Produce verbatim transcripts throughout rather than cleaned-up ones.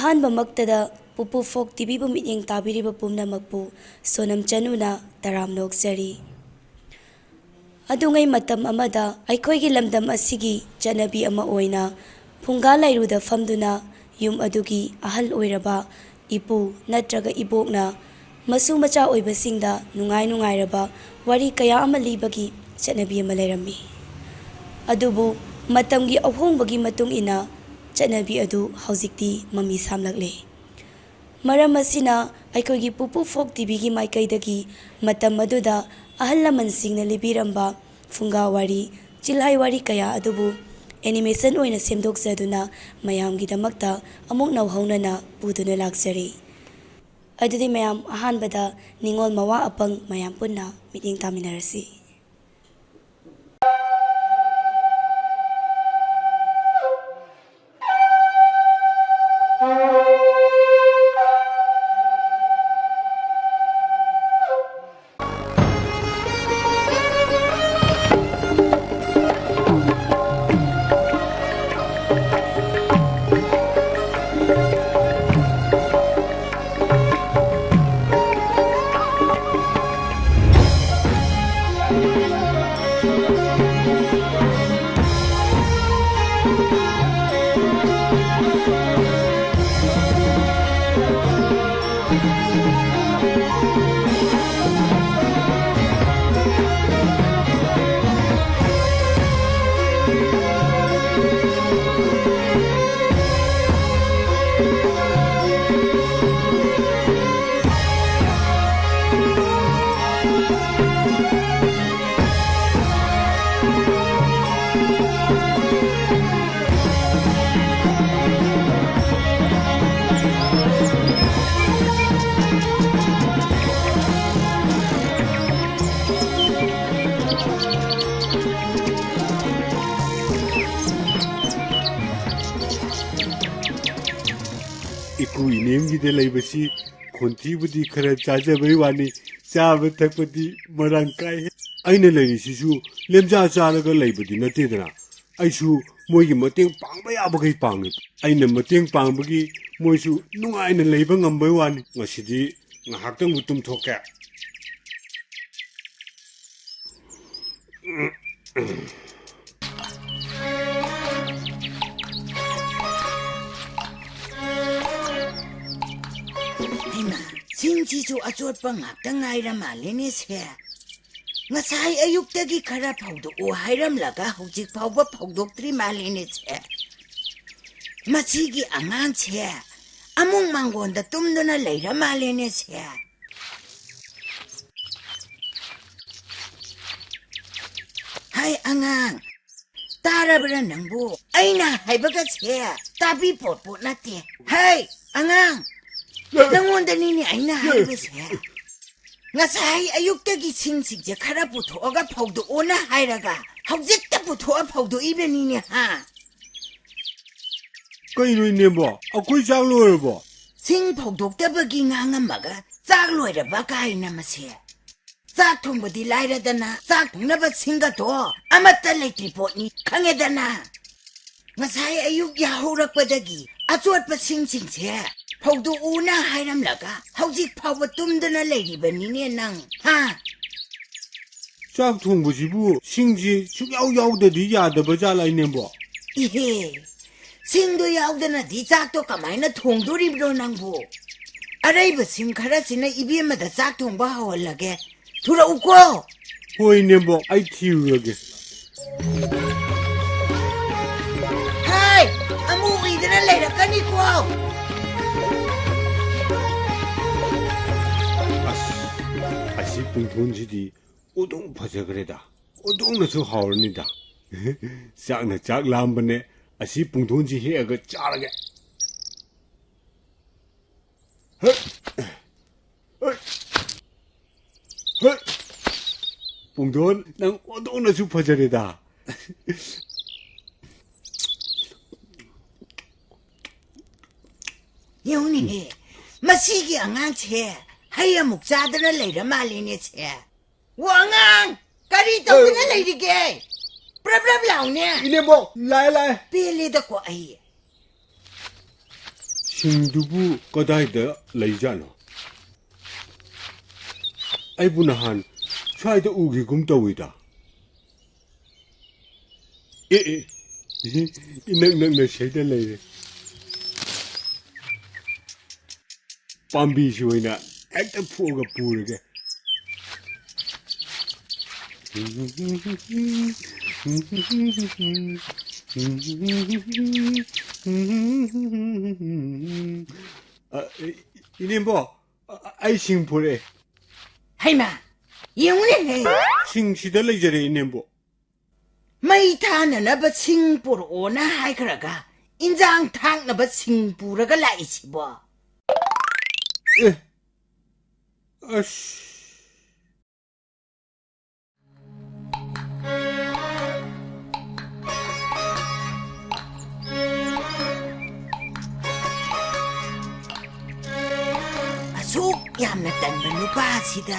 ꯑꯍꯥꯟꯕꯃꯛꯇꯗ ꯄꯨꯄꯨ ꯐꯣꯛ ꯇꯤꯚꯤꯕꯨ ꯃꯤꯠꯌꯦꯡ ꯇꯥꯕꯤꯔꯤꯕ ꯄꯨꯝꯅꯃꯛꯄꯨ ꯁꯣꯅꯝ ꯆꯅꯨꯅ ꯇꯔꯥꯝꯅ ꯑꯣꯛꯆꯔꯤ꯫ ꯑꯗꯨꯉꯩ ꯃꯇꯝ ꯑꯃꯗ ꯑꯩꯈꯣꯏꯒꯤ ꯂꯝꯗꯝ ꯑꯁꯤꯒꯤ ꯆꯠꯅꯕꯤ ꯑꯃ ꯑꯣꯏꯅ ꯐꯨꯡꯒꯥ ꯂꯥꯏꯔꯨꯗ ꯐꯝꯗꯨꯅ ꯌꯨꯝ ꯑꯗꯨꯒꯤ ꯑꯍꯜ ꯑꯣꯏꯔꯕ ꯏꯄꯨ ꯅꯠꯇ꯭ꯔꯒ ꯏꯕꯣꯛꯅ ꯃꯁꯨ ꯃꯆꯥ ꯑꯣꯏꯕꯁꯤꯡꯗ ꯅꯨꯡꯉꯥꯏ ꯅꯨꯡꯉꯥꯏꯔꯕ ꯋꯥꯔꯤ ꯀꯌꯥ ꯑꯃ ꯂꯤꯕꯒꯤ ꯆꯠꯅꯕꯤ ꯑꯃ ꯂꯩꯔꯝꯃꯤ꯫ ꯑꯗꯨꯕꯨ ꯃꯇꯝꯒꯤ ꯑꯍꯣꯡꯕꯒꯤ ꯃꯇꯨꯡ ꯏꯟꯅ ꯆꯠꯅꯕꯤ ꯑꯗꯨ ꯍꯧꯖꯤꯛꯇꯤ ꯃꯃꯤ ꯁꯥꯝꯂꯛꯂꯦ꯫ ꯃꯔꯝ ꯑꯁꯤꯅ ꯑꯩꯈꯣꯏꯒꯤ ꯄꯨꯄꯨ ꯐꯣꯛ ꯇꯤꯚꯤꯒꯤ ꯃꯥꯏꯀꯩꯗꯒꯤ ꯃꯇꯝ ꯑꯗꯨꯗ ꯑꯍꯜ ꯂꯃꯟꯁꯤꯡꯅ ꯂꯤꯕꯤꯔꯝꯕ ꯐꯨꯡꯒꯥ ꯋꯥꯔꯤ, ꯆꯤꯜꯍꯥꯏ ꯋꯥꯔꯤ ꯀꯌꯥ ꯑꯗꯨꯕꯨ ꯑꯦꯅꯤꯃꯦꯁꯟ ꯑꯣꯏꯅ ꯁꯦꯝꯗꯣꯛꯆꯗꯨꯅ ꯃꯌꯥꯝꯒꯤꯗꯃꯛꯇ ꯑꯃꯨꯛ ꯅꯧꯍꯧꯅꯅ ꯄꯨꯗꯨꯅ ꯂꯥꯛꯆꯔꯤ꯫ ꯑꯗꯨꯗꯤ ꯃꯌꯥꯝ, ꯑꯍꯥꯟꯕꯗ ꯅꯤꯉꯣꯜ ꯃꯋꯥ ꯑꯄꯪ ꯃꯌꯥꯝ ꯄꯨꯟꯅ ꯃꯤꯠꯌꯦꯡ ꯇꯥꯃꯤꯟꯅꯔꯁꯤ꯫ ꯏꯄꯨ ꯏꯅꯦꯝꯒꯤꯗ ꯂꯩꯕꯁꯤ ꯈꯣꯟꯊꯤꯕꯨꯗꯤ ꯈꯔ ꯆꯥꯖꯕꯩ ꯋꯥꯅꯤ, ꯆꯥꯕ ꯊꯛꯄꯗꯤ ꯃꯔꯥꯡ ꯀꯥꯏ꯫ ꯑꯩꯅ ꯂꯩꯔꯤꯁꯤꯁꯨ ꯂꯦꯝꯖꯥ ꯆꯥꯔꯒ ꯂꯩꯕꯗꯤ ꯅꯠꯇꯦꯗꯅ꯫ ꯑꯩꯁꯨ ꯃꯣꯏꯒꯤ ꯃꯇꯦꯡ ꯄꯥꯡꯕ ꯌꯥꯕꯈꯩ ꯄꯥꯡꯉꯤ꯫ ꯑꯩꯅ ꯃꯇꯦꯡ ꯄꯥꯡꯕꯒꯤ ꯃꯣꯏꯁꯨ ꯅꯨꯡꯉꯥꯏꯅ ꯂꯩꯕ ꯉꯝꯕꯩ ꯋꯥꯅꯤ꯫ ꯉꯁꯤꯗꯤ ꯉꯥꯏꯍꯥꯛꯇꯪꯕꯨ ꯇꯨꯝꯊꯣꯛꯀꯦ꯫ ꯍꯩꯃꯥ, ꯁꯤꯡꯁꯤꯁꯨ ꯑꯆꯣꯠꯄ ꯉꯥꯛꯇ ꯉꯥꯏꯔ ꯃꯥꯜꯂꯦꯅꯦ ꯁꯦ꯫ ꯉꯁꯥꯏ ꯑꯌꯨꯛꯇꯒꯤ ꯈꯔ ꯐꯧꯗꯣꯛꯎ ꯍꯥꯏꯔꯝꯂꯒ ꯍꯧꯖꯤꯛ ꯐꯥꯎꯕ ꯐꯧꯗꯣꯛꯇ꯭ꯔꯤ ꯃꯥꯜꯂꯦꯅꯦ ꯁꯦ꯫ ꯃꯁꯤꯒꯤ ꯑꯉꯥꯡꯁꯦ ꯑꯃꯨꯛ ꯃꯥꯡꯒꯣꯟꯗ ꯇꯨꯝꯗꯨꯅ ꯂꯩꯔ ꯃꯥꯜꯂꯦꯅꯦ ꯁꯦ꯫ ꯍꯥꯏ ꯑꯉꯥꯡ, ꯇꯥꯔꯕ꯭ꯔꯥ ꯅꯪꯕꯨ? ꯑꯩꯅ ꯍꯥꯏꯕꯒꯁꯦ ꯇꯥꯕꯤ ꯄꯣꯠ ꯄꯣꯠ ꯅꯠꯇꯦ꯫ ꯍꯩ ꯑꯉꯥꯡ, ꯅꯪꯉꯣꯟꯗꯅꯤꯅꯦ ꯑꯩꯅ ꯍꯥꯏꯕꯁꯦ꯫ ꯉꯁꯥꯏ ꯑꯌꯨꯛꯇꯒꯤ ꯁꯤꯡꯁꯤꯡꯁꯦ ꯈꯔ ꯄꯨꯊꯣꯛꯑꯒ ꯐꯧꯗꯣꯛꯑꯣꯅ ꯍꯥꯏꯔꯒ ꯍꯧꯖꯤꯛꯇ ꯄꯨꯊꯣꯛꯑ ꯐꯧꯗꯣꯛꯏꯕꯅꯤꯅꯦ ꯍꯥ꯫ ꯀꯩꯅꯣ ꯏꯅꯦꯝꯕꯣ, ꯑꯩꯈꯣꯏ ꯆꯥꯛ ꯂꯣꯏꯔꯕꯣ? ꯁꯤꯡ ꯐꯧꯗꯣꯛꯇꯕꯒꯤ ꯉꯥꯡꯉꯝꯃꯒ ꯆꯥꯛ ꯂꯣꯏꯔꯕ ꯀꯥꯏꯅ ꯃꯁꯦ꯫ ꯆꯥꯛ ꯊꯣꯡꯕꯗꯤ ꯂꯥꯏꯔꯗꯅ ꯆꯥꯛ ꯊꯣꯡꯅꯕ ꯁꯤꯡꯒꯗꯣ ꯑꯃꯠꯇ ꯂꯩꯇ꯭ꯔꯤ ꯄꯣꯠꯅꯤ ꯈꯪꯉꯦꯗꯅ꯫ ꯉꯁꯥꯏ ꯑꯌꯨꯛ ꯌꯥꯍꯧꯔꯛꯄꯗꯒꯤ ꯑꯆꯣꯠꯄ ꯁꯤꯡꯁꯤꯡꯁꯦ ꯐꯧꯗꯣꯛꯎꯅ ꯍꯥꯏꯔꯝꯂꯒ ꯍꯧꯖꯤꯛ ꯐꯥꯎꯕ ꯇꯨꯝꯗꯅ ꯂꯩꯔꯤꯕꯅꯤꯅꯦ ꯅꯪ, ꯍꯥ? ꯆꯥꯛ ꯊꯣꯡꯕꯁꯤꯕꯨ ꯁꯤꯡꯁꯤ ꯁꯨꯛꯌꯥꯎ ꯌꯥꯎꯗꯗꯤ ꯌꯥꯗꯕ ꯖꯥꯠꯂꯥ ꯏꯅꯦꯝꯕꯣ? ꯏꯍꯦ, ꯁꯤꯡꯗꯣ ꯌꯥꯎꯗꯅꯗꯤ ꯆꯥꯛꯇꯣ ꯀꯃꯥꯏꯅ ꯊꯣꯡꯗꯣꯔꯤꯕꯅꯣ ꯅꯪꯕꯨ? ꯑꯔꯩꯕ ꯁꯤꯡ ꯈꯔꯁꯤꯅ ꯏꯕꯦꯝꯃꯗ ꯆꯥꯛ ꯊꯣꯡꯕ ꯍꯧꯍꯜꯂꯒꯦ꯫ ꯊꯨꯔꯛꯎꯀꯣ꯫ ꯍꯣꯏ ꯏꯅꯦꯝꯕꯣ, ꯑꯩ ꯊꯤꯔꯨꯔꯒꯦ꯫ ꯍꯥꯏ, ꯑꯃꯨꯛ ꯎꯏꯗꯅ ꯂꯩꯔꯛꯀꯅꯤꯀꯣ꯫ ꯑꯁ, ꯑꯁꯤ ꯄꯨꯡꯊꯣꯟꯁꯤꯗꯤ ꯑꯣꯟꯊꯣꯛ ꯐꯖꯈ꯭ꯔꯦꯗ꯫ ꯑꯣꯟꯊꯣꯛꯅꯁꯨ ꯍꯥꯎꯔꯅꯤꯗ꯫ ꯆꯥꯛꯅ ꯆꯥꯛ ꯂꯥꯝꯕꯅꯦ꯫ ꯑꯁꯤ ꯄꯨꯡꯊꯣꯟꯁꯤ ꯍꯦꯛꯑꯒ ꯆꯥꯔꯒꯦ꯫ ꯍꯩ! ꯍꯩ! ꯍꯩ! ꯄꯨꯡꯊꯣꯟ, ꯅꯪ ꯑꯣꯟꯊꯣꯛꯅꯁꯨ ꯐꯖꯔꯦꯗ꯫ ꯌꯦꯡꯉꯨꯅꯦꯍꯦ, ꯃꯁꯤꯒꯤ ꯑꯉꯥꯡꯁꯦ ꯍꯩ ꯑꯃꯨꯛ ꯆꯥꯗꯅ ꯂꯩꯔ ꯃꯥꯜꯂꯦꯅꯦ ꯁꯦ꯫ ꯋꯥ ꯑꯉꯥꯡ, ꯀꯔꯤ ꯇꯧꯗꯅ ꯂꯩꯔꯤꯒꯦ? ꯄ꯭ꯔꯞ ꯄ꯭ꯔꯞ ꯂꯥꯎꯅꯦ꯫ ꯏꯅꯦꯝꯕꯣꯛ, ꯂꯥꯛꯑꯦ, ꯂꯥꯛꯑꯦ꯫ ꯄꯦꯜꯂꯦꯗꯀꯣ ꯑꯩ꯫ ꯁꯤꯡꯗꯨꯕꯨ ꯀꯗꯥꯏꯗ ꯂꯩꯖꯥꯠꯅꯣ? ꯑꯩꯕꯨ ꯅꯍꯥꯟ ꯁ꯭ꯋꯥꯏꯗ ꯎꯈꯤꯒꯨꯝ ꯇꯧꯏꯗ꯫ ꯑꯦ, ꯑꯦ, ꯏꯅꯛ ꯅꯛꯅ ꯁꯤꯗ ꯂꯩꯔꯦ꯫ ꯄꯥꯝꯕꯤꯁꯤ ꯑꯣꯏꯅ ꯍꯦꯛꯇ ꯐꯨꯛꯑꯒ ꯄꯨꯔꯒꯦ꯫ ꯑ, ꯏꯅꯦꯝꯕꯣ, ꯑ, ꯑꯩ ꯁꯤꯡ ꯄꯨꯔꯛꯑꯦ꯫ ꯍꯩꯃꯥ, ꯌꯦꯡꯉꯨꯅꯦꯍꯦ꯫ ꯁꯤꯡ ꯁꯤꯗ ꯂꯩꯖꯔꯦ, ꯏꯅꯦꯝꯕꯣ꯫ ꯃꯩ ꯊꯥꯅꯅꯕ ꯁꯤꯡ ꯄꯨꯔꯛꯑꯣꯅ ꯍꯥꯏꯈ꯭ꯔꯒ, ꯏꯟꯖꯥꯡ ꯊꯥꯛꯅꯕ ꯁꯤꯡ ꯄꯨꯔꯒ ꯂꯥꯛꯏꯁꯤꯕꯣ? ꯑꯦ, ꯑꯁ꯫ ꯑꯁꯨꯛ ꯌꯥꯝꯅ ꯇꯟꯕ ꯅꯨꯄꯥꯁꯤꯗ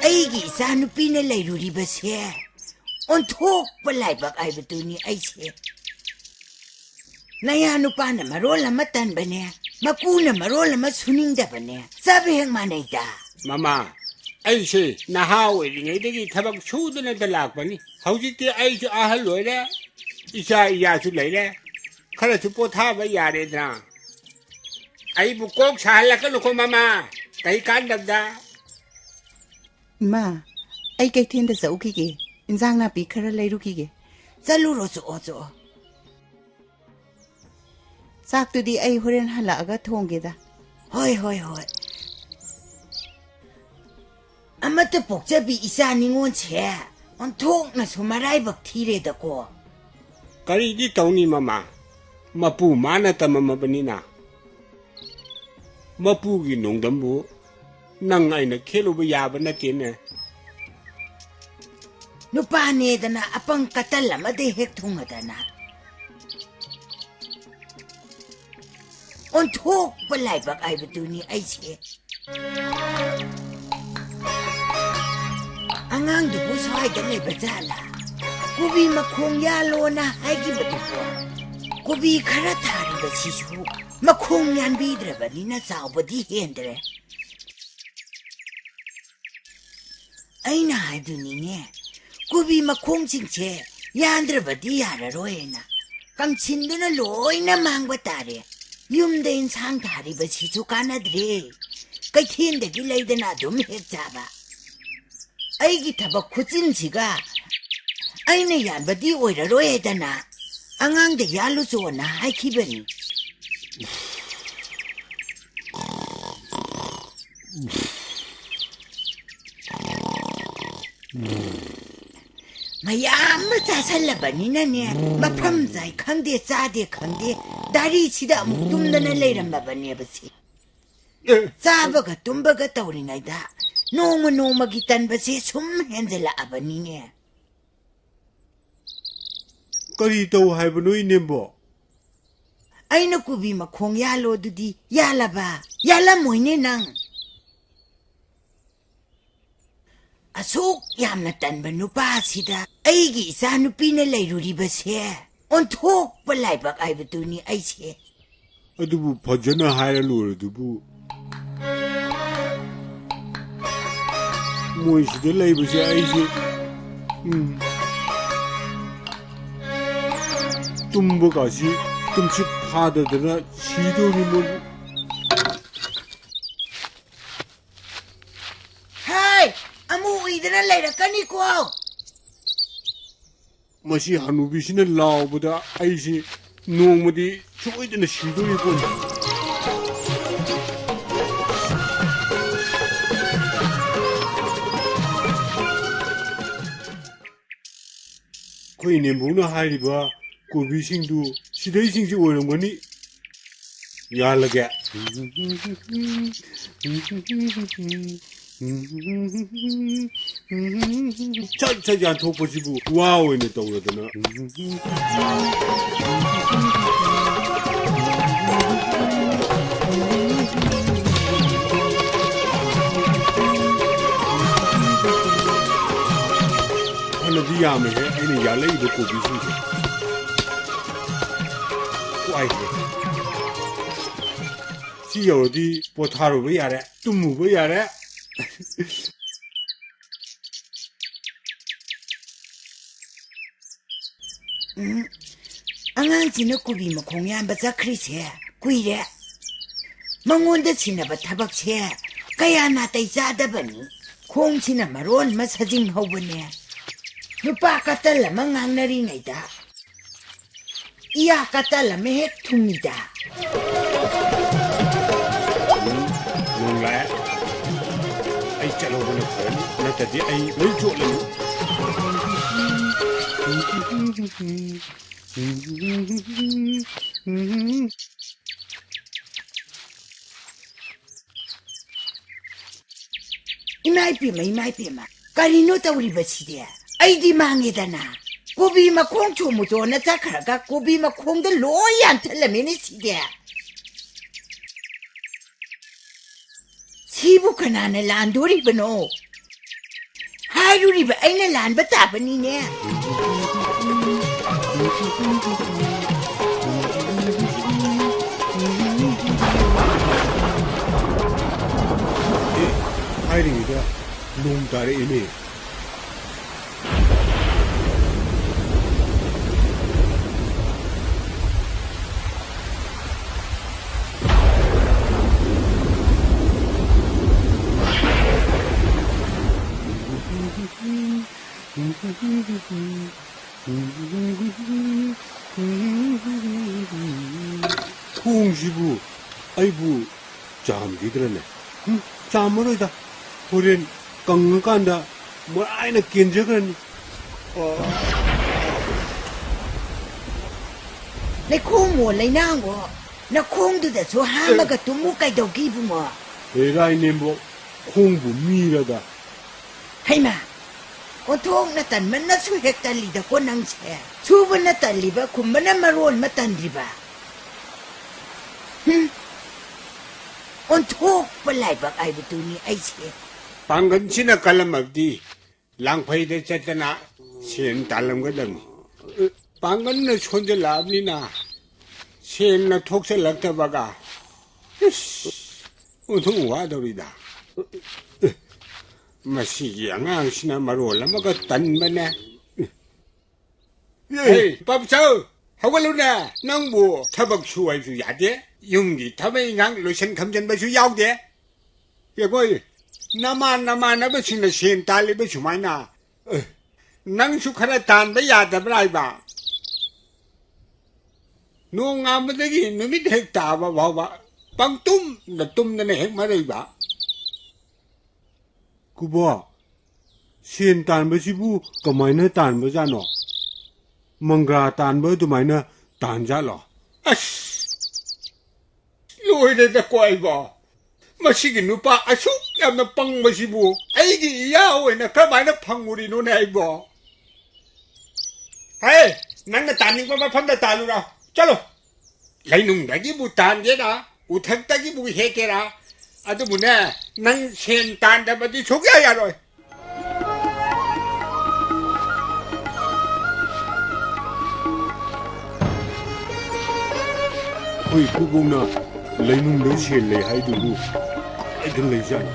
ꯑꯩꯒꯤ ꯏꯆꯥ ꯅꯨꯄꯤꯅ ꯂꯩꯔꯨꯔꯤꯕꯁꯦ ꯑꯣꯟꯊꯣꯛꯄ ꯂꯥꯏꯕꯛ ꯍꯥꯏꯕꯗꯨꯅꯤ ꯑꯩꯁꯦ꯫ ꯅꯌꯥ ꯅꯨꯄꯥꯅ ꯃꯔꯣꯜ ꯑꯃ ꯇꯟꯕꯅꯦ, ꯃꯀꯨꯅ ꯃꯔꯣꯜ ꯑꯃ ꯁꯨꯅꯤꯡꯗꯕꯅꯦ, ꯆꯞ ꯍꯦꯛ ꯃꯥꯟꯅꯩꯗ꯫ ꯃꯃꯥ, ꯑꯩꯁꯦ ꯅꯍꯥ ꯑꯣꯏꯔꯤꯉꯩꯗꯒꯤ ꯊꯕꯛ ꯁꯨꯗꯅꯇ ꯂꯥꯛꯄꯅꯤ꯫ ꯍꯧꯖꯤꯛꯇꯤ ꯑꯩꯁꯨ ꯑꯍꯜ ꯑꯣꯏꯔꯦ, ꯏꯆꯥ ꯏꯌꯥꯁꯨ ꯂꯩꯔꯦ, ꯈꯔꯁꯨ ꯄꯣꯊꯥꯕ ꯌꯥꯔꯦꯗꯅ꯫ ꯑꯩꯕꯨ ꯀꯣꯛ ꯁꯥꯍꯜꯂꯛꯀꯅꯨꯀꯣ ꯃꯃꯥ, ꯀꯩ ꯀꯥꯟꯗꯕꯗ꯫ ꯏꯃꯥ, ꯑꯩ ꯀꯩꯊꯦꯜꯗ ꯆꯠꯎꯈꯤꯒꯦ, ꯏꯟꯖꯥꯡ ꯅꯥꯄꯤ ꯈꯔ ꯂꯩꯔꯨꯈꯤꯒꯦ꯫ ꯆꯠꯂꯨꯔꯣ, ꯆꯣꯛꯑꯣ, ꯆꯣꯛꯑꯣ꯫ ꯆꯥꯛꯇꯨꯗꯤ ꯑꯩ ꯍꯣꯔꯦꯟ ꯍꯜꯂꯛꯑꯒ ꯊꯣꯡꯒꯦꯗ꯫ ꯍꯣꯏ, ꯍꯣꯏ, ꯍꯣꯏ꯫ ꯑꯃꯠꯇ ꯄꯣꯛꯆꯕꯤ ꯏꯆꯥ ꯅꯤꯉꯣꯜꯁꯦ ꯑꯣꯟꯊꯣꯛꯅꯁꯨ ꯃꯔꯥꯏꯕꯛ ꯊꯤꯔꯦꯗꯀꯣ꯫ ꯀꯔꯤꯗꯤ ꯇꯧꯅꯤ ꯃꯃꯥ, ꯃꯄꯨ ꯃꯥꯅ ꯇꯝꯃꯝꯃꯕꯅꯤꯅ꯫ ꯃꯄꯨꯒꯤ ꯅꯣꯡꯗꯝꯕꯨ ꯅꯪ ꯑꯩꯅ ꯈꯦꯠꯂꯨꯕ ꯌꯥꯕ ꯅꯠꯇꯦꯅꯦ꯫ ꯅꯨꯄꯥꯅꯦꯗꯅ ꯑꯄꯪ ꯀꯇꯜ ꯑꯃꯗ ꯍꯦꯛ ꯊꯨꯡꯉꯗꯅ꯫ ꯑꯣꯟꯊꯣꯛꯄ ꯂꯥꯏꯕꯛ ꯍꯥꯏꯕꯗꯨꯅꯤ ꯑꯩꯁꯦ꯫ ꯑꯉꯥꯡꯗꯨꯕꯨ ꯁ꯭ꯋꯥꯏꯗ ꯂꯩꯕ ꯖꯥꯠꯂꯥ? ꯀꯣꯕꯤ ꯃꯈꯣꯡ ꯌꯥꯜꯂꯣꯅ ꯍꯥꯏꯈꯤꯕꯗꯨꯕꯣ? ꯀꯣꯕꯤ ꯈꯔ ꯊꯥꯔꯤꯕꯁꯤꯁꯨ ꯃꯈꯣꯡ ꯌꯥꯟꯕꯤꯗ꯭ꯔꯕꯅꯤꯅ ꯆꯥꯎꯕꯗꯤ ꯍꯦꯟꯗ꯭ꯔꯦ꯫ ꯑꯩꯅ ꯍꯥꯏꯗꯨꯅꯤꯅꯦ, ꯀꯣꯕꯤ ꯃꯈꯣꯡꯁꯤꯡꯁꯦ ꯌꯥꯟꯗ꯭ꯔꯕꯗꯤ ꯌꯥꯔꯔꯣꯏꯅ꯫ ꯀꯪꯁꯤꯟꯗꯨꯅ ꯂꯣꯏꯅ ꯃꯥꯡꯕ ꯇꯥꯔꯦ꯫ ꯌꯨꯝꯗ ꯏꯟꯁꯥꯡ ꯊꯥꯔꯤꯕꯁꯤꯁꯨ ꯀꯥꯟꯅꯗ꯭ꯔꯦ꯫ ꯀꯩꯊꯦꯜꯗꯒꯤ ꯂꯩꯗꯅ ꯑꯗꯨꯝ ꯍꯦꯛ ꯆꯥꯕ꯫ ꯑꯩꯒꯤ ꯊꯕꯛ ꯈꯨꯆꯤꯟꯁꯤꯒ ꯑꯩꯅ ꯌꯥꯟꯕꯗꯤ ꯑꯣꯏꯔꯔꯣꯏꯗꯅ ꯑꯉꯥꯡꯗ ꯌꯥꯜꯂꯨꯆꯣꯅ ꯍꯥꯏꯈꯤꯕꯅꯤ꯫ ꯃꯌꯥꯝ ꯑꯃ ꯆꯥꯁꯜꯂꯕꯅꯤꯅꯅꯦ, ꯃꯐꯝ ꯆꯥꯏ ꯈꯪꯗꯦ, ꯆꯥꯗꯦ ꯈꯪꯗꯦ, ꯗꯥꯔꯤꯁꯤꯗ ꯑꯃꯨꯛ ꯇꯨꯝꯗꯅ ꯂꯩꯔꯝꯃꯕꯅꯦꯕ ꯁꯤ꯫ ꯑꯦ꯫ ꯆꯥꯕꯒ ꯇꯨꯝꯕꯒ ꯇꯧꯔꯤꯉꯩꯗ ꯅꯣꯡꯃ ꯅꯣꯡꯃꯒꯤ ꯇꯟꯕꯁꯦ ꯁꯨꯝ ꯍꯦꯟꯖꯜꯂꯛꯑꯕꯅꯤꯅꯦ꯫ ꯀꯔꯤ ꯇꯧ ꯍꯥꯏꯕꯅꯣ, ꯏꯅꯦꯝꯕꯣ? ꯑꯩꯅ ꯀꯣꯕꯤ ꯃꯈꯣꯡ ꯌꯥꯜꯂꯣ ꯑꯗꯨꯗꯤ ꯌꯥꯜꯂꯕ? ꯌꯥꯜꯂꯝꯃꯣꯏꯅꯦ ꯅꯪ꯫ ꯑꯁꯨꯛ ꯌꯥꯝꯅ ꯇꯟꯕ ꯅꯨꯄꯥꯁꯤꯗ ꯑꯩꯒꯤ ꯏꯆꯥ ꯅꯨꯄꯤꯅ ꯂꯩꯔꯨꯔꯤꯕꯁꯦ ꯑꯣꯟꯊꯣꯛꯄ ꯂꯥꯏꯕꯛ ꯍꯥꯏꯕꯗꯨꯅꯤ ꯑꯩꯁꯦ꯫ ꯑꯗꯨꯕꯨ ꯐꯖꯅ ꯍꯥꯏꯔ ꯂꯣꯏꯔꯗꯨꯕꯨ꯫ ꯃꯣꯏꯁꯤꯗ ꯂꯩꯕꯁꯦ ꯑꯩꯁꯦ, ꯎꯝ, ꯇꯨꯝꯕꯒꯁꯤ ꯇꯨꯝꯁꯤꯠ ꯐꯥꯗꯗꯅ ꯁꯤꯗꯧꯔꯤ ꯃꯣꯏ꯫ ꯍꯥꯏ! ꯑꯃꯨꯛ ꯎꯏꯗꯅ ꯂꯩꯔꯛꯀꯅꯤꯀꯣ꯫ ꯃꯁꯤ ꯍꯅꯨꯕꯤꯁꯤꯅ ꯂꯥꯎꯕꯗ ꯑꯩꯁꯤ ꯅꯣꯡꯃꯗꯤ ꯁꯣꯏꯗꯅ ꯁꯤꯗꯣꯔꯤ ꯄꯣꯠꯅꯤ꯫ ꯑꯩꯈꯣꯏ ꯏꯅꯦꯝꯕꯣꯛꯅ ꯍꯥꯏꯔꯤꯕ ꯀꯣꯕꯤꯁꯤꯡꯗꯨ ꯁꯤꯗꯩꯁꯤꯡꯁꯤ ꯑꯣꯏꯔꯝꯒꯅꯤ꯫ ꯌꯥꯜꯂꯒꯦ꯫ ꯁꯠ ꯁꯠ ꯌꯥꯟꯊꯣꯛꯄꯁꯤꯕꯨ ꯋꯥ ꯑꯣꯏꯅ ꯇꯧꯔꯗꯅ꯫ ꯐꯅꯗꯤ ꯌꯥꯝꯃꯦꯍꯦ, ꯑꯩꯅ ꯌꯥꯜꯂꯛꯏꯕ ꯀꯣꯕꯤꯁꯤꯡꯁꯦ꯫ ꯋꯥꯏꯍꯦ꯫ ꯁꯤ ꯌꯧꯔꯗꯤ ꯄꯣꯊꯥꯔꯨꯕ ꯌꯥꯔꯦ, ꯇꯨꯝꯃꯨꯕ ꯌꯥꯔꯦ꯫ ꯎꯝ, ꯑꯉꯥꯡꯁꯤꯅ ꯀꯣꯕꯤ ꯃꯈꯣꯡ ꯌꯥꯟꯕ ꯆꯠꯈ꯭ꯔꯤꯁꯦ ꯀꯨꯏꯔꯦ꯫ ꯃꯉꯣꯟꯗ ꯁꯤꯟꯅꯕ ꯊꯕꯛꯁꯦ ꯀꯌꯥ ꯅꯥꯇꯩ ꯆꯥꯗꯕꯅꯤ꯫ ꯈꯣꯡꯁꯤꯅ ꯃꯔꯣꯟ ꯑꯃ ꯁꯥꯖꯤꯡ ꯍꯧꯕꯅꯦ꯫ ꯂꯨꯄꯥ ꯀꯇꯜ ꯑꯃ ꯉꯥꯡꯅꯔꯤꯉꯩꯗ ꯏꯌꯥ ꯀꯇꯜ ꯑꯃ ꯍꯦꯛ ꯊꯨꯡꯉꯤꯗ꯫ ꯎꯝ, ꯅꯣꯡ ꯂꯥꯛꯑꯦ꯫ ꯑꯩ ꯆꯠꯍꯧꯕꯅ ꯐꯔꯅꯤ, ꯅꯠꯇ꯭ꯔꯗꯤ ꯑꯩ ꯂꯣꯏ ꯆꯣꯠꯂꯅꯤ꯫ ꯏꯃꯥ ꯏꯄꯦꯝꯃ, ꯏꯃꯥ ꯏꯄꯦꯝꯃ, ꯀꯔꯤꯅꯣ ꯇꯧꯔꯤꯕꯁꯤꯗꯤ? ꯑꯩꯗꯤ ꯃꯥꯡꯉꯦꯗꯅ꯫ ꯀꯣꯕꯤ ꯃꯈꯣꯡ ꯆꯣꯃꯨ ꯆꯣꯅ ꯆꯠꯈ꯭ꯔꯒ ꯀꯣꯕꯤ ꯃꯈꯣꯡꯗ ꯂꯣꯏ ꯌꯥꯟꯊꯠꯂꯝꯃꯤꯅꯦ ꯁꯤꯗꯤ꯫ ꯁꯤꯕꯨ ꯀꯅꯥꯅ ꯂꯥꯟꯗꯣꯔꯤꯕꯅꯣ? ꯍꯥꯏꯔꯨꯔꯤꯕ ꯑꯩꯅ ꯂꯥꯟꯕ ꯇꯥꯕꯅꯤꯅꯦ꯫ ꯑꯦ, ꯍꯥꯏꯔꯤꯉꯩꯗ ꯅꯣꯡ ꯇꯥꯔꯛꯏꯅꯦ꯫ ꯈꯣꯡꯁꯤꯕꯨ ꯑꯩꯕꯨ ꯆꯥꯝꯈꯤꯗ꯭ꯔꯅꯦ? ꯎꯝ, ꯆꯥꯝꯃꯔꯣꯏꯗ꯫ ꯍꯣꯔꯦꯟ ꯀꯪꯉꯀꯥꯟꯗ ꯃꯔꯥꯏꯅ ꯀꯦꯟꯖꯈ꯭ꯔꯅꯤ꯫ ꯑꯣ꯫ ꯂꯩꯈꯣꯝꯃꯣ, ꯂꯩꯅꯥꯡꯉꯣ, ꯅꯈꯣꯡꯗꯨꯗꯁꯨ ꯍꯥꯝꯃꯒ ꯇꯨꯝꯃꯨ ꯀꯩꯗꯧꯒꯦ, ꯏꯕꯨꯡꯉꯣ? ꯍꯦꯔꯥ ꯏꯅꯦꯝꯕꯣꯛ, ꯈꯣꯡꯕꯨ ꯃꯤꯔꯗ꯫ ꯍꯩꯃꯥ! ꯑꯣꯟꯊꯣꯛꯅ ꯇꯟꯃꯟꯅꯁꯨ ꯍꯦꯛ ꯇꯜꯂꯤꯗꯀꯣ ꯅꯪꯁꯦ꯫ ꯁꯨꯕꯅ ꯇꯜꯂꯤꯕ, ꯈꯨꯝꯕꯅ ꯃꯔꯣꯟ ꯑꯃ ꯇꯟꯗ꯭ꯔꯤꯕ꯫ ꯍꯨꯝ! ꯑꯣꯟꯊꯣꯛꯄ ꯂꯥꯏꯕꯛ ꯍꯥꯏꯕꯗꯨꯅꯤ ꯑꯩꯁꯦ꯫ ꯄꯥꯡꯒꯜꯁꯤꯅ ꯀꯜꯂꯝꯃꯕꯗꯤ ꯂꯥꯡꯐꯩꯗ ꯆꯠꯇꯅ ꯁꯦꯟ ꯇꯥꯜꯂꯝꯒꯗꯕꯅꯤ꯫ ꯄꯥꯡꯒꯜꯅ ꯁꯣꯟꯖꯜꯂꯛꯑꯕꯅꯤꯅ ꯁꯦꯟꯅ ꯊꯣꯛꯆꯜꯂꯛꯇꯕꯒ꯫ ꯏꯁ, ꯑꯣꯟꯊꯣꯛ ꯋꯥꯗꯧꯔꯤꯗ꯫ ꯃꯁꯤꯒꯤ ꯑꯉꯥꯡꯁꯤꯅ ꯃꯔꯣꯜ ꯑꯃꯒ ꯇꯟꯕꯅꯦ꯫ ꯍꯦ, ꯄꯥꯝꯆꯧ, ꯍꯧꯒꯠꯂꯨꯅꯦ꯫ ꯅꯪꯕꯨ ꯊꯕꯛ ꯁꯨ ꯍꯥꯏꯁꯨ ꯌꯥꯗꯦ꯫ ꯌꯨꯝꯒꯤ ꯊꯕꯛ ꯏꯟꯈꯥꯡ ꯂꯣꯏꯁꯟ ꯈꯝꯖꯟꯕꯁꯨ ꯌꯥꯎꯗꯦ꯫ ꯑꯩꯈꯣꯏ ꯅꯃꯥꯟ ꯅꯃꯥꯟꯅꯕꯁꯤꯡꯅ ꯁꯦꯟ ꯇꯥꯜꯂꯤꯕ ꯁꯨꯃꯥꯏꯅ, ꯑꯦ, ꯅꯪꯁꯨ ꯈꯔ ꯇꯥꯟꯕ ꯌꯥꯗꯕ꯭ꯔꯥ ꯍꯥꯏꯕ? ꯅꯣꯡꯉꯥꯟꯕꯗꯒꯤ ꯅꯨꯃꯤꯠ ꯍꯦꯛ ꯇꯥꯕ ꯐꯥꯎꯕ ꯄꯪꯇꯨꯝꯗ ꯇꯨꯝꯗꯅ ꯍꯦꯛ ꯃꯔꯩꯕ꯫ ꯀꯨꯕꯣ, ꯁꯦꯟ ꯇꯥꯟꯕꯁꯤꯕꯨ ꯀꯃꯥꯏꯅ ꯇꯥꯟꯕꯖꯥꯠꯅꯣ? ꯃꯪꯒ꯭ꯔꯥ ꯇꯥꯟꯕ ꯑꯗꯨꯃꯥꯏꯅ ꯇꯥꯟꯖꯥꯠꯂꯣ? ꯑꯁ! ꯂꯣꯏꯔꯦꯗꯀꯣ ꯑꯩꯕꯣ꯫ ꯃꯁꯤꯒꯤ ꯅꯨꯄꯥ ꯑꯁꯨꯛ ꯌꯥꯝꯅ ꯄꯪꯕꯁꯤꯕꯨ ꯑꯩꯒꯤ ꯏꯌꯥ ꯑꯣꯏꯅ ꯀꯔꯝꯍꯥꯏꯅ ꯐꯪꯉꯨꯔꯤꯅꯣꯅꯦ ꯑꯩꯕꯣ? ꯍꯦ, ꯅꯪꯅ ꯇꯥꯅꯤꯡꯕ ꯃꯐꯝꯗ ꯇꯥꯜꯂꯨꯔꯣ꯫ ꯆꯠꯂꯣ꯫ ꯂꯩꯅꯨꯡꯗꯒꯤꯕꯨ ꯇꯥꯟꯒꯦꯔꯥ, ꯎꯊꯛꯇꯒꯤꯕꯨ ꯍꯦꯛꯀꯦꯔꯥ, ꯑꯗꯨꯕꯨꯅꯦ, ꯅꯪ ꯁꯦꯟ ꯇꯥꯟꯗꯕꯗꯤ ꯁꯨꯛꯌꯥ ꯌꯥꯔꯣꯏ꯫ ꯑꯩꯈꯣꯏ ꯏꯀꯨꯕꯣꯛꯅ ꯂꯩꯅꯨꯡꯗ ꯁꯦꯟ ꯂꯩ ꯍꯥꯏꯗꯨꯕꯨ ꯀꯗꯥꯏꯗ ꯂꯩꯖꯥꯠꯅꯣ?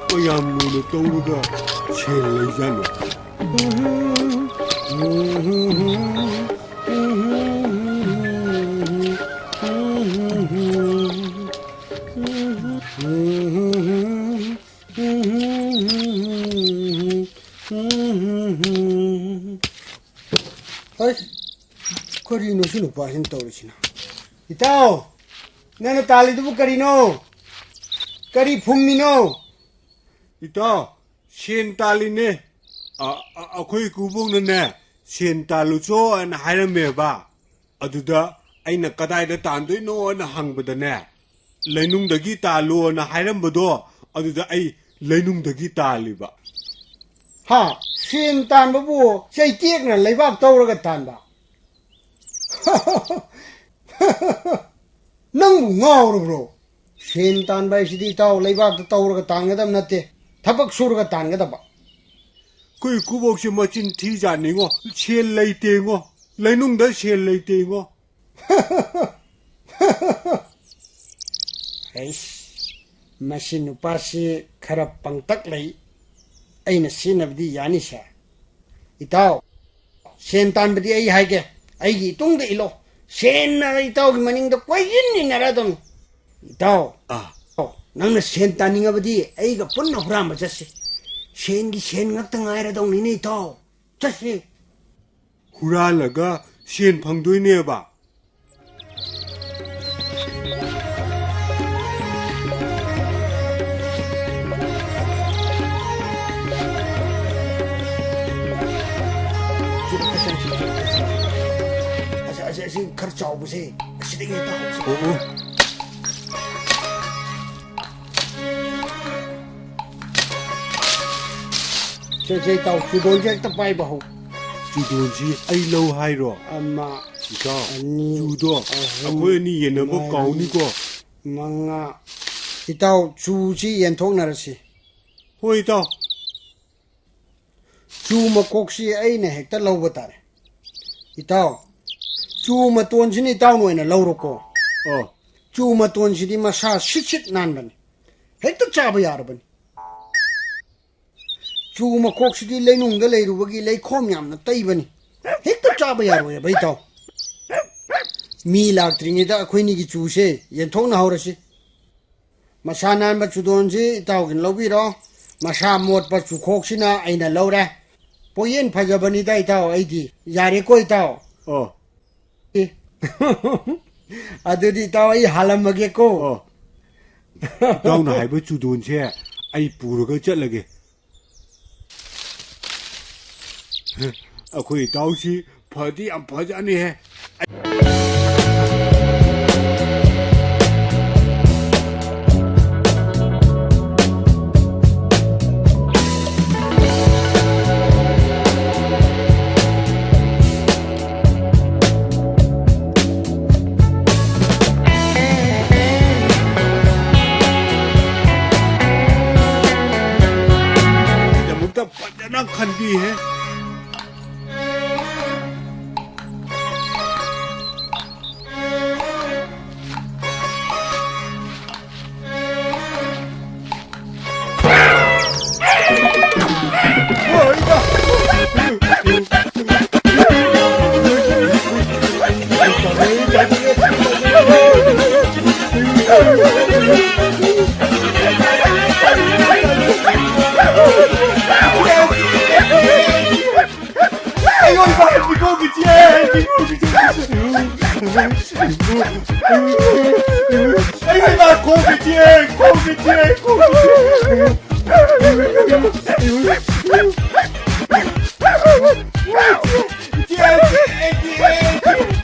ꯀꯌꯥꯝ ꯂꯨꯅ ꯇꯧꯔꯒ ꯁꯦꯟ ꯂꯩꯖꯥꯠꯅꯣ? ꯑꯁ, ꯀꯔꯤꯅꯣ ꯁꯤ ꯅꯨꯄꯥꯁꯤꯅ ꯇꯧꯔꯤꯁꯤꯅ? ꯏꯇꯥꯎ, ꯅꯪꯅ ꯇꯥꯜꯂꯤꯗꯨꯕꯨ ꯀꯔꯤꯅꯣ? ꯀꯔꯤ ꯐꯨꯝꯃꯤꯅꯣ? ꯏꯇꯥꯎ, ꯁꯦꯟ ꯇꯥꯜꯂꯤꯅꯦ꯫ ꯑ, ꯑ, ꯑꯩꯈꯣꯏ ꯏꯀꯨꯕꯣꯛꯅꯅꯦ, "ꯁꯦꯟ ꯇꯥꯜꯂꯨꯆꯣ" ꯍꯥꯏꯅ ꯍꯥꯏꯔꯝꯃꯦꯕ꯫ ꯑꯗꯨꯗ ꯑꯩꯅ "ꯀꯗꯥꯏꯗ ꯇꯥꯟꯗꯣꯏꯅꯣ?" ꯍꯥꯏꯅ ꯍꯪꯕꯗꯅꯦ, "ꯂꯩꯅꯨꯡꯗꯒꯤ ꯇꯥꯜꯂꯣꯅ" ꯍꯥꯏꯔꯝꯕꯗꯣ, ꯑꯗꯨꯗ ꯑꯩ ꯂꯩꯅꯨꯡꯗꯒꯤ ꯇꯥꯜꯂꯤꯕ꯫ ꯍꯥ? ꯁꯦꯟ ꯇꯥꯟꯕꯕꯨ ꯆꯩꯇꯦꯛꯅ ꯂꯩꯕꯥꯛ ꯇꯧꯔꯒ ꯇꯥꯟꯕ? ꯅꯪꯕꯨ ꯉꯥꯎꯔꯕ꯭ꯔꯣ? ꯁꯦꯟ ꯇꯥꯟꯕ ꯍꯥꯏꯁꯤꯗꯤ, ꯏꯇꯥꯎ, ꯂꯩꯕꯥꯛꯇ ꯇꯧꯔꯒ ꯇꯥꯟꯒꯗꯕ ꯅꯠꯇꯦ, ꯊꯕꯛ ꯁꯨꯔꯒ ꯇꯥꯟꯒꯗꯕ꯫ ꯑꯩꯈꯣꯏ ꯏꯀꯨꯕꯣꯛꯁꯦ ꯃꯆꯤꯟ ꯊꯤꯖꯥꯠꯅꯤꯉꯣ꯫ ꯁꯦꯟ ꯂꯩꯇꯦꯉꯣ꯫ ꯂꯩꯅꯨꯡꯗ ꯁꯦꯟ ꯂꯩꯇꯦꯉꯣ꯫ ꯑꯩꯁ, ꯃꯁꯤ ꯅꯨꯄꯥꯁꯤ ꯈꯔ ꯄꯪꯇꯛ ꯂꯩ꯫ ꯑꯩꯅ ꯁꯤꯖꯤꯟꯅꯕꯗꯤ ꯌꯥꯅꯤꯁꯦ꯫ ꯏꯇꯥꯎ, ꯁꯦꯟ ꯇꯥꯟꯕꯗꯤ ꯑꯩ ꯍꯥꯏꯒꯦ, ꯑꯩꯒꯤ ꯏꯇꯨꯡꯗ ꯏꯜꯂꯣ꯫ ꯁꯦꯟꯅ ꯏꯇꯥꯎꯒꯤ ꯃꯅꯤꯡꯗ ꯀꯣꯏꯏꯟ ꯏꯟꯅꯔꯗꯧꯅꯤ꯫ ꯏꯇꯥꯎ, ꯑꯥ꯫ ꯅꯪꯅ ꯁꯦꯟ ꯇꯥꯅꯤꯡꯉꯕꯗꯤ ꯑꯩꯒ ꯄꯨꯟꯅ ꯍꯨꯔꯥꯟꯕ ꯆꯠꯁꯤ꯫ ꯁꯦꯟꯒꯤ ꯁꯦꯟ ꯉꯛꯇ ꯉꯥꯏꯔꯗꯧꯅꯤꯅꯦ, ꯏꯇꯥꯎ꯫ ꯆꯠꯁꯤ꯫ ꯍꯨꯔꯥꯜꯂꯒ ꯁꯦꯟ ꯐꯪꯗꯣꯏꯅꯦꯕ꯫ ꯑꯁꯤ, ꯑꯁꯤ, ꯑꯁꯤ ꯈꯔ ꯆꯥꯎꯕꯁꯦ, ꯑꯁꯤꯗꯒꯤ ꯍꯦꯛꯇ ꯍꯧꯁꯦ꯫ ꯑꯣ, ꯑꯣ꯫ ꯁꯦ, ꯁꯦ, ꯏꯇꯥꯎ, ꯆꯨꯗꯣꯟꯁꯦ ꯍꯦꯛꯇ ꯄꯥꯏꯕ ꯍꯧ꯫ ꯆꯨꯗꯣꯟꯁꯤ ꯑꯩ ꯂꯧ ꯍꯥꯏꯔꯣ? ꯑꯃ, ꯏꯇꯥꯎ, ꯑꯅꯤ, ꯆꯨꯗꯣ ꯑꯍꯨꯝ, ꯑꯩꯈꯣꯏ ꯑꯅꯤ ꯌꯦꯟꯅꯕ ꯃꯔꯤ, ꯀꯥꯎꯅꯤꯀꯣ꯫ ꯃꯉꯥ꯫ ꯏꯇꯥꯎ, ꯆꯨꯁꯤ ꯌꯦꯟꯊꯣꯛꯅꯔꯁꯤ꯫ ꯍꯣꯏ, ꯏꯇꯥꯎ꯫ ꯆꯨ ꯃꯀꯣꯛꯁꯤ ꯑꯩꯅ ꯍꯦꯛꯇ ꯂꯧꯕ ꯇꯥꯔꯦ꯫ ꯏꯇꯥꯎ, ꯆꯨ ꯃꯇꯣꯟꯁꯤꯅ ꯏꯇꯥꯎꯅ ꯑꯣꯏꯅ ꯂꯧꯔꯣꯀꯣ꯫ ꯑꯣ꯫ ꯆꯨ ꯃꯇꯣꯟꯁꯤꯗꯤ ꯃꯁꯥ ꯁꯤꯠ ꯁꯤꯠ ꯅꯥꯟꯕꯅꯤ꯫ ꯍꯦꯛꯇ ꯆꯥꯕ ꯌꯥꯔꯕꯅꯤ꯫ ꯆꯨ ꯃꯀꯣꯛꯁꯤꯗꯤ ꯂꯩꯅꯨꯡꯗ ꯂꯩꯔꯨꯕꯒꯤ ꯂꯩꯈꯣꯝ ꯌꯥꯝꯅ ꯇꯩꯕꯅꯤ꯫ ꯍꯦꯛꯇ ꯆꯥꯕ ꯌꯥꯔꯣꯏꯑꯕ, ꯏꯇꯥꯎ꯫ ꯃꯤ ꯂꯥꯛꯇ꯭ꯔꯤꯉꯩꯗ ꯑꯩꯈꯣꯏꯅꯤꯒꯤ ꯆꯨꯁꯦ ꯌꯦꯟꯊꯣꯛꯅꯍꯧꯔꯁꯤ꯫ ꯃꯁꯥ ꯅꯥꯟꯕ ꯆꯨꯗꯣꯟꯁꯤ ꯏꯇꯥꯎꯒꯤꯅ ꯂꯧꯕꯤꯔꯣ꯫ ꯃꯁꯥ ꯃꯣꯠꯄ ꯆꯨꯈꯣꯛꯁꯤꯅ ꯑꯩꯅ ꯂꯧꯔꯦ꯫ ꯄꯣꯌꯦꯟ ꯐꯖꯕꯅꯤꯗ, ꯏꯇꯥꯎ, ꯑꯩꯗꯤ꯫ ꯌꯥꯔꯦꯀꯣ, ꯏꯇꯥꯎ? ꯑꯣ꯫ ꯑꯦ꯫ ꯑꯗꯨꯗꯤ, ꯏꯇꯥꯎ, ꯑꯩ ꯍꯥꯜꯂꯝꯃꯒꯦꯀꯣ꯫ ꯑꯣ꯫ ꯏꯇꯥꯎꯅ ꯍꯥꯏꯕ ꯆꯨꯗꯣꯟꯁꯦ ꯑꯩ ꯄꯨꯔꯒ ꯆꯠꯂꯒꯦ꯫ ꯑꯩꯈꯣꯏ ꯏꯇꯥꯎꯁꯤ ꯐꯗꯤ ꯌꯥꯝ ꯐꯖꯅꯤꯍꯦ꯫ ꯑꯩ ꯏꯃꯥ ꯈꯣꯡ ꯄꯤꯊꯦꯛꯑꯦ, ꯈꯣꯡ ꯄꯤꯊꯦꯛꯑꯦ, ꯈꯣꯡ ꯄꯤꯊꯦꯛꯑꯦ꯫ ꯏꯆꯦ, ꯏꯆꯦ, ꯏꯆꯦ, ꯏꯆꯦ꯫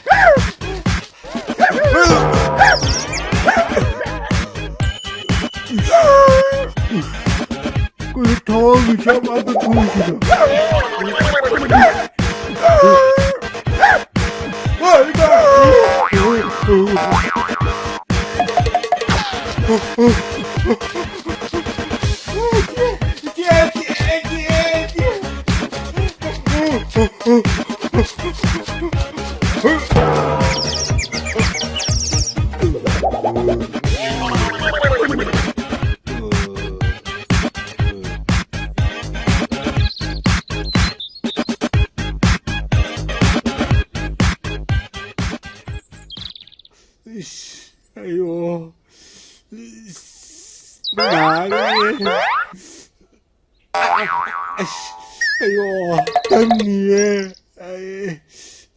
ꯀꯩꯅꯣ ꯊꯋꯥꯟꯃꯤꯆꯥꯛ ꯉꯥꯛꯇ ꯊꯣꯛꯏꯁꯤꯅ? ꯏꯁ, ꯑꯌꯣ꯫ ꯏꯁ, ꯅꯥꯔꯦ꯫ ꯑꯁ, ꯑꯌꯣ, ꯇꯝꯃꯤꯌꯦ꯫ ꯑꯩ,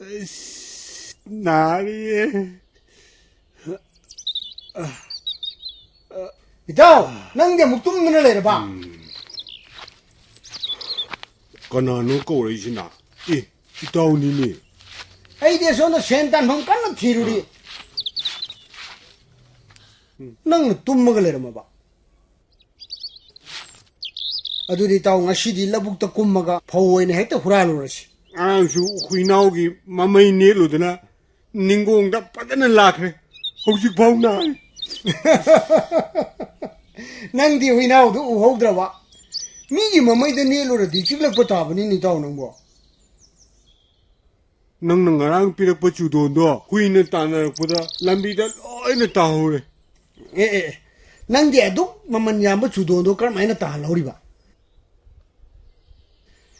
ꯑꯁ, ꯅꯥꯔꯤꯌꯦ꯫ ꯏꯇꯥꯎ, ꯅꯪꯗꯤ ꯑꯃꯨꯛ ꯇꯨꯝꯗꯅ ꯂꯩꯔꯕ? ꯎꯝ꯫ ꯀꯅꯥꯅꯣ ꯀꯧꯔꯛꯏꯁꯤꯅ? ꯑꯦ, ꯏꯇꯥꯎꯅꯤꯅꯦ꯫ ꯑꯩꯗꯤ ꯑꯁꯣꯝꯗ ꯁꯦꯟ ꯇꯥꯟꯐꯝ ꯀꯟꯅ ꯊꯤꯔꯨꯔꯤ꯫ ꯎꯝ꯫ ꯅꯪꯅ ꯇꯨꯝꯃꯒ ꯂꯩꯔꯝꯃꯕ? ꯑꯗꯨꯗꯤ ꯏꯇꯥꯎ, ꯉꯁꯤꯗꯤ ꯂꯧꯕꯨꯛꯇ ꯀꯨꯝꯃꯒ ꯐꯧ ꯑꯣꯏꯅ ꯍꯦꯛꯇ ꯍꯨꯔꯥꯜꯂꯨꯔꯁꯤ꯫ ꯉꯔꯥꯡꯁꯨ ꯍꯨꯏꯅꯥꯎꯒꯤ ꯃꯃꯩ ꯅꯦꯠꯂꯨꯗꯅ ꯅꯤꯡꯒꯣꯡꯗ ꯐꯖꯅ ꯂꯥꯛꯈ꯭ꯔꯦ꯫ ꯍꯧꯖꯤꯛꯐꯥꯎ ꯅꯥꯔꯤ꯫ ꯅꯪꯗꯤ ꯍꯨꯏꯅꯥꯎꯗꯨ ꯎꯍꯧꯗ꯭ꯔꯕ? ꯃꯤꯒꯤ ꯃꯃꯩꯗ ꯅꯦꯠꯂꯨꯔꯗꯤ ꯆꯤꯛꯂꯛꯄ ꯇꯥꯕꯅꯤꯅꯦ ꯏꯇꯥꯎ ꯅꯪꯕꯣ꯫ ꯅꯪꯅ ꯉꯔꯥꯡ ꯄꯤꯔꯛꯄ ꯆꯨꯗꯣꯟꯗꯣ ꯍꯨꯏꯅ ꯇꯥꯟꯅꯔꯛꯄꯗ ꯂꯝꯕꯤꯗ ꯂꯣꯏꯅ ꯇꯥꯍꯧꯔꯦ꯫ ꯑꯦ, ꯑꯦ, ꯑꯦ, ꯅꯪꯗꯤ ꯑꯗꯨꯛ ꯃꯃꯜ ꯌꯥꯝꯕ ꯆꯨꯗꯣꯟꯗꯣ ꯀꯔꯝꯍꯥꯏꯅ ꯇꯥꯍꯜꯍꯧꯔꯤꯕ?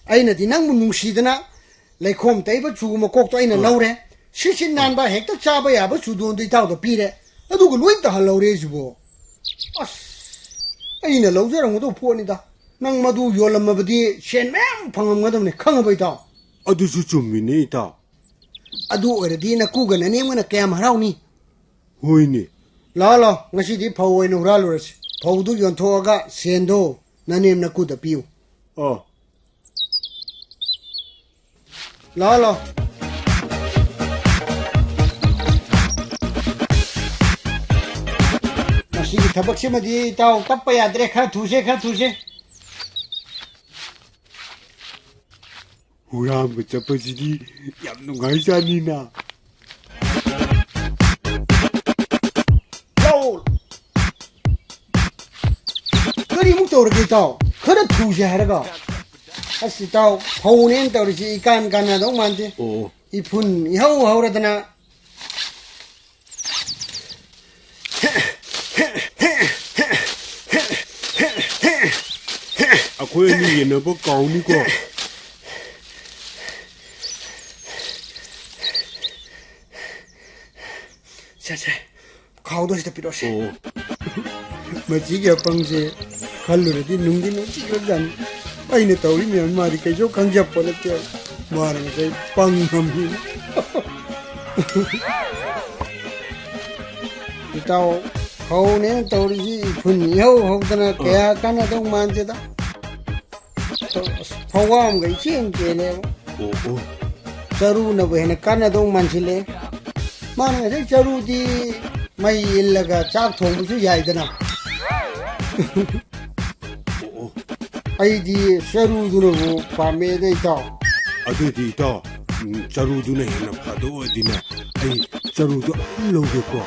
ꯑꯩꯅꯗꯤ ꯅꯪꯕꯨ ꯅꯨꯡꯁꯤꯗꯅ ꯂꯩꯈꯣꯝ ꯇꯩꯕ ꯆꯨ ꯃꯀꯣꯛꯇꯣ ꯑꯩꯅ ꯑ꯫ ꯂꯧꯔꯦ꯫ ꯁꯤꯠ ꯁꯤꯠ ꯅꯥꯟꯕ, ꯍꯦꯛꯇ ꯆꯥꯕ ꯌꯥꯕ ꯆꯨꯗꯣꯟꯗꯣ ꯏꯇꯥꯎꯗ ꯄꯤꯔꯦ꯫ ꯑꯗꯨꯒ ꯂꯣꯏ ꯇꯥꯍꯜꯍꯧꯔꯦ ꯁꯤꯕꯣ꯫ ꯑꯁ, ꯑꯩꯅ ꯂꯧꯖꯔꯝꯒꯗꯧꯕ ꯄꯣꯠꯅꯤꯗ꯫ ꯅꯪ ꯃꯗꯨ ꯌꯣꯜꯂꯝꯃꯕꯗꯤ ꯁꯦꯟ ꯃꯌꯥꯝ ꯐꯪꯉꯝꯒꯗꯕꯅꯤ, ꯈꯪꯉꯕ ꯏꯇꯥꯎ? ꯑꯗꯨꯁꯨ ꯆꯨꯝꯃꯤꯅꯦ ꯏꯇꯥꯎ꯫ ꯑꯗꯨ ꯑꯣꯏꯔꯗꯤ ꯅꯀꯨꯒ ꯅꯅꯦꯝꯒꯅ ꯀꯌꯥꯝ ꯍꯔꯥꯎꯅꯤ? ꯍꯣꯏꯅꯦ꯫ ꯂꯥꯛꯑꯣ, ꯂꯥꯛꯑꯣ, ꯉꯁꯤꯗꯤ ꯐꯧ ꯑꯣꯏꯅ ꯍꯨꯔꯥꯜꯂꯨꯔꯁꯤ꯫ ꯐꯧꯗꯨ ꯌꯣꯟꯊꯣꯛꯑꯒ ꯁꯦꯟꯗꯣ ꯅꯅꯦꯝ ꯅꯀꯨꯗ ꯄꯤꯌꯨ꯫ ꯑꯣ꯫ ꯂꯥꯛꯑꯣ, ꯂꯥꯛꯑꯣ꯫ ꯃꯁꯤꯒꯤ ꯊꯕꯛꯁꯤꯃꯗꯤ ꯏꯇꯥꯎ ꯇꯞꯄ ꯌꯥꯗ꯭ꯔꯦ, ꯈꯔ ꯊꯨꯁꯦ, ꯈꯔ ꯊꯨꯁꯦ꯫ ꯍꯨꯔꯥꯟꯕ ꯆꯠꯄꯁꯤꯗꯤ ꯌꯥꯝ ꯅꯨꯡꯉꯥꯏꯖꯥꯠꯅꯤꯅ꯫ ꯂꯥꯛꯑꯣ꯫ ꯀꯔꯤꯃꯨꯛ ꯇꯧꯔꯒꯦ ꯏꯇꯥꯎ? ꯈꯔ ꯊꯨꯁꯦ ꯍꯥꯏꯔꯒ꯫ ꯑꯁ ꯏꯇꯥꯎ, ꯐꯧꯅꯦꯅ ꯇꯧꯔꯤꯁꯤ ꯏꯀꯥꯟ ꯀꯥꯟꯅꯗꯧ ꯃꯥꯟꯗꯦ꯫ ꯑꯣ꯫ ꯏꯐꯨꯟ ꯏꯍꯧ ꯍꯧꯔꯗꯅ꯫ ꯑꯩꯈꯣꯏ ꯑꯅꯤ ꯌꯦꯟꯅꯕ ꯀꯥꯎꯅꯤꯀꯣ꯫ ꯁꯦ, ꯁꯦ, ꯈꯥꯎꯗꯣ ꯁꯤꯗ ꯄꯤꯔꯛꯑꯣꯁꯦ꯫ ꯑꯣ꯫ ꯃꯁꯤꯒꯤ ꯑꯄꯪꯁꯦ ꯈꯜꯂꯨꯔꯗꯤ ꯅꯨꯡꯗꯤ ꯅꯨꯡꯁꯤꯈ꯭ꯔꯖꯥꯠꯅꯤ꯫ ꯑꯩꯅ ꯇꯧꯔꯤ ꯃꯌꯥꯝ ꯃꯥꯗꯤ ꯀꯩꯁꯨ ꯈꯪꯖꯄꯣꯠ ꯅꯠꯇꯦ꯫ ꯃꯥꯅ ꯉꯁꯥꯏ ꯄꯪꯉꯝꯃꯤ꯫ ꯏꯇꯥꯎ, ꯐꯧꯅꯦꯅ ꯇꯧꯔꯤꯁꯤ ꯏꯐꯨꯟ ꯏꯍꯧ ꯍꯧꯗꯅ ꯀꯌꯥ ꯀꯥꯟꯅꯗꯧ ꯃꯥꯟꯗꯦꯗ꯫ ꯑꯁ, ꯐꯧ ꯑꯃꯒ ꯏꯆꯦꯟ ꯆꯦꯜꯂꯦꯕ꯫ ꯑꯣ, ꯑꯣ꯫ ꯆꯔꯨꯅꯕꯨ ꯍꯦꯟꯅ ꯀꯥꯟꯅꯗꯧ ꯃꯥꯟꯁꯤꯜꯂꯦ꯫ ꯃꯥꯅ ꯉꯁꯥꯏ ꯆꯔꯨꯗꯤ ꯃꯩ ꯏꯜꯂꯒ ꯆꯥꯛ ꯊꯣꯡꯕꯁꯨ ꯌꯥꯏꯗꯅ꯫ ꯑꯣ, ꯑꯣ꯫ ꯑꯩꯗꯤ ꯆꯔꯨꯗꯨꯅꯕꯨ ꯄꯥꯝꯃꯦꯗ, ꯏꯇꯥꯎ꯫ ꯑꯗꯨꯗꯤ ꯏꯇꯥꯎ, ꯎꯝ, ꯆꯔꯨꯗꯨꯅ ꯍꯦꯟꯅ ꯐꯗꯧ ꯑꯣꯏꯗꯤꯅꯦ, ꯑꯩ ꯆꯔꯨꯗꯨ ꯑꯗꯨꯝ ꯂꯧꯒꯦꯀꯣ꯫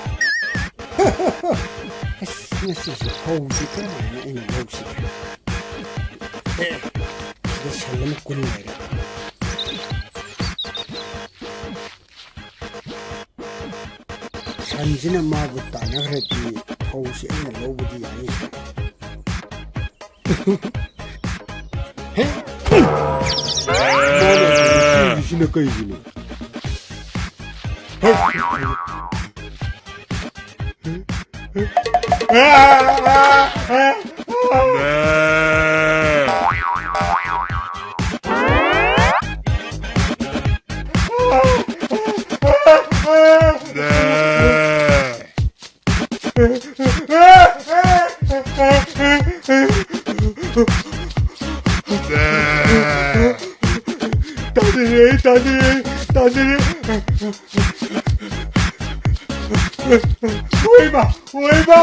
ꯑꯁ, ꯉꯁꯤꯁꯦ ꯐꯧꯁꯤ ꯀꯔꯝꯍꯥꯏꯅ ꯑꯩꯅ ꯂꯧꯁꯤꯒꯦ? ꯑꯦ, ꯁꯤꯗ ꯁꯟ ꯑꯃ ꯀꯨꯟ ꯂꯩꯔꯦ꯫ ꯁꯟꯁꯤꯅ ꯃꯥꯕꯨ ꯇꯥꯟꯅꯈ꯭ꯔꯗꯤ ꯐꯧꯁꯤ ꯑꯩꯅ ꯂꯧꯕꯗꯤ ꯌꯥꯅꯤ꯫ ꯍꯦ! ꯃꯥꯅ ꯁꯤꯅ ꯀꯩꯒꯤꯅꯣ? ꯍꯦ! ꯑꯣꯏꯃ! ꯑꯣꯏꯃ!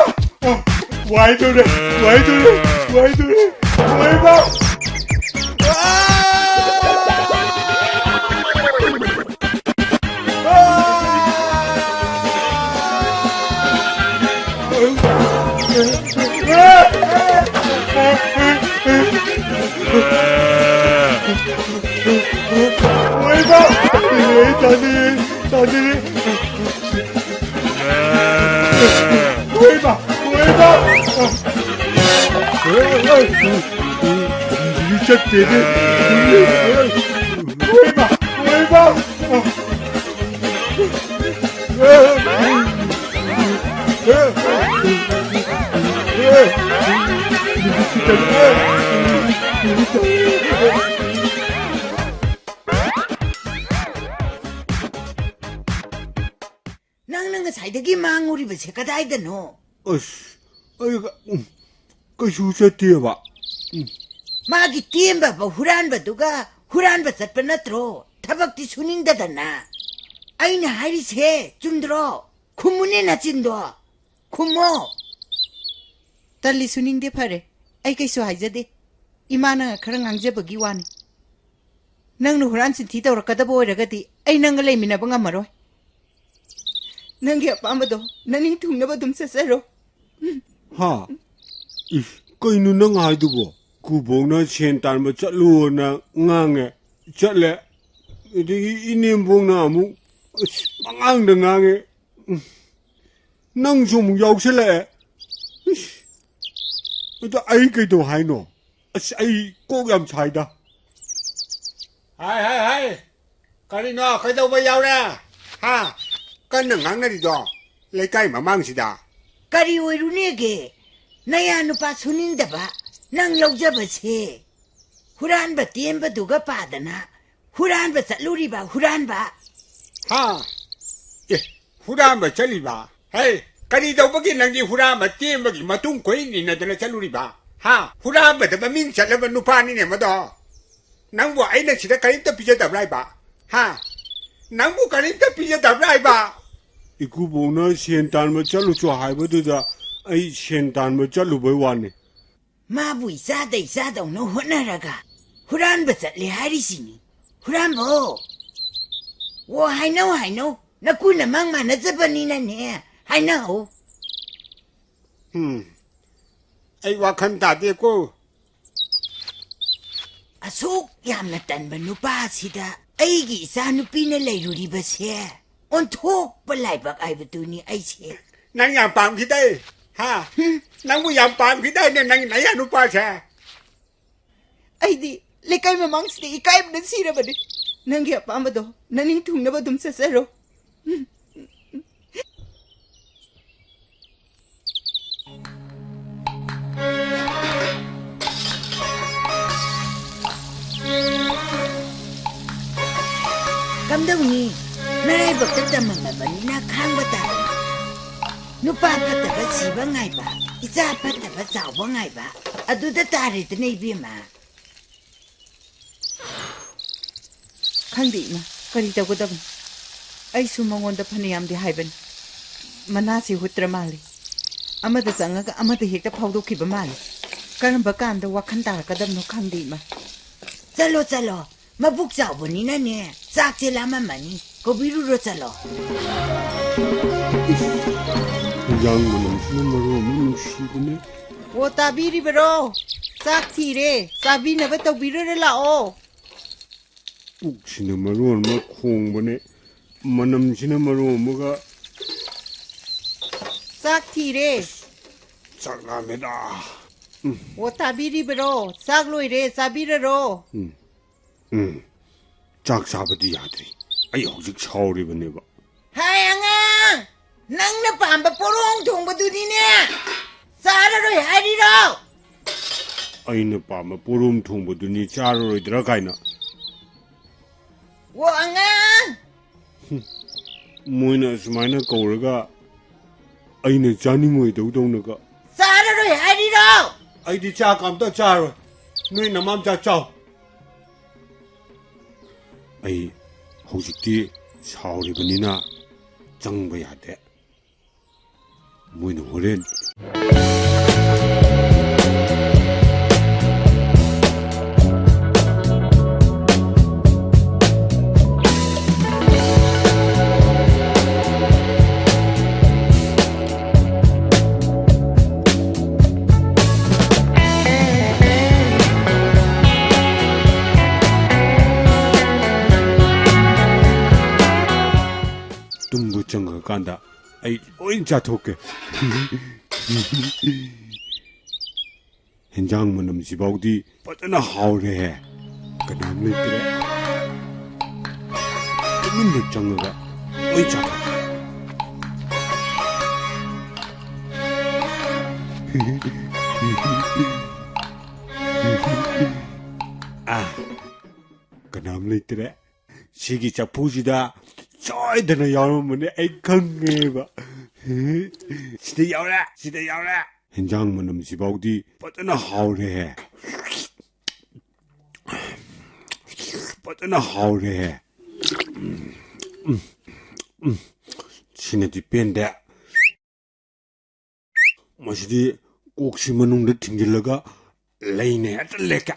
ꯋꯥꯏꯗꯧꯔꯦ! ꯋꯥꯏꯗꯧꯔꯦ! ꯋꯥꯏꯗꯧꯔꯦ! ꯑꯣꯏꯃ! ꯑꯣꯏꯃ! ꯑꯦ, ꯇꯥꯅꯤꯡꯉꯦ, ꯇꯥꯅꯤꯡꯉꯦ꯫ ꯑꯣꯏꯃ! ꯑꯣꯏꯃ! ꯆꯠꯇꯦꯅꯦ꯫ ꯑꯣꯏꯃ! ꯑꯣꯏꯃ! ꯅꯪꯅ ꯉꯁꯥꯏꯗꯒꯤ ꯃꯥꯡꯉꯨꯔꯤꯕꯁꯦ ꯀꯗꯥꯏꯗꯅꯣ? ꯑꯁ, ꯑꯩ ꯀ-, ꯎꯝ, ꯀꯩꯁꯨ ꯆꯠꯇꯦꯕ꯫ ꯎꯝ꯫ ꯃꯥꯒꯤ ꯇꯦꯝꯕ ꯍꯨꯔꯥꯟꯕꯗꯨꯒ ꯍꯨꯔꯥꯟꯕ ꯆꯠꯄ ꯅꯠꯇ꯭ꯔꯣ? ꯊꯕꯛꯇꯤ ꯁꯨꯅꯤꯡꯗꯗꯅ꯫ ꯑꯩꯅ ꯍꯥꯏꯔꯤꯁꯦ ꯆꯨꯝꯗ꯭ꯔꯣ? ꯈꯨꯝꯃꯨꯅꯦ ꯅꯆꯤꯟꯗꯣ꯫ ꯈꯨꯝꯃꯣ꯫ ꯇꯜꯂꯤ, ꯁꯨꯅꯤꯡꯗꯦ, ꯐꯔꯦ꯫ ꯑꯩ ꯀꯩꯁꯨ ꯍꯥꯏꯖꯗꯦ꯫ ꯏꯃꯥꯅ ꯈꯔ ꯉꯥꯡꯖꯕꯒꯤ ꯋꯥꯅꯤ꯫ ꯅꯪꯅ ꯍꯨꯔꯥꯟ ꯆꯤꯟꯊꯤ ꯇꯧꯔꯛꯀꯗꯕ ꯑꯣꯏꯔꯒꯗꯤ ꯑꯩ ꯅꯪꯒ ꯂꯩꯃꯤꯟꯅꯕ ꯉꯝꯃꯔꯣꯏ꯫ ꯅꯪꯒꯤ ꯑꯄꯥꯝꯕꯗꯣ ꯅꯅꯤꯡ ꯊꯨꯡꯅꯕ ꯑꯗꯨꯝ ꯆꯠꯆꯔꯣ꯫ ꯍꯥ? ꯏꯁ, ꯀꯩꯅꯣ ꯅꯪ ꯍꯥꯏꯗꯨꯕꯣ? ꯀꯨꯕꯣꯛꯅ ꯁꯦꯟ ꯇꯥꯟꯕ ꯆꯠꯂꯣꯅ ꯉꯥꯡꯉꯦ, ꯆꯠꯂꯦ꯫ ꯑꯗꯒꯤ ꯏꯅꯦꯝꯕꯣꯛꯅ ꯑꯃꯨꯛ, ꯑꯁ, ꯄꯉꯥꯡꯗ ꯉꯥꯡꯉꯦ꯫ ꯎꯝ꯫ ꯅꯪꯁꯨ ꯑꯃꯨꯛ ꯌꯥꯎꯁꯜꯂꯛꯑꯦ꯫ ꯏꯁ꯫ ꯑꯗꯣ ꯑꯩ ꯀꯩꯗꯧ ꯍꯥꯏꯅꯣ? ꯑꯁ, ꯑꯩ ꯀꯣꯛ ꯌꯥꯝ ꯁꯥꯏꯗ꯫ ꯍꯥꯏ, ꯍꯥꯏ, ꯍꯥꯏ꯫ ꯀꯔꯤꯅꯣ? ꯀꯩꯗꯧꯕ ꯌꯥꯎꯔꯦ? ꯍꯥ? ꯀꯟꯅ ꯉꯥꯡꯅꯔꯤꯗꯣ ꯂꯩꯀꯥꯏ ꯃꯃꯥꯡꯁꯤꯗ꯫ ꯀꯔꯤ ꯑꯣꯏꯔꯨꯅꯦꯒꯦ? ꯅꯌꯥ ꯅꯨꯄꯥ ꯁꯨꯅꯤꯡꯗꯕ ꯅꯪ ꯂꯧꯖꯕꯁꯦ꯫ ꯍꯨꯔꯥꯟꯕ ꯇꯦꯝꯕꯗꯨꯒ ꯄꯥꯗꯅ ꯍꯨꯔꯥꯟꯕ ꯆꯠꯂꯨꯔꯤꯕ ꯍꯨꯔꯥꯟꯕ꯫ ꯍꯥ? ꯑꯦ, ꯍꯨꯔꯥꯟꯕ ꯆꯠꯂꯤꯕ? ꯍꯩ, ꯀꯔꯤ ꯇꯧꯕꯒꯤ ꯅꯪꯗꯤ ꯍꯨꯔꯥꯟꯕ ꯇꯦꯝꯕꯒꯤ ꯃꯇꯨꯡ ꯀꯣꯏ ꯏꯟ ꯏꯟꯅꯗꯅ ꯆꯠꯂꯨꯔꯤꯕ? ꯍꯥ? ꯍꯨꯔꯥꯟꯕꯗ ꯃꯃꯤꯡ ꯆꯠꯂꯕ ꯅꯨꯄꯥꯅꯤꯅꯦ ꯃꯗꯣ꯫ ꯅꯪꯕꯨ ꯑꯩꯅ ꯁꯤꯗ ꯀꯔꯤꯝꯇ ꯄꯤꯖꯗꯕ꯭ꯔꯥ ꯍꯥꯏꯕ? ꯍꯥ? ꯅꯪꯕꯨ ꯀꯔꯤꯝꯇ ꯄꯤꯖꯗꯕ꯭ꯔꯥ ꯍꯥꯏꯕ? ꯏꯀꯨꯕꯣꯛꯅ ꯁꯦꯟ ꯇꯥꯟꯕ ꯆꯠꯂꯨꯆꯣ ꯍꯥꯏꯕꯗꯨꯗ ꯑꯩ ꯁꯦꯟ ꯇꯥꯟꯕ ꯆꯠꯂꯨꯕꯩ ꯋꯥꯅꯤ꯫ ꯃꯥꯕꯨ ꯏꯆꯥꯗ ꯏꯆꯥꯗꯧꯅ ꯍꯣꯠꯅꯔꯒ ꯍꯨꯔꯥꯟꯕ ꯆꯠꯂꯦ ꯍꯥꯏꯔꯤꯁꯤꯅꯤ꯫ ꯍꯨꯔꯥꯟꯕ? ꯑꯣ, ꯍꯥꯏꯅꯧ, ꯍꯥꯏꯅꯧ꯫ ꯅꯀꯨ ꯅꯃꯥꯡ ꯃꯥꯟꯅꯖꯕꯅꯤꯅꯅꯦ꯫ ꯍꯥꯏꯅꯧ꯫ ꯎꯝ꯫ ꯑꯩ ꯋꯥꯈꯜ ꯇꯥꯗꯦꯀꯣ꯫ ꯑꯁꯨꯛ ꯌꯥꯝꯅ ꯇꯟꯕ ꯅꯨꯄꯥ ꯑꯁꯤꯗ ꯑꯩꯒꯤ ꯏꯆꯥ ꯅꯨꯄꯤꯅ ꯂꯩꯔꯨꯔꯤꯕꯁꯦ ꯑꯣꯟꯊꯣꯛꯄ ꯂꯥꯏꯕꯛ ꯍꯥꯏꯕꯗꯨꯅꯤ ꯑꯩꯁꯦ꯫ ꯅꯪ ꯌꯥꯝ ꯄꯥꯝꯈꯤꯗꯥꯏ? ꯍꯥ? ꯍꯨꯝ꯫ ꯅꯪꯕꯨ ꯌꯥꯝ ꯄꯥꯝꯈꯤꯗꯥꯏꯅꯦ, ꯅꯪꯒꯤ ꯅꯌꯥ ꯅꯨꯄꯥꯁꯦ? ꯑꯩꯗꯤ ꯂꯩꯀꯥꯏ ꯃꯃꯥꯡꯁꯤꯗ ꯏꯀꯥꯏꯕꯅ ꯁꯤꯔꯕꯅꯤ꯫ ꯅꯪꯒꯤ ꯑꯄꯥꯝꯕꯗꯣ ꯅꯅꯤꯡ ꯊꯨꯡꯅꯕ ꯑꯗꯨꯝ ꯆꯠꯆꯔꯣ꯫ ꯀꯝꯗꯧꯅꯤ? ꯅꯔꯥꯏꯕꯛꯇ ꯇꯝꯃꯝꯃꯕꯅꯤꯅ ꯈꯥꯡꯕ ꯇꯥꯕꯅꯤ꯫ ꯅꯨꯄꯥ ꯐꯠꯇꯕ ꯁꯤꯕ ꯉꯥꯏꯕ, ꯏꯆꯥ ꯐꯠꯇꯕ ꯆꯥꯎꯕ ꯉꯥꯏꯕ, ꯑꯗꯨꯗ ꯇꯥꯔꯦꯗꯅ, ꯏꯕꯦꯝꯃ꯫ ꯈꯪꯗꯦ ꯏꯃꯥ, ꯀꯔꯤ ꯇꯧꯒꯗꯕꯅꯣ? ꯑꯩꯁꯨ ꯃꯉꯣꯟꯗ ꯐꯅꯌꯥꯝꯗꯤ ꯍꯥꯏꯕꯅꯤ꯫ ꯃꯅꯥꯁꯤ ꯍꯨꯠꯇ꯭ꯔ ꯃꯥꯜꯂꯤ꯫ ꯑꯃꯗ ꯆꯪꯉꯒ ꯑꯃꯗ ꯍꯦꯛꯇ ꯐꯥꯎꯗꯣꯛꯈꯤꯕ ꯃꯥꯜꯂꯤ꯫ ꯀꯔꯝꯕ ꯀꯥꯟꯗ ꯋꯥꯈꯜ ꯇꯥꯔꯛꯀꯗꯕꯅꯣ ꯈꯪꯗꯦ ꯏꯃꯥ꯫ ꯆꯠꯂꯣ, ꯆꯠꯂꯣ꯫ ꯃꯕꯨꯛ ꯆꯥꯎꯕꯅꯤꯅꯅꯦ, ꯆꯥꯛꯁꯦ ꯂꯥꯝꯃꯝꯃꯅꯤ꯫ ꯀꯧꯕꯤꯔꯨꯔꯣ, ꯆꯠꯂꯣ꯫ ꯏꯁ, ꯍꯤꯟꯖꯥꯡ ꯃꯅꯝꯁꯤꯅ ꯃꯔꯣꯟ ꯑꯃ ꯅꯨꯡꯁꯤꯕꯅꯦ꯫ ꯑꯣ, ꯇꯥꯕꯤꯔꯤꯕꯔꯣ? ꯆꯥꯛ ꯊꯤꯔꯦ, ꯆꯥꯕꯤꯅꯕ ꯇꯧꯕꯤꯔꯨꯔ ꯂꯥꯛꯑꯣ꯫ ꯄꯨꯛꯁꯤꯅ ꯃꯔꯣꯟ ꯑꯃ ꯈꯣꯡꯕꯅꯦ, ꯃꯅꯝꯁꯤꯅ ꯃꯔꯣꯟ ꯑꯃꯒ꯫ ꯆꯥꯛ ꯊꯤꯔꯦ꯫ ꯆꯥꯛ ꯂꯥꯝꯃꯦꯗ꯫ ꯎꯝ꯫ ꯑꯣ, ꯇꯥꯕꯤꯔꯤꯕꯔꯣ? ꯆꯥꯛ ꯂꯣꯏꯔꯦ, ꯆꯥꯕꯤꯔꯔꯣ꯫ ꯎꯝ꯫ ꯎꯝ꯫ ꯆꯥꯛ ꯆꯥꯕꯗꯤ ꯌꯥꯗ꯭ꯔꯤ꯫ ꯑꯩ ꯍꯧꯖꯤꯛ ꯁꯥꯎꯔꯤꯕꯅꯦꯕ꯫ ꯍꯥꯏ ꯑꯉꯥꯡ! ꯅꯪꯅ ꯄꯥꯝꯕ ꯄꯣꯔꯣꯡ ꯊꯣꯡꯕꯗꯨꯅꯤꯅꯦ! ꯆꯥꯔꯔꯣꯏ ꯍꯥꯏꯔꯤꯔꯣ? ꯑꯩꯅ ꯄꯥꯝꯕ ꯄꯣꯔꯣꯝ ꯊꯣꯡꯕꯗꯨꯅꯤ ꯆꯥꯔꯔꯣꯏꯗ꯭ꯔꯥ ꯀꯥꯏꯅ꯫ ꯑꯣ ꯑꯉꯥꯡ! ꯃꯣꯏꯅ ꯑꯁꯨꯃꯥꯏꯅ ꯀꯧꯔꯒ ꯑꯩꯅ ꯆꯥꯅꯤꯡꯉꯣꯏꯗꯧꯗꯧꯅꯒ꯫ ꯆꯥꯔꯔꯣꯏ ꯍꯥꯏꯔꯤꯔꯣ? ꯑꯩꯗꯤ ꯆꯥꯛ ꯑꯝꯇ ꯆꯥꯔꯣꯏ꯫ ꯅꯣꯏ ꯅꯃꯥꯝꯆꯥ ꯆꯥꯎ꯫ ꯑꯩ ꯍꯧꯖꯤꯛꯇꯤ ꯁꯥꯎꯔꯤꯕꯅꯤꯅ ꯆꯪꯕ ꯌꯥꯗꯦ꯫ ꯃꯣꯏꯅ ꯍꯣꯔꯦꯟ ꯇꯨꯝꯕ ꯆꯪꯉꯀꯥꯟꯗ ꯑꯩ ꯂꯣꯏ ꯆꯥꯊꯣꯛꯀꯦ꯫ ꯍꯦꯟꯖꯥꯡ ꯃꯅꯝꯁꯤꯐꯥꯎꯗꯤ ꯐꯖꯅ ꯍꯥꯎꯔꯦꯍꯦ꯫ ꯀꯅꯥꯝ ꯂꯩꯇ꯭ꯔꯦ꯫ ꯇꯨꯃꯤꯟꯅ ꯆꯪꯉꯒ ꯂꯣꯏ ꯆꯥꯊꯣꯛꯀꯦ꯫ ꯑꯥ, ꯀꯅꯥꯝ ꯂꯩꯇ꯭ꯔꯦ꯫ ꯁꯤꯒꯤ ꯆꯐꯨꯁꯤꯗ ꯁꯣꯏꯗꯅ ꯌꯥꯎꯔꯝꯕꯅꯦ, ꯑꯩ ꯈꯪꯉꯦꯕ꯫ ꯁꯤꯗ ꯌꯥꯎꯔꯦ, ꯁꯤꯗ ꯌꯥꯎꯔꯦ꯫ ꯍꯦꯟꯖꯥꯡ ꯃꯅꯝꯁꯤꯐꯥꯎꯗꯤ ꯐꯖꯅ ꯍꯥꯎꯔꯦꯍꯦ꯫ ꯐꯖꯅ ꯍꯥꯎꯔꯦꯍꯦ꯫ ꯎꯝ, ꯎꯝ, ꯎꯝ꯫ ꯁꯤꯅꯗꯤ ꯄꯦꯟꯗꯦ꯫ ꯃꯁꯤꯗꯤ ꯀꯣꯛꯁꯤ ꯃꯅꯨꯡꯗ ꯊꯤꯡꯖꯤꯜꯂꯒ ꯂꯩꯅ ꯍꯦꯛꯇ ꯂꯦꯛꯀꯦ꯫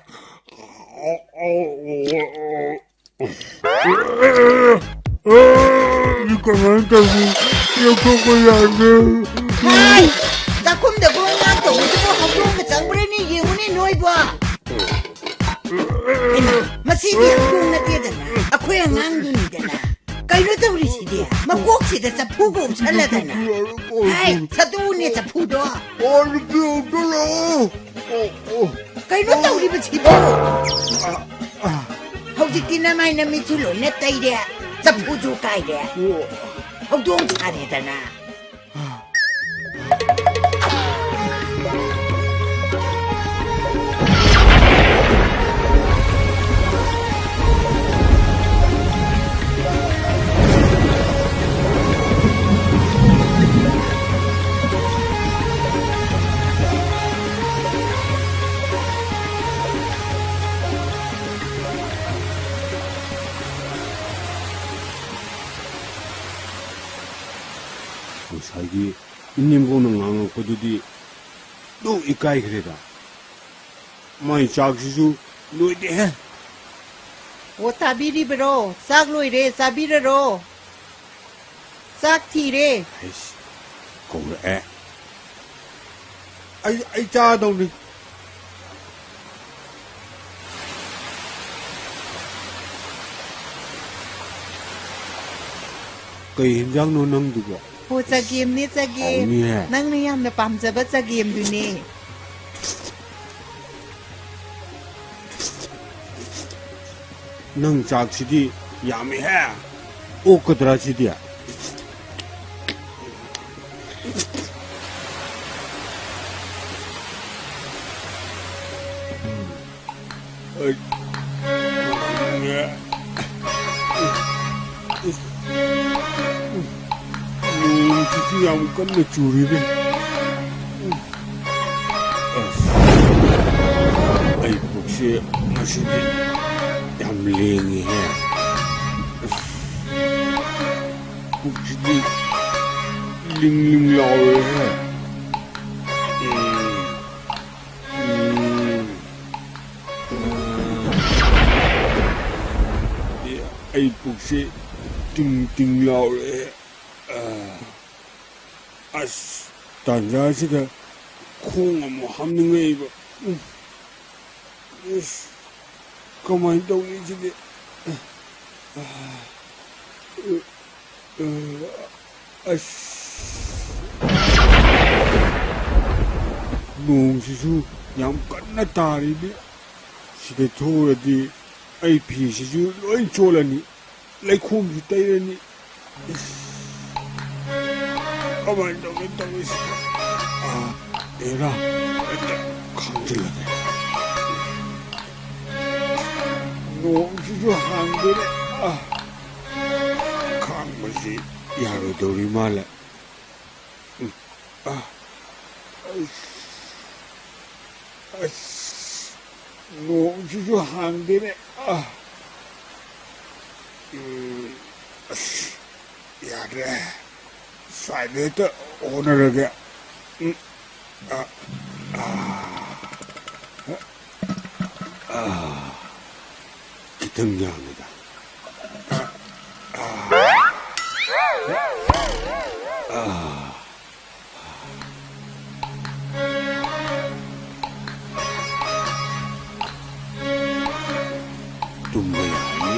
ꯁꯤ ꯀꯃꯥꯏꯅ ꯇꯧꯅꯤ? ꯂꯧꯊꯣꯛꯄ ꯌꯥꯗꯦ꯫ ꯍꯥꯏ! ꯆꯥꯛꯈꯨꯝꯗ ꯒ꯭ꯔꯣꯡ ꯒ꯭ꯔꯥꯡ ꯇꯧꯕꯗꯨꯕꯨ ꯍꯧꯗꯣꯡꯒ ꯆꯪꯕ꯭ꯔꯅꯦ? ꯌꯦꯡꯉꯨꯅꯦ ꯅꯣꯏꯕꯣ꯫ ꯍꯩꯃꯥ, ꯃꯁꯤꯗꯤ ꯍꯧꯗꯣꯡ ꯅꯠꯇꯦꯗꯅ, ꯑꯩꯈꯣꯏ ꯑꯉꯥꯡꯗꯨꯅꯤꯗꯅ꯫ ꯀꯩꯅꯣ ꯇꯧꯔꯤꯁꯤꯗꯤ? ꯃꯀꯣꯛꯁꯤꯗ ꯆꯐꯨꯒ ꯎꯞꯁꯜꯂꯗꯅ꯫ ꯍꯥꯏ, ꯁꯠꯇꯣꯛꯎꯅꯦ ꯆꯐꯨꯗꯣ꯫ ꯑꯣ, ꯅꯨꯄꯤ ꯍꯧꯗꯣꯡ ꯂꯥꯛꯑꯣ꯫ ꯑꯣ, ꯑꯣ꯫ ꯀꯩꯅꯣ ꯇꯧꯔꯤꯕꯁꯤꯕꯣ? ꯍꯧꯖꯤꯛꯇꯤ ꯅꯃꯥꯏ ꯅꯃꯤꯠꯁꯨ ꯂꯣꯏꯅ ꯇꯩꯔꯦ, ꯆꯐꯨꯁꯨ ꯀꯥꯏꯔꯦ꯫ ꯑꯣ꯫ ꯍꯧꯗꯣꯡ ꯁꯥꯔꯦꯗꯅ꯫ ꯉꯁꯥꯏꯒꯤ ꯏꯅꯦꯝꯕꯣꯛꯅ ꯉꯥꯡꯉꯛꯄꯗꯨꯗꯤ ꯑꯗꯨꯝ ꯏꯀꯥꯏꯈ꯭ꯔꯦꯗ꯫ ꯃꯥꯏ ꯆꯥꯛꯁꯤꯁꯨ ꯂꯣꯏꯗꯦꯍꯦ꯫ ꯑꯣ, ꯇꯥꯕꯤꯔꯤꯕꯔꯣ? ꯆꯥꯛ ꯂꯣꯏꯔꯦ, ꯆꯥꯕꯤꯔꯔꯣ꯫ ꯆꯥꯛ ꯊꯤꯔꯦ꯫ ꯑꯩꯁ, ꯀꯧꯔꯛꯑꯦ꯫ ꯑꯩ, ꯑꯩ ꯆꯥꯗꯧꯅꯤ꯫ ꯀꯩ ꯍꯤꯟꯖꯥꯡꯅꯣ ꯅꯪꯗꯨꯕꯣ? ꯑꯣ, ꯆꯒꯦꯝꯅꯦ, ꯆꯒꯦꯝ꯫ ꯍꯥꯎꯅꯤꯍꯦ꯫ ꯅꯪꯅ ꯌꯥꯝꯅ ꯄꯥꯝꯖꯕ ꯆꯒꯦꯝꯗꯨꯅꯦ꯫ ꯅꯪ ꯆꯥꯛꯁꯤꯗꯤ ꯌꯥꯝꯃꯤꯍꯦ꯫ ꯑꯣꯛꯀꯗ꯭ꯔꯥ ꯁꯤꯗꯤ? ꯑꯩ, ꯅꯣꯡꯁꯤꯁꯨ ꯌꯥꯝ ꯀꯟꯅ ꯆꯨꯔꯤꯅꯦ꯫ ꯑꯁ, ꯑꯩ ꯄꯨꯛꯁꯦ ꯉꯁꯤꯗꯤ ꯌꯥꯝ ꯂꯦꯡꯉꯤꯍꯦ꯫ ꯑꯁ, ꯄꯨꯛꯁꯤꯗꯤ ꯂꯤꯡ ꯂꯤꯡ ꯂꯥꯎꯔꯦꯍꯦ꯫ ꯎꯝ, ꯎꯝ꯫ ꯑꯩ ꯄꯨꯛꯁꯤ ꯇꯤꯡ ꯇꯤꯡ ꯂꯥꯎꯔꯦ꯫ ꯑ, ꯑꯁ, ꯇꯥꯟꯖꯥꯁꯤꯗ ꯈꯣꯡ ꯑꯃꯨꯛ ꯍꯥꯝꯅꯤꯡꯉꯛꯏꯕ꯫ ꯎꯝ꯫ ꯏꯁ, ꯀꯃꯥꯏꯅ ꯇꯧꯅꯤ ꯁꯤꯗꯤ? ꯑ, ꯑ, ꯑꯁ, ꯅꯣꯡꯁꯤꯁꯨ ꯌꯥꯝ ꯀꯟꯅ ꯇꯥꯔꯤꯅꯦ꯫ ꯁꯤꯗ ꯊꯣꯛꯎꯔꯗꯤ ꯑꯩ ꯐꯤꯁꯤꯁꯨ ꯂꯣꯏ ꯆꯣꯠꯂꯅꯤ, ꯂꯩꯈꯣꯝꯁꯨ ꯇꯩꯔꯅꯤ꯫ ꯏꯁ, ꯀꯃꯥꯏꯅ ꯇꯧꯒꯦ ꯇꯧꯔꯤꯁꯤꯕꯣ? ꯑꯥ, ꯑꯦꯔꯥ, ꯍꯦꯛꯇ ꯈꯥꯡꯖꯤꯜꯂꯒꯦ꯫ ꯅꯣꯡꯁꯤꯁꯨ ꯍꯥꯡꯗꯦꯅꯦ꯫ ꯑꯥ, ꯈꯥꯡꯕꯁꯤ ꯌꯥꯔꯣꯏꯗꯧꯔꯤ ꯃꯥꯜꯂꯦ꯫ ꯎꯝ, ꯑꯥ, ꯑꯁ, ꯑꯁ, ꯅꯣꯡꯁꯤꯁꯨ ꯍꯥꯡꯗꯦꯅꯦ꯫ ꯑꯥ, ꯎꯝ, ꯑꯁ, ꯌꯥꯗ꯭ꯔꯦ꯫ ꯁ꯭ꯋꯥꯏꯗ ꯍꯦꯛꯇ ꯍꯣꯠꯅꯔꯒꯦ꯫ ꯎꯝ, ꯑ, ꯑ, ꯑ, ꯈꯤꯇꯪ ꯌꯥꯝꯃꯤꯗ꯫ ꯑ, ꯑ, ꯑ꯫ ꯇꯨꯝꯕ ꯌꯥꯔꯅꯤ꯫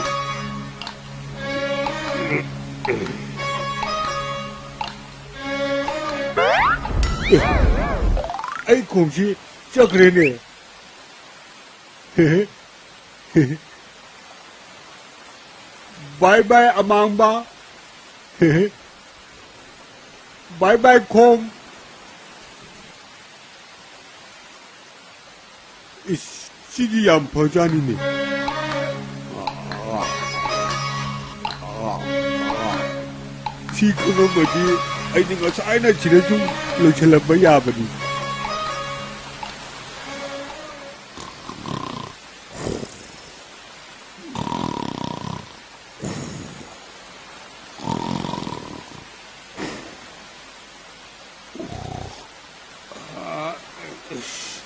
ꯑꯦ, ꯑꯩ ꯈꯣꯡꯁꯤ ꯆꯠꯈ꯭ꯔꯦꯅꯦ꯫ ꯕꯥꯏ ꯕꯥꯏ ꯑꯃꯥꯡꯕ꯫ ꯕꯥꯏ ꯕꯥꯏ ꯈꯣꯡ꯫ ꯏꯁ, ꯁꯤꯗꯤ ꯌꯥꯝ ꯐꯖꯥꯅꯤꯅꯦ꯫ ꯁꯤ ꯈꯪꯉꯝꯃꯗꯤ ꯑꯩꯗꯤ ꯉꯁꯥꯏꯅ ꯁꯤꯗ ꯁꯨꯝ ꯂꯣꯏꯁꯤꯜꯂꯝꯕ ꯌꯥꯕꯅꯤ꯫ ꯑ, ꯑꯁ,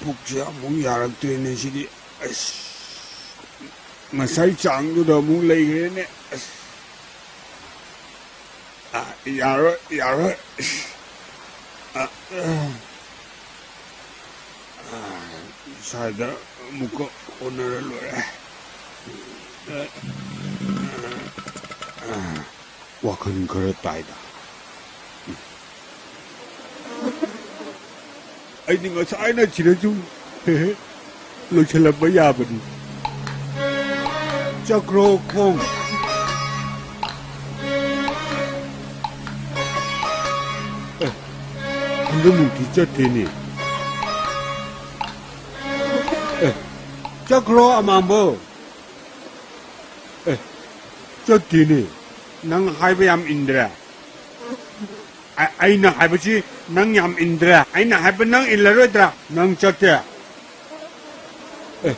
ꯄꯨꯛꯁꯦ ꯑꯃꯨꯛ ꯌꯥꯔꯛꯇ꯭ꯔꯦꯅꯦ ꯁꯤꯗꯤ꯫ ꯑꯁ, ꯉꯁꯥꯏ ꯆꯥꯡꯗꯨꯗ ꯑꯃꯨꯛ ꯂꯩꯈ꯭ꯔꯦꯅꯦ꯫ ꯑꯁ, ꯑ, ꯌꯥꯔꯣꯏ, ꯌꯥꯔꯣꯏ꯫ ꯑꯁ, ꯑ, ꯑ, ꯑ, ꯁ꯭ꯋꯥꯏꯗ ꯑꯃꯨꯛꯀ ꯍꯣꯠꯅꯔ ꯂꯣꯏꯔꯦ꯫ ꯑ, ꯑ, ꯑ, ꯋꯥꯈꯜ ꯈꯔ ꯇꯥꯏꯗ꯫ ꯑꯩꯗꯤ ꯉꯁꯥꯏꯅ ꯁꯤꯗꯁꯨ ꯂꯣꯏꯁꯤꯜꯂꯝꯕ ꯌꯥꯕꯅꯤ꯫ ꯆꯠꯈ꯭ꯔꯣ ꯈꯣꯡ꯫ ꯑꯦ, ꯍꯟꯗꯛꯃꯨꯛꯇꯤ ꯆꯠꯇꯦꯅꯦ꯫ ꯑꯦ, ꯆꯠꯈ꯭ꯔꯣ ꯑꯃꯥꯡꯕꯧ꯫ ꯑꯦ, ꯆꯠꯇꯦꯅꯦ꯫ ꯅꯪ ꯍꯥꯏꯕ ꯌꯥꯝ ꯏꯟꯗ꯭ꯔꯦ꯫ ꯑ-, ꯑꯩꯅ ꯍꯥꯏꯕꯁꯤ ꯅꯪ ꯌꯥꯝ ꯏꯟꯗ꯭ꯔꯦ꯫ ꯑꯩꯅ ꯍꯥꯏꯕ ꯅꯪ ꯏꯜꯂꯔꯣꯏꯗ꯭ꯔꯥ? ꯅꯪ ꯆꯠꯇꯦ꯫ ꯑꯦ,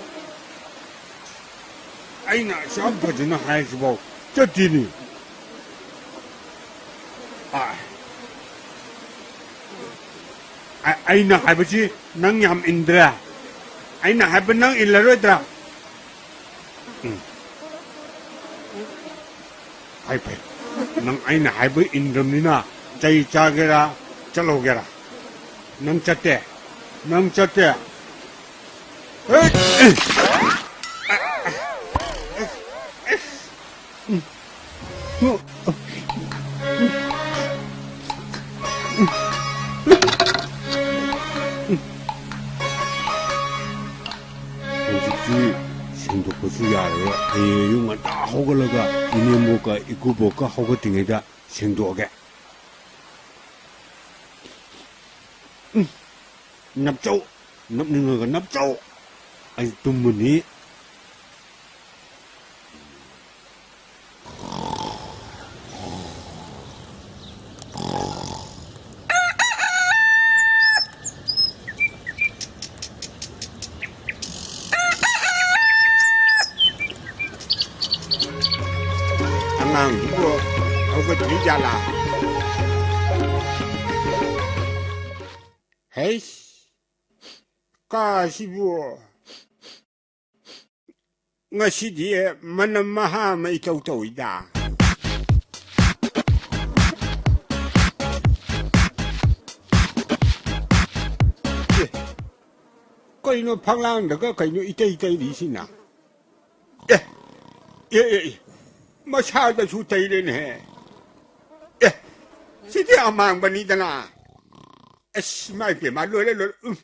ꯑꯩꯅ ꯑꯁꯨꯛ ꯌꯥꯝ ꯐꯖꯅ ꯍꯥꯏꯁꯤꯐꯥꯎ ꯆꯠꯇꯦꯅꯦ꯫ ꯑ, ꯑ-, ꯑꯩꯅ ꯍꯥꯏꯕꯁꯤ ꯅꯪ ꯌꯥꯝ ꯏꯟꯗ꯭ꯔꯦ꯫ ꯑꯩꯅ ꯍꯥꯏꯕ ꯅꯪ ꯏꯜꯂꯔꯣꯏꯗ꯭ꯔꯥ? ꯎꯝ꯫ ꯐꯩ, ꯐꯩ꯫ ꯅꯪ ꯑꯩꯅ ꯍꯥꯏꯕ ꯏꯟꯗ꯭ꯔꯕꯅꯤꯅ ꯆꯩ ꯆꯥꯒꯦꯔꯥ, ꯆꯠꯍꯧꯒꯦꯔꯥ? ꯅꯪ ꯆꯠꯇꯦ꯫ ꯅꯪ ꯆꯠꯇꯦ꯫ ꯍꯦꯠ! ꯍꯧꯖꯤꯛꯇꯤ ꯁꯦꯡꯗꯣꯛꯄꯁꯨ ꯌꯥꯔꯔꯣꯏ꯫ ꯍꯌꯦꯡ ꯑꯌꯨꯛ ꯉꯟꯇꯥ ꯍꯧꯒꯠꯂꯒ ꯏꯅꯦꯝꯕꯣꯛꯀ ꯏꯀꯨꯕꯣꯛꯀ ꯍꯧꯒꯠꯇ꯭ꯔꯤꯉꯩꯗ ꯁꯦꯡꯗꯣꯛꯑꯒꯦ꯫ ꯎꯝ, ꯅꯞꯆꯧ, ꯅꯞꯅꯤꯡꯉꯒ ꯅꯞꯆꯧ꯫ ꯑꯩ ꯇꯨꯝꯃꯅꯤ꯫ ꯑꯉꯥꯡꯗꯨꯕꯨ ꯍꯧꯒꯠꯇ꯭ꯔꯤ ꯖꯥꯠꯂꯥ? ꯍꯩꯁ, ꯀꯥꯁꯤꯕꯨ ꯉꯁꯤꯗꯤ ꯃꯅꯝ ꯃꯍꯥ ꯑꯃ ꯏꯇꯧ ꯇꯧꯏꯗ꯫ ꯑꯦ, ꯀꯩꯅꯣ ꯐꯛꯂꯥꯡꯗꯒ ꯀꯩꯅꯣ ꯏꯇꯩ ꯇꯩꯔꯤꯁꯤꯅ? ꯑꯦ, ꯑꯦ, ꯑꯦ, ꯑꯦ, ꯃꯁꯥꯗꯁꯨ ꯇꯩꯔꯦꯅꯦꯍꯦ꯫ ꯑꯦ, ꯁꯤꯗꯤ ꯑꯃꯥꯡꯕꯅꯤꯗꯅ꯫ ꯑꯁ, ꯏꯃꯥ ꯏꯄꯦꯝꯃ, ꯂꯣꯏꯔꯦ, ꯂꯣꯏꯔꯦ꯫ ꯎꯝ꯫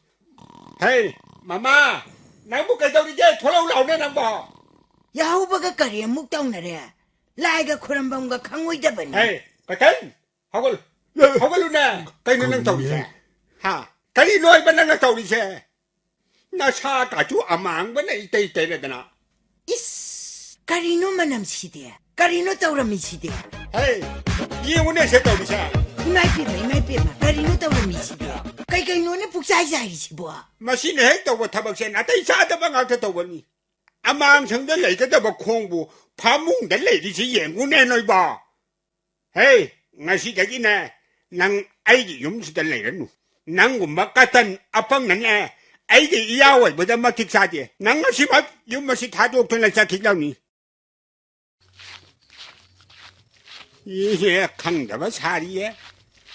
ꯍꯦ, ꯃꯃꯥ, ꯅꯪꯕꯨ ꯀꯩꯗꯧꯔꯤꯒꯦ? ꯊꯣꯛꯂꯛꯎ ꯂꯥꯎꯅꯦ ꯅꯪꯕꯣ꯫ ꯌꯥꯍꯧꯕꯒ ꯀꯔꯤ ꯑꯃꯨꯛ ꯇꯧꯅꯔꯦ? ꯂꯥꯏꯒ ꯈꯨꯔꯝꯕꯝꯒ ꯈꯪꯉꯣꯏꯗꯕꯅꯤ꯫ ꯍꯦ, ꯀꯇꯟ, ꯍꯧꯒꯠꯂꯨ꯫ ꯍꯧꯒꯠꯂꯨꯅꯦ꯫ ꯀꯩꯅꯣ ꯅꯪ ꯇꯧꯔꯤꯁꯦ? ꯀꯔꯤꯅꯣ? ꯍꯥ? ꯀꯔꯤꯅꯣ ꯍꯥꯏꯕ ꯅꯪꯅ ꯇꯧꯔꯤꯁꯦ? ꯅꯁꯥ ꯀꯥꯆꯨ ꯑꯃꯥꯡꯕꯅ ꯏꯇꯩ ꯇꯩꯔꯗꯅ꯫ ꯏꯁ, ꯀꯔꯤꯅꯣ ꯃꯅꯝꯁꯤꯗꯤ? ꯀꯔꯤꯅꯣ ꯇꯧꯔꯝꯃꯤꯁꯤꯗꯤ? ꯍꯦ, ꯌꯦꯡꯉꯨꯅꯦ ꯁꯦ ꯇꯧꯔꯤꯁꯦ꯫ ꯏꯃꯥ ꯏꯄꯦꯝꯃ, ꯏꯃꯥ ꯏꯄꯦꯝꯃ, ꯀꯔꯤꯅꯣ ꯇꯧꯔꯝꯃꯤꯁꯤꯗꯤ? ꯀꯩ ꯀꯩꯅꯣꯅꯦ ꯄꯨꯛꯆꯥꯏ ꯆꯥꯏꯔꯤꯁꯤꯕꯣ? ꯃꯁꯤꯅ ꯍꯦꯛ ꯇꯧꯕ ꯊꯕꯛꯁꯦ ꯅꯥꯇꯩ ꯆꯥꯗꯕ ꯉꯥꯛꯇ ꯇꯧꯕꯅꯤ꯫ ꯑꯃꯥꯡꯁꯪꯗ ꯂꯩꯒꯗꯕ ꯈꯣꯡꯕꯨ ꯐꯃꯨꯡꯗ ꯂꯩꯔꯤꯁꯤ ꯌꯦꯡꯉꯨꯅꯦ ꯅꯣꯏꯕꯣ꯫ ꯍꯦ, ꯉꯁꯤꯗꯒꯤꯅꯦ ꯅꯪ ꯑꯩꯒꯤ ꯌꯨꯝꯁꯤꯗ ꯂꯩꯔꯅꯨ꯫ ꯅꯪꯒꯨꯝꯕ ꯀꯇꯟ ꯑꯄꯪꯅꯅꯦ ꯑꯩꯒꯤ ꯏꯌꯥ ꯑꯣꯏꯕꯗ ꯃꯇꯤꯛ ꯆꯥꯗꯦ꯫ ꯅꯪ ꯉꯁꯤꯃꯛ ꯌꯨꯝ ꯑꯁꯤ ꯊꯥꯗꯣꯛꯇꯨꯅ ꯆꯠꯈꯤꯗꯕꯅꯤ꯫ ꯏꯍꯦ, ꯈꯪꯗꯕ ꯁꯥꯔꯤꯌꯦ꯫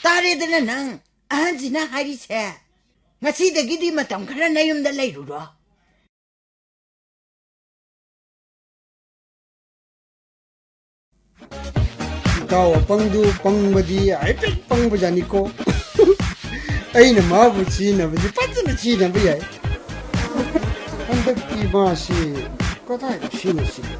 ꯇꯥꯔꯦꯗꯅ ꯅꯪ ꯑꯍꯟꯁꯤꯅ ꯍꯥꯏꯔꯤꯁꯦ꯫ ꯉꯁꯤꯗꯒꯤꯗꯤ ꯃꯇꯝ ꯈꯔ ꯅꯌꯨꯝꯗ ꯂꯩꯔꯨꯔꯣ꯫ ꯏꯇꯥꯎ ꯑꯄꯪꯗꯨ ꯄꯪꯕꯗꯤ ꯍꯥꯏꯐꯦꯠ ꯄꯪꯕꯖꯥꯠꯅꯤꯀꯣ꯫ ꯑꯩꯅ ꯃꯥꯕꯨ ꯁꯤꯖꯤꯟꯅꯕꯁꯤ ꯐꯖꯅ ꯁꯤꯖꯤꯟꯅꯕ ꯌꯥꯏ꯫ ꯍꯟꯗꯛꯇꯤ ꯃꯥꯁꯤ ꯀꯗꯥꯏꯗ ꯁꯤꯖꯤꯟꯅꯁꯤꯒꯦ?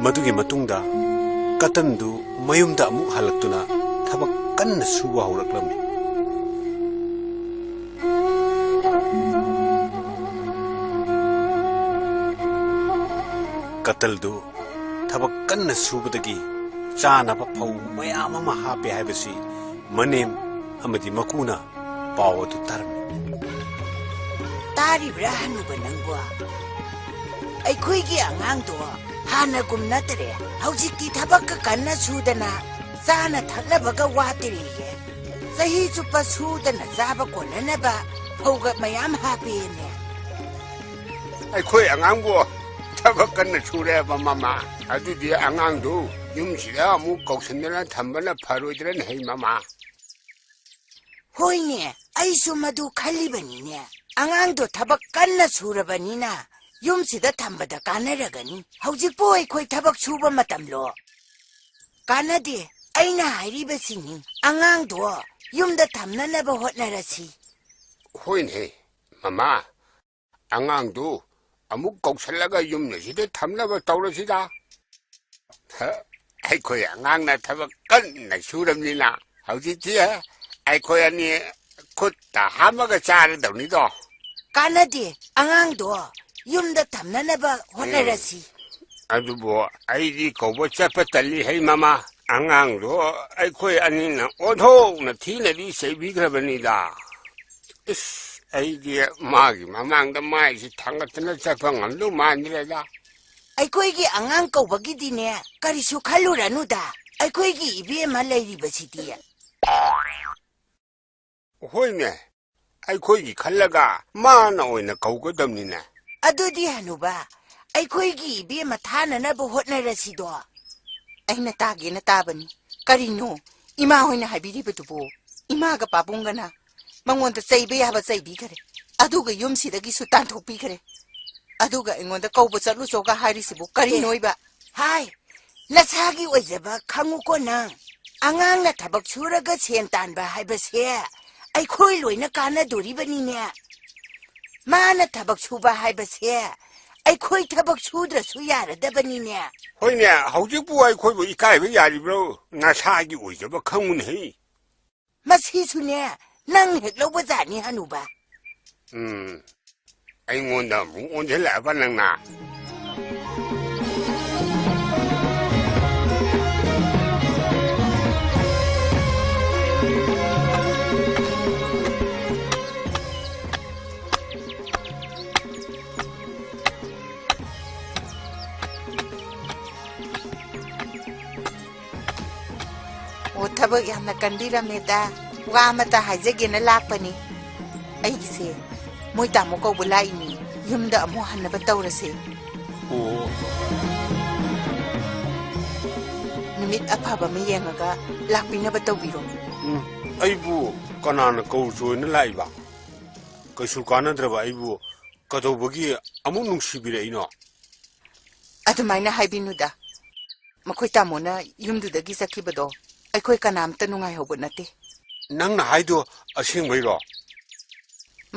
ꯃꯗꯨꯒꯤ ꯃꯇꯨꯡꯗ ꯀꯇꯟꯗꯨ ꯃꯌꯨꯝꯗ ꯑꯃꯨꯛ ꯍꯜꯂꯛꯇꯨꯅ ꯊꯕꯛ ꯀꯟꯅ ꯁꯨꯕ ꯍꯧꯔꯛꯂꯝꯃꯤ꯫ ꯀꯇꯜꯗꯨ ꯊꯕꯛ ꯀꯟꯅ ꯁꯨꯕꯗꯒꯤ ꯆꯥꯅꯕ ꯐꯧ ꯃꯌꯥꯝ ꯑꯃ ꯍꯥꯞꯄꯦ ꯍꯥꯏꯕꯁꯤ ꯃꯅꯦꯝ ꯑꯃꯗꯤ ꯃꯀꯨꯅ ꯄꯥꯎ ꯑꯗꯨ ꯇꯥꯔꯝꯃꯤ꯫ ꯇꯥꯔꯤꯕ꯭ꯔꯥ ꯍꯅꯨꯕ ꯅꯪꯕꯣ? ꯑꯩꯈꯣꯏꯒꯤ ꯑꯉꯥꯡꯗꯣ ꯍꯥꯟꯅꯒꯨꯝ ꯅꯠꯇꯔꯦ꯫ ꯍꯧꯖꯤꯛꯇꯤ ꯊꯕꯛꯀ ꯀꯟꯅ ꯁꯨꯗꯅ ꯆꯥꯅ ꯊꯛꯅꯕꯒ ꯋꯥꯠꯇꯔꯦꯌꯦ꯫ ꯆꯍꯤ ꯆꯨꯞꯄ ꯁꯨꯗꯅ ꯆꯥꯕ ꯀꯣꯟꯅꯅꯕ ꯐꯧꯒ ꯃꯌꯥꯝ ꯍꯥꯞꯄꯦꯅꯦ꯫ ꯑꯩꯈꯣꯏ ꯑꯉꯥꯡꯕꯨ ꯊꯕꯛ ꯀꯟꯅ ꯁꯨꯔꯦꯕ ꯃꯃꯥ꯫ ꯑꯗꯨꯗꯤ ꯑꯉꯥꯡꯗꯨ ꯌꯨꯝꯁꯤꯗ ꯑꯃꯨꯛ ꯀꯧꯁꯤꯟꯗꯅ ꯊꯝꯕꯅ ꯐꯔꯣꯏꯗ꯭ꯔꯅꯦ ꯍꯩ ꯃꯃꯥ? ꯍꯣꯏꯅꯦ, ꯑꯩꯁꯨ ꯃꯗꯨ ꯈꯜꯂꯤꯕꯅꯤꯅꯦ꯫ ꯑꯉꯥꯡꯗꯣ ꯊꯕꯛ ꯀꯟꯅ ꯁꯨꯔꯕꯅꯤꯅ ꯌꯨꯝꯁꯤꯗ ꯊꯝꯕꯗ ꯀꯥꯟꯅꯔꯒꯅꯤ꯫ ꯍꯧꯖꯤꯛꯄꯨ ꯑꯩꯈꯣꯏ ꯊꯕꯛ ꯁꯨꯕ ꯃꯇꯝꯂꯣ? ꯀꯥꯟꯅꯗꯦ꯫ ꯑꯩꯅ ꯍꯥꯏꯔꯤꯕꯁꯤꯅꯤ, ꯑꯉꯥꯡꯗꯣ ꯌꯨꯝꯗ ꯊꯝꯅꯅꯕ ꯍꯣꯠꯅꯔꯁꯤ꯫ ꯍꯣꯏꯅꯦ, ꯃꯃꯥ꯫ ꯑꯉꯥꯡꯗꯨ ꯑꯃꯨꯛ ꯀꯧꯁꯜꯂꯒ ꯌꯨꯝ ꯑꯁꯤꯗ ꯊꯝꯅꯕ ꯇꯧꯔꯁꯤꯗ꯫ ꯍ, ꯑꯩꯈꯣꯏ ꯑꯉꯥꯡꯅ ꯊꯕꯛ ꯀꯟꯅ ꯁꯨꯔꯕꯅꯤꯅ ꯍꯧꯖꯤꯛꯇꯤ ꯑꯩꯈꯣꯏ ꯑꯅꯤ ꯈꯨꯠꯇ ꯍꯥꯝꯃꯒ ꯆꯥꯔꯗꯧꯅꯤꯗꯣ꯫ ꯀꯥꯟꯅꯗꯦ, ꯑꯉꯥꯡꯗꯣ ꯌꯨꯝꯗ ꯊꯝꯅꯅꯕ ꯍꯣꯠꯅꯔꯁꯤ꯫ ꯎꯝ꯫ ꯑꯗꯨꯕꯨ ꯑꯩꯗꯤ ꯀꯧꯕ ꯆꯠꯄ ꯇꯜꯂꯤ ꯍꯩ ꯃꯃꯥ꯫ ꯑꯉꯥꯡꯗꯣ ꯑꯩꯈꯣꯏ ꯑꯅꯤꯅ ꯑꯣꯟꯊꯣꯛꯅ ꯊꯤꯅꯗꯤ ꯆꯩꯕꯤꯈ꯭ꯔꯕꯅꯤꯗ꯫ ꯏꯁ, ꯑꯩꯗꯤ ꯃꯥꯒꯤ ꯃꯃꯥꯡꯗ ꯃꯥꯏꯁꯤ ꯊꯥꯡꯒꯠꯇꯅ ꯆꯠꯄ ꯉꯝꯗꯧ ꯃꯥꯟꯗ꯭ꯔꯦꯗ꯫ ꯑꯩꯈꯣꯏꯒꯤ ꯑꯉꯥꯡ ꯀꯧꯕꯒꯤꯗꯤꯅꯦ, ꯀꯔꯤꯁꯨ ꯈꯜꯂꯨꯔꯅꯨꯗ꯫ ꯑꯩꯈꯣꯏꯒꯤ ꯏꯕꯦꯝꯃ ꯂꯩꯔꯤꯕꯁꯤꯗꯤ꯫ ꯍꯣꯏꯅꯦ, ꯑꯩꯈꯣꯏꯒꯤ ꯈꯜꯂꯒ ꯃꯥꯅ ꯑꯣꯏꯅ ꯀꯧꯒꯗꯕꯅꯤꯅꯦ꯫ ꯑꯗꯨꯗꯤ ꯍꯅꯨꯕ, ꯑꯩꯈꯣꯏꯒꯤ ꯏꯕꯦꯝꯃ ꯊꯥꯅꯅꯕ ꯍꯣꯠꯅꯔꯁꯤꯗꯣ꯫ ꯑꯩꯅ ꯇꯥꯒꯦꯅ ꯇꯥꯕꯅꯤ꯫ ꯀꯔꯤꯅꯣ? ꯏꯃꯥ ꯍꯣꯏꯅ ꯍꯥꯏꯕꯤꯔꯤꯕꯗꯨꯕꯨ? ꯏꯃꯥꯒ ꯄꯥꯕꯨꯡꯒꯅ ꯃꯉꯣꯟꯗ ꯆꯩꯕ ꯌꯥꯕ ꯆꯩꯕꯤꯈꯔꯦ, ꯑꯗꯨꯒ ꯌꯨꯝꯁꯤꯗꯒꯤꯁꯨ ꯇꯥꯟꯊꯣꯛꯄꯤꯈꯔꯦ, ꯑꯗꯨꯒ ꯑꯩꯉꯣꯟꯗ ꯀꯧꯕ ꯆꯠꯂꯨꯆꯣꯒ ꯍꯥꯏꯔꯤꯁꯤꯕꯨ ꯑꯦ, ꯀꯔꯤꯅꯣꯏꯕ? ꯍꯥꯏ, ꯅꯁꯥꯒꯤ ꯑꯣꯏꯖꯕ ꯈꯪꯉꯨꯀꯣ ꯅꯪ꯫ ꯑꯉꯥꯡꯅ ꯊꯕꯛ ꯁꯨꯔꯒ ꯁꯦꯟ ꯇꯥꯟꯕ ꯍꯥꯏꯕꯁꯦ ꯑꯩꯈꯣꯏ ꯂꯣꯏꯅ ꯀꯥꯟꯅꯗꯣꯔꯤꯕꯅꯤꯅꯦ꯫ ꯃꯥꯅ ꯊꯕꯛ ꯁꯨꯕ ꯍꯥꯏꯕꯁꯦ ꯑꯩꯈꯣꯏ ꯊꯕꯛ ꯁꯨꯗ꯭ꯔꯁꯨ ꯌꯥꯔꯗꯕꯅꯤꯅꯦ꯫ ꯍꯣꯏꯅꯦ, ꯍꯧꯖꯤꯛꯄꯨ ꯑꯩꯈꯣꯏꯕꯨ ꯏꯀꯥꯏꯕ ꯌꯥꯔꯤꯕ꯭ꯔꯣ? ꯅꯁꯥꯒꯤ ꯑꯣꯏꯖꯕ ꯈꯪꯉꯨꯅꯦꯍꯦ꯫ ꯃꯁꯤꯁꯨꯅꯦ, ꯅꯪ ꯍꯦꯛ ꯂꯧꯕ ꯖꯥꯠꯅꯤ, ꯍꯅꯨꯕ꯫ ꯎꯝ, ꯑꯩꯉꯣꯟꯗ ꯑꯃꯨꯛ ꯑꯣꯟꯁꯤꯜꯂꯛꯑꯕ ꯅꯪꯅ? ꯑꯣ, ꯊꯕꯛ ꯌꯥꯝꯅ ꯀꯟꯕꯤꯔꯝꯃꯦꯗ꯫ ꯋꯥ ꯑꯃꯇ ꯍꯥꯏꯖꯒꯦꯅ ꯂꯥꯛꯄꯅꯤ꯫ ꯑꯩꯒꯤꯁꯦ ꯃꯣꯏ ꯇꯥꯃꯣ ꯀꯧꯕ ꯂꯥꯛꯏꯅꯤ꯫ ꯌꯨꯝꯗ ꯑꯃꯨꯛ ꯍꯟꯅꯕ ꯇꯧꯔꯁꯦ꯫ ꯑꯣ꯫ ꯅꯨꯃꯤꯠ ꯑꯐꯕ ꯑꯃ ꯌꯦꯡꯉꯒ ꯂꯥꯛꯄꯤꯅꯕ ꯇꯧꯕꯤꯔꯣ꯫ ꯎꯝ, ꯑꯩꯕꯨ ꯀꯅꯥꯅ ꯀꯧꯔꯨꯆꯣꯅ ꯂꯥꯛꯏꯕ? ꯀꯩꯁꯨ ꯀꯥꯟꯅꯗ꯭ꯔꯕ ꯑꯩꯕꯨ ꯀꯩꯗꯧꯕꯒꯤ ꯑꯃꯨꯛ ꯅꯨꯡꯁꯤꯕꯤꯔꯛꯏꯅꯣ? ꯑꯗꯨꯃꯥꯏꯅ ꯍꯥꯏꯕꯤꯅꯨꯗ꯫ ꯃꯈꯣꯏ ꯇꯥꯃꯣꯅ ꯌꯨꯝꯗꯨꯗꯒꯤ ꯆꯠꯈꯤꯕꯗꯣ ꯑꯩꯈꯣꯏ ꯀꯅꯥꯝꯇ ꯅꯨꯡꯉꯥꯏꯍꯧꯕ ꯅꯠꯇꯦ꯫ ꯅꯪꯅ ꯍꯥꯏꯗꯣ ꯑꯁꯦꯡꯕꯩꯔꯣ?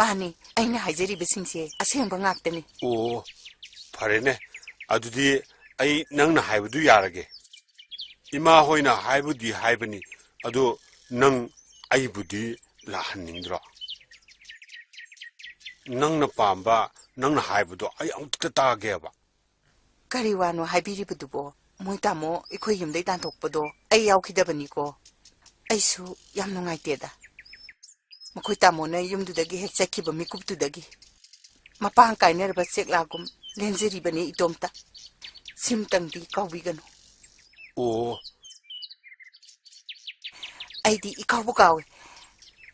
ꯃꯥꯅꯤ, ꯑꯩꯅ ꯍꯥꯏꯖꯔꯤꯕꯁꯤꯡꯁꯦ ꯑꯁꯦꯡꯕ ꯉꯥꯛꯇꯅꯤ꯫ ꯑꯣ, ꯐꯔꯦꯅꯦ꯫ ꯑꯗꯨꯗꯤ ꯑꯩ ꯅꯪꯅ ꯍꯥꯏꯕꯗꯨ ꯌꯥꯔꯒꯦ꯫ ꯏꯃꯥ ꯍꯣꯏꯅ ꯍꯥꯏꯕꯨꯗꯤ ꯍꯥꯏꯕꯅꯤ, ꯑꯗꯨ ꯅꯪ ꯑꯩꯕꯨꯗꯤ ꯂꯥꯛꯍꯟꯅꯤꯡꯗ꯭ꯔꯣ? ꯅꯪꯅ ꯄꯥꯝꯕ, ꯅꯪꯅ ꯍꯥꯏꯕꯗꯣ ꯑꯩ ꯑꯃꯨꯛꯇ ꯇꯥꯒꯦꯕ꯫ ꯀꯔꯤ ꯋꯥꯅꯣ ꯍꯥꯏꯕꯤꯔꯤꯕꯗꯨꯕꯣ? ꯃꯣꯏ ꯇꯥꯃꯣ ꯑꯩꯈꯣꯏ ꯌꯨꯝꯗꯩ ꯇꯥꯟꯊꯣꯛꯄꯗꯣ ꯑꯩ ꯌꯥꯎꯈꯤꯗꯕꯅꯤꯀꯣ꯫ ꯑꯩꯁꯨ ꯌꯥꯝ ꯅꯨꯡꯉꯥꯏꯇꯦꯗ꯫ ꯃꯈꯣꯏ ꯇꯥꯃꯣꯅ ꯌꯨꯝꯗꯨꯗꯒꯤ ꯍꯦꯛ ꯆꯠꯈꯤꯕ ꯃꯤꯀꯨꯞꯇꯨꯗꯒꯤ ꯃꯄꯥꯡ ꯀꯥꯏꯅꯔꯕ ꯆꯦꯛꯂꯥꯒꯨꯝ ꯂꯦꯟꯖꯔꯤꯕꯅꯤ ꯏꯇꯣꯝꯇ꯫ ꯁꯤꯝꯇꯪꯗꯤ ꯀꯥꯎꯕꯤꯒꯅꯨ꯫ ꯑꯣ꯫ ꯑꯩꯗꯤ ꯏꯀꯥꯎꯕꯨ ꯀꯥꯎꯏ꯫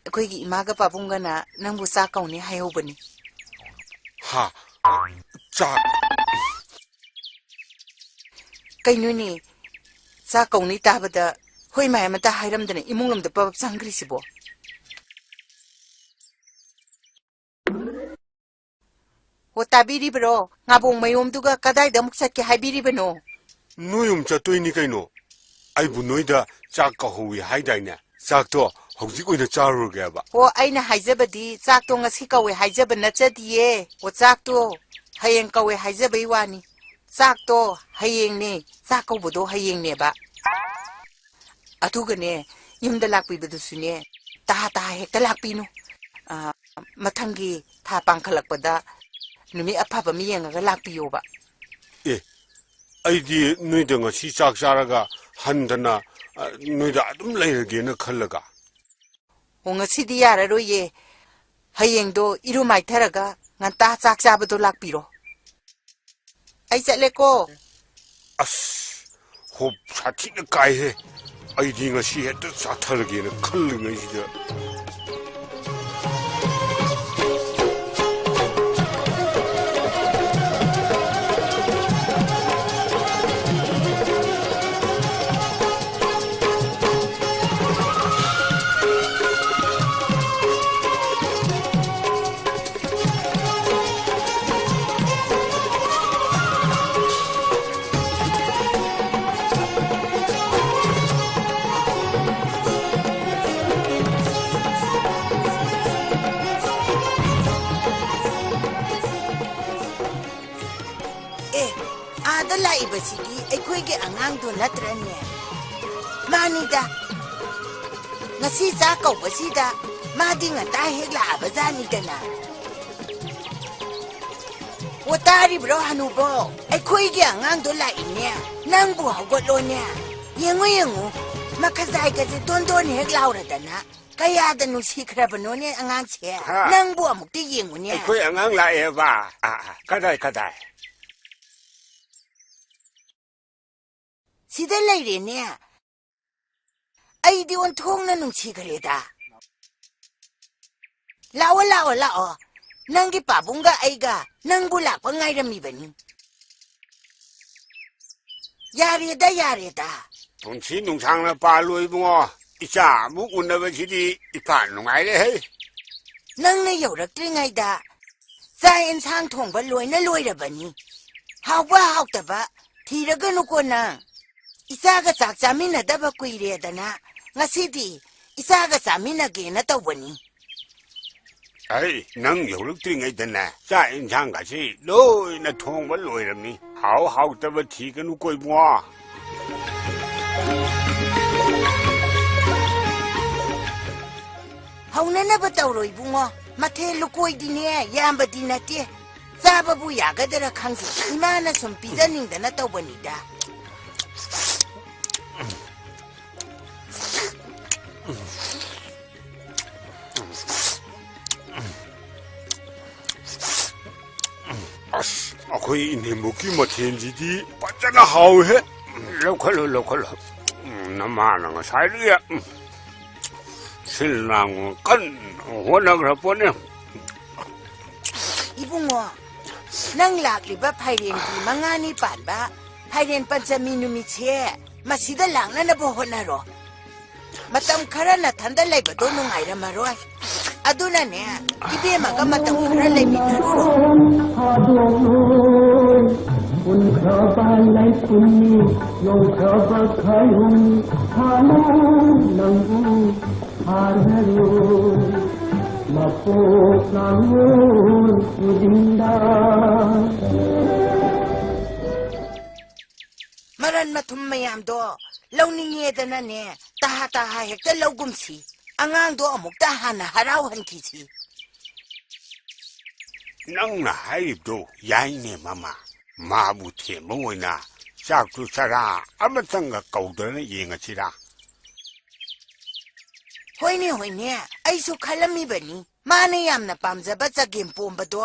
ꯑꯩꯈꯣꯏꯒꯤ ꯏꯃꯥꯒ ꯄꯥꯕꯨꯡꯒꯅ ꯅꯪꯕꯨ ꯆꯥꯛ ꯀꯧꯅꯤ ꯍꯥꯏꯍꯧꯕꯅꯤ꯫ ꯍꯥ? ꯆꯥꯛ? ꯀꯩꯅꯣꯅꯦ? ꯆꯥꯛ ꯀꯧꯅꯤ ꯇꯥꯕꯗ ꯍꯣꯏ ꯃꯥꯏ ꯑꯃꯇ ꯍꯥꯏꯔꯝꯗꯅ ꯏꯃꯨꯡ ꯂꯣꯝꯗ ꯄꯕꯞ ꯆꯪꯈ꯭ꯔꯤꯁꯤꯕꯣ? ꯑꯣ, ꯇꯥꯕꯤꯔꯤꯕ꯭ꯔꯣ? ꯉꯥꯕꯣꯡ ꯃꯌꯣꯝꯗꯨꯒ ꯀꯗꯥꯏꯗ ꯑꯃꯨꯛ ꯆꯠꯀꯦ ꯍꯥꯏꯕꯤꯔꯤꯕꯅꯣ? ꯅꯣꯏ ꯌꯨꯝ ꯆꯠꯇꯣꯏꯅꯤ ꯀꯩꯅꯣ꯫ ꯑꯩꯕꯨ ꯅꯣꯏꯗ ꯆꯥꯛ ꯀꯧꯍꯧꯋꯤ ꯍꯥꯏꯗꯥꯏꯅꯦ? ꯆꯥꯛꯇꯣ ꯍꯧꯖꯤꯛ ꯑꯣꯏꯅ ꯆꯥꯔꯨꯔꯒꯦꯕ꯫ ꯑꯣ, ꯑꯩꯅ ꯍꯥꯏꯖꯕꯗꯤ ꯆꯥꯛꯇꯣ ꯉꯁꯤ ꯀꯧꯋꯦ ꯍꯥꯏꯖꯕ ꯅꯠꯆꯗꯤꯌꯦ꯫ ꯑꯣ, ꯆꯥꯛꯇꯣ ꯍꯌꯦꯡ ꯀꯧꯋꯦ ꯍꯥꯏꯖꯕꯩ ꯋꯥꯅꯤ꯫ ꯆꯥꯛꯇꯣ ꯍꯌꯦꯡꯅꯦ꯫ ꯆꯥꯛ ꯀꯧꯕꯗꯣ ꯍꯌꯦꯡꯅꯦꯕ꯫ ꯑꯗꯨꯒꯅꯦ, ꯌꯨꯝꯗ ꯂꯥꯛꯄꯤꯕꯗꯨꯁꯨꯅꯦ, ꯇꯍꯥ ꯇꯍꯥ ꯍꯦꯛꯇ ꯂꯥꯛꯄꯤꯅꯨ꯫ ꯑ, ꯃꯊꯪꯒꯤ ꯊꯥ ꯄꯥꯡꯈꯠꯂꯛꯄꯗ ꯅꯨꯃꯤꯠ ꯑꯐꯕ ꯑꯃ ꯌꯦꯡꯉꯒ ꯂꯥꯛꯄꯤꯌꯣꯕ꯫ ꯑꯦ, ꯑꯩꯗꯤ ꯅꯣꯏꯗ ꯉꯁꯤ ꯆꯥꯛ ꯆꯥꯔꯒ ꯍꯟꯗꯅ, ꯑ, ꯅꯣꯏꯗ ꯑꯗꯨꯝ ꯂꯩꯔꯒꯦꯅ ꯈꯜꯂꯒ꯫ ꯑꯣ, ꯉꯁꯤꯗꯤ ꯌꯥꯔꯔꯣꯏꯌꯦ꯫ ꯍꯌꯦꯡꯗꯣ ꯏꯔꯨ ꯃꯥꯏꯊꯔꯒ ꯉꯟꯇꯥ ꯆꯥꯛ ꯆꯥꯕꯗꯣ ꯂꯥꯛꯄꯤꯔꯣ꯫ ꯑꯩ ꯆꯠꯂꯦꯀꯣ꯫ ꯑꯁ, ꯍꯣꯞ ꯁꯥꯊꯤꯅ ꯀꯥꯏꯍꯦ꯫ ꯑꯩꯗꯤ ꯉꯁꯤ ꯍꯦꯛꯇ ꯆꯥꯊꯔꯒꯦꯅ ꯈꯜꯂꯤꯉꯩꯁꯤꯗ꯫ ꯁꯤꯗꯤ ꯑꯩꯈꯣꯏꯒꯤ ꯑꯉꯥꯡꯗꯣ ꯅꯠꯇ꯭ꯔꯅꯦ? ꯃꯥꯅꯤꯗ꯫ ꯉꯁꯤ ꯆꯥꯛ ꯀꯧꯕꯁꯤꯗ ꯃꯥꯗꯤ ꯉꯟꯇꯥ ꯍꯦꯛ ꯂꯥꯛꯑꯕꯖꯥꯠꯅꯤꯗꯅ꯫ ꯑꯣ, ꯇꯥꯔꯤꯕ꯭ꯔꯣ ꯍꯅꯨꯕꯣ? ꯑꯩꯈꯣꯏꯒꯤ ꯑꯉꯥꯡꯗꯣ ꯂꯥꯛꯏꯅꯦ꯫ ꯅꯪꯕꯨ ꯍꯧꯒꯠꯂꯣꯅꯦ꯫ ꯌꯦꯡꯉꯨ, ꯌꯦꯡꯉꯨ꯫ ꯃꯈꯖꯥꯏꯒꯁꯦ ꯗꯣꯟ ꯗꯣꯟ ꯍꯦꯛ ꯂꯥꯎꯔꯗꯅ꯫ ꯀꯌꯥꯗ ꯅꯨꯡꯁꯤꯈ꯭ꯔꯕꯅꯣꯅꯦ ꯑꯉꯥꯡꯁꯦ꯫ ꯍꯥ? ꯅꯪꯕꯨ ꯑꯃꯨꯛꯇ ꯌꯦꯡꯉꯨꯅꯦ꯫ ꯑꯩꯈꯣꯏ ꯑꯉꯥꯡ ꯂꯥꯛꯑꯦꯕ꯫ ꯑ, ꯑ, ꯀꯗꯥꯏ, ꯀꯗꯥꯏ? ꯁꯤꯗ ꯂꯩꯔꯦꯅꯦ꯫ ꯑꯩꯗꯤ ꯑꯣꯟꯊꯣꯛꯅ ꯅꯨꯡꯁꯤꯈ꯭ꯔꯦꯗ꯫ ꯂꯥꯛꯑꯣ, ꯂꯥꯛꯑꯣ, ꯂꯥꯛꯑꯣ꯫ ꯅꯪꯒꯤ ꯄꯥꯕꯨꯡꯒ ꯑꯩꯒ ꯅꯪꯕꯨ ꯂꯥꯛꯄ ꯉꯥꯏꯔꯝꯃꯤꯕꯅꯤ꯫ ꯌꯥꯔꯦꯗ, ꯌꯥꯔꯦꯗ꯫ ꯄꯨꯟꯁꯤ ꯅꯨꯡꯁꯥꯡꯅ ꯄꯥꯜꯂꯨ ꯏꯕꯨꯡꯉꯣ꯫ ꯏꯆꯥ ꯑꯃꯨꯛ ꯎꯅꯕꯁꯤꯗꯤ ꯏꯄꯥ ꯅꯨꯡꯉꯥꯏꯔꯦꯍꯦ꯫ ꯅꯪꯅ ꯌꯧꯔꯛꯇ꯭ꯔꯤꯉꯩꯗ ꯆꯥꯛ ꯏꯟꯁꯥꯡ ꯊꯣꯡꯕ ꯂꯣꯏꯅ ꯂꯣꯏꯔꯕꯅꯤ꯫ ꯍꯥꯎꯕ ꯍꯥꯎꯇꯕ ꯊꯤꯔꯒꯅꯨꯀꯣ ꯅꯪ꯫ ꯏꯆꯥꯒ ꯆꯥꯛ ꯆꯥꯃꯤꯟꯅꯗꯕ ꯀꯨꯏꯔꯦꯗꯅ ꯉꯁꯤꯗꯤ ꯏꯆꯥꯒ ꯆꯥꯃꯤꯟꯅꯒꯦꯅ ꯇꯧꯕꯅꯤ꯫ ꯑꯩ ꯅꯪ ꯌꯧꯔꯛꯇ꯭ꯔꯤꯉꯩꯗꯅꯦ ꯆꯥꯛ ꯏꯟꯁꯥꯡꯒꯁꯤ ꯂꯣꯏꯅ ꯊꯣꯡꯕ ꯂꯣꯏꯔꯝꯅꯤ꯫ ꯍꯥꯎ ꯍꯥꯎꯇꯕ ꯊꯤꯒꯅꯨꯀꯣ ꯏꯕꯨꯡꯉꯣ꯫ ꯍꯧꯅꯅꯕ ꯇꯧꯔꯣ ꯏꯕꯨꯡꯉꯣ꯫ ꯃꯊꯦꯜ ꯂꯨꯀꯣꯏꯗꯤꯅꯦ ꯌꯥꯝꯕꯗꯤ ꯅꯠꯇꯦ꯫ ꯆꯥꯕꯕꯨ ꯌꯥꯒꯗꯔꯥ ꯈꯪꯗꯦ꯫ ꯏꯃꯥꯅ ꯁꯨꯝ ꯄꯤꯖꯅꯤꯡꯗꯅ ꯇꯧꯕꯅꯤꯗ꯫ ꯑꯁ, ꯑꯩꯈꯣꯏ ꯏꯅꯦꯝꯕꯣꯛꯀꯤ ꯃꯊꯦꯜꯁꯤꯗꯤ ꯐꯖꯅ ꯍꯥꯎꯋꯦꯍꯦ꯫ ꯂꯧꯈꯠꯂꯣ, ꯂꯧꯈꯠꯂꯣ꯫ ꯎꯝ, ꯅꯃꯥꯅ ꯉꯁꯥꯏꯗꯒꯤ, ꯎꯝ, ꯁꯤꯜ ꯂꯥꯡꯕ ꯀꯟꯅ ꯍꯣꯠꯅꯈ꯭ꯔ ꯄꯣꯠꯅꯤ꯫ ꯏꯕꯨꯡꯉꯣ, ꯅꯪ ꯂꯥꯛꯂꯤꯕ ꯐꯥꯏꯔꯦꯟꯒꯤ ꯃꯉꯥꯅꯤ ꯄꯥꯟꯕ ꯐꯥꯏꯔꯦꯟ ꯄꯟꯆꯃꯤ ꯅꯨꯃꯤꯠꯁꯦ ꯃꯁꯤꯗ ꯂꯥꯛꯅꯅꯕ ꯍꯣꯠꯅꯔꯣ꯫ ꯃꯇꯝ ꯈꯔ ꯅꯊꯟꯗ ꯂꯩꯕꯗꯣ ꯅꯨꯡꯉꯥꯏꯔꯝꯃꯔꯣꯏ꯫ ꯑꯗꯨꯅꯅꯦ, ꯏꯕꯦꯝꯃꯒ ꯃꯇꯝ ꯈꯔ ꯂꯩꯃꯤꯟꯅꯔꯨꯔꯣ꯫ ꯊꯥꯗꯣꯛꯂꯣꯏ ꯍꯨꯟꯈ꯭ꯔꯕ ꯂꯩꯄꯨꯟꯅꯤ, ꯌꯣꯟꯈ꯭ꯔꯕ ꯈꯥꯏꯍꯨꯝꯅꯤ, ꯍꯥꯟꯅ ꯅꯪꯕꯨ ꯍꯥꯟꯅꯔꯣꯏ ꯃꯄꯣꯛ ꯂꯥꯡꯂꯣꯏ ꯈꯨꯗꯤꯡꯗ꯫ ꯃꯔꯟ ꯃꯊꯨꯝ ꯃꯌꯥꯝꯗꯣ ꯂꯧꯅꯤꯡꯉꯦꯗꯅꯅꯦ, ꯇꯍꯥ ꯇꯍꯥ ꯍꯦꯛꯇ ꯂꯧꯒꯨꯝꯁꯤ꯫ ꯑꯉꯥꯡꯗꯣ ꯑꯃꯨꯛꯇ ꯍꯥꯟꯅ ꯍꯔꯥꯎꯍꯟꯈꯤꯁꯤ꯫ ꯅꯪꯅ ꯍꯥꯏꯔꯤꯕꯗꯣ ꯌꯥꯏꯅꯦ, ꯃꯃꯥ꯫ ꯃꯥꯕꯨ ꯊꯦꯝꯕ ꯑꯣꯏꯅ ꯆꯥꯛꯇꯨ ꯆꯔꯥ ꯑꯃꯇꯪꯒ ꯀꯧꯗꯅ ꯌꯦꯡꯉꯁꯤꯔꯥ? ꯍꯣꯏꯅꯦ, ꯍꯣꯏꯅꯦ, ꯑꯩꯁꯨ ꯈꯜꯂꯝꯃꯤꯕꯅꯤ꯫ ꯃꯥꯅ ꯌꯥꯝꯅ ꯄꯥꯝꯖꯕ ꯆꯒꯦꯝ ꯄꯣꯝꯕꯗꯣ,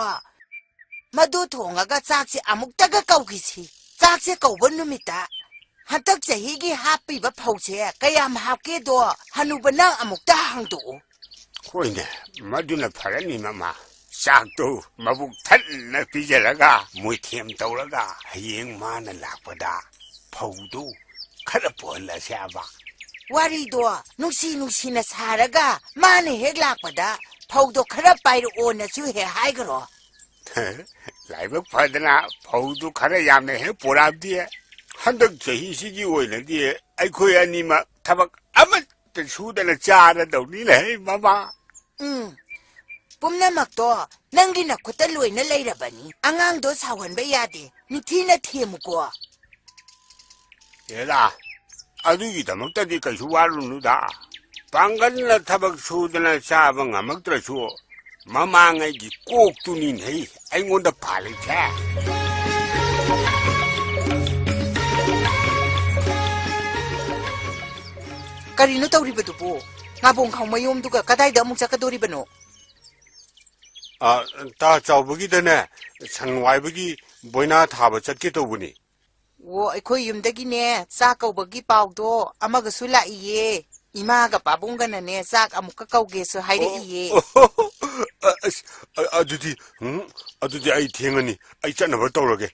ꯃꯗꯨ ꯊꯣꯡꯉꯒ ꯆꯥꯛꯁꯦ ꯑꯃꯨꯛꯇꯒ ꯀꯧꯈꯤꯁꯤ꯫ ꯆꯥꯛꯁꯦ ꯀꯧꯕ ꯅꯨꯃꯤꯠꯇ ꯍꯟꯗꯛ ꯆꯍꯤꯒꯤ ꯍꯥꯞꯄꯤꯕ ꯐꯧꯁꯦ ꯀꯌꯥꯝ ꯍꯥꯞꯀꯦꯗꯣ ꯍꯅꯨꯕ ꯅꯪ ꯑꯃꯨꯛꯇ ꯍꯪꯗꯣꯛꯎ꯫ ꯍꯣꯏꯅꯦ, ꯃꯗꯨꯅ ꯐꯔꯅꯤ, ꯃꯃꯥ꯫ ꯆꯥꯛꯇꯨ ꯃꯕꯨꯛ ꯊꯟꯅ ꯄꯤꯖꯔꯒ, ꯃꯣꯏꯊꯦꯝ ꯇꯧꯔꯒ, ꯍꯌꯦꯡ ꯃꯥꯅ ꯂꯥꯛꯄꯗ ꯐꯧꯗꯨ ꯈꯔ ꯄꯨꯍꯜꯂꯁꯦ ꯍꯥꯏꯕ꯫ ꯋꯥꯔꯤꯗꯣ ꯅꯨꯡꯁꯤ ꯅꯨꯡꯁꯤꯅ ꯁꯥꯔꯒ, ꯃꯥꯅ ꯍꯦꯛ ꯂꯥꯛꯄꯗ ꯐꯧꯗꯣ ꯈꯔ ꯄꯥꯏꯔꯛꯑꯣꯅꯁꯨ ꯍꯦꯛ ꯍꯥꯏꯈ꯭ꯔꯣ꯫ ꯂꯥꯏꯕꯛ ꯐꯗꯅ ꯐꯧꯗꯨ ꯈꯔ ꯌꯥꯝꯅ ꯍꯦꯛ ꯄꯨꯔꯛꯑꯕꯗꯤ, ꯍꯟꯗꯛ ꯆꯍꯤꯁꯤꯒꯤ ꯑꯣꯏꯅꯗꯤ ꯑꯩꯈꯣꯏ ꯑꯅꯤꯃꯛ ꯊꯕꯛ ꯑꯃꯠꯇ ꯁꯨꯗꯅ ꯆꯥꯔꯗꯧꯅꯤꯅꯦ, ꯃꯃꯥ꯫ ꯎꯝ, ꯄꯨꯝꯅꯃꯛꯇꯣ ꯅꯪꯒꯤ ꯅꯈꯨꯠꯇ ꯂꯣꯏꯅ ꯂꯩꯔꯕꯅꯤ꯫ ꯑꯉꯥꯡꯗꯣ ꯁꯥꯎꯍꯟꯕ ꯌꯥꯗꯦ꯫ ꯅꯤꯡꯊꯤꯅ ꯊꯦꯝꯃꯨꯀꯣ꯫ ꯍꯦꯔꯥ, ꯑꯗꯨꯒꯤꯗꯃꯛꯇꯗꯤ ꯀꯩꯁꯨ ꯋꯥꯔꯨꯅꯨꯗ꯫ ꯄꯥꯡꯒꯜꯅ ꯊꯕꯛ ꯁꯨꯗꯅ ꯆꯥꯕ ꯉꯝꯃꯛꯇ꯭ꯔꯁꯨ, ꯃꯃꯥꯡꯉꯩꯒꯤ ꯀꯣꯛꯇꯨꯅꯤꯅꯦ ꯑꯩꯉꯣꯟꯗ ꯄꯥꯜꯂꯤꯁꯦ꯫ ꯀꯔꯤꯅꯣ ꯇꯧꯔꯤꯕꯗꯨꯕꯨ? ꯉꯥꯕꯣꯡ ꯈꯥꯎ ꯃꯌꯣꯝꯗꯨꯒ ꯀꯗꯥꯏꯗ ꯑꯃꯨꯛ ꯆꯠꯀꯗꯣꯔꯤꯕꯅꯣ? ꯑ, ꯇꯥ ꯆꯥꯎꯕꯒꯤꯗꯅꯦ, ꯁꯟ ꯋꯥꯏꯕꯒꯤ ꯕꯣꯏꯅꯥ ꯊꯥꯕ ꯆꯠꯀꯦ ꯇꯧꯕꯅꯤ꯫ ꯑꯣ, ꯑꯩꯈꯣꯏ ꯌꯨꯝꯗꯒꯤꯅꯦ, ꯆꯥꯛ ꯀꯧꯕꯒꯤ ꯄꯥꯎꯗꯣ ꯑꯃꯒꯁꯨ ꯂꯥꯛꯏꯌꯦ꯫ ꯏꯃꯥꯒ ꯄꯥꯕꯨꯡꯒꯅꯅꯦ, ꯆꯥꯛ ꯑꯃꯨꯛꯀ ꯀꯧꯒꯦꯁꯨ ꯍꯥꯏꯔꯛꯏꯌꯦ꯫ ꯑꯣ, ꯑ-, ꯑꯁ, ꯑ-, ꯑꯗꯨꯗꯤ, ꯎꯝ, ꯑꯗꯨꯗꯤ ꯑꯩ ꯊꯦꯡꯉꯅꯤ꯫ ꯑꯩ ꯆꯠꯅꯕ ꯇꯧꯔꯒꯦ꯫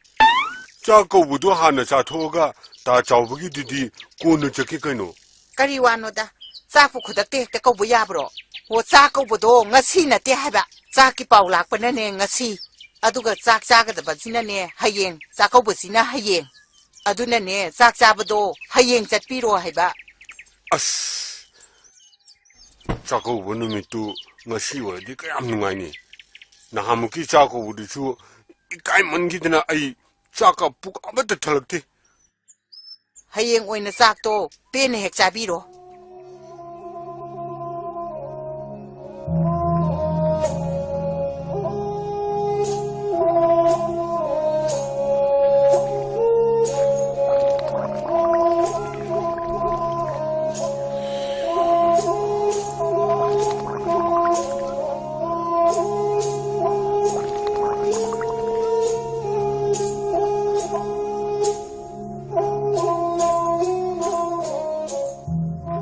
ꯆꯥꯛ ꯀꯧꯕꯗꯣ ꯍꯥꯟꯅ ꯆꯥꯊꯣꯛꯑꯒ, ꯇꯥ ꯆꯥꯎꯕꯒꯤꯗꯨꯗꯤ ꯀꯣꯟꯅ ꯆꯠꯀꯦ ꯀꯩꯅꯣ꯫ ꯀꯔꯤ ꯋꯥꯅꯣꯗ? ꯆꯥꯛꯄꯨ ꯈꯨꯗꯛꯇ ꯍꯦꯛꯇ ꯀꯧꯕ ꯌꯥꯕ꯭ꯔꯣ? ꯑꯣ, ꯆꯥꯛ ꯀꯧꯕꯗꯣ ꯉꯁꯤ ꯅꯠꯇꯦ ꯍꯥꯏꯕ꯫ ꯆꯥꯛꯀꯤ ꯄꯥꯎ ꯂꯥꯛꯄꯅꯅꯦ ꯉꯁꯤ꯫ ꯑꯗꯨꯒ ꯆꯥꯛ ꯆꯥꯒꯗꯕꯁꯤꯅꯅꯦ ꯍꯌꯦꯡ, ꯆꯥꯛꯀꯧꯕꯁꯤꯅ ꯍꯌꯦꯡ꯫ ꯑꯗꯨꯅꯅꯦ, ꯆꯥꯛ ꯆꯥꯕꯗꯣ ꯍꯌꯦꯡ ꯆꯠꯄꯤꯔꯣ ꯍꯥꯏꯕ꯫ ꯑꯁ, ꯆꯥꯛꯀꯧꯕ ꯅꯨꯃꯤꯠꯇꯨ ꯉꯁꯤ ꯑꯣꯏꯔꯗꯤ ꯀꯌꯥꯝ ꯅꯨꯡꯉꯥꯏꯅꯤ꯫ ꯅꯍꯥꯟꯃꯨꯛꯀꯤ ꯆꯥꯛꯀꯧꯕꯗꯨꯁꯨ ꯏꯀꯥꯏꯃꯟꯈꯤꯗꯅ ꯑꯩ ꯆꯥꯛꯀ ꯄꯨꯛ ꯑꯃꯠꯇ ꯊꯜꯂꯛꯇꯦ꯫ ꯍꯌꯦꯡ ꯑꯣꯏꯅ ꯆꯥꯛꯇꯣ ꯄꯦꯟꯅ ꯍꯦꯛ ꯆꯥꯕꯤꯔꯣ꯫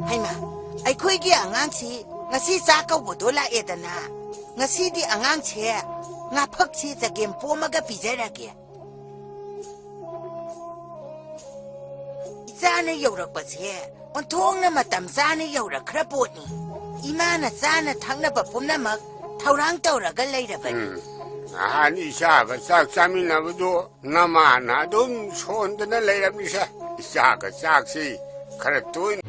ꯍꯩꯃꯥ, ꯑꯩꯈꯣꯏꯒꯤ ꯑꯉꯥꯡꯁꯤ ꯉꯁꯤ ꯆꯥꯛ ꯀꯧꯕꯗꯣ ꯂꯥꯛꯑꯦꯗꯅ꯫ ꯉꯁꯤꯗꯤ ꯑꯉꯥꯡꯁꯦ ꯉꯥꯐꯛꯁꯤ ꯆꯒꯦꯝ ꯄꯣꯝꯃꯒ ꯄꯤꯖꯔꯒꯦ꯫ ꯏꯆꯥꯅ ꯌꯧꯔꯛꯄꯁꯦ ꯑꯣꯟꯊꯣꯛꯅ ꯃꯇꯝ ꯆꯥꯅ ꯌꯧꯔꯛꯈ꯭ꯔ ꯄꯣꯠꯅꯤ꯫ ꯏꯃꯥꯅ ꯆꯥꯅ ꯊꯛꯅꯕ ꯄꯨꯝꯅꯃꯛ ꯊꯧꯔꯥꯡ ꯇꯧꯔꯒ ꯂꯩꯔꯕꯅꯤ꯫ ꯎꯝ, ꯅꯍꯥꯟ ꯏꯆꯥꯒ ꯆꯥꯛ ꯆꯥꯃꯤꯟꯅꯕꯗꯨ ꯅꯃꯥꯅ ꯑꯗꯨꯝ ꯁꯣꯟꯗꯅ ꯂꯩꯔꯝꯃꯤꯁꯦ꯫ ꯏꯆꯥꯒ ꯆꯥꯛꯁꯤ ꯈꯔ ꯇꯣꯏꯅ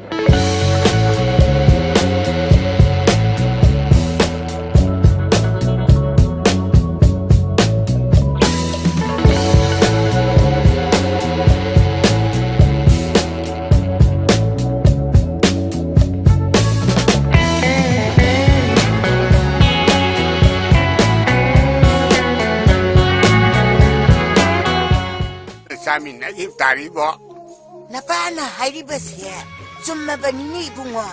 ꯆꯥꯃꯤꯟꯅꯈꯤꯕ ꯇꯥꯔꯤꯕꯣ? ꯅꯄꯥꯅ ꯍꯥꯏꯔꯤꯕꯁꯦ ꯆꯨꯝꯃꯕꯅꯤꯅꯦ ꯏꯕꯨꯡꯉꯣ꯫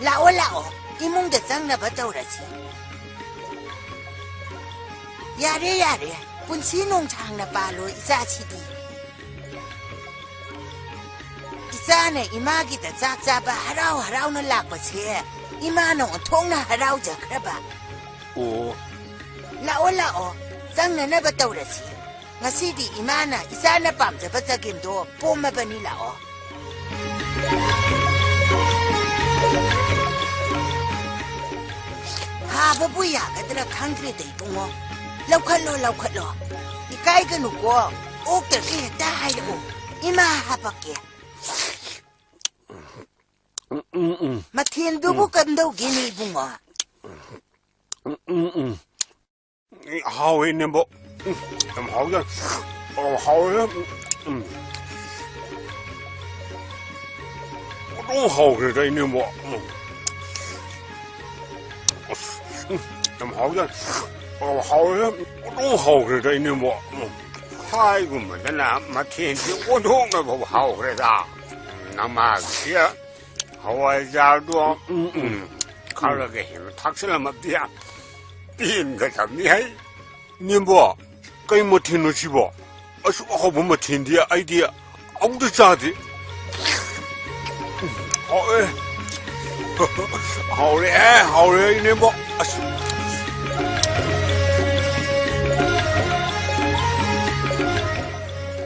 ꯂꯥꯛꯑꯣ, ꯂꯥꯛꯑꯣ, ꯏꯃꯨꯡꯗ ꯆꯪꯅꯕ ꯇꯧꯔꯁꯤ꯫ ꯌꯥꯔꯦ, ꯌꯥꯔꯦ, ꯄꯨꯟꯁꯤ ꯅꯣꯡꯁꯥꯡꯅ ꯄꯥꯜꯂꯣ ꯏꯆꯥꯁꯤꯗꯤ꯫ ꯏꯆꯥꯅ ꯏꯃꯥꯒꯤꯗ ꯆꯥꯛ ꯆꯥꯕ ꯍꯔꯥꯎ ꯍꯔꯥꯎꯅ ꯂꯥꯛꯄꯁꯦ ꯏꯃꯥꯅ ꯑꯣꯟꯊꯣꯛꯅ ꯍꯔꯥꯎꯖꯈ꯭ꯔꯕ꯫ ꯑꯣ꯫ ꯂꯥꯛꯑꯣ, ꯂꯥꯛꯑꯣ, ꯆꯪꯅꯅꯕ ꯇꯧꯔꯁꯤ꯫ ꯉꯁꯤꯗꯤ ꯏꯃꯥꯅ ꯏꯆꯥꯅ ꯄꯥꯝꯖꯕ ꯆꯒꯦꯝꯗꯣ ꯄꯣꯝꯃꯕꯅꯤ, ꯂꯥꯛꯑꯣ꯫ ꯍꯥꯕꯕꯨ ꯌꯥꯒꯗ꯭ꯔꯥ ꯈꯪꯗ꯭ꯔꯦꯗ ꯏꯕꯨꯡꯉꯣ꯫ ꯂꯧꯈꯠꯂꯣ, ꯂꯧꯈꯠꯂꯣ꯫ ꯏꯀꯥꯏꯒꯅꯨꯀꯣ꯫ ꯑꯣꯛꯇ꯭ꯔꯁꯨ ꯍꯦꯛꯇ ꯍꯥꯏꯔꯛꯑꯣ꯫ ꯏꯃꯥ ꯍꯥꯄꯛꯀꯦ꯫ ꯎꯝ, ꯎꯝ, ꯎꯝ꯫ ꯃꯊꯦꯜꯗꯨꯕꯨ ꯎꯝ꯫ ꯀꯝꯗꯧꯒꯦꯅꯦ ꯏꯕꯨꯡꯉꯣ? ꯎꯝ, ꯎꯝ, ꯎꯝ꯫ ꯍꯥꯎꯋꯦ, ꯅꯦꯝꯕꯣ꯫ ꯎꯝ, ꯌꯥꯝ ꯍꯥꯎꯖꯥꯠꯅꯤ꯫ ꯑꯣ, ꯍꯥꯎꯋꯦ꯫ ꯎꯝ꯫ ꯑꯗꯨꯝ ꯍꯥꯎꯈ꯭ꯔꯦꯗ ꯏꯅꯦꯝꯕꯣ꯫ ꯎꯝ꯫ ꯑꯁ, ꯎꯝ, ꯌꯥꯝ ꯍꯥꯎꯖꯥꯠꯅꯤ꯫ ꯑꯣ, ꯍꯥꯎꯔꯦ꯫ ꯑꯗꯨꯝ ꯍꯥꯎꯈ꯭ꯔꯦꯗ ꯏꯅꯦꯝꯕꯣ꯫ ꯎꯝ꯫ ꯍꯥꯏꯒꯨꯝꯕꯗꯅ ꯃꯊꯦꯜꯁꯤ ꯑꯣꯟꯊꯣꯛꯅ ꯐꯥꯎ ꯍꯥꯎꯈ꯭ꯔꯦꯗ꯫ ꯅꯃꯥꯒꯤꯁꯤ ꯍꯋꯥꯏꯖꯥꯔꯗꯣ, ꯎꯝ, ꯎꯝ, ꯎꯝ, ꯈꯔꯒ ꯍꯦꯟꯅ ꯊꯥꯛꯆꯜꯂꯝꯃꯕꯗꯤ ꯄꯦꯟꯒꯗꯕꯅꯤ ꯍꯩ꯫ ꯅꯦꯝꯕꯣ, ꯀꯩ ꯃꯊꯦꯜꯅꯣ ꯁꯤꯕꯣ? ꯑꯁꯨꯛ ꯑꯍꯥꯎꯕ ꯃꯊꯦꯜꯗꯤ ꯑꯩꯗꯤ ꯑꯃꯨꯛꯇ ꯆꯥꯗ꯭ꯔꯤ꯫ ꯍꯥꯎꯔꯦ꯫ ꯍꯥꯎꯔꯦ, ꯍꯥꯎꯔꯦ, ꯏꯅꯦꯝꯕꯣ꯫ ꯑꯁ꯫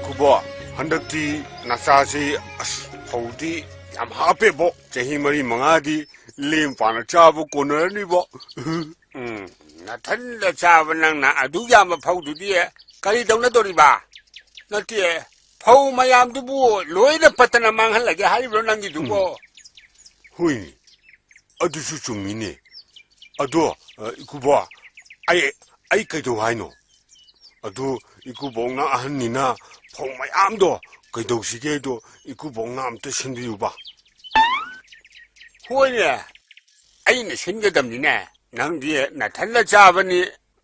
ꯀꯨꯕꯣ, ꯍꯟꯗꯛꯇꯤ ꯅꯆꯥꯁꯤ, ꯑꯁ, ꯐꯧꯗꯤ ꯌꯥꯝ ꯍꯥꯞꯄꯦꯕꯣ꯫ ꯆꯍꯤ ꯃꯔꯤ ꯃꯉꯥꯗꯤ ꯂꯦꯝ ꯄꯥꯅ ꯆꯥꯕ ꯀꯣꯟꯅꯔꯅꯤꯕꯣ꯫ ꯎꯝ, ꯅꯊꯟꯗ ꯆꯥꯕ ꯅꯪꯅ ꯑꯗꯨꯛ ꯌꯥꯝꯕ ꯐꯧꯗꯨꯗꯤ ꯀꯔꯤ ꯇꯧꯅꯗꯣꯔꯤꯕ? ꯅꯠꯇꯦ, ꯐꯧ ꯃꯌꯥꯝꯗꯨꯕꯨ ꯂꯣꯏꯅ ꯄꯠꯇꯅ ꯃꯥꯡꯍꯜꯂꯒꯦ ꯍꯥꯏꯔꯤꯕ꯭ꯔꯣ ꯅꯪꯒꯤꯗꯨꯕꯣ? ꯎꯝ꯫ ꯍꯣꯏꯅꯦ, ꯑꯗꯨꯁꯨ ꯆꯨꯝꯃꯤꯅꯦ꯫ ꯑꯗꯣ, ꯑ, ꯏꯀꯨꯕꯣ, ꯑꯩ, ꯑꯩ ꯀꯩꯗꯧ ꯍꯥꯏꯅꯣ? ꯑꯗꯨ ꯏꯀꯨꯕꯣꯛꯅ ꯑꯍꯟꯅꯤꯅ ꯐꯧ ꯃꯌꯥꯝꯗꯣ ꯀꯩꯗꯧꯁꯤꯒꯦꯗꯣ ꯏꯀꯨꯕꯣꯛꯅ ꯑꯝꯇ ꯁꯤꯟꯕꯤꯌꯨꯕ꯫ ꯍꯣꯏꯅꯦ, ꯑꯩꯅ ꯁꯤꯟꯒꯗꯕꯅꯤꯅꯦ꯫ ꯅꯪꯗꯤ ꯅꯊꯟꯗ ꯆꯥꯕꯅꯤ,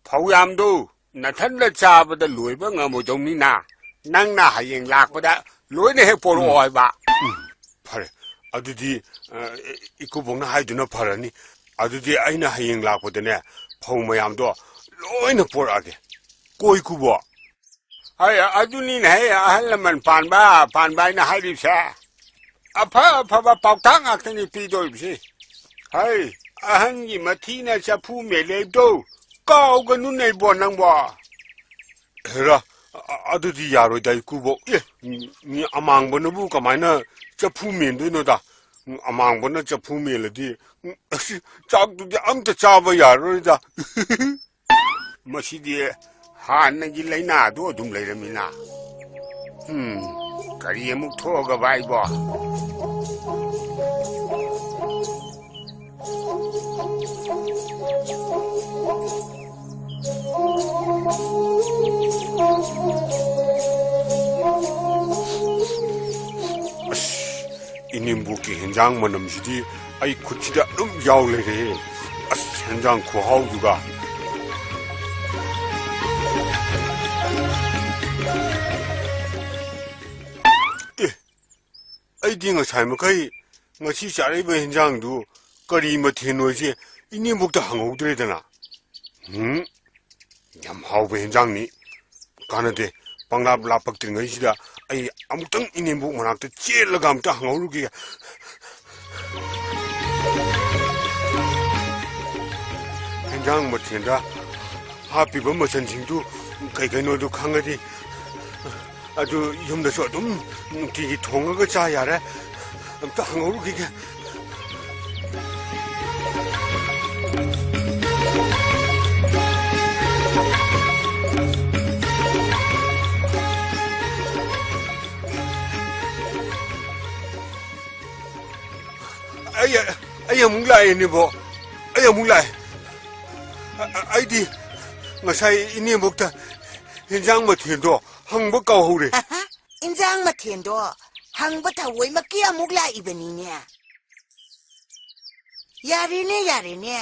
ꯐꯧ ꯌꯥꯝꯗꯣ ꯅꯊꯟꯗ ꯆꯥꯕꯗ ꯂꯣꯏꯕ ꯉꯝꯃꯣꯏꯗꯧꯅꯤꯅ, ꯅꯪꯅ ꯍꯌꯦꯡ ꯂꯥꯛꯄꯗ ꯂꯣꯏꯅ ꯍꯦꯛ ꯄꯣꯔꯛꯑꯣ ꯎꯝ꯫ ꯍꯥꯏꯕ꯫ ꯎꯝ, ꯐꯔꯦ꯫ ꯑꯗꯨꯗꯤ, ꯑ, ꯏꯀꯨꯕꯣꯛꯅ ꯍꯥꯏꯗꯨꯅ ꯐꯔꯅꯤ꯫ ꯑꯗꯨꯗꯤ ꯑꯩꯅ ꯍꯌꯦꯡ ꯂꯥꯛꯄꯗꯅꯦ, ꯐꯧ ꯃꯌꯥꯝꯗꯣ ꯂꯣꯏꯅ ꯄꯣꯔꯛꯑꯒꯦ꯫ ꯀꯣ ꯏꯀꯨꯕꯣꯛ? ꯍꯩ, ꯑꯗꯨꯅꯤꯅꯦ ꯍꯩ, ꯑꯍꯜ ꯂꯃꯟ ꯄꯥꯟꯕ, ꯄꯥꯟꯕ ꯍꯥꯏꯅ ꯍꯥꯏꯔꯤꯕꯁꯦ꯫ ꯑꯐ ꯑꯐꯕ ꯄꯥꯎꯇꯥꯛ ꯉꯥꯛꯇꯅꯤ ꯄꯤꯗꯣꯔꯤꯕꯁꯤ꯫ ꯍꯩ, ꯑꯍꯟꯒꯤ ꯃꯊꯤꯅ ꯆꯐꯨ ꯃꯦꯜꯂꯦ ꯍꯥꯏꯕꯗꯣ ꯀꯥꯎꯒꯅꯨꯅꯦ ꯏꯕꯣ ꯅꯪꯕꯣ꯫ ꯍꯦꯔꯥ, ꯑ-, ꯑꯗꯨꯗꯤ ꯌꯥꯔꯣꯏꯗ ꯏꯀꯨꯕꯣꯛ꯫ ꯑꯦ, ꯃꯤ, ꯃꯤ ꯑꯃꯥꯡꯕꯅꯕꯨ ꯀꯃꯥꯏꯅ ꯆꯐꯨ ꯃꯦꯟꯗꯣꯏꯅꯣꯗ? ꯑꯃꯥꯡꯕꯅ ꯆꯐꯨ ꯃꯦꯜꯂꯗꯤ, ꯑꯁ, ꯆꯥꯛꯇꯨꯗꯤ ꯑꯝꯇ ꯆꯥꯕ ꯌꯥꯔꯔꯣꯏꯗ꯫ ꯃꯁꯤꯗꯤ ꯍꯥꯟꯅꯒꯤ ꯂꯥꯏꯅꯥꯗꯨ ꯑꯗꯨꯝ ꯂꯩꯔꯝꯃꯤꯅ꯫ ꯎꯝ, ꯀꯔꯤ ꯑꯃꯨꯛ ꯊꯣꯛꯑꯒꯕ ꯑꯩꯕꯣ? ꯑꯁ, ꯏꯅꯦꯝꯕꯣꯛꯀꯤ ꯍꯦꯟꯖꯥꯡ ꯍꯦꯟꯖꯥꯡ ꯃꯅꯝꯁꯤꯗꯤ ꯑꯩ ꯈꯨꯠꯁꯤꯗ ꯑꯗꯨꯝ ꯌꯥꯎ ꯂꯩꯔꯦ꯫ ꯑꯁ, ꯍꯦꯟꯖꯥꯡ ꯈꯨꯍꯥꯎꯗꯨꯒ꯫ ꯑꯦ, ꯑꯩꯗꯤ ꯉꯁꯥꯏ ꯃꯈꯩ ꯉꯁꯤ ꯆꯥꯔꯛꯏꯕ ꯍꯦꯟꯖꯥꯡꯗꯨ ꯀꯔꯤ ꯃꯊꯦꯜꯅꯣ ꯍꯥꯏꯁꯦ ꯏꯅꯦꯝꯕꯣꯛꯇ ꯍꯪꯍꯧꯗ꯭ꯔꯦꯗꯅ꯫ ꯎꯝ, ꯌꯥꯝ ꯍꯥꯎꯕ ꯍꯦꯟꯖꯥꯡꯅꯤ꯫ ꯀꯥꯟꯅꯗꯦ, ꯄꯪꯂꯥꯞ ꯂꯥꯞꯄꯛꯇ꯭ꯔꯤꯉꯩꯁꯤꯗ ꯑꯩ ꯑꯃꯨꯛꯇꯪ ꯏꯅꯦꯝꯕꯣꯛ ꯃꯅꯥꯛꯇ ꯆꯦꯜꯂꯒ ꯑꯝꯇ ꯍꯪꯍꯧꯔꯨꯒꯦ꯫ ꯍꯦꯟꯖꯥꯡ ꯃꯊꯦꯜꯗ ꯍꯥꯞꯄꯤꯕ ꯃꯆꯜꯁꯤꯡꯗꯨ ꯀꯩ ꯀꯩꯅꯣꯗꯨ ꯈꯪꯉꯗꯤ, ꯑꯗꯨ ꯌꯨꯝꯗꯁꯨ ꯑꯗꯨꯝ ꯅꯨꯡꯇꯤꯒꯤ ꯊꯣꯡꯉꯒ ꯆꯥ ꯌꯥꯔꯦ꯫ ꯑꯝꯇ ꯍꯪꯍꯧꯔꯨꯈꯤꯒꯦ꯫ ꯑꯩ, ꯑꯩ ꯑꯃꯨꯛ ꯂꯥꯛꯑꯦꯅꯦꯕꯣ꯫ ꯑꯩ ꯑꯃꯨꯛ ꯂꯥꯛꯑꯦ꯫ ꯑ-, ꯑ-, ꯑꯩꯗꯤ ꯉꯁꯥꯏ ꯏꯅꯦꯝꯕꯣꯛꯇ ꯍꯦꯟꯖꯥꯡ ꯃꯊꯦꯜꯗꯣ ꯍꯪꯕ ꯀꯥꯎꯍꯧꯔꯦ꯫ ꯏꯟꯖꯥꯡ ꯃꯊꯦꯜꯗꯣ ꯍꯪꯕ ꯊꯑꯣꯏꯃꯛꯀꯤ ꯑꯃꯨꯛ ꯂꯥꯛꯏꯕꯅꯤꯅꯦ꯫ ꯌꯥꯔꯦꯅꯦ, ꯌꯥꯔꯦꯅꯦ꯫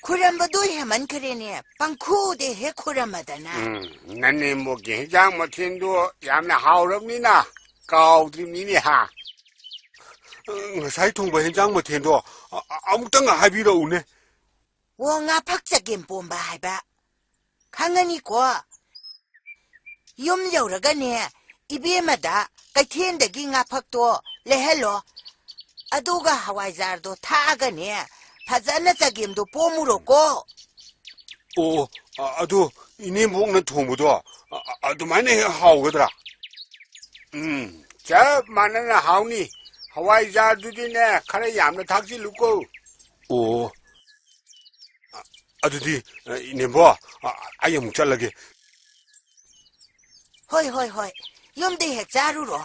ꯈꯨꯔꯝꯕꯗꯣ ꯍꯦꯃꯟꯈ꯭ꯔꯦꯅꯦ꯫ ꯄꯪꯈꯨꯗ ꯍꯦꯛ ꯈꯨꯔꯝꯃꯗꯅ꯫ ꯎꯝ, ꯅꯅꯦꯝꯕꯣꯛꯀꯤ ꯍꯦꯟꯖꯥꯡ ꯃꯊꯦꯜꯗꯣ ꯌꯥꯝꯅ ꯍꯥꯎꯔꯕꯅꯤꯅ ꯀꯥꯎꯗ꯭ꯔꯤꯕꯅꯤꯅꯦ ꯍꯥ꯫ ꯉꯁꯥꯏ ꯊꯣꯡꯕ ꯍꯦꯟꯖꯥꯡ ꯃꯊꯦꯜꯗꯣ ꯑ-, ꯑ-, ꯑꯃꯨꯛꯇꯪ ꯍꯥꯏꯕꯤꯔꯛꯎꯅꯦ꯫ ꯑꯣ, ꯉꯥ ꯐꯛ ꯆꯒꯦꯝ ꯄꯣꯝꯕ ꯍꯥꯏꯕ꯫ ꯈꯪꯉꯅꯤꯀꯣ꯫ ꯌꯨꯝ ꯌꯧꯔꯒꯅꯦ, ꯏꯕꯦꯝꯃꯗ ꯀꯩꯊꯦꯜꯗꯒꯤ ꯉꯥꯐꯛꯇꯣ ꯂꯩꯍꯜꯂꯣ꯫ ꯑꯗꯨꯒ ꯍꯋꯥꯏꯖꯥꯔꯗꯣ ꯊꯥꯛꯑꯒꯅꯦ, ꯐꯖꯅ ꯆꯒꯦꯝꯗꯣ ꯄꯣꯝꯃꯨꯔꯣꯀꯣ꯫ ꯑꯣ, ꯑ-, ꯑꯗꯨ ꯏꯅꯦꯝꯕꯣꯛꯅ ꯊꯣꯡꯕꯗꯣ ꯑ-, ꯑ-, ꯑꯗꯨꯃꯥꯏꯅ ꯍꯦꯛ ꯍꯥꯎꯒꯗ꯭ꯔꯥ? ꯎꯝ, ꯆꯞ ꯃꯥꯟꯅꯅ ꯍꯥꯎꯅꯤ꯫ ꯍꯋꯥꯏꯖꯥꯔꯗꯨꯗꯤꯅꯦ, ꯈꯔ ꯌꯥꯝꯅ ꯊꯥꯛꯆꯤꯜꯂꯨꯀꯣ꯫ ꯑꯣ, ꯑ-, ꯑꯗꯨꯗꯤ, ꯑ, ꯏꯅꯦꯝꯕꯣꯛ, ꯑ-, ꯑꯩ ꯑꯃꯨꯛ ꯆꯠꯂꯒꯦ꯫ ꯍꯣꯏ, ꯍꯣꯏ, ꯍꯣꯏ꯫ ꯌꯨꯝꯗ ꯍꯦꯛ ꯆꯥꯔꯨꯔꯣ꯫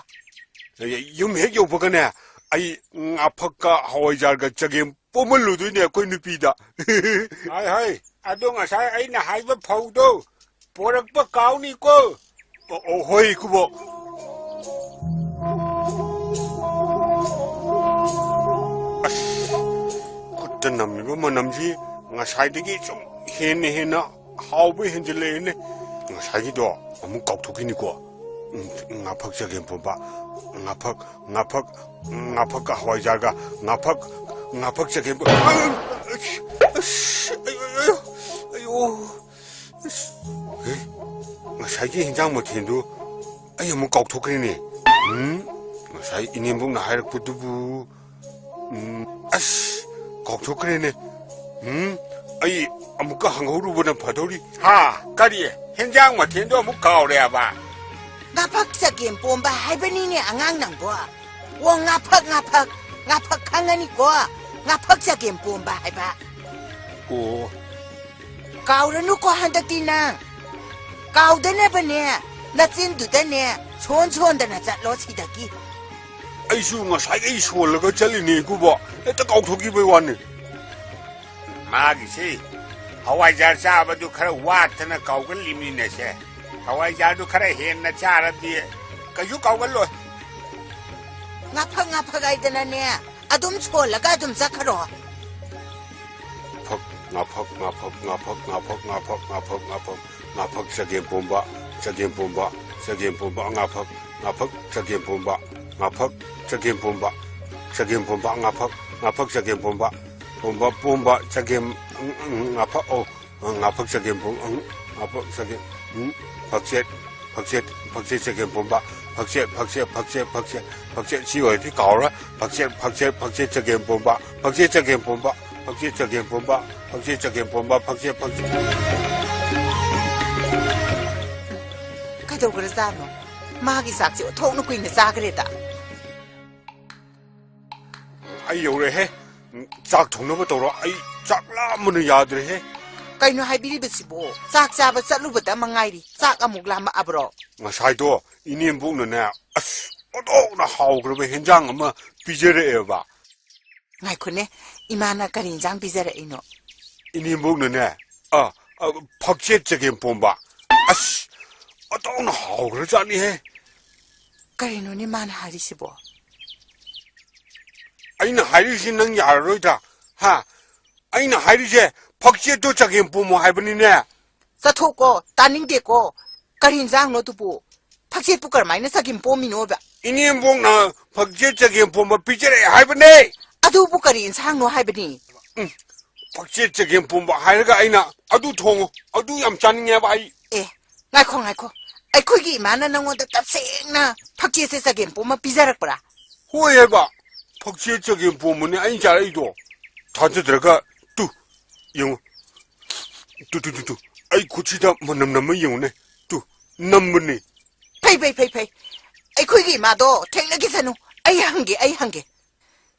ꯑ, ꯌꯨꯝ ꯍꯦꯛ ꯌꯧꯕꯒꯅꯦ, ꯑꯩ ꯉꯥꯐꯛꯀ ꯍꯋꯥꯏꯖꯥꯔꯒ ꯆꯒꯦꯝ ꯄꯣꯝꯍꯜꯂꯨꯗꯣꯏꯅꯦ ꯑꯩꯈꯣꯏ ꯅꯨꯄꯤꯗ꯫ ꯍꯣꯏ, ꯍꯣꯏ꯫ ꯑꯗꯣ ꯉꯁꯥꯏ ꯑꯩꯅ ꯍꯥꯏꯕ ꯐꯧꯗꯣ ꯄꯣꯔꯛꯄ ꯀꯥꯎꯅꯤꯀꯣ꯫ ꯑꯣ, ꯑꯣ, ꯍꯣꯏ, ꯏꯀꯨꯕꯣꯛ꯫ ꯅꯝꯃꯤꯕ ꯃꯅꯝꯁꯤ ꯉꯁꯥꯏꯗꯒꯤ ꯁꯨꯝ ꯍꯦꯟꯅ ꯍꯦꯟꯅ ꯍꯥꯎꯕ ꯍꯦꯟꯖꯤꯜꯂꯛꯑꯦꯅꯦ꯫ ꯉꯁꯥꯏꯒꯤꯗꯣ ꯑꯃꯨꯛ ꯀꯥꯎꯊꯣꯛꯈꯤꯅꯤꯀꯣ꯫ ꯎꯝ, ꯉꯥꯐꯛ ꯆꯒꯦꯝ ꯄꯣꯝꯕ, ꯉꯥꯐꯛ, ꯉꯥꯐꯛ, ꯉꯥꯐꯛꯀ ꯍꯋꯥꯏꯖꯥꯔꯒ, ꯉꯥꯐꯛ, ꯉꯥꯐꯛ ꯆꯒꯦꯝ ꯄꯣꯝ-, ꯑꯁ, ꯑꯁ, ꯑꯁ, ꯑꯌꯣ, ꯑꯌꯣ, ꯑꯌꯣ, ꯑꯁ, ꯑꯦ, ꯉꯁꯥꯏꯒꯤ ꯍꯤꯟꯖꯥꯡ ꯃꯊꯦꯜꯗꯨ ꯑꯩ ꯑꯃꯨꯛ ꯀꯥꯎꯊꯣꯛꯈ꯭ꯔꯦꯅꯦ꯫ ꯎꯝ, ꯉꯁꯥꯏ ꯏꯅꯦꯝꯕꯣꯛꯅ ꯍꯥꯏꯔꯛꯄꯗꯨꯕꯨ, ꯎꯝ, ꯑꯁ, ꯀꯥꯎꯊꯣꯛꯈ꯭ꯔꯦꯅꯦ꯫ ꯎꯝ, ꯑꯩ ꯑꯃꯨꯛꯀ ꯍꯪꯍꯧꯔꯨꯕꯅ ꯐꯗꯧꯔꯤ꯫ ꯍꯥ? ꯀꯔꯤ? ꯍꯦꯟꯖꯥꯡ ꯃꯊꯦꯜꯗꯣ ꯑꯃꯨꯛ ꯀꯥꯎꯔꯦꯕ? ꯉꯥꯐꯛ ꯆꯒꯦꯝ ꯄꯣꯝꯕ ꯍꯥꯏꯕꯅꯤꯅꯦ, ꯑꯉꯥꯡ ꯅꯪꯕꯣ꯫ ꯑꯣ, ꯉꯥꯐꯛ, ꯉꯥꯐꯛ, ꯉꯥꯐꯛ ꯈꯪꯉꯅꯤꯀꯣ꯫ ꯉꯥꯐꯛ ꯆꯒꯦꯝ ꯄꯣꯝꯕ ꯍꯥꯏꯕ꯫ ꯑꯣ꯫ ꯀꯥꯎꯔꯅꯨꯀꯣ ꯍꯟꯗꯛꯇꯤ ꯅꯪ꯫ ꯀꯥꯎꯗꯅꯕꯅꯦ, ꯅꯆꯤꯟꯗꯨꯗꯅꯦ, ꯁꯣꯟ ꯁꯣꯟꯗꯅ ꯆꯠꯂꯣ ꯁꯤꯗꯒꯤ꯫ ꯑꯩꯁꯨ ꯉꯁꯥꯏꯗꯩ ꯁꯣꯜꯂꯒ ꯆꯠꯂꯤꯅꯦ ꯏꯀꯨꯕꯣꯛ, ꯍꯦꯛꯇ ꯀꯥꯎꯊꯣꯛꯈꯤꯕꯩ ꯋꯥꯅꯤ꯫ ꯃꯥꯒꯤꯁꯤ ꯍꯋꯥꯏꯖꯥꯔ ꯆꯥꯕꯗꯨ ꯈꯔ ꯋꯥꯠꯇꯅ ꯀꯥꯎꯒꯜꯂꯤꯃꯤꯅꯦꯁꯦ꯫ ꯍꯋꯥꯏꯖꯥꯔꯗꯨ ꯈꯔ ꯍꯦꯟꯅ ꯆꯥꯔꯗꯤ ꯀꯩꯁꯨ ꯀꯥꯎꯒꯜꯂꯣꯏ꯫ ꯉꯥꯐꯛ ꯉꯥꯐꯛ ꯍꯥꯏꯗꯅꯅꯦ, ꯑꯗꯨꯝ ꯁꯣꯜꯂꯒ ꯑꯗꯨꯝ ꯆꯠꯈ꯭ꯔꯣ꯫ ꯐꯛ, ꯉꯥꯐꯛ, ꯉꯥꯐꯛ, ꯉꯥꯐꯛ, ꯉꯥꯐꯛ, ꯉꯥꯐꯛ, ꯉꯥꯐꯛ, ꯉꯥꯐꯛ, ꯉꯥꯐꯛ, ꯆꯒꯦꯝ ꯄꯣꯝꯕ, ꯆꯒꯦꯝ ꯄꯣꯝꯕ, ꯆꯒꯦꯝ ꯄꯣꯝꯕ, ꯉꯥꯐꯛ, ꯉꯥꯐꯛ, ꯆꯒꯦꯝ ꯄꯣꯝꯕ, ꯉꯥꯐꯛ, ꯆꯒꯦꯝ ꯄꯣꯝꯕ, ꯆꯒꯦꯝ ꯄꯣꯝꯕ, ꯉꯥꯐꯛ, ꯉꯥꯐꯛ, ꯆꯒꯦꯝ ꯄꯣꯝꯕ, ꯄꯣꯝꯕ, ꯄꯣꯝꯕ, ꯆꯒꯦꯝ, ꯎꯝ, ꯎꯝ, ꯉꯥꯐꯛ, ꯑꯣ, ꯉꯥꯐꯛ ꯆꯒꯦꯝ ꯄꯣꯝ-, ꯎꯝ, ꯉꯥꯐꯛ ꯆꯒꯦꯝ, ꯎꯝ, ꯐꯛꯆꯦꯠ, ꯐꯛꯆꯦꯠ, ꯐꯛꯆꯦꯠ ꯆꯒꯦꯝ ꯄꯣꯝꯕ, ꯐꯛꯆꯦꯠ, ꯐꯛꯆꯦꯠ, ꯐꯛꯆꯦꯠ, ꯐꯛꯆꯦꯠ, ꯐꯛꯆꯦꯠ, ꯁꯤ ꯑꯣꯏꯔꯗꯤ ꯀꯥꯎꯔꯦ꯫ ꯐꯛꯆꯦꯠ, ꯐꯛꯆꯦꯠ, ꯐꯛꯆꯦꯠ ꯆꯒꯦꯝ ꯄꯣꯝꯕ, ꯐꯛꯆꯦꯠ ꯆꯒꯦꯝ ꯄꯣꯝꯕ, ꯐꯛꯆꯦꯠ ꯆꯒꯦꯝ ꯄꯣꯝꯕ, ꯐꯛꯆꯦꯠ, ꯐꯛꯆꯦꯠ꯫ ꯀꯩꯗꯧꯈ꯭ꯔꯖꯥꯠꯅꯣ? ꯃꯥꯒꯤ ꯆꯥꯛꯁꯦ ꯑꯣꯟꯊꯣꯛꯅ ꯀꯨꯏꯅ ꯆꯥꯈ꯭ꯔꯦꯗ꯫ ꯑꯩ ꯌꯧꯔꯦꯍꯦ꯫ ꯆꯥꯛ ꯊꯣꯡꯅꯕ ꯇꯧꯔꯣ꯫ ꯑꯩ ꯆꯥꯛ ꯂꯥꯝꯕꯅ ꯌꯥꯗ꯭ꯔꯦꯍꯦ꯫ ꯀꯩꯅꯣ ꯍꯥꯏꯕꯤꯔꯤꯕꯁꯤꯕꯣ? ꯆꯥꯛ ꯆꯥꯕ ꯆꯠꯂꯨꯕꯗ ꯃꯉꯥꯏꯔꯤ꯫ ꯆꯥꯛ ꯑꯃꯨꯛ ꯂꯥꯝꯃꯛꯑꯕ꯭ꯔꯣ? ꯉꯁꯥꯏꯗꯣ ꯏꯅꯦꯝꯕꯣꯛꯅꯅꯦ, ꯑꯁ, ꯑꯣꯟꯊꯣꯛꯅ ꯍꯥꯎꯈ꯭ꯔꯕ ꯍꯦꯟꯖꯥꯡ ꯑꯃ ꯄꯤꯖꯔꯛꯑꯦꯕ꯫ ꯉꯥꯏꯈꯣꯅꯦ, ꯏꯃꯥꯅ ꯀꯔꯤ ꯏꯟꯖꯥꯡ ꯄꯤꯖꯔꯛꯏꯅꯣ? ꯏꯅꯦꯝꯕꯣꯛꯅꯅꯦ, ꯑ, ꯑ, ꯐꯛꯆꯦꯠ ꯆꯒꯦꯝ ꯄꯣꯝꯕ꯫ ꯑꯁ, ꯑꯣꯟꯊꯣꯛꯅ ꯍꯥꯎꯈ꯭ꯔꯖꯥꯠꯅꯤꯍꯦ꯫ ꯀꯔꯤꯅꯣꯅꯦ ꯃꯥꯅ ꯍꯥꯏꯔꯤꯁꯤꯕꯣ? ꯑꯩꯅ ꯍꯥꯏꯔꯤꯁꯤ ꯅꯪ ꯌꯥꯔꯔꯣꯏꯗ꯭ꯔꯥ? ꯍꯥ? ꯑꯩꯅ ꯍꯥꯏꯔꯤꯁꯦ ꯐꯛꯆꯦꯠꯇꯣ ꯆꯒꯦꯝ ꯄꯣꯝꯃꯣ ꯍꯥꯏꯕꯅꯤꯅꯦ꯫ ꯆꯠꯊꯣꯛꯀꯣ, ꯇꯥꯅꯤꯡꯗꯦꯀꯣ꯫ ꯀꯔꯤ ꯏꯟꯖꯥꯡꯅꯣ ꯑꯗꯨꯕꯨ? ꯐꯛꯆꯦꯠꯄꯨ ꯀꯔꯝꯍꯥꯏꯅ ꯆꯒꯦꯝ ꯄꯣꯝꯃꯤꯅꯣꯕ? ꯏꯅꯦꯝꯕꯣꯛꯅ ꯐꯛꯆꯦꯠ ꯆꯒꯦꯝ ꯄꯣꯝꯕ ꯄꯤꯖꯔꯛꯑꯦ ꯍꯥꯏꯕꯅꯦ꯫ ꯑꯗꯨꯕꯨ ꯀꯔꯤ ꯏꯟꯁꯥꯡꯅꯣ ꯍꯥꯏꯕꯅꯤ? ꯎꯝ, ꯐꯛꯆꯦꯠ ꯆꯒꯦꯝ ꯄꯣꯝꯕ ꯍꯥꯏꯔꯒ ꯑꯩꯅ ꯑꯗꯨ ꯊꯣꯡꯉꯣ, ꯑꯗꯨ ꯌꯥꯝ ꯆꯥꯅꯤꯡꯉꯦꯕ ꯑꯩ꯫ ꯑꯦ, ꯉꯥꯏꯈꯣ, ꯉꯥꯏꯈꯣ꯫ ꯑꯩꯈꯣꯏꯒꯤ ꯏꯃꯥꯅ ꯅꯪꯉꯣꯟꯗ ꯇꯁꯦꯡꯅ ꯐꯛꯆꯦꯠꯁꯦ ꯆꯒꯦꯝ ꯄꯣꯝꯕ ꯄꯤꯖꯔꯛꯄ꯭ꯔꯥ? ꯍꯣꯏ ꯍꯥꯏꯕ, ꯐꯛꯆꯦꯠ ꯆꯒꯦꯝ ꯄꯣꯝꯕꯅꯦ ꯑꯩꯅ ꯆꯥꯔꯛꯏꯗꯣ꯫ ꯊꯥꯖꯗ꯭ꯔꯒ ꯇꯨ, ꯌꯦꯡꯉꯨ꯫ Two, two, two, two. ꯑꯩ ꯈꯨꯠꯁꯤꯗ ꯃꯅꯝ ꯅꯝꯃ ꯌꯦꯡꯉꯨꯅꯦ꯫ ꯇꯨ, ꯅꯝꯕꯅꯤ꯫ ꯐꯩ, ꯐꯩ, ꯐꯩ, ꯐꯩ꯫ ꯑꯩꯈꯣꯏꯒꯤ ꯏꯃꯥꯗꯣ ꯊꯦꯡꯅꯈꯤꯁꯅꯨ꯫ ꯑꯩ ꯍꯪꯒꯦ, ꯑꯩ ꯍꯪꯒꯦ꯫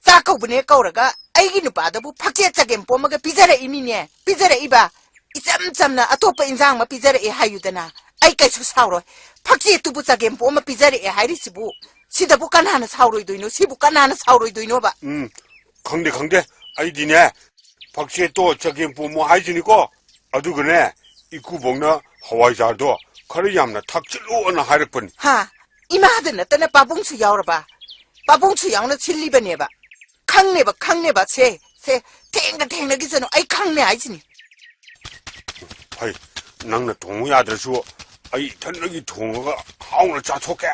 ꯆꯥꯛ ꯀꯧꯕꯅꯦ ꯀꯧꯔꯒ ꯑꯩꯒꯤ ꯅꯨꯄꯥꯗꯕꯨ ꯐꯛꯆꯦꯠ ꯆꯒꯦꯝ ꯄꯣꯝꯃꯒ ꯄꯤꯖꯔꯛꯏꯃꯤꯅꯦ, ꯄꯤꯖꯔꯛꯏꯕ꯫ ꯏꯆꯝ ꯆꯝꯅ ꯑꯇꯣꯞꯄ ꯏꯟꯖꯥꯡ ꯑꯃ ꯄꯤꯖꯔꯛꯑꯦ ꯍꯥꯏꯌꯨꯗꯅ꯫ ꯑꯩ ꯀꯩꯁꯨ ꯁꯥꯎꯔꯣꯏ꯫ ꯐꯛꯆꯦꯠꯇꯨꯕꯨ ꯆꯒꯦꯝ ꯄꯣꯝꯃ ꯄꯤꯖꯔꯛꯑꯦ ꯍꯥꯏꯔꯤꯁꯤꯕꯨ, ꯁꯤꯗꯕꯨ ꯀꯅꯥꯅ ꯁꯥꯎꯔꯣꯏꯗꯣꯏꯅꯣ? ꯁꯤꯕꯨ ꯀꯅꯥꯅ ꯁꯥꯎꯔꯣꯏꯗꯣꯏꯅꯣꯕ? ꯎꯝ, ꯈꯪꯗꯦ, ꯈꯪꯗꯦ꯫ ꯑꯩꯗꯤꯅꯦ, ꯐꯛꯆꯦꯠꯇꯣ ꯆꯒꯦꯝ ꯄꯣꯝꯃꯣ ꯍꯥꯏꯁꯤꯅꯤꯀꯣ꯫ ꯑꯗꯨꯒꯅꯦ, ꯏꯀꯨꯕꯣꯛꯅ ꯍꯋꯥꯏꯖꯥꯔꯗꯣ ꯈꯔ ꯌꯥꯝꯅ ꯊꯥꯛꯆꯤꯜꯂꯣꯅ ꯍꯥꯏꯔꯛꯄꯅꯤ꯫ ꯍꯥ? ꯏꯃꯥꯗ ꯅꯠꯇꯅ ꯄꯥꯕꯨꯡꯁꯨ ꯌꯥꯎꯔꯕ? ꯄꯥꯕꯨꯡꯁꯨ ꯌꯥꯎꯅ ꯁꯤꯜꯂꯤꯕꯅꯦꯕ꯫ ꯈꯪꯅꯦꯕ, ꯈꯪꯅꯦꯕ꯫ ꯁꯦ, ꯁꯦ, ꯊꯦꯡꯒ ꯊꯦꯡꯅꯈꯤꯁꯅꯨ꯫ ꯑꯩ ꯈꯪꯅꯦ ꯍꯥꯏꯁꯤꯅꯤ꯫ ꯐꯩ, ꯅꯪꯅ ꯊꯣꯡꯉꯨ ꯌꯥꯗ꯭ꯔꯁꯨ ꯑꯩ ꯏꯊꯟꯗꯒꯤ ꯊꯣꯡꯉꯒ ꯍꯥꯎꯅ ꯆꯥꯊꯣꯛꯀꯦ꯫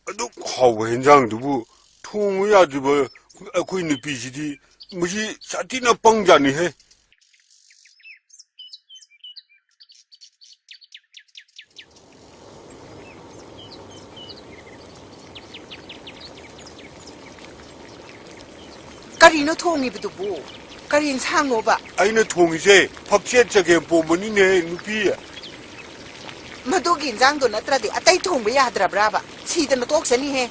ꯑꯗꯨꯛ ꯍꯥꯎꯕ ꯍꯦꯟꯖꯥꯡꯗꯨꯕꯨ ꯊꯣꯡꯉꯨ ꯌꯥꯗ꯭ꯔꯤꯕ ꯑꯩꯈꯣꯏ ꯅꯨꯄꯤꯁꯤꯗꯤ, ꯃꯁꯤ ꯁꯥꯊꯤꯅ ꯄꯪꯖꯥꯠꯅꯤꯍꯦ꯫ ꯀꯔꯤꯅꯣ ꯊꯣꯡꯉꯤꯕꯗꯨꯕꯨ? ꯀꯔꯤ ꯏꯟꯁꯥꯡꯅꯣꯕ? ꯑꯩꯅ ꯊꯣꯡꯉꯤꯁꯦ ꯐꯛꯆꯦꯠ ꯆꯒꯦꯝ ꯄꯣꯝꯕꯅꯤꯅꯦ, ꯅꯨꯄꯤ꯫ ꯃꯗꯨꯒꯤ ꯏꯟꯖꯥꯡꯗꯣ ꯅꯠꯇ꯭ꯔꯗꯤ ꯑꯇꯩ ꯊꯣꯡꯕ ꯌꯥꯗ꯭ꯔꯕ꯭ꯔꯥꯕ? ꯁꯤꯗꯅ ꯇꯣꯛꯆꯅꯤꯍꯦ꯫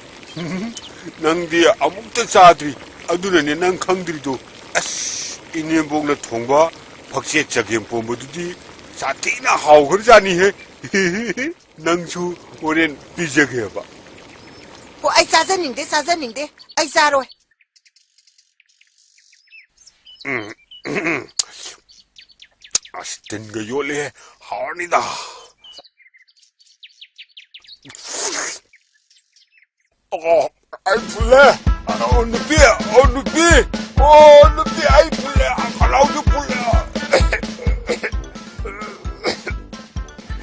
ꯅꯪꯗꯤ ꯑꯃꯨꯛꯇ ꯆꯥꯗ꯭ꯔꯤ, ꯑꯗꯨꯅꯅꯦ ꯅꯪ ꯈꯪꯗ꯭ꯔꯤꯗꯣ꯫ ꯑꯁ, ꯏꯅꯦꯝꯕꯣꯛꯅ ꯊꯣꯡꯕ ꯐꯛꯆꯦꯠ ꯆꯒꯦꯝ ꯄꯣꯝꯕꯗꯨꯗꯤ ꯁꯥꯊꯤꯅ ꯍꯥꯎꯈ꯭ꯔꯖꯥꯠꯅꯤꯍꯦ꯫ ꯅꯪꯁꯨ ꯍꯣꯔꯦꯟ ꯄꯤꯖꯒꯦꯕ꯫ ꯑꯣ, ꯑꯩ ꯆꯥꯖꯅꯤꯡꯗꯦ, ꯆꯥꯖꯅꯤꯡꯗꯦ꯫ ꯑꯩ ꯆꯥꯔꯣꯏ꯫ ꯎꯝ꯫ ꯑꯁ, ꯇꯤꯟꯒ ꯌꯣꯠꯂꯦꯍꯦ꯫ ꯍꯥꯎꯔꯅꯤꯗ꯫ ꯑꯣ, ꯑꯩ ꯐꯨꯜꯂꯦ꯫ ꯑꯣ, ꯅꯨꯄꯤ! ꯑꯣ, ꯅꯨꯄꯤ! ꯑꯣ, ꯅꯨꯄꯤ, ꯑꯩ ꯐꯨꯜꯂꯦ! ꯈꯅꯥꯎꯁꯨ ꯐꯨꯜꯂꯦ!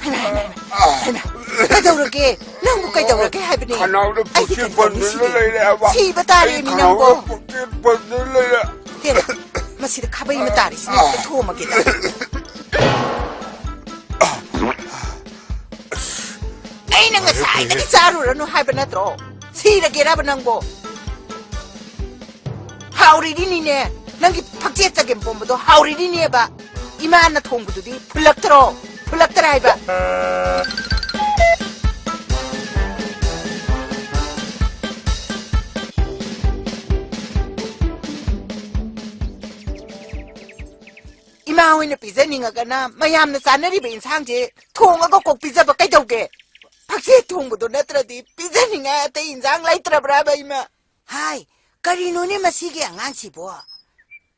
ꯍꯩꯃꯥ, ꯍꯩꯃꯥ, ꯍꯩꯃꯥ, ꯍꯩꯃꯥ, ꯀꯩꯗꯧꯔꯒꯦ? ꯅꯪꯕꯨ ꯀꯩꯗꯧꯔꯒꯦ ꯍꯥꯏꯕꯅꯦ? ꯈꯅꯥꯎꯗ ꯑꯩꯗꯤ ꯄꯨꯛꯁꯤ ꯀꯩꯗꯧꯔꯒꯦ ꯄꯟꯗꯨꯅ ꯁꯤꯗꯤ? ꯂꯩꯔꯦ ꯍꯥꯏꯕ꯫ ꯁꯤꯕ ꯑꯩ ꯇꯥꯔꯦꯃꯤ ꯅꯪꯕꯣ꯫ ꯈꯅꯥꯎꯗ ꯄꯨꯛꯁꯤ ꯄꯟꯗꯨꯅ ꯂꯩꯔꯦ꯫ ꯍꯦꯔꯥ, ꯃꯁꯤꯗ ꯈꯥꯕꯩ ꯑꯃ ꯇꯥꯔꯤꯁꯤꯅ ꯍꯦꯛꯇ ꯊꯣꯝꯃꯒꯦꯗ꯫ ꯑꯩꯅ ꯉꯁꯥꯏꯗꯒꯤ ꯆꯥꯔꯨꯔꯅꯨ ꯍꯥꯏꯕ ꯅꯠꯇ꯭ꯔꯣ? ꯁꯤꯔꯒꯦꯔꯕ ꯅꯪꯕꯣ? ꯍꯥꯎꯔꯤꯗꯤꯅꯤꯅꯦ, ꯅꯪꯒꯤ ꯐꯛꯆꯦꯠ ꯆꯒꯦꯝ ꯄꯣꯝꯕꯗꯣ ꯍꯥꯎꯔꯤꯗꯤꯅꯦꯕ꯫ ꯏꯃꯥꯅ ꯊꯣꯡꯕꯗꯨꯗꯤ ꯐꯨꯜꯂꯛꯇ꯭ꯔꯣ? ꯐꯨꯜꯂꯛꯇ꯭ꯔꯥ ꯍꯥꯏꯕ? ꯏꯃꯥ ꯍꯣꯏꯅ ꯄꯤꯖꯅꯤꯡꯉꯒꯅ ꯃꯌꯥꯝꯅ ꯆꯥꯅꯔꯤꯕ ꯏꯟꯁꯥꯡꯁꯦ ꯊꯣꯡꯉꯒ ꯀꯣꯛ ꯄꯤꯖꯕ ꯀꯩꯗꯧꯒꯦ? ꯐꯛꯆꯦꯠ ꯊꯣꯡꯕꯗꯣ ꯅꯠꯇ꯭ꯔꯗꯤ ꯄꯤꯖꯅꯤꯡꯉꯥꯏ ꯑꯇꯩ ꯏꯟꯁꯥꯡ ꯂꯩꯇ꯭ꯔꯕ꯭ꯔꯥꯕ ꯏꯃꯥ? ꯍꯥꯏ, ꯀꯔꯤꯅꯣꯅꯦ ꯃꯁꯤꯒꯤ ꯑꯉꯥꯡꯁꯤꯕꯣ?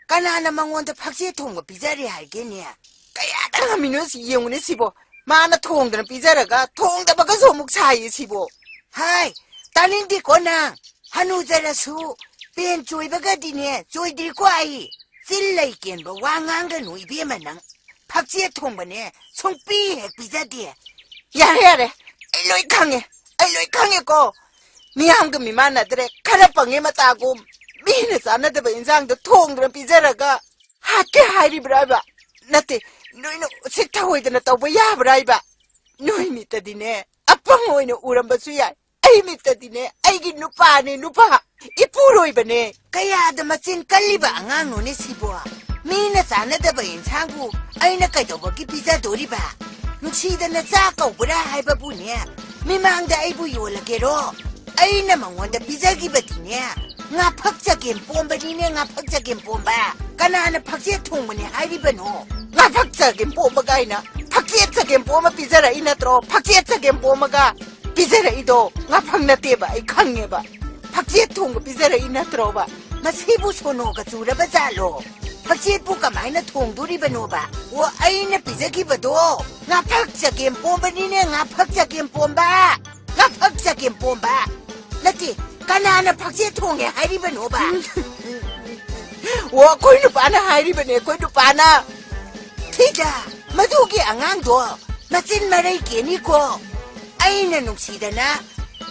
ꯀꯅꯥꯅ ꯃꯉꯣꯟꯗ ꯐꯛꯆꯦꯠ ꯊꯣꯡꯕ ꯄꯤꯖꯔꯦ ꯍꯥꯏꯒꯦꯅꯦ? ꯀꯌꯥꯗ ꯉꯝꯃꯤꯅꯣ ꯁꯤ ꯌꯦꯡꯉꯨꯅꯦ ꯁꯤꯕꯣ꯫ ꯃꯥꯅ ꯊꯣꯡꯗꯅ ꯄꯤꯖꯔꯒ ꯊꯣꯡꯗꯕꯒꯁꯨ ꯑꯃꯨꯛ ꯁꯥꯏꯌꯦ ꯁꯤꯕꯣ꯫ ꯍꯥꯏ, ꯇꯥꯅꯤꯡꯗꯦꯀꯣ ꯅꯪ꯫ ꯍꯅꯨꯖꯔꯁꯨ ꯄꯦꯟ ꯆꯣꯏꯕꯒꯗꯤꯅꯦ ꯆꯣꯏꯗ꯭ꯔꯤꯀꯣ ꯑꯩ꯫ ꯆꯤꯜ ꯂꯩ ꯀꯦꯟꯕ ꯋꯥ ꯉꯥꯡꯒꯅꯨ ꯏꯕꯦꯝꯃ ꯅꯪ꯫ ꯐꯛꯆꯦꯠ ꯊꯣꯡꯕꯅꯦ ꯁꯨꯡꯄꯤ ꯍꯦꯛ ꯄꯤꯖꯗꯦ꯫ ꯌꯥꯔꯦ, ꯌꯥꯔꯦ, ꯑꯩ ꯂꯣꯏ ꯈꯪꯉꯦ, ꯑꯩ ꯂꯣꯏ ꯈꯪꯉꯦꯀꯣ꯫ ꯃꯤꯌꯥꯝꯒ ꯃꯤꯃꯥꯟꯅꯗ꯭ꯔꯦ, ꯈꯔ ꯄꯪꯉꯦ ꯃꯇꯥꯒꯨꯝ꯫ ꯃꯤꯅ ꯆꯥꯅꯗꯕ ꯏꯟꯁꯥꯡꯗꯣ ꯊꯣꯡꯗꯨꯅ ꯄꯤꯖꯔꯒ ꯍꯥꯠꯀꯦ ꯍꯥꯏꯔꯤꯕ꯭ꯔꯥ ꯍꯥꯏꯕ? ꯅꯠꯇꯦ, ꯅꯣꯏꯅ ꯎꯁꯤꯠ ꯊꯑꯣꯏꯗꯅ ꯇꯧꯕ ꯌꯥꯕ꯭ꯔꯥ ꯍꯥꯏꯕ? ꯅꯣꯏ ꯃꯤꯠꯇꯗꯤꯅꯦ ꯑꯄꯪ ꯑꯣꯏꯅ ꯎꯔꯝꯕꯁꯨ ꯌꯥꯏ, ꯑꯩ ꯃꯤꯠꯇꯗꯤꯅꯦ ꯑꯩꯒꯤ ꯅꯨꯄꯥꯅꯦ, ꯅꯨꯄꯥ, ꯏꯄꯨꯔꯣꯏꯕꯅꯦ꯫ ꯀꯌꯥꯗ ꯃꯆꯤꯟ ꯀꯜꯂꯤꯕ ꯑꯉꯥꯡꯅꯣꯅꯦ ꯁꯤꯕꯣ? ꯃꯤꯅ ꯆꯥꯅꯗꯕ ꯏꯟꯁꯥꯡꯕꯨ ꯑꯩꯅ ꯀꯩꯗꯧꯕꯒꯤ ꯄꯤꯖꯗꯣꯔꯤꯕ? ꯅꯨꯡꯁꯤꯗꯅ ꯆꯥ ꯀꯧꯕ꯭ꯔꯥ ꯍꯥꯏꯕꯕꯨꯅꯦ, ꯃꯤꯃꯥꯡꯗ ꯑꯩꯕꯨ ꯌꯣꯜꯂꯒꯦꯔꯣ? ꯑꯩꯅ ꯃꯉꯣꯟꯗ ꯄꯤꯖꯈꯤꯕꯗꯤꯅꯦ ꯉꯥꯐꯛ ꯆꯒꯦꯝ ꯄꯣꯝꯕꯅꯤꯅꯦ, ꯉꯥꯐꯛ ꯆꯒꯦꯝ ꯄꯣꯝꯕ꯫ ꯀꯅꯥꯅ ꯐꯛꯆꯦꯠ ꯊꯣꯡꯕꯅꯦ ꯍꯥꯏꯔꯤꯕꯅꯣ? ꯉꯥꯐꯛ ꯆꯒꯦꯝ ꯄꯣꯝꯕ ꯀꯥꯏꯅ ꯐꯛꯆꯦꯠ ꯆꯒꯦꯝ ꯄꯣꯝꯕ ꯄꯤꯖꯔꯛꯏ ꯅꯠꯇ꯭ꯔꯣ? ꯐꯛꯆꯦꯠ ꯆꯒꯦꯝ ꯄꯣꯝꯕꯒ ꯄꯤꯖꯔꯛꯏꯗꯣ ꯉꯥꯐꯪ ꯅꯠꯇꯦꯕ, ꯑꯩ ꯈꯪꯉꯦꯕ꯫ ꯐꯛꯆꯦꯠ ꯊꯣꯡꯕ ꯄꯤꯖꯔꯛꯏ ꯅꯠꯇ꯭ꯔꯣꯕ? ꯃꯁꯤꯕꯨ ꯁꯣꯅꯣꯒ ꯆꯨꯔꯕ ꯖꯥꯠꯂꯣ? ꯐꯛꯆꯦꯠꯄꯨ ꯀꯃꯥꯏꯅ ꯊꯣꯡꯗꯣꯔꯤꯕꯅꯣꯕ? ꯑꯣ, ꯑꯩꯅ ꯄꯤꯖꯈꯤꯕꯗꯣ ꯉꯥꯐꯛ ꯆꯒꯦꯝ ꯄꯣꯝꯕꯅꯤꯅꯦ, ꯉꯥꯐꯛ ꯆꯒꯦꯝ ꯄꯣꯝꯕ, ꯉꯥꯐꯛ ꯆꯒꯦꯝ ꯄꯣꯝꯕ꯫ ꯅꯠꯇꯦ, ꯀꯅꯥꯅ ꯐꯛꯆꯦꯠ ꯊꯣꯡꯉꯦ ꯍꯥꯏꯔꯤꯕꯅꯣꯕ? ꯑꯣ, ꯑꯩꯈꯣꯏ ꯅꯨꯄꯥꯅ ꯍꯥꯏꯔꯤꯕꯅꯦ, ꯑꯩꯈꯣꯏ ꯅꯨꯄꯥꯅ꯫ ꯊꯤꯗ, ꯃꯗꯨꯒꯤ ꯑꯉꯥꯡꯗꯣ ꯃꯆꯤꯟ ꯃꯔꯩ ꯀꯦꯅꯤꯀꯣ꯫ ꯑꯩꯅ ꯅꯨꯡꯁꯤꯗꯅ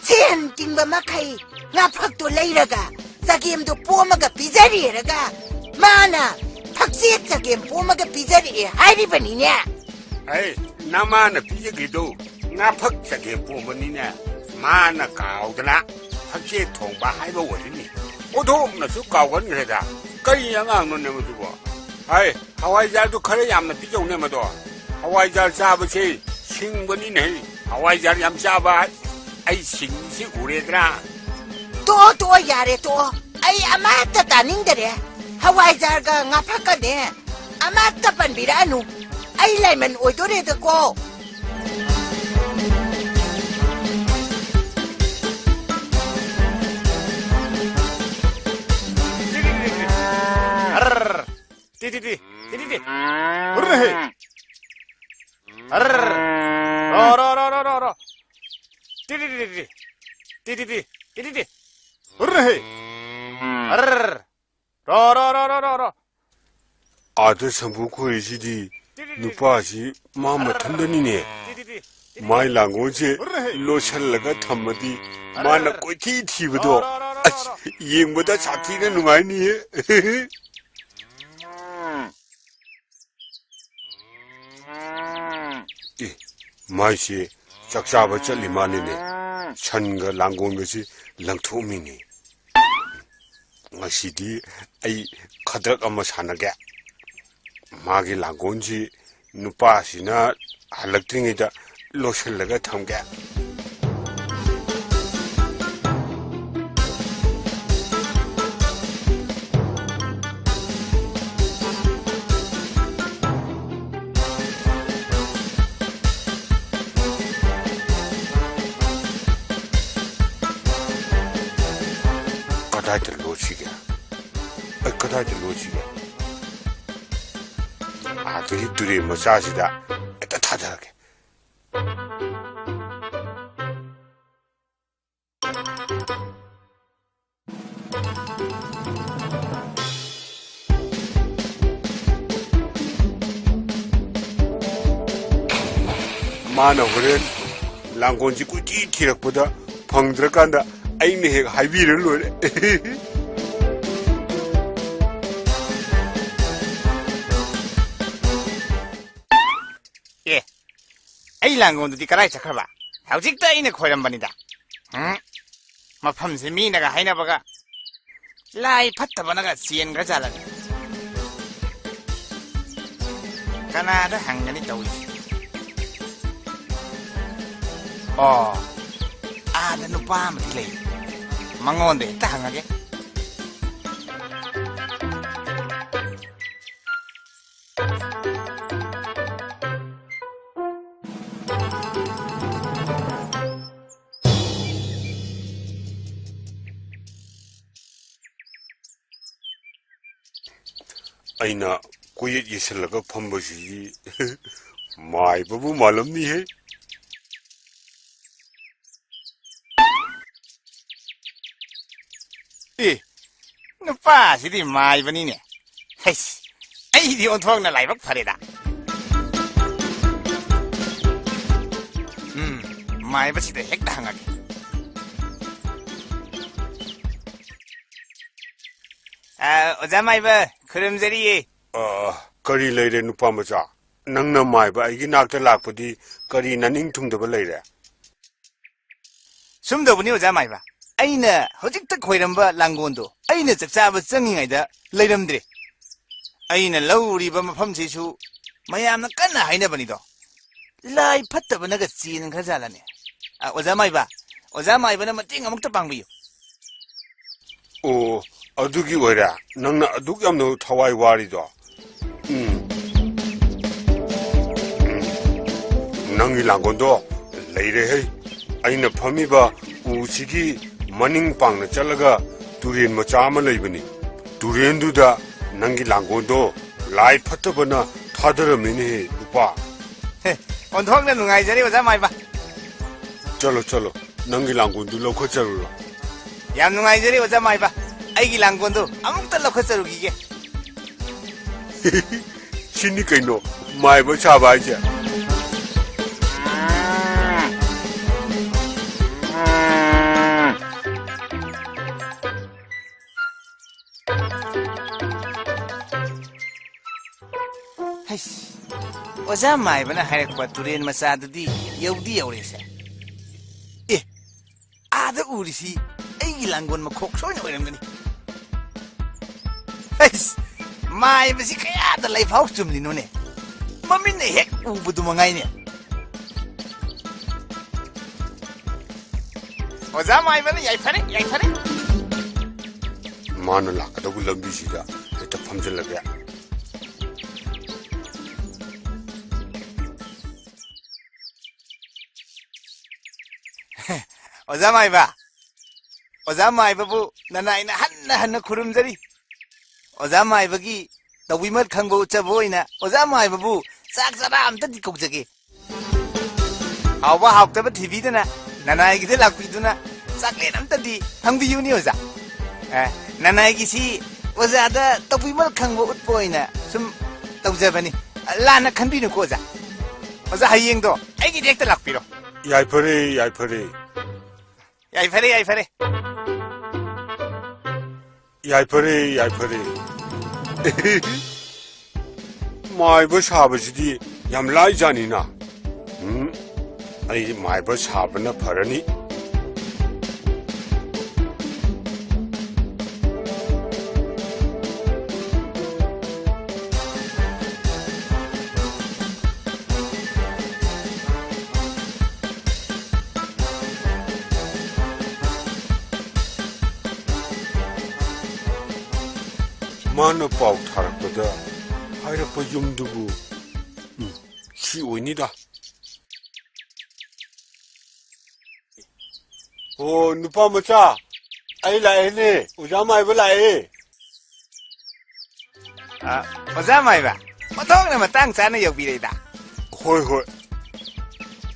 ꯁꯦꯟ ꯇꯤꯡꯕ ꯃꯈꯩ ꯉꯥꯐꯛꯇꯣ ꯂꯩꯔꯒ ꯆꯒꯦꯝꯗꯣ ꯄꯣꯝꯃꯒ ꯄꯤꯖꯔꯦꯔꯒ ꯃꯥꯅ ꯐꯛꯆꯦꯠ ꯆꯒꯦꯝ ꯄꯣꯝꯃꯒ ꯄꯤꯖꯔꯛꯑꯦ ꯍꯥꯏꯔꯤꯕꯅꯤꯅꯦ꯫ ꯑꯩ ꯅꯃꯥꯅ ꯄꯤꯖꯈ꯭ꯔꯤꯗꯣ ꯉꯥꯐꯛ ꯆꯒꯦꯝ ꯄꯣꯝꯕꯅꯤꯅꯦ꯫ ꯃꯥꯅ ꯀꯥꯎꯗꯅ ꯐꯛꯆꯦꯠ ꯊꯣꯡꯕ ꯍꯥꯏꯕ ꯑꯣꯏꯔꯤꯅꯤ꯫ ꯑꯣꯟꯊꯣꯛꯅꯁꯨ ꯀꯥꯎꯒꯟꯈ꯭ꯔꯦꯗ꯫ ꯀꯔꯤ ꯑꯉꯥꯡꯅꯣꯅꯦ ꯃꯗꯨꯕꯣ? ꯍꯥꯏ, ꯍꯋꯥꯏꯖꯥꯔꯗꯨ ꯈꯔ ꯌꯥꯝꯅ ꯄꯤꯖꯧꯅꯦ ꯃꯗꯣ꯫ ꯍꯋꯥꯏꯖꯥꯔ ꯆꯥꯕꯁꯦ ꯁꯤꯡꯕꯅꯤꯅꯦ꯫ ꯍꯋꯥꯏꯖꯥꯔ ꯌꯥꯝ ꯆꯥꯕ ꯑꯩ ꯁꯤꯡꯁꯤ ꯎꯔꯦꯗ꯭ꯔꯥ? ꯇꯣꯛꯑꯣ, ꯇꯣꯛꯑꯣ, ꯌꯥꯔꯦ, ꯇꯣꯛꯑꯣ꯫ ꯑꯩ ꯑꯃꯠꯇ ꯇꯥꯅꯤꯡꯗꯔꯦ꯫ ꯍꯋꯥꯏꯖꯥꯔꯒ ꯉꯥꯐꯛꯀꯅꯦ ꯑꯃꯠꯇ ꯄꯟꯕꯤꯔꯛꯑꯅꯨ꯫ ꯑꯩ ꯂꯥꯏꯃꯟ ꯑꯣꯏꯗꯣꯔꯦꯗꯀꯣ꯫ ꯑꯔꯔ꯫ ꯇꯤ, ꯇꯤ, ꯇꯤ꯫ ꯇꯤ, ꯇꯤ, ꯇꯤ꯫ ꯑꯔꯔ ꯍꯦ꯫ ꯑꯔꯔ꯫ ꯔꯣ, ꯔꯣ, ꯔꯣ, ꯔꯣ, ꯔꯣ, ꯔꯣ꯫ ꯇꯤ, ꯇꯤ, ꯇꯤ, ꯇꯤ, ꯇꯤ꯫ ꯇꯤ, ꯇꯤ, ꯇꯤ꯫ ꯇꯤ, ꯇꯤ, ꯇꯤ꯫ ꯑꯔꯔ ꯍꯦ꯫ ꯑꯔꯔ꯫ ꯔꯣ, ꯔꯣ, ꯔꯣ, ꯔꯣ, ꯔꯣ, ꯔꯣ꯫ ꯑꯥꯗ ꯁꯝꯕꯨ ꯈꯣꯏꯔꯤꯁꯤꯗꯤ ꯅꯨꯄꯥꯁꯤ ꯃꯥ ꯃꯊꯟꯗꯅꯤꯅꯦ꯫ ꯃꯥꯏ ꯂꯥꯡꯒꯣꯜꯁꯦ ꯂꯣꯠꯁꯤꯜꯂꯒ ꯊꯝꯃꯗꯤ ꯃꯥꯅ ꯀꯣꯏꯊꯤ ꯊꯤꯕꯗꯣ ꯑꯁ ꯌꯦꯡꯕꯗ ꯁꯥꯊꯤꯅ ꯅꯨꯡꯉꯥꯏꯅꯤꯌꯦ꯫ ꯑꯦ, ꯃꯥꯏꯁꯦ ꯆꯥꯛ ꯆꯥꯕ ꯆꯠꯂꯤ ꯃꯥꯜꯂꯤꯅꯦ꯫ ꯁꯟꯒ ꯂꯥꯡꯒꯣꯜꯒꯁꯤ ꯂꯪꯊꯣꯛꯑꯝꯃꯤꯅꯦ꯫ ꯉꯁꯤꯗꯤ ꯑꯩ ꯈꯗ꯭ꯔꯛ ꯑꯃ ꯁꯥꯟꯅꯒꯦ꯫ ꯃꯥꯒꯤ ꯂꯥꯡꯒꯣꯜꯁꯤ ꯅꯨꯄꯥꯁꯤꯅ ꯍꯜꯂꯛꯇ꯭ꯔꯤꯉꯩꯗ ꯂꯣꯏꯁꯤꯜꯂꯒ ꯊꯝꯒꯦ꯫ ꯀꯗꯥꯏꯗ ꯂꯣꯠꯁꯤꯒꯦ? ꯑꯩ ꯀꯗꯥꯏꯗ ꯂꯣꯠꯁꯤꯒꯦ? ꯑꯥꯗꯒꯤ ꯇꯨꯔꯦꯟ ꯃꯆꯥꯁꯤꯗ ꯍꯦꯛꯇ ꯊꯥꯗꯔꯒꯦ꯫ ꯃꯥꯅ ꯍꯣꯔꯦꯟ ꯂꯥꯡꯒꯣꯜꯁꯤ ꯀꯣꯏꯊꯤ ꯊꯤꯔꯛꯄꯗ ꯐꯪꯗ꯭ꯔꯀꯥꯟꯗ ꯑꯩꯅ ꯍꯦꯛ ꯍꯥꯏꯕꯤꯔ ꯂꯣꯏꯔꯦ꯫ ꯑꯦ, ꯑꯩ ꯂꯥꯡꯒꯣꯜꯗꯨꯗꯤ ꯀꯗꯥꯏ ꯆꯠꯈ꯭ꯔꯕ? ꯍꯧꯖꯤꯛꯇ ꯑꯩꯅ ꯈꯣꯏꯔꯝꯕꯅꯤꯗ꯫ ꯎꯝ, ꯃꯐꯝꯁꯦ ꯃꯤꯅꯒ ꯍꯥꯏꯅꯕꯒ ꯂꯥꯏ ꯐꯠꯇꯕꯅꯒ ꯆꯦꯟꯈ꯭ꯔꯖꯥꯠꯂꯅꯦ꯫ ꯀꯅꯥꯗ ꯍꯪꯒꯅꯤ ꯇꯧꯔꯤꯁꯦ? ꯑꯣ, ꯑꯥꯗ ꯅꯨꯄꯥ ꯑꯃꯗꯤ ꯂꯩ, ꯃꯉꯣꯟꯗ ꯍꯦꯛꯇ ꯍꯪꯉꯒꯦ꯫ ꯑꯩꯅ ꯀꯣꯏꯌꯦꯠ ꯌꯦꯠꯁꯤꯜꯂꯒ ꯐꯝꯕꯁꯤꯗꯤ ꯃꯥꯏꯕꯕꯨ ꯃꯥꯜꯂꯝꯅꯤꯍꯦ꯫ ꯑꯦ, ꯅꯨꯄꯥꯁꯤꯗꯤ ꯃꯥꯏꯕꯅꯤꯅꯦ꯫ ꯍꯩꯁ, ꯑꯩꯗꯤ ꯑꯣꯟꯊꯣꯛꯅ ꯂꯥꯏꯕꯛ ꯐꯔꯦꯗ꯫ ꯎꯝ, ꯃꯥꯏꯕꯁꯤꯗ ꯍꯦꯛꯇ ꯍꯪꯉꯒꯦ꯫ ꯑ, ꯑꯣꯖꯥ ꯃꯥꯏꯕ, ꯈꯨꯔꯨꯝꯖꯔꯤꯌꯦ꯫ ꯑ, ꯀꯔꯤ ꯂꯩꯔꯦ, ꯅꯨꯄꯥ ꯃꯆꯥ? ꯅꯪꯅ ꯃꯥꯏꯕ ꯑꯩꯒꯤ ꯅꯥꯛꯇ ꯂꯥꯛꯄꯗꯤ ꯀꯔꯤ ꯅꯅꯤꯡ ꯊꯨꯡꯗꯕ ꯂꯩꯔꯦ? ꯁꯨꯝ ꯇꯧꯕꯅꯤ, ꯑꯣꯖꯥ ꯃꯥꯏꯕ꯫ ꯑꯩꯅ ꯍꯧꯖꯤꯛꯇ ꯈꯣꯏꯔꯝꯕ ꯂꯥꯡꯒꯣꯜꯗꯣ ꯑꯩꯅ ꯆꯥꯛ ꯆꯥꯕ ꯆꯪꯉꯤꯉꯩꯗ ꯂꯩꯔꯝꯗ꯭ꯔꯦ꯫ ꯑꯩꯅ ꯂꯧꯔꯤꯕ ꯃꯐꯝꯁꯤꯁꯨ ꯃꯌꯥꯝꯅ ꯀꯟꯅ ꯍꯥꯏꯅꯕꯅꯤꯗꯣ꯫ ꯂꯥꯏ ꯐꯠꯇꯕꯅꯒ ꯆꯦꯟꯈ꯭ꯔꯖꯥꯠꯂꯅꯦ? ꯑ, ꯑꯣꯖꯥ ꯃꯥꯏꯕ, ꯑꯣꯖꯥ ꯃꯥꯏꯕꯅ ꯃꯇꯦꯡ ꯑꯃꯨꯛꯇ ꯄꯥꯡꯕꯤꯌꯨ꯫ ꯑꯣ, ꯑꯗꯨꯒꯤ ꯑꯣꯏꯔꯦ ꯅꯪꯅ ꯑꯗꯨꯛ ꯌꯥꯝꯅ ꯊꯋꯥꯏ ꯋꯥꯔꯤꯗꯣ꯫ ꯎꯝ꯫ ꯎꯝ꯫ ꯅꯪꯒꯤ ꯂꯥꯡꯒꯣꯜꯗꯣ ꯂꯩꯔꯦꯍꯦ꯫ ꯑꯩꯅ ꯐꯝꯃꯤꯕ ꯎꯁꯤꯒꯤ ꯃꯅꯤꯡ ꯄꯥꯡꯅ ꯆꯠꯂꯒ ꯇꯨꯔꯦꯟ ꯃꯆꯥ ꯑꯃ ꯂꯩꯕꯅꯤ꯫ ꯇꯨꯔꯦꯟꯗꯨꯗ ꯅꯪꯒꯤ ꯂꯥꯡꯒꯣꯜꯗꯣ ꯂꯥꯏ ꯐꯠꯇꯕꯅ ꯊꯥꯗꯔꯝꯃꯤꯅꯦꯍꯦ, ꯅꯨꯄꯥ꯫ ꯍꯦ, ꯑꯣꯟꯊꯣꯛꯅ ꯅꯨꯡꯉꯥꯏꯖꯔꯦ, ꯑꯣꯖꯥ ꯃꯥꯏꯕ꯫ ꯆꯠꯂꯣ, ꯆꯠꯂꯣ, ꯅꯪꯒꯤ ꯂꯥꯡꯒꯣꯜꯗꯨ ꯂꯧꯈꯠꯆꯔꯨꯔꯣ꯫ ꯌꯥꯝ ꯅꯨꯡꯉꯥꯏꯖꯔꯦ, ꯑꯣꯖꯥ ꯃꯥꯏꯕ꯫ ꯑꯩꯒꯤ ꯂꯥꯡꯒꯣꯜꯗꯨ ꯑꯃꯨꯛꯇ ꯂꯧꯈꯠꯆꯔꯨꯈꯤꯒꯦ꯫ ꯁꯤꯅꯤ ꯀꯩꯅꯣ ꯃꯥꯏꯕ ꯁꯥꯕ ꯍꯥꯏꯁꯦ꯫ ꯑꯣꯖꯥ ꯃꯥꯏꯕꯅ ꯍꯥꯏꯔꯛꯄ ꯇꯨꯔꯦꯟ ꯃꯆꯥꯗꯨꯗꯤ ꯌꯧꯗꯤ ꯌꯧꯔꯦꯁꯦ꯫ ꯑꯦ, ꯑꯥꯗ ꯎꯔꯤꯁꯤ ꯑꯩꯒꯤ ꯂꯥꯡꯒꯣꯜ ꯃꯈꯣꯛ ꯁꯣꯏꯅ ꯑꯣꯏꯔꯝꯒꯅꯤ꯫ ꯑꯩꯁ, ꯃꯥꯏꯕꯁꯤ ꯀꯌꯥꯗ ꯂꯩꯐꯥꯎ ꯆꯨꯝꯂꯤꯅꯣꯅꯦ? ꯃꯃꯤꯠꯅ ꯍꯦꯛ ꯎꯕꯗꯨ ꯃꯉꯥꯏꯅꯦ꯫ ꯑꯣꯖꯥ ꯃꯥꯏꯕꯅ ꯌꯥꯏꯐꯔꯦ, ꯌꯥꯏꯐꯔꯦ꯫ ꯃꯥꯅ ꯂꯥꯛꯀꯗꯧꯕ ꯂꯝꯕꯤꯁꯤꯗ ꯍꯦꯛꯇ ꯐꯝꯖꯤꯜꯂꯒꯦ꯫ ꯑꯣꯖꯥ ꯃꯥꯏꯕ, ꯑꯣꯖꯥ ꯃꯥꯏꯕꯕꯨ ꯅꯅꯥꯏꯅ ꯍꯟꯅ ꯍꯟꯅ ꯈꯨꯔꯨꯝꯖꯔꯤ꯫ ꯑꯣꯖꯥ ꯃꯥꯏꯕꯒꯤ ꯇꯧꯕꯤꯃꯜ ꯈꯪꯕ ꯎꯠꯆꯕ ꯑꯣꯏꯅ ꯑꯣꯖꯥ ꯃꯥꯏꯕꯕꯨ ꯆꯥꯛ ꯆꯔꯥ ꯑꯝꯇꯗꯤ ꯀꯧꯖꯒꯦ꯫ ꯍꯥꯎꯕ ꯍꯥꯎꯇꯕ ꯊꯤꯕꯤꯗꯅ ꯅꯅꯥꯏꯒꯤꯗ ꯂꯥꯛꯄꯤꯗꯨꯅ ꯆꯥꯛꯂꯦꯟ ꯑꯝꯇꯗꯤ ꯐꯪꯕꯤꯌꯨꯅꯤ ꯑꯣꯖꯥ꯫ ꯑꯦ, ꯅꯅꯥꯏꯒꯤꯁꯤ ꯑꯣꯖꯥꯗ ꯇꯧꯕꯤꯃꯜ ꯈꯪꯕ ꯎꯠꯄ ꯑꯣꯏꯅ ꯁꯨꯝ ꯇꯧꯖꯕꯅꯤ꯫ ꯂꯥꯟꯅ ꯈꯟꯕꯤꯅꯨꯀꯣ ꯑꯣꯖꯥ꯫ ꯑꯣꯖꯥ, ꯍꯌꯦꯡꯗꯣ ꯑꯩꯒꯤꯗ ꯍꯦꯛꯇ ꯂꯥꯛꯄꯤꯔꯣ꯫ ꯌꯥꯏꯐꯔꯦ, ꯌꯥꯏꯐꯔꯦ꯫ ꯌꯥꯏꯐꯔꯦ, ꯌꯥꯏꯐꯔꯦ꯫ ꯌꯥꯏꯐꯔꯦ, ꯌꯥꯏꯐꯔꯦ꯫ ꯃꯥꯏꯕ ꯁꯥꯕꯁꯤꯗꯤ ꯌꯥꯝ ꯂꯥꯏꯖꯥꯅꯤꯅ꯫ ꯎꯝ, ꯑꯩ ꯃꯥꯏꯕ ꯁꯥꯕꯅ ꯐꯔꯅꯤ꯫ ꯃꯥꯅ ꯄꯥꯎ ꯊꯥꯔꯛꯄꯗ ꯍꯥꯏꯔꯛꯄ ꯌꯨꯝꯗꯨꯕꯨ, ꯎꯝ, ꯁꯤ ꯑꯣꯏꯅꯤꯗ꯫ ꯑꯣ, ꯅꯨꯄꯥ ꯃꯆꯥ, ꯑꯩ ꯂꯥꯛꯑꯦꯅꯦ, ꯑꯣꯖꯥ ꯃꯥꯏꯕ ꯂꯥꯛꯑꯦ꯫ ꯑ, ꯑꯣꯖꯥ ꯃꯥꯏꯕ, ꯑꯣꯟꯊꯣꯛꯅ ꯃꯇꯥꯡ ꯆꯥꯅ ꯌꯧꯕꯤꯔꯛꯏꯗ꯫ ꯍꯣꯏ, ꯍꯣꯏ꯫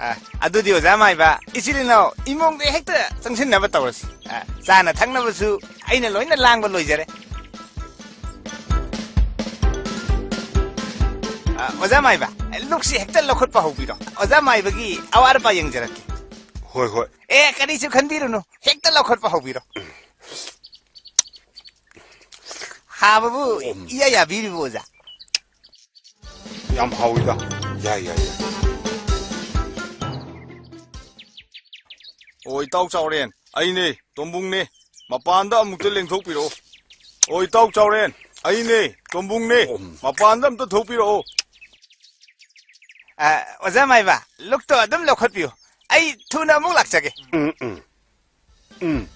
ꯑ, ꯑꯗꯨꯗꯤ ꯑꯣꯖꯥ ꯃꯥꯏꯕ, ꯏꯆꯤꯜ ꯏꯅꯥꯎ ꯏꯃꯨꯡꯗ ꯍꯦꯛꯇ ꯆꯪꯁꯤꯟꯅꯕ ꯇꯧꯔꯁꯤ꯫ ꯑ, ꯆꯥꯅ ꯊꯛꯅꯕꯁꯨ ꯑꯩꯅ ꯂꯣꯏꯅ ꯂꯥꯡꯕ ꯂꯣꯏꯖꯔꯦ꯫ ꯑ, ꯑꯣꯖꯥ ꯃꯥꯏꯕ, ꯂꯨꯛꯁꯤ ꯍꯦꯛꯇ ꯂꯧꯈꯠꯄ ꯍꯧꯕꯤꯔꯣ꯫ ꯑꯣꯖꯥ ꯃꯥꯏꯕꯒꯤ ꯑꯋꯥꯠ ꯑꯄꯥ ꯌꯦꯡꯖꯔꯛꯀꯦ꯫ ꯍꯣꯏ, ꯍꯣꯏ꯫ ꯑꯦ, ꯀꯔꯤꯁꯨ ꯈꯟꯕꯤꯔꯨꯅꯨ, ꯍꯦꯛꯇ ꯂꯧꯈꯠꯄ ꯍꯧꯕꯤꯔꯣ꯫ ꯍꯥꯕꯕꯨ ꯏꯌꯥ ꯌꯥꯕꯤꯔꯤꯕꯣ, ꯑꯣꯖꯥ? ꯌꯥꯝ ꯍꯥꯎꯋꯤꯗ꯫ ꯌꯥꯏ, ꯌꯥꯏ, ꯌꯥꯏ꯫ ꯑꯣ, ꯏꯇꯥꯎ ꯆꯥꯎꯔꯦꯟ, ꯑꯩꯅꯦ, ꯇꯣꯝꯕꯨꯡꯅꯦ꯫ ꯃꯄꯥꯟꯗ ꯑꯃꯨꯛꯇ ꯂꯦꯡꯊꯣꯛꯄꯤꯔꯛꯑꯣ꯫ ꯑꯣ, ꯏꯇꯥꯎ ꯆꯥꯎꯔꯦꯟ, ꯑꯩꯅꯦ, ꯇꯣꯝꯕꯨꯡꯅꯦ꯫ ꯑꯣ꯫ ꯃꯄꯥꯟꯗ ꯑꯝꯇ ꯊꯣꯛꯄꯤꯔꯛꯑꯣ꯫ ꯑ, ꯑꯣꯖꯥ ꯃꯥꯏꯕ, ꯂꯨꯛꯇꯣ ꯑꯗꯨꯝ ꯂꯧꯈꯠꯄꯤꯌꯨ꯫ ꯑꯩ ꯊꯨꯅ ꯑꯃꯨꯛ ꯂꯥꯛꯆꯒꯦ꯫ ꯎꯝ, ꯎꯝ꯫ ꯎꯝ꯫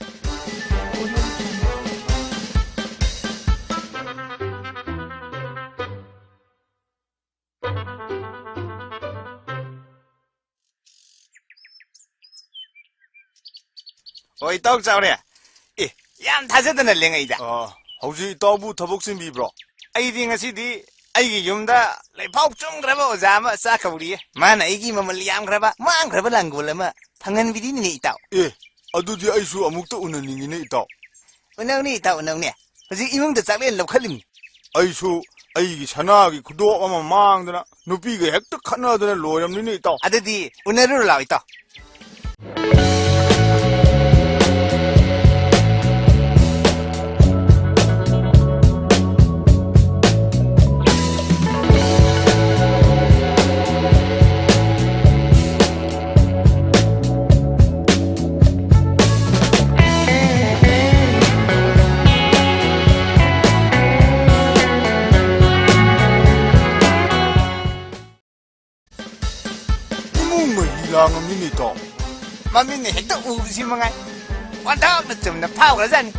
ꯍꯣꯏ, ꯏꯇꯥꯎ ꯆꯥꯎꯔꯦ꯫ ꯑꯦ, ꯌꯥꯝ ꯊꯥꯖꯗꯅ ꯂꯦꯡꯉꯛꯏꯗ꯫ ꯑ, ꯍꯧꯖꯤꯛ ꯏꯇꯥꯎꯕꯨ ꯊꯕꯛ ꯆꯤꯟꯕꯤꯕ꯭ꯔꯣ? ꯑꯩꯗꯤ ꯉꯁꯤꯗꯤ ꯑꯩꯒꯤ ꯌꯨꯝꯗ ꯂꯩꯐꯥꯎ ꯆꯨꯝꯈ꯭ꯔꯕ ꯑꯣꯖꯥ ꯑꯃ ꯆꯥꯛ ꯀꯧꯔꯤꯌꯦ꯫ ꯃꯥꯅ ꯑꯩꯒꯤ ꯃꯃꯜ ꯌꯥꯝꯈ꯭ꯔꯕ, ꯃꯥꯡꯈ꯭ꯔꯕ ꯂꯥꯡꯒꯣꯜ ꯑꯃ ꯐꯪꯍꯟꯕꯤꯔꯤꯅꯤꯅꯦ, ꯏꯇꯥꯎ꯫ ꯑꯦ, ꯑꯗꯨꯗꯤ ꯑꯩꯁꯨ ꯑꯃꯨꯛꯇ ꯎꯅꯅꯤꯡꯉꯤꯅꯦ, ꯏꯇꯥꯎ꯫ ꯎꯅꯧꯅꯦ, ꯏꯇꯥꯎ, ꯎꯅꯧꯅꯦ꯫ ꯍꯧꯖꯤꯛ ꯏꯃꯨꯡꯗ ꯆꯥꯛꯂꯦꯟ ꯂꯧꯈꯠꯂꯤꯝꯅꯤ꯫ ꯑꯩꯁꯨ ꯑꯩꯒꯤ ꯁꯅꯥꯒꯤ ꯈꯨꯗꯣꯞ ꯑꯃ ꯃꯥꯡꯗꯅ ꯅꯨꯄꯤꯒ ꯍꯦꯛꯇ ꯈꯠꯅꯗꯅ ꯂꯣꯏꯔꯝꯅꯤꯅꯦ, ꯏꯇꯥꯎ꯫ ꯑꯗꯨꯗꯤ ꯎꯅꯔꯨꯔꯣ, ꯂꯥꯎ, ꯏꯇꯥꯎ꯫ ꯏꯃꯨꯡ ꯃꯍꯤ ꯂꯥꯡꯉꯝꯅꯤꯅꯦ, ꯏꯇꯥꯎ꯫ ꯃꯃꯤꯠꯅ ꯍꯦꯛꯇ ꯎꯕꯁꯤ ꯃꯉꯥꯏ꯫ ꯑꯣꯟꯊꯣꯛꯅ ꯆꯨꯝꯅ ꯐꯥꯎꯈ꯭ꯔꯖꯥꯠꯅꯤ꯫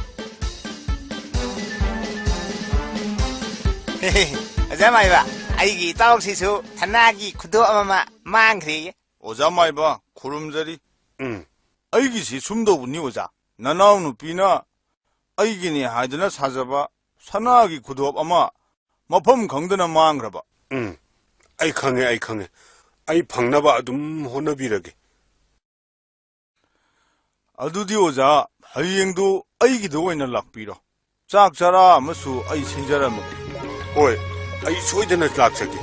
ꯑꯣꯖꯥ ꯃꯥꯏꯕ, ꯑꯩꯒꯤ ꯏꯇꯥꯎꯁꯤꯁꯨ ꯁꯅꯥꯒꯤ ꯈꯨꯗꯣꯞ ꯑꯃꯃ ꯃꯥꯡꯈ꯭ꯔꯦꯌꯦ꯫ ꯑꯣꯖꯥ ꯃꯥꯏꯕ, ꯈꯨꯔꯨꯝꯖꯔꯤ꯫ ꯎꯝ꯫ ꯑꯩꯒꯤꯁꯤ ꯁꯨꯝꯗꯧꯕꯅꯤ, ꯑꯣꯖꯥ꯫ ꯅꯅꯥꯎꯅꯨꯄꯤꯅ ꯑꯩꯒꯤꯅꯦ ꯍꯥꯏꯗꯨꯅ ꯁꯥꯖꯕ ꯁꯅꯥꯒꯤ ꯈꯨꯗꯣꯞ ꯑꯃ ꯃꯐꯝ ꯈꯪꯗꯅ ꯃꯥꯡꯈ꯭ꯔꯕ꯫ ꯎꯝ, ꯑꯩ ꯈꯪꯉꯦ, ꯑꯩ ꯈꯪꯉꯦ꯫ ꯑꯩ ꯐꯪꯅꯕ ꯑꯗꯨꯝ ꯍꯣꯠꯅꯕꯤꯔꯒꯦ꯫ ꯑꯗꯨꯗꯤ ꯑꯣꯖꯥ, ꯍꯌꯦꯡꯗꯨ ꯑꯩꯒꯤꯗ ꯑꯣꯏꯅ ꯂꯥꯛꯄꯤꯔꯣ꯫ ꯆꯥꯛ ꯆꯔꯥ ꯑꯃꯁꯨ ꯑꯩ ꯁꯤꯟꯖꯔꯝꯃꯒꯦ꯫ ꯍꯣꯏ, ꯑꯩ ꯁꯣꯏꯗꯅ ꯂꯥꯛꯆꯒꯦ꯫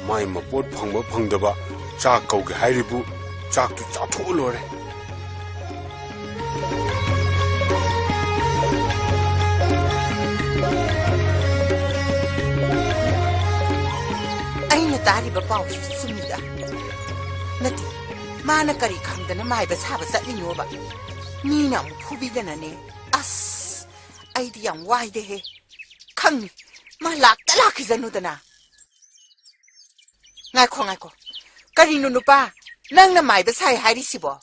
ꯃꯥꯏ ꯃꯄꯣꯠ ꯐꯪꯕ ꯐꯪꯗꯕ ꯆꯥꯛ ꯀꯧꯒꯦ ꯍꯥꯏꯔꯤꯕꯨ ꯆꯥꯛꯇꯨ ꯆꯥꯊꯣꯛꯑ ꯂꯣꯏꯔꯦ꯫ ꯇꯥꯔꯤꯕ ꯄꯥꯎꯁꯤ ꯆꯨꯝꯃꯤꯗ꯫ ꯅꯠꯇꯦ, ꯃꯥꯅ ꯀꯔꯤ ꯈꯪꯗꯅ ꯃꯥꯏꯕ ꯁꯥꯕ ꯆꯠꯂꯤꯅꯣꯕ? ꯃꯤꯅ ꯑꯃꯨꯛ ꯐꯨꯕꯤꯗꯅꯅꯦ꯫ ꯑꯁ, ꯑꯩꯗꯤ ꯌꯥꯝ ꯋꯥꯏꯗꯦꯍꯦ꯫ ꯈꯪꯅꯤ, ꯃꯥ ꯂꯥꯛꯇ ꯂꯥꯛꯈꯤꯁꯅꯨꯗꯅ꯫ ꯉꯥꯏꯈꯣ, ꯉꯥꯏꯈꯣ꯫ ꯀꯔꯤꯅꯣ ꯅꯨꯄꯥ? ꯅꯪꯅ ꯃꯥꯏꯕ ꯁꯥꯏ ꯍꯥꯏꯔꯤꯁꯤꯕꯣ?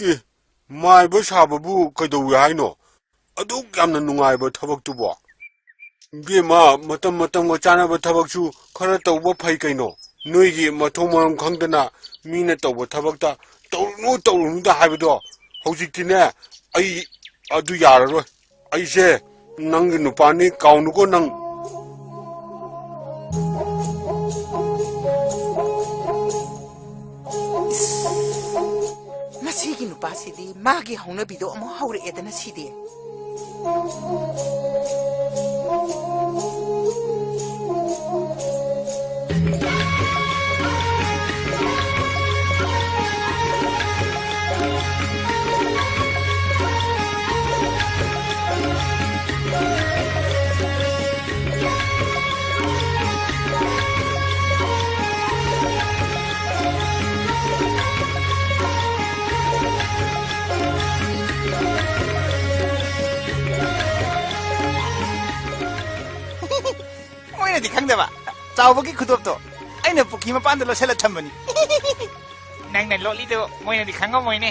ꯑꯦ, ꯃꯥꯏꯕ ꯁꯥꯕꯕꯨ ꯀꯩꯗꯧꯏ ꯍꯥꯏꯅꯣ? ꯑꯗꯨꯛ ꯌꯥꯝꯅ ꯅꯨꯡꯉꯥꯏꯕ ꯊꯕꯛꯇꯨꯕꯣ? ꯏꯕꯦꯝꯃ, ꯃꯇꯝ ꯃꯇꯝꯒ ꯆꯥꯅꯕ ꯊꯕꯛꯁꯨ ꯈꯔ ꯇꯧꯕ ꯐꯩ ꯀꯩꯅꯣ? ꯅꯣꯏꯒꯤ ꯃꯊꯣꯡ ꯃꯔꯝ ꯈꯪꯗꯅ ꯃꯤꯅ ꯇꯧꯕ ꯊꯕꯛꯇ "ꯇꯧꯔꯨꯅꯨ, ꯇꯧꯔꯨꯅꯨꯗ" ꯍꯥꯏꯕꯗꯣ ꯍꯧꯖꯤꯛꯇꯤꯅꯦ, ꯑꯩ ꯑꯗꯨ ꯌꯥꯔꯔꯣꯏ꯫ ꯑꯩꯁꯦ ꯅꯪꯒꯤ ꯅꯨꯄꯥꯅꯤ, ꯀꯥꯎꯅꯨꯀꯣ ꯅꯪ꯫ ꯃꯁꯤꯒꯤ ꯅꯨꯄꯥꯁꯤꯗꯤ ꯃꯥꯒꯤ ꯍꯧꯅꯕꯤꯗꯣ ꯑꯃꯨꯛ ꯍꯧꯔꯛꯑꯦꯗꯅ ꯁꯤꯗꯤ꯫ ꯃꯣꯏꯅꯗꯤ ꯈꯪꯗꯕ ꯆꯥꯎꯕꯒꯤ ꯈꯨꯗꯣꯞꯇꯣ ꯑꯩꯅ ꯄꯨꯈ꯭ꯔꯤ ꯃꯄꯥꯟꯗ ꯂꯣꯠꯁꯤꯜꯂ ꯊꯝꯕꯅꯤ꯫ ꯅꯪꯅ ꯂꯣꯠꯂꯤꯗꯣ ꯃꯣꯏꯅꯗꯤ ꯈꯪꯉꯝꯃꯣꯏꯅꯦ꯫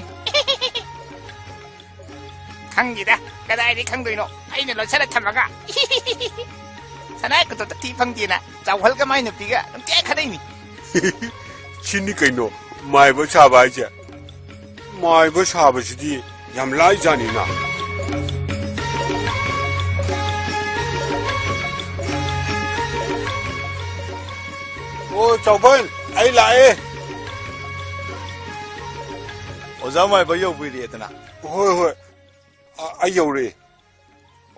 ꯈꯪꯗꯦꯗ, ꯀꯗꯥꯏꯗꯩ ꯈꯪꯗꯣꯏꯅꯣ? ꯑꯩꯅ ꯂꯣꯠꯁꯤꯜꯂ ꯊꯝꯃꯒ꯫ ꯁꯅꯥ ꯈꯨꯗꯣꯞꯇ ꯊꯤ ꯐꯪꯗꯦꯅ ꯆꯥꯎꯍꯜꯒ ꯃꯥꯏ ꯅꯨꯄꯤꯒ ꯅꯨꯡꯇꯤ ꯈꯠꯅꯩꯅꯤ꯫ ꯁꯤꯅꯤ ꯀꯩꯅꯣ ꯃꯥꯏꯕ ꯁꯥꯕ ꯍꯥꯏꯁꯦ꯫ ꯃꯥꯏꯕ ꯁꯥꯕꯁꯤꯗꯤ ꯌꯥꯝ ꯂꯥꯏꯖꯥꯠꯅꯤꯅ꯫ ꯑꯣ, ꯆꯥꯎꯕꯜ, ꯑꯩ ꯂꯥꯛꯑꯦ꯫ ꯑꯣꯖꯥ ꯃꯥꯏꯕ ꯌꯧꯕꯤꯔꯦꯗꯅ꯫ ꯍꯣꯏ, ꯍꯣꯏ꯫ ꯑ-, ꯑꯩ ꯌꯧꯔꯦ꯫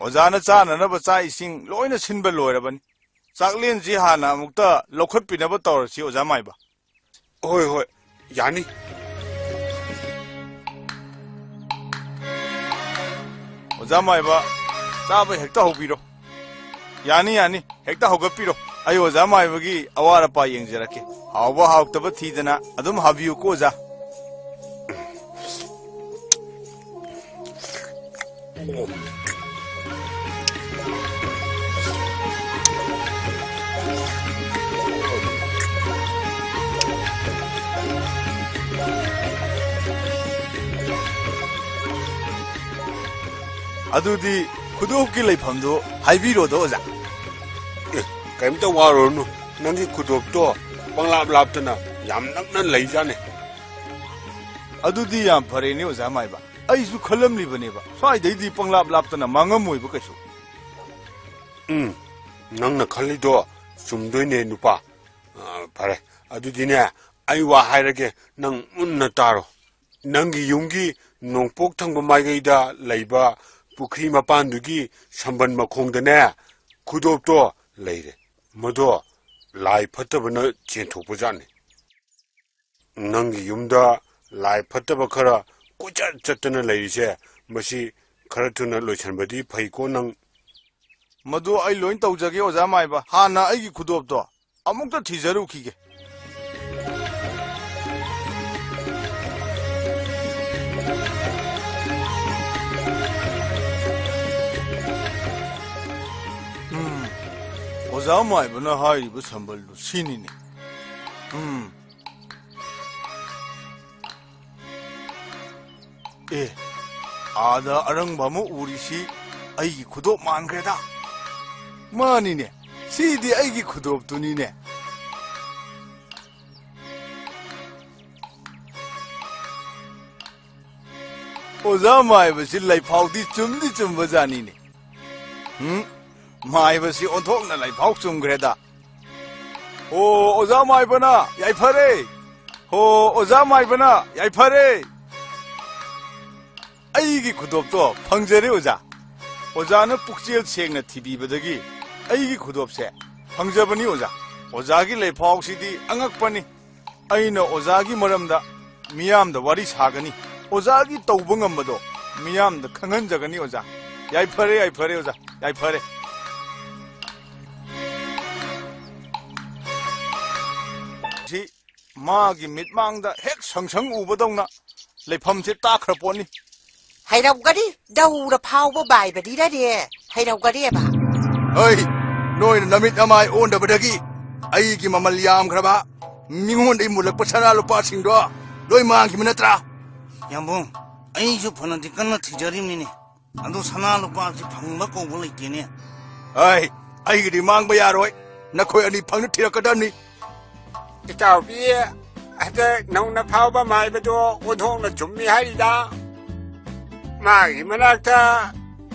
ꯑꯣꯖꯥꯅ ꯆꯥꯅꯅꯕ ꯆꯥꯛ ꯏꯁꯤꯡ ꯂꯣꯏꯅ ꯁꯤꯟꯕ ꯂꯣꯏꯔꯕꯅꯤ꯫ ꯆꯥꯛꯂꯦꯟꯁꯤ ꯍꯥꯟꯅ ꯑꯃꯨꯛꯇ ꯂꯧꯈꯠꯄꯤꯅꯕ ꯇꯧꯔꯁꯤ, ꯑꯣꯖꯥ ꯃꯥꯏꯕ꯫ ꯍꯣꯏ, ꯍꯣꯏ, ꯌꯥꯅꯤ꯫ ꯑꯣꯖꯥ ꯃꯥꯏꯕ, ꯆꯥꯕ ꯍꯦꯛꯇ ꯍꯧꯕꯤꯔꯣ꯫ ꯌꯥꯅꯤ, ꯌꯥꯅꯤ, ꯍꯦꯛꯇ ꯍꯧꯒꯠꯄꯤꯔꯣ꯫ ꯑꯩ ꯑꯣꯖꯥ ꯃꯥꯏꯕꯒꯤ ꯑꯋꯥꯠ ꯑꯄꯥ ꯌꯦꯡꯖꯔꯛꯀꯦ꯫ ꯍꯥꯎꯕ ꯍꯥꯎꯇꯕ ꯊꯤꯗꯅ ꯑꯗꯨꯝ ꯍꯥꯕꯤꯌꯨꯀꯣ ꯑꯣꯖꯥ꯫ ꯑꯗꯨꯗꯤ ꯈꯨꯗꯣꯞꯀꯤ ꯂꯩꯐꯝꯗꯨ ꯍꯥꯏꯕꯤꯔꯣꯗꯣ ꯑꯣꯖꯥ꯫ ꯑꯦ, ꯀꯩꯝꯇ ꯋꯥꯔꯨꯔꯅꯨ꯫ ꯅꯪꯒꯤ ꯈꯨꯗꯣꯞꯇꯣ ꯄꯪꯂꯥꯞ ꯂꯥꯞꯇꯅ ꯌꯥꯝ ꯅꯛꯅ ꯂꯩꯖꯥꯠꯅꯤ꯫ ꯑꯗꯨꯗꯤ ꯌꯥꯝ ꯐꯔꯦꯅꯦ ꯑꯣꯖꯥ ꯃꯥꯏꯕ꯫ ꯑꯩꯁꯨ ꯈꯜꯂꯝꯂꯤꯕꯅꯦꯕ, ꯁ꯭ꯋꯥꯏꯗꯩꯗꯤ ꯄꯪꯂꯥꯞ ꯂꯥꯞꯇꯅ ꯃꯥꯡꯉꯝꯃꯣꯏꯕ ꯀꯩꯁꯨ꯫ ꯎꯝ, ꯅꯪꯅ ꯈꯜꯂꯤꯗꯣ ꯆꯨꯝꯗꯣꯏꯅꯦ ꯅꯨꯄꯥ꯫ ꯑ, ꯐꯔꯦ, ꯑꯗꯨꯗꯤꯅꯦ, ꯑꯩ ꯋꯥ ꯍꯥꯏꯔꯒꯦ, ꯅꯪ ꯃꯨꯟꯅ ꯇꯥꯔꯣ꯫ ꯅꯪꯒꯤ ꯌꯨꯝꯒꯤ ꯅꯣꯡꯄꯣꯛ ꯊꯪꯕ ꯃꯥꯏꯀꯩꯗ ꯂꯩꯕ ꯄꯨꯈ꯭ꯔꯤ ꯃꯄꯥꯟꯗꯨꯒꯤ ꯁꯝꯕꯜ ꯃꯈꯣꯡꯗꯅꯦ, ꯈꯨꯗꯣꯞꯇꯣ ꯂꯩꯔꯦ꯫ ꯃꯗꯣ ꯂꯥꯏ ꯐꯠꯇꯕꯅ ꯆꯦꯟꯊꯣꯛꯄ ꯖꯥꯠꯅꯤ꯫ ꯅꯪꯒꯤ ꯌꯨꯝꯗ ꯂꯥꯏ ꯐꯠꯇꯕ ꯈꯔ ꯀꯣꯏꯆꯠ ꯆꯠꯇꯅ ꯂꯩꯔꯤꯁꯦ, ꯃꯁꯤ ꯈꯔ ꯊꯨꯅ ꯂꯣꯏꯁꯤꯟꯕꯗꯤ ꯐꯩꯀꯣ ꯅꯪ꯫ ꯃꯗꯨ ꯑꯩ ꯂꯣꯏ ꯇꯧꯖꯒꯦ, ꯑꯣꯖꯥ ꯃꯥꯏꯕ꯫ ꯍꯥꯟꯅ ꯑꯩꯒꯤ ꯈꯨꯗꯣꯞꯇꯣ ꯑꯃꯨꯛꯇ ꯊꯤꯖꯔꯨꯈꯤꯒꯦ꯫ ꯎꯝ, ꯑꯣꯖꯥ ꯃꯥꯏꯕꯅ ꯍꯥꯏꯔꯤꯕ ꯁꯝꯕꯜꯗꯨ ꯁꯤꯅꯤꯅꯦ꯫ ꯎꯝ꯫ ꯑꯦ, ꯑꯥꯗ ꯑꯔꯪꯕ ꯑꯃ ꯎꯔꯤꯁꯤ ꯑꯩꯒꯤ ꯈꯨꯗꯣꯞ ꯃꯥꯟꯈ꯭ꯔꯦꯗ꯫ ꯃꯥꯅꯤꯅꯦ, ꯁꯤꯗꯤ ꯑꯩꯒꯤ ꯈꯨꯗꯣꯞꯇꯨꯅꯤꯅꯦ꯫ ꯑꯣꯖꯥ ꯃꯥꯏꯕꯁꯤ ꯂꯩꯐꯥꯎꯗꯤ ꯆꯨꯝꯗꯤ ꯆꯨꯝꯕ ꯖꯥꯠꯅꯤꯅꯦ꯫ ꯎꯝ, ꯃꯥꯏꯕꯁꯤ ꯑꯣꯟꯊꯣꯛꯅ ꯂꯩꯐꯥꯎ ꯆꯨꯝꯈ꯭ꯔꯦꯗ꯫ ꯑꯣ, ꯑꯣꯖꯥ ꯃꯥꯏꯕꯅ ꯌꯥꯏꯐꯔꯦ꯫ ꯍꯣ, ꯑꯣꯖꯥ ꯃꯥꯏꯕꯅ ꯌꯥꯏꯐꯔꯦ꯫ ꯑꯩꯒꯤ ꯈꯨꯗꯣꯞꯇꯣ ꯐꯪꯖꯔꯦ ꯑꯣꯖꯥ꯫ ꯑꯣꯖꯥꯅ ꯄꯨꯛꯆꯦꯜ ꯁꯦꯡꯅ ꯊꯤꯕꯤꯕꯗꯒꯤ ꯑꯩꯒꯤ ꯈꯨꯗꯣꯞꯁꯦ ꯐꯪꯖꯕꯅꯤ ꯑꯣꯖꯥ꯫ ꯑꯣꯖꯥꯒꯤ ꯂꯩꯐꯥꯎꯁꯤꯗꯤ ꯑꯉꯛꯄꯅꯤ꯫ ꯑꯩꯅ ꯑꯣꯖꯥꯒꯤ ꯃꯔꯝꯗ ꯃꯤꯌꯥꯝꯗ ꯋꯥꯔꯤ ꯁꯥꯒꯅꯤ꯫ ꯑꯣꯖꯥꯒꯤ ꯇꯧꯕ ꯉꯝꯕꯗꯣ ꯃꯤꯌꯥꯝꯗ ꯈꯪꯍꯟꯖꯒꯅꯤ ꯑꯣꯖꯥ꯫ ꯌꯥꯏꯐꯔꯦ, ꯌꯥꯏꯐꯔꯦ ꯑꯣꯖꯥ, ꯌꯥꯏꯐꯔꯦ꯫ ꯃꯥꯒꯤ ꯃꯤꯠꯃꯥꯡꯗ ꯍꯦꯛ ꯁꯪ ꯁꯪ ꯎꯕꯗꯧꯅ ꯂꯩꯐꯝꯁꯦ ꯇꯥꯛꯈ꯭ꯔ ꯄꯣꯠꯅꯤ꯫ ꯍꯩꯔꯧꯒꯔꯤ ꯗꯧꯔ ꯐꯥꯎꯕ ꯃꯥꯏꯕꯅꯤꯅꯅꯦ, ꯍꯩꯔꯧꯒꯔꯤꯕ꯫ ꯍꯩ, ꯅꯣꯏꯅ ꯅꯃꯤꯠ ꯅꯃꯥꯏ ꯑꯣꯟꯗꯕꯗꯒꯤ ꯑꯩꯒꯤ ꯃꯃꯜ ꯌꯥꯝꯈ꯭ꯔꯕ, ꯃꯤꯉꯣꯟꯗꯒꯤ ꯃꯨꯜꯂꯛꯄ ꯁꯅꯥ ꯂꯨꯄꯥꯁꯤꯡꯗꯣ ꯂꯣꯏ ꯃꯥꯡꯈꯤꯕ ꯅꯠꯇ꯭ꯔꯥ? ꯌꯥꯝꯕꯨꯡ, ꯑꯩꯁꯨ ꯐꯅꯗꯤ ꯀꯟꯅ ꯊꯤꯖꯔꯤꯕꯅꯤꯅꯦ, ꯑꯗꯣ ꯁꯅꯥ ꯂꯨꯄꯥꯁꯤ ꯐꯪꯕ ꯀꯧꯕ ꯂꯩꯇꯦꯅꯦ꯫ ꯑꯩ, ꯑꯩꯒꯤꯗꯤ ꯃꯥꯡꯕ ꯌꯥꯔꯣꯏ, ꯅꯈꯣꯏ ꯑꯅꯤ ꯐꯪꯅ ꯊꯤꯔꯛꯀꯗꯕꯅꯤ꯫ ꯏꯇꯥꯎꯕꯤ, ꯍꯟꯗꯛ ꯅꯧꯅ ꯐꯥꯎꯕ ꯃꯥꯏꯕꯗꯣ ꯑꯣꯟꯊꯣꯛꯅ ꯆꯨꯝꯃꯤ ꯍꯥꯏꯔꯤꯗ꯫ ꯃꯥꯒꯤ ꯃꯅꯥꯛꯇ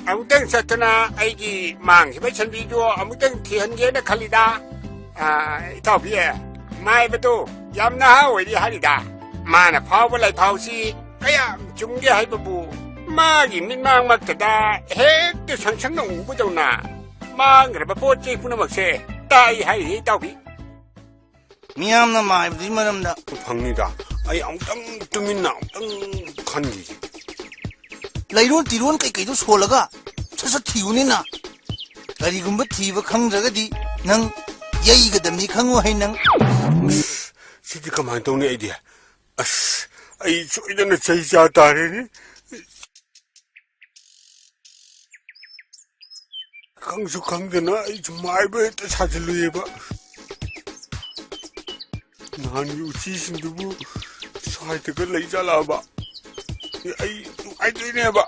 ꯑꯃꯨꯛꯇꯪ ꯆꯠꯇꯅ ꯑꯩꯒꯤ ꯃꯥꯡꯈꯤꯕ ꯁꯟꯕꯤꯗꯨ ꯑꯃꯨꯛꯇꯪ ꯊꯤꯍꯟꯒꯦꯅ ꯈꯜꯂꯤꯗ꯫ ꯑꯥ, ꯏꯇꯥꯎꯕꯤ, ꯃꯥꯏꯕꯗꯨ ꯌꯥꯝ ꯅꯍꯥ ꯑꯣꯏꯔꯤ ꯍꯥꯏꯔꯤꯗ꯫ ꯃꯥꯅ ꯐꯥꯎꯕ ꯂꯥꯏꯐꯥꯎꯁꯤ ꯀꯌꯥꯝ ꯆꯨꯝꯒꯦ ꯍꯥꯏꯕꯕꯨ, ꯃꯥꯒꯤ ꯃꯤꯠꯃꯥꯡꯃꯛꯇꯗ ꯍꯦꯛꯇ ꯁꯪꯁꯪꯅ ꯎꯕꯗꯧꯅ ꯃꯥꯡꯈ꯭ꯔꯕ ꯄꯣꯠ ꯆꯩ ꯄꯨꯝꯅꯃꯛꯁꯦ ꯇꯥꯏ ꯍꯥꯏꯔꯤ, ꯏꯇꯥꯎꯕꯤ꯫ ꯃꯤꯌꯥꯝꯅ ꯃꯥꯏꯕꯗꯨꯒꯤ ꯃꯔꯝꯗ꯫ ꯐꯪꯅꯤꯗ, ꯑꯩ ꯑꯃꯨꯛꯇꯪ ꯇꯨꯃꯤꯟꯅ ꯑꯃꯨꯛꯇꯪ ꯈꯟꯈꯤꯒꯦ꯫ ꯂꯩꯔꯣꯟ ꯇꯤꯔꯣꯟ ꯀꯩꯀꯩꯗꯣ ꯁꯣꯜꯂꯒ ꯁꯠ ꯁꯠ ꯊꯤꯌꯨꯅꯤꯅ꯫ ꯀꯔꯤꯒꯨꯝꯕ ꯊꯤꯕ ꯈꯪꯗ꯭ꯔꯒꯗꯤ ꯅꯪ ꯌꯩꯒꯗꯕꯅꯤ, ꯈꯪꯉꯨ ꯍꯩ ꯅꯪ꯫ ꯑꯁ, ꯁꯤꯗꯤ ꯀꯃꯥꯏꯅ ꯇꯧꯅꯤ ꯑꯩꯗꯤ? ꯑꯁ, ꯑꯩ ꯁꯣꯏꯗꯅ ꯆꯩ ꯆꯥ ꯇꯥꯔꯦꯅꯦ꯫ ꯈꯪꯁꯨ ꯈꯪꯗꯅ ꯑꯩꯁꯨ ꯃꯥꯏꯕ ꯍꯦꯛꯇ ꯁꯥꯖꯤꯜꯂꯨꯏꯌꯦꯕ꯫ ꯅꯍꯥꯟꯒꯤ ꯎꯆꯤꯁꯤꯡꯗꯨꯕꯨ ꯁ꯭ꯋꯥꯏꯗꯒ ꯂꯩ ꯖꯥꯠꯂꯛꯑꯕ? ꯑꯩ ꯅꯨꯡꯉꯥꯏꯗꯣꯏꯅꯦꯕ꯫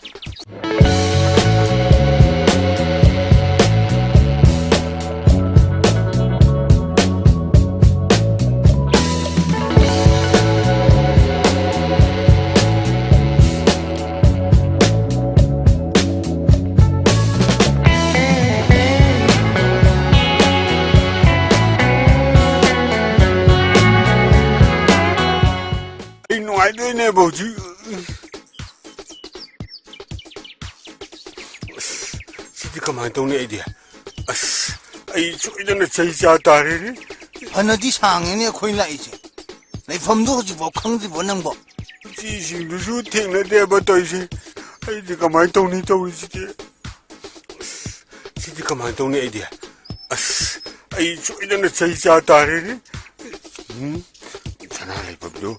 ꯑꯩ ꯅꯨꯡꯉꯥꯏꯗꯣꯏꯅꯦꯕ ꯍꯧꯖꯤꯛ꯫ ꯑꯁ, ꯁꯤꯗꯤ ꯀꯃꯥꯏꯅ ꯇꯧꯅꯤ ꯑꯩꯗꯤ? ꯑꯁ, ꯑꯩ ꯁꯣꯏꯗꯅ ꯆꯩ ꯆꯥ ꯇꯥꯔꯦꯅꯦ꯫ ꯐꯅꯗꯤ ꯁꯥꯡꯉꯦꯅꯦ ꯑꯩꯈꯣꯏ ꯂꯥꯛꯏꯁꯦ꯫ ꯂꯩꯐꯝꯗꯣ ꯍꯧꯖꯤꯛꯐꯥꯎ ꯈꯪꯗ꯭ꯔꯤꯕꯣ ꯅꯪꯕꯣ? ꯎꯆꯤꯁꯤꯡꯗꯨꯁꯨ ꯊꯦꯡꯅꯗꯦꯕ ꯇꯧꯔꯤꯁꯦ꯫ ꯑꯩꯗꯤ ꯀꯃꯥꯏꯅ ꯇꯧꯅꯤ ꯇꯧꯔꯤꯁꯤꯗꯤ? ꯑꯁ, ꯁꯤꯗꯤ ꯀꯃꯥꯏꯅ ꯇꯧꯅꯤ ꯑꯩꯗꯤ? ꯑꯁ, ꯑꯩ ꯁꯣꯏꯗꯅ ꯆꯩ ꯆꯥ ꯇꯥꯔꯦꯅꯦ꯫ ꯎꯝ, ꯂꯩꯐꯝꯗꯨ꯫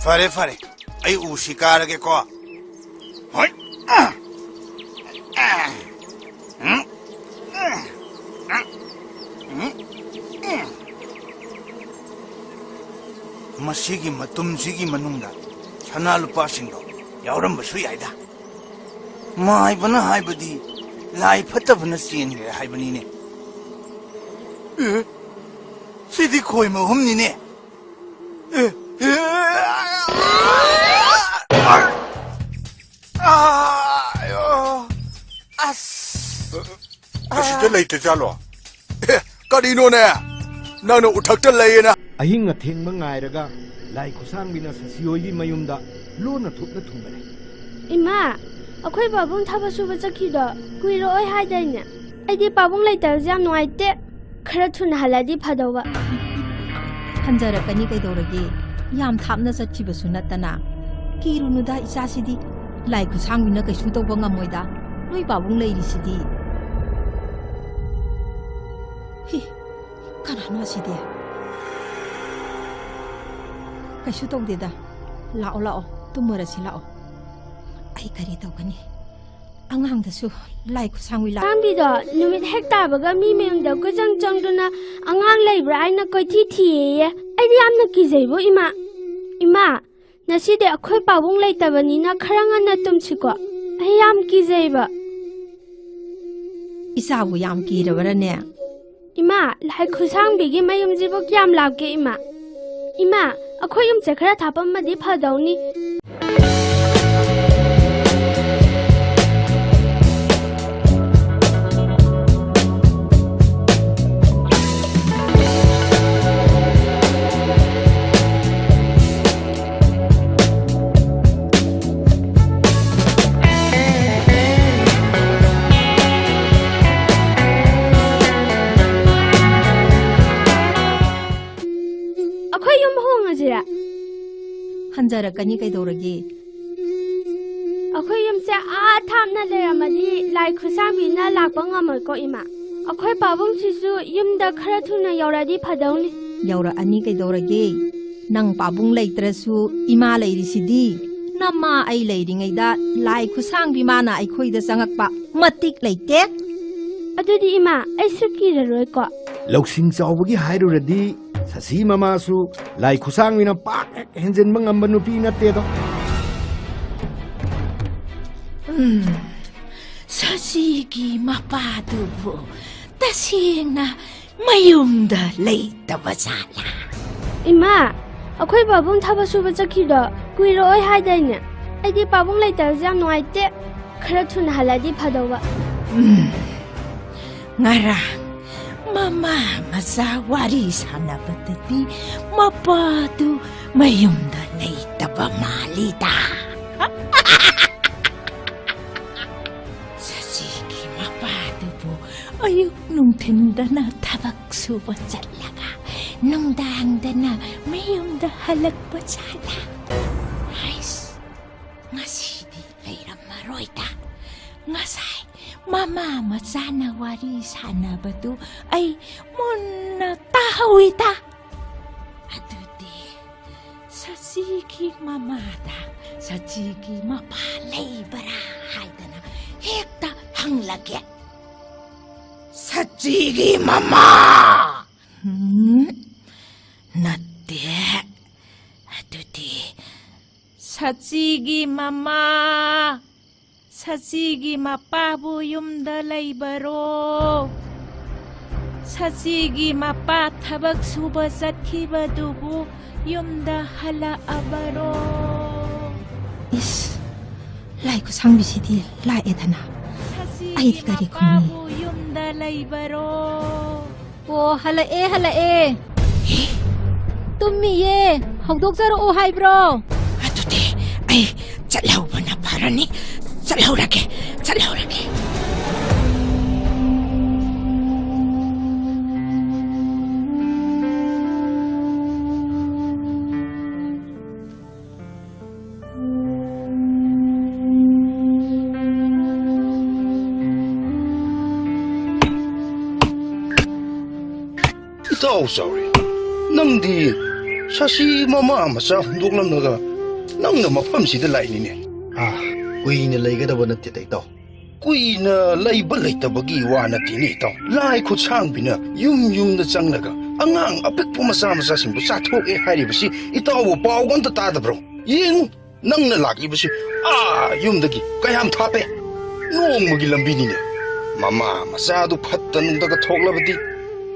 ꯐꯔꯦ, ꯐꯔꯦ, ꯑꯩ ꯎꯁꯤ ꯀꯥꯔꯒꯦꯀꯣ꯫ ꯍꯣꯏ꯫ ꯃꯁꯤꯒꯤ ꯃꯇꯨꯝꯁꯤꯒꯤ ꯃꯅꯨꯡꯗ ꯁꯅꯥ ꯂꯨꯄꯥꯁꯤꯡꯗꯣ ꯌꯥꯎꯔꯝꯕꯁꯨ ꯌꯥꯏꯗ꯫ ꯃꯥꯏꯕꯅ ꯍꯥꯏꯕꯗꯤ ꯂꯥꯏ ꯐꯠꯇꯕꯅ ꯆꯦꯟꯈ꯭ꯔꯦ ꯍꯥꯏꯕꯅꯤꯅꯦ꯫ ꯑꯦ, ꯁꯤꯗꯤ ꯈꯣꯏ ꯃꯍꯨꯝꯅꯤꯅꯦ꯫ ꯑꯦ, ꯑꯦ, ꯑꯥ, ꯑꯥ, ꯑꯥ, ꯑꯁ꯫ ꯑꯁꯤꯗ ꯂꯩꯇꯖꯥꯠꯂꯣ? ꯑꯦ, ꯀꯔꯤꯅꯣꯅꯦ? ꯅꯪꯅ ꯎꯊꯛꯇ ꯂꯩꯌꯦꯅ? ꯑꯍꯤꯡ ꯑꯊꯦꯡꯕ ꯉꯥꯏꯔꯒ ꯂꯥꯏ ꯈꯨꯠꯁꯥꯡꯕꯤꯅ ꯁꯁꯤꯍꯣꯏꯒꯤ ꯃꯌꯨꯝꯗ ꯂꯣꯟꯅ ꯊꯨꯞꯅ ꯊꯨꯡꯕꯅꯦ꯫ ꯏꯃꯥ, ꯑꯩꯈꯣꯏ ꯄꯥꯕꯨꯡ ꯊꯕꯛ ꯁꯨꯕ ꯆꯠꯈꯤꯗꯣ ꯀꯨꯏꯔꯛꯑꯣꯏ ꯍꯥꯏꯗꯥꯏꯅꯦ? ꯑꯩꯗꯤ ꯄꯥꯕꯨꯡ ꯂꯩꯇꯕꯁꯦ ꯌꯥꯝ ꯅꯨꯡꯉꯥꯏꯇꯦ꯫ ꯈꯔ ꯊꯨꯅ ꯍꯜꯂꯗꯤ ꯐꯗꯧꯕ꯫ ꯍꯟꯖꯔꯛꯀꯅꯤ ꯀꯩꯗꯧꯔꯒꯦ? ꯌꯥꯝ ꯊꯥꯞꯅ ꯆꯠꯈꯤꯕꯁꯨ ꯅꯠꯇꯅ꯫ ꯀꯤꯔꯨꯅꯨꯗ ꯏꯆꯥꯁꯤꯗꯤ꯫ ꯂꯥꯏ ꯈꯨꯠꯁꯥꯡꯕꯤꯅ ꯀꯩꯁꯨ ꯇꯧꯕ ꯉꯝꯃꯣꯏꯗ꯫ ꯅꯣꯏ ꯄꯥꯕꯨꯡ ꯂꯩꯔꯤꯁꯤꯗꯤ꯫ ꯍꯤ, ꯀꯅꯥꯅꯣ ꯑꯁꯤꯗꯤ? ꯀꯩꯁꯨ ꯇꯧꯗꯦꯗ꯫ ꯂꯥꯛꯑꯣ, ꯂꯥꯛꯑꯣ, ꯇꯨꯝꯃꯨꯔꯁꯤ ꯂꯥꯛꯑꯣ꯫ ꯑꯩ ꯀꯔꯤ ꯇꯧꯒꯅꯤ? ꯑꯉꯥꯡꯗꯁꯨ ꯂꯥꯏ ꯈꯨꯠꯁꯥꯡꯕꯤ ꯂꯥꯛ- ꯈꯨꯠꯁꯥꯡꯕꯤꯗꯣ ꯅꯨꯃꯤꯠ ꯍꯦꯛ ꯇꯥꯕꯒ ꯃꯤ ꯃꯌꯨꯝꯗ ꯀꯣꯏꯆꯪ ꯆꯪꯗꯨꯅ ꯑꯉꯥꯡ ꯂꯩꯕ꯭ꯔꯥ ꯍꯥꯏꯅ ꯀꯣꯏꯊꯤ ꯊꯤꯌꯦꯌꯦ꯫ ꯑꯩꯗꯤ ꯌꯥꯝꯅ ꯀꯤꯖꯩꯕꯣ, ꯏꯃꯥ꯫ ꯏꯃꯥ, ꯉꯁꯤꯗꯤ ꯑꯩꯈꯣꯏ ꯄꯥꯕꯨꯡ ꯂꯩꯇꯕꯅꯤꯅ ꯈꯔ ꯉꯟꯅ ꯇꯨꯝꯁꯤꯀꯣ꯫ ꯑꯩ ꯌꯥꯝ ꯀꯤꯖꯩꯕ꯫ ꯏꯆꯥꯕꯨ ꯌꯥꯝ ꯀꯤꯔꯕꯔꯅꯦ? ꯏꯃꯥ, ꯂꯥꯏ ꯈꯨꯠꯁꯥꯡꯕꯤꯒꯤ ꯃꯌꯨꯝꯁꯤꯕꯨ ꯀꯌꯥꯝ ꯂꯥꯞꯀꯦ, ꯏꯃꯥ? ꯏꯃꯥ, ꯑꯩꯈꯣꯏ ꯌꯨꯝꯁꯦ ꯈꯔ ꯊꯥꯞꯄꯝꯃꯗꯤ ꯐꯗꯧꯅꯤ꯫ ꯑꯩꯈꯣꯏ ꯌꯨꯝ ꯍꯣꯡꯉꯁꯤꯔꯥ? ꯍꯟꯖꯔꯛꯀꯅꯤ ꯀꯩꯗꯧꯔꯒꯦ? ꯑꯩꯈꯣꯏ ꯌꯨꯝꯁꯦ ꯑꯥ ꯊꯥꯞꯅ ꯂꯩꯔꯝꯃꯗꯤ ꯂꯥꯏ ꯈꯨꯠꯁꯥꯡꯕꯤꯅ ꯂꯥꯛꯄ ꯉꯝꯃꯣꯏꯀꯣ, ꯏꯃꯥ꯫ ꯑꯩꯈꯣꯏ ꯄꯥꯕꯨꯡꯁꯤꯁꯨ ꯌꯨꯝꯗ ꯈꯔ ꯊꯨꯅ ꯌꯧꯔꯛꯑꯗꯤ ꯐꯗꯧꯅꯤ꯫ ꯌꯧꯔꯛꯑꯅꯤ ꯀꯩꯗꯧꯔꯒꯦ? ꯅꯪ ꯄꯥꯕꯨꯡ ꯂꯩꯇ꯭ꯔꯁꯨ ꯏꯃꯥ ꯂꯩꯔꯤꯁꯤꯗꯤ꯫ ꯅꯃꯥ ꯑꯩ ꯂꯩꯔꯤꯉꯩꯗ ꯂꯥꯏ ꯈꯨꯠꯁꯥꯡꯕꯤ ꯃꯥꯅ ꯑꯩꯈꯣꯏꯗ ꯆꯪꯉꯛꯄ ꯃꯇꯤꯛ ꯂꯩꯇꯦ꯫ ꯑꯗꯨꯗꯤ ꯏꯃꯥ, ꯑꯩꯁꯨ ꯀꯤꯔꯔꯣꯏꯀꯣ꯫ ꯂꯧꯁꯤꯡ ꯆꯥꯎꯕꯒꯤ ꯍꯥꯏꯔꯨꯔꯗꯤ ꯁꯁꯤ ꯃꯃꯥꯁꯨ ꯂꯥꯏ ꯈꯨꯠꯁꯥꯡꯕꯤꯅ ꯄꯥꯛ ꯍꯦꯛ ꯍꯦꯟꯖꯤꯟꯕ ꯉꯝꯕ ꯅꯨꯄꯤ ꯅꯠꯇꯦꯗꯣ꯫ ꯎꯝ, ꯁꯁꯤꯒꯤ ꯃꯄꯥꯗꯨꯕꯨ ꯇꯁꯦꯡꯅ ꯃꯌꯨꯝꯗ ꯂꯩꯇꯕ ꯖꯥꯠꯂꯥ? ꯏꯃꯥ, ꯑꯩꯈꯣꯏ ꯄꯥꯕꯨꯡ ꯊꯕꯛ ꯁꯨꯕ ꯆꯠꯈꯤꯗꯣ ꯀꯨꯏꯔꯛꯑꯣꯏ ꯍꯥꯏꯗꯥꯏꯅꯦ? ꯑꯩꯗꯤ ꯄꯥꯕꯨꯡ ꯂꯩꯇꯕꯁꯦ ꯌꯥꯝ ꯅꯨꯡꯉꯥꯏꯇꯦ꯫ ꯈꯔ ꯊꯨꯅ ꯍꯜꯂꯗꯤ ꯐꯗꯧꯕ꯫ ꯎꯝ, ꯉꯔꯥꯡ ꯃꯃꯥ ꯃꯆꯥ ꯋꯥꯔꯤ ꯁꯥꯟꯅꯕꯗꯗꯤ ꯃꯄꯥꯗꯨ ꯃꯌꯨꯝꯗ ꯂꯩꯇꯕ ꯃꯥꯜꯂꯤꯗ꯫ ꯁꯖꯤꯒꯤ ꯃꯄꯥꯗꯨꯕꯨ ꯑꯌꯨꯛ ꯅꯨꯡꯊꯤꯟꯗꯅ ꯊꯕꯛ ꯁꯨꯕ ꯆꯠꯂꯒ ꯅꯨꯡꯗꯥꯡꯗꯅ ꯃꯌꯨꯝꯗ ꯍꯜꯂꯛꯄ ꯖꯥꯠꯂꯥ? ꯍꯩꯁ, ꯉꯁꯤꯗꯤ ꯂꯩꯔꯝꯃꯔꯣꯏꯗ꯫ ꯉꯁꯥꯏ ꯃꯃꯥ ꯃꯆꯥꯅ ꯋꯥꯔꯤ ꯁꯥꯟꯅꯕꯗꯨ ꯑꯩ ꯃꯨꯟꯅ ꯇꯥꯍꯧꯏꯗ꯫ ꯑꯗꯨꯗꯤ ꯁꯆꯤꯒꯤ ꯃꯃꯥꯗ ꯁꯆꯤꯒꯤ ꯃꯄꯥ ꯂꯩꯕ꯭ꯔꯥ ꯍꯥꯏꯗꯅ ꯍꯦꯛꯇ ꯍꯪꯂꯒꯦ꯫ ꯁꯆꯤꯒꯤ ꯃꯃꯥ! ꯎꯝ, ꯅꯠꯇꯦ꯫ ꯑꯗꯨꯗꯤ ꯁꯆꯤꯒꯤ ꯃꯃꯥ! ꯁꯆꯤꯒꯤ ꯃꯄꯥꯕꯨ ꯌꯨꯝꯗ ꯂꯩꯕꯔꯣ? ꯁꯆꯤꯒꯤ ꯃꯄꯥ ꯊꯕꯛ ꯁꯨꯕ ꯆꯠꯈꯤꯕꯗꯨꯕꯨ ꯌꯨꯝꯗ ꯍꯜꯂꯛꯑꯕꯔꯣ? ꯏꯁ, ꯂꯥꯏ ꯈꯨꯠꯁꯥꯡꯕꯤꯁꯤꯗꯤ ꯂꯥꯛꯑꯦꯗꯅ꯫ ꯁꯆꯤꯒꯤ ꯑꯩꯗꯤ ꯀꯔꯤ ꯈꯨꯝꯅꯤ? ꯃꯄꯥꯕꯨ ꯌꯨꯝꯗ ꯂꯩꯕꯔꯣ? ꯑꯣ, ꯍꯜꯂꯛꯑꯦ, ꯍꯜꯂꯛꯑꯦ꯫ ꯇꯨꯝꯃꯤꯌꯦ, ꯍꯧꯗꯣꯛꯆꯔꯛꯑꯣ ꯍꯥꯏꯕ꯭ꯔꯣ? ꯑꯗꯨꯗꯤ ꯑꯩ ꯆꯠꯍꯧꯕꯅ ꯐꯔꯅꯤ꯫ ꯆꯠꯍꯧꯔꯒꯦ, ꯆꯠꯍꯧꯔꯒꯦ꯫ ꯏꯇꯥꯎ ꯆꯥꯎꯔꯦꯟ, ꯅꯪꯗꯤ ꯁꯥꯁꯤ ꯃꯃꯥ ꯃꯆꯥ ꯍꯨꯟꯗꯣꯛꯂꯝꯂꯒ ꯅꯪꯅ ꯃꯐꯝꯁꯤꯗ ꯂꯥꯛꯏꯅꯤꯅꯦ꯫ ꯑꯥ, ꯀꯨꯏꯅ ꯂꯩꯒꯗꯕ ꯅꯠꯇꯦꯗ, ꯏꯇꯥꯎ꯫ ꯀꯨꯏꯅ ꯂꯩꯕ ꯂꯩꯇꯕꯒꯤ ꯋꯥ ꯅꯠꯇꯦꯅꯦ, ꯏꯇꯥꯎ꯫ ꯂꯥꯏ ꯈꯨꯠꯁꯥꯡꯕꯤꯅ ꯌꯨꯝ ꯌꯨꯝꯗ ꯆꯪꯂꯒ ꯑꯉꯥꯡ ꯑꯄꯤꯛꯄ ꯃꯆꯥ ꯃꯆꯥꯁꯤꯡꯕꯨ ꯆꯥꯊꯣꯛꯑꯦ ꯍꯥꯏꯔꯤꯕꯁꯤ ꯏꯇꯥꯎꯕꯨ ꯄꯥꯎꯒ ꯑꯝꯇ ꯇꯥꯗꯕ꯭ꯔꯣ? ꯌꯦꯡꯉꯨ, ꯅꯪꯅ ꯂꯥꯛꯂꯤꯕꯁꯤ ꯑꯥ ꯌꯨꯝꯗꯒꯤ ꯀꯌꯥꯝ ꯊꯥꯞꯄꯦ? ꯅꯣꯡꯃꯒꯤ ꯂꯝꯕꯤꯅꯤꯅꯦ꯫ ꯃꯃꯥ ꯃꯆꯥꯗꯨ ꯐꯠꯇ ꯅꯨꯡꯗꯒ ꯊꯣꯛꯂꯕꯗꯤ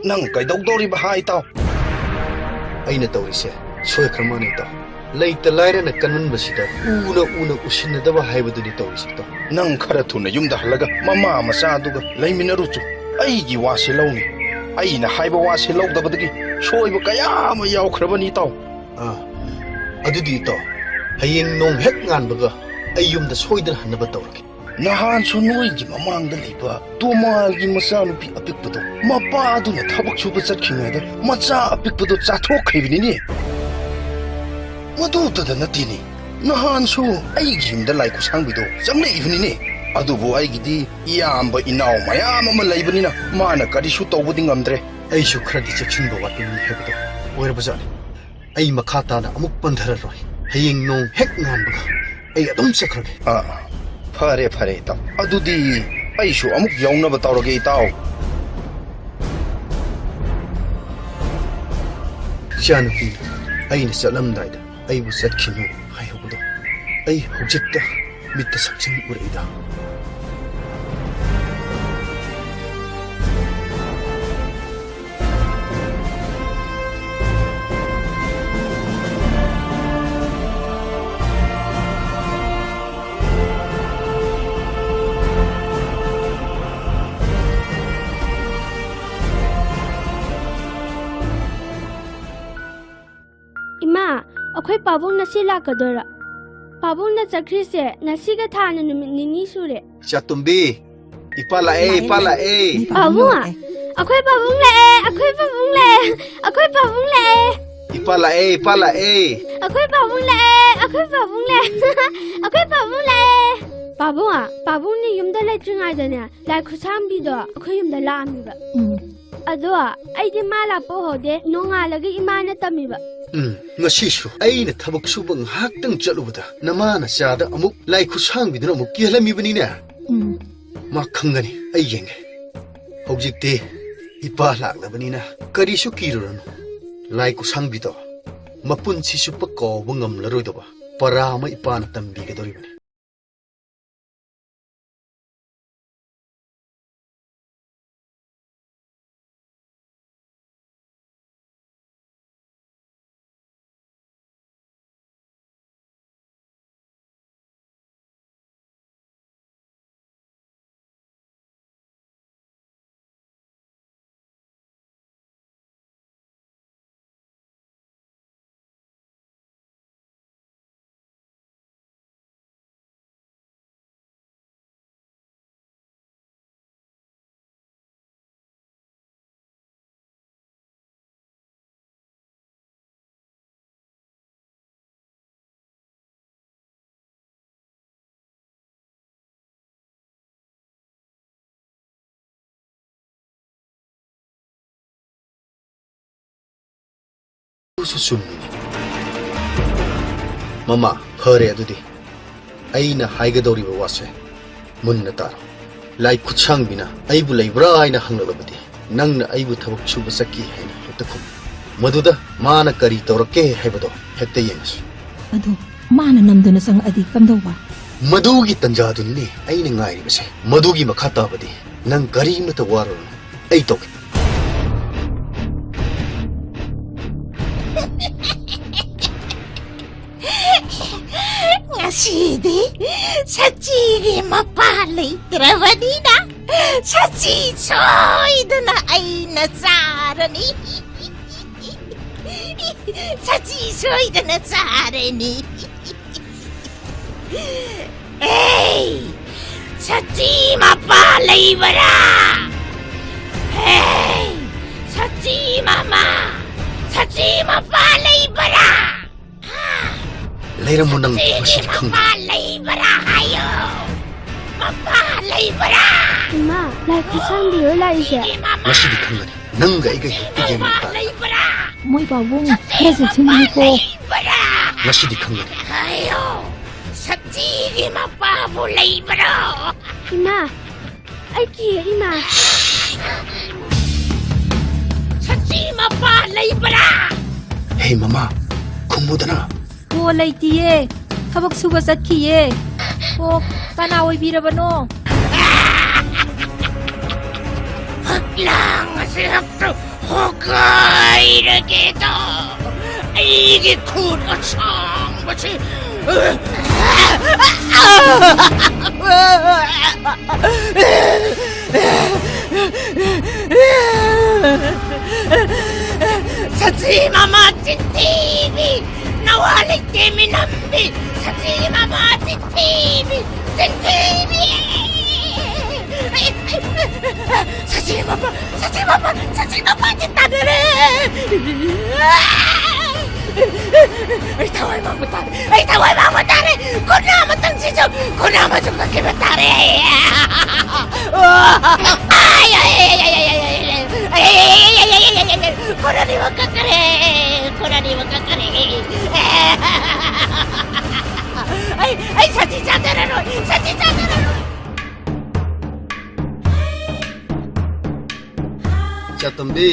ꯅꯪ ꯀꯩꯗꯧꯗꯧꯔꯤꯕ ꯍꯥ, ꯏꯇꯥꯎ? ꯑꯩꯅ ꯇꯧꯔꯤꯁꯦ ꯁꯣꯏꯈ꯭ꯔ ꯃꯥꯅꯦ, ꯏꯇꯥꯎ꯫ ꯂꯩꯇ ꯂꯥꯏꯔꯅ ꯀꯟꯃꯟꯕꯁꯤꯗ ꯎꯅ ꯎꯅ ꯎꯁꯤꯟꯅꯗꯕ ꯍꯥꯏꯕꯗꯨꯅꯤ ꯇꯧꯔꯤꯁꯦ, ꯏꯇꯥꯎ꯫ ꯅꯪ ꯈꯔ ꯊꯨꯅ ꯌꯨꯝꯗ ꯍꯜꯂꯒ ꯃꯃꯥ ꯃꯆꯥꯗꯨꯒ ꯂꯩꯃꯤꯟꯅꯔꯨꯆꯣ꯫ ꯑꯩꯒꯤ ꯋꯥꯁꯦ ꯂꯧꯅꯦ꯫ ꯑꯩꯅ ꯍꯥꯏꯕ ꯋꯥꯁꯦ ꯂꯧꯗꯕꯗꯒꯤ ꯁꯣꯏꯕ ꯀꯌꯥ ꯑꯃ ꯌꯥꯎꯈ꯭ꯔꯕꯅꯤ, ꯏꯇꯥꯎ꯫ ꯑꯥ, ꯑꯗꯨꯗꯤ ꯏꯇꯥꯎ, ꯍꯌꯦꯡ ꯅꯣꯡ ꯍꯦꯛ ꯉꯥꯟꯕꯒ ꯑꯩ ꯌꯨꯝꯗ ꯁꯣꯏꯗꯅ ꯍꯟꯅꯕ ꯇꯧꯔꯒꯦ꯫ ꯅꯍꯥꯟꯁꯨ ꯅꯣꯏꯒꯤ ꯃꯃꯥꯡꯗ ꯂꯩꯕ ꯇꯣꯃꯥꯜꯒꯤ ꯃꯆꯥꯅꯨꯄꯤ ꯑꯄꯤꯛꯄꯗꯣ, ꯃꯄꯥꯗꯨꯅ ꯊꯕꯛ ꯁꯨꯕ ꯆꯠꯈꯤꯉꯩꯗ ꯃꯆꯥ ꯑꯄꯤꯛꯄꯗꯣ ꯆꯥꯊꯣꯛꯈ꯭ꯔꯤꯕꯅꯤꯅꯦ꯫ ꯃꯗꯨꯇꯗ ꯅꯠꯇꯦꯅꯦ, ꯅꯍꯥꯟꯁꯨ ꯑꯩꯒꯤ ꯌꯨꯝꯗ ꯂꯥꯏ ꯈꯨꯠꯁꯥꯡꯕꯤꯗꯣ ꯆꯪꯂꯛꯏꯕꯅꯤꯅꯦ꯫ ꯑꯗꯨꯕꯨ ꯑꯩꯒꯤꯗꯤ ꯏꯌꯥꯝꯕ ꯏꯅꯥꯎ ꯃꯌꯥꯝ ꯑꯃ ꯂꯩꯕꯅꯤꯅ ꯃꯥꯅ ꯀꯔꯤꯁꯨ ꯇꯧꯕꯗꯤ ꯉꯝꯗ꯭ꯔꯦ꯫ ꯑꯩꯁꯨ ꯈꯔꯗꯤ ꯆꯦꯛꯁꯤꯟꯕ ꯋꯥꯠꯄ ꯃꯤ ꯍꯥꯏꯕꯗꯣ ꯑꯣꯏꯔꯕꯖꯥꯠꯅꯤ꯫ ꯑꯩ ꯃꯈꯥ ꯇꯥꯅ ꯑꯃꯨꯛ ꯄꯟꯊꯔꯔꯣꯏ꯫ ꯍꯌꯦꯡ ꯅꯣꯡ ꯍꯦꯛ ꯉꯥꯟꯕꯒ ꯑꯩ ꯑꯗꯨꯝ ꯆꯠꯈ꯭ꯔꯒꯦ꯫ ꯑꯥ, ꯐꯔꯦ, ꯐꯔꯦ, ꯏꯇꯥꯎ꯫ ꯑꯗꯨꯗꯤ ꯑꯩꯁꯨ ꯑꯃꯨꯛ ꯌꯧꯅꯕ ꯇꯧꯔꯒꯦ, ꯏꯇꯥꯎ꯫ ꯏꯆꯥꯅꯨꯄꯤꯅ ꯑꯩꯅ ꯆꯠꯂꯝꯗꯥꯏꯗ ꯑꯩꯕꯨ ꯆꯠꯈꯤꯅꯨ ꯍꯥꯏꯍꯧꯕꯗꯣ ꯑꯩ ꯍꯧꯖꯤꯛꯇ ꯃꯤꯠꯇ ꯁꯛꯆꯤꯡ ꯎꯔꯛꯏꯗ꯫ ꯏꯃꯥ, ꯑꯩꯈꯣꯏ ꯄꯥꯕꯨꯡ ꯉꯁꯤ ꯂꯥꯛꯀꯗꯣꯏꯔꯣ? ꯄꯥꯕꯨꯡꯅ ꯆꯠꯈ꯭ꯔꯤꯁꯦ ꯉꯁꯤꯒ ꯊꯥꯅ ꯅꯨꯃꯤꯠ ꯅꯤꯅꯤ ꯁꯨꯔꯦ꯫ ꯆꯥꯇꯣꯝꯕꯤ, ꯏꯄꯥ ꯂꯥꯛꯑꯦ, ꯏꯄꯥ ꯂꯥꯛꯑꯦ꯫ ꯄꯥꯕꯨꯡ, ꯑꯩꯈꯣꯏ ꯄꯥꯕꯨꯡ ꯂꯥꯛꯑꯦ, ꯑꯩꯈꯣꯏ ꯄꯥꯕꯨꯡ ꯂꯥꯛꯑꯦ, ꯑꯩꯈꯣꯏ ꯄꯥꯕꯨꯡ ꯂꯥꯛꯑꯦ꯫ ꯏꯄꯥ ꯂꯥꯛꯑꯦ, ꯏꯄꯥ ꯂꯥꯛꯑꯦ꯫ ꯑꯩꯈꯣꯏ ꯄꯥꯕꯨꯡ ꯂꯥꯛꯑꯦ, ꯑꯩꯈꯣꯏ ꯄꯥꯕꯨꯡ ꯂꯥꯛꯑꯦ, ꯑꯩꯈꯣꯏ ꯄꯥꯕꯨꯡ ꯂꯥꯛꯑꯦ꯫ ꯄꯥꯕꯨꯡ, ꯄꯥꯕꯨꯡꯅ ꯌꯨꯝꯗ ꯂꯩꯇ꯭ꯔꯤꯉꯩꯗꯅꯦ, ꯂꯥꯏ ꯈꯨꯠꯁꯥꯡꯕꯤꯗꯣ ꯑꯩꯈꯣꯏ ꯌꯨꯝꯗ ꯂꯥꯛꯑꯝꯃꯤꯕ꯫ ꯎꯝ꯫ ꯑꯗꯣ ꯑꯩꯗꯤ ꯃꯥ ꯂꯥꯛꯄ ꯎꯍꯧꯗꯦ, ꯅꯣꯡꯉꯥꯜꯂꯒ ꯏꯃꯥꯅ ꯇꯝꯃꯤꯕ꯫ ꯎꯝ, ꯉꯁꯤꯁꯨ ꯑꯩꯅ ꯊꯕꯛ ꯁꯨꯕ ꯉꯥꯏꯍꯥꯛꯇꯪ ꯆꯠꯂꯨꯕꯗ ꯅꯃꯥ ꯅꯆꯥꯗ ꯑꯃꯨꯛ ꯂꯥꯏ ꯈꯨꯠꯁꯥꯡꯕꯤꯗꯨꯅ ꯑꯃꯨꯛ ꯀꯤꯍꯜꯂꯝꯃꯤꯕꯅꯤꯅꯦ꯫ ꯎꯝ꯫ ꯃꯥ ꯈꯪꯒꯅꯤ, ꯑꯩ ꯌꯦꯡꯒꯦ꯫ ꯍꯧꯖꯤꯛꯇꯤ ꯏꯄꯥ ꯂꯥꯛꯂꯕꯅꯤꯅ ꯀꯔꯤꯁꯨ ꯀꯤꯔꯨꯔꯅꯨ꯫ ꯂꯥꯏ ꯈꯨꯠꯁꯥꯡꯕꯤꯗꯣ ꯃꯄꯨꯟꯁꯤ ꯆꯨꯞꯄ ꯀꯥꯎꯕ ꯉꯝꯂꯔꯣꯏꯗꯕ ꯄꯔꯥ ꯑꯃ ꯏꯄꯥꯅ ꯇꯝꯕꯤꯒꯗꯧꯔꯤꯕꯅꯤ꯫ ꯑꯗꯨꯁꯨ ꯆꯨꯝꯃꯤꯅꯤ꯫ ꯃꯃꯥ, ꯐꯔꯦ ꯑꯗꯨꯗꯤ꯫ ꯑꯩꯅ ꯍꯥꯏꯒꯗꯧꯔꯤꯕ ꯋꯥꯁꯦ ꯃꯨꯟꯅ ꯇꯥꯔꯣ꯫ ꯂꯥꯏ ꯈꯨꯠꯁꯥꯡꯕꯤꯅ ꯑꯩꯕꯨ ꯂꯩꯕ꯭ꯔꯥ ꯍꯥꯏꯅ ꯍꯪꯂꯛꯂꯕꯗꯤ, ꯅꯪꯅ ꯑꯩꯕꯨ ꯊꯕꯛ ꯁꯨꯕ ꯆꯠꯈꯤ ꯍꯥꯏꯅ ꯍꯦꯛꯇ ꯈꯨꯝꯃꯨ꯫ ꯃꯗꯨꯗ ꯃꯥꯅ ꯀꯔꯤ ꯇꯧꯔꯛꯀꯦ ꯍꯥꯏꯕꯗꯣ ꯍꯦꯛꯇ ꯌꯦꯡꯉꯁꯤ꯫ ꯑꯗꯣ ꯃꯥꯅ ꯅꯝꯗꯨꯅ ꯆꯪꯉꯛꯑꯗꯤ ꯀꯝꯗꯧꯕ? ꯃꯗꯨꯒꯤ ꯇꯟꯖꯥꯗꯨꯅꯤꯅꯦ ꯑꯩꯅ ꯉꯥꯏꯔꯤꯕꯁꯦ꯫ ꯃꯗꯨꯒꯤ ꯃꯈꯥ ꯇꯥꯕꯗꯤ ꯅꯪ ꯀꯔꯤꯃꯠꯇ ꯋꯥꯔꯨꯔꯅꯨ, ꯑꯩ ꯇꯧꯒꯦ꯫ ꯉꯁꯤꯗꯤ ꯁꯆꯤꯒꯤ ꯃꯄꯥ ꯂꯩꯇ꯭ꯔꯕꯅꯤꯅ, ꯁꯆꯤ ꯁꯣꯏꯗꯅ ꯑꯩꯅ ꯆꯥꯔꯅꯤ꯫ ꯁꯆꯤ ꯁꯣꯏꯗꯅ ꯆꯥꯔꯅꯤ꯫ ꯑꯦ, ꯁꯆꯤ ꯃꯄꯥ ꯂꯩꯕꯔꯥ? ꯑꯦ, ꯁꯆꯤ ꯃꯃꯥ, ꯁꯆꯤ ꯃꯄꯥ ꯂꯩꯕꯔꯥ? ꯂꯩꯔꯝꯃꯣ ꯅꯪ ꯁꯆꯤꯒꯤ ꯉꯁꯤꯗꯤ ꯈꯪꯒꯅꯤ꯫ ꯃꯄꯥ ꯂꯩꯕꯔꯥ ꯍꯥꯏꯌꯣ꯫ ꯃꯄꯥ ꯂꯩꯕꯔꯥ? ꯏꯃꯥ, ꯂꯥꯏ ꯈꯨꯠꯁꯥꯡꯕꯤꯔꯣ ꯂꯥꯛꯏꯁꯦ? ꯁꯆꯤꯒꯤ ꯃꯃꯥ꯫ ꯉꯁꯤꯗꯤ ꯈꯪꯒꯅꯤ꯫ ꯅꯪꯒ ꯑꯩꯒ ꯍꯦꯛꯇ ꯌꯦꯡꯅꯕ ꯇꯥꯔꯦ꯫ ꯂꯩꯕ꯭ꯔꯥ? ꯃꯣꯏ ꯄꯥꯕꯨꯡ ꯈꯔ ꯆꯦꯛꯁꯤꯟꯕꯤꯌꯨꯀꯣ꯫ ꯉꯁꯤꯗꯤ ꯈꯪꯒꯅꯤ꯫ ꯍꯥꯏꯌꯣ, ꯁꯛꯊꯤꯒꯤ ꯃꯄꯥꯕꯨ ꯂꯩꯕ꯭ꯔꯣ? ꯏꯃꯥ, ꯑꯩ ꯀꯤꯌꯦ ꯏꯃꯥ꯫ ꯁꯛꯊꯤ ꯃꯄꯥ ꯂꯩꯕ꯭ꯔꯥ? ꯍꯦ ꯃꯃꯥ, ꯈꯨꯝꯃꯨꯗꯅ꯫ ꯀꯣ ꯂꯩꯇꯤꯌꯦ, ꯊꯕꯛ ꯁꯨꯕ ꯆꯠꯈꯤꯌꯦ꯫ ꯑꯣ, ꯀꯅꯥ ꯑꯣꯏꯕꯤꯔꯕꯅꯣ? ꯐꯛꯂꯥꯡ ꯑꯁꯤ ꯍꯦꯛꯇ ꯍꯣꯒꯥꯏꯔꯒꯦꯗ꯫ ꯑꯩꯒꯤ ꯈꯨꯠ ꯑꯁꯥꯡꯕꯁꯤ꯫ ꯁꯛꯊꯤ ꯃꯃꯥ ꯆꯤꯟꯊꯤꯕꯤ! ꯅꯋꯥ ꯂꯩꯇꯦ ꯃꯤꯅꯝꯕꯤ! ꯁꯛꯊꯤ ꯃꯃꯥ ꯆꯤꯟꯊꯤꯕꯤ! ꯆꯤꯟꯊꯤꯕꯤ! ꯁꯛꯊꯤ ꯃꯃꯥ! ꯁꯛꯊꯤ ꯃꯃꯥ! ꯁꯛꯊꯤ ꯃꯃꯥ ꯆꯤꯟ ꯇꯥꯟꯅꯔꯦ! ꯑꯩ ꯊꯋꯥꯏ ꯃꯥꯡꯕ ꯇꯥꯔꯦ! ꯑꯩ ꯊꯋꯥꯏ ꯃꯥꯡꯕ ꯇꯥꯔꯦ! ꯈꯨꯟꯅꯥ ꯑꯃꯇꯪꯁꯤꯁꯨ ꯈꯨꯟꯅꯥ ꯑꯃꯁꯨ ꯀꯛꯈꯤꯕ ꯇꯥꯔꯦ! ꯑꯩ! ꯈꯨꯟ ꯑꯅꯤꯃꯛ ꯀꯛꯈ꯭ꯔꯦ! ꯈꯨꯟ ꯑꯅꯤꯃꯛ ꯀꯛꯈ꯭ꯔꯦ! ꯑꯩ, ꯑꯩ ꯁꯛꯊꯤ ꯆꯥꯖꯔꯔꯣꯏ! ꯁꯛꯊꯤ ꯆꯥꯖꯔꯔꯣꯏ! ꯆꯇꯣꯝꯕꯤ,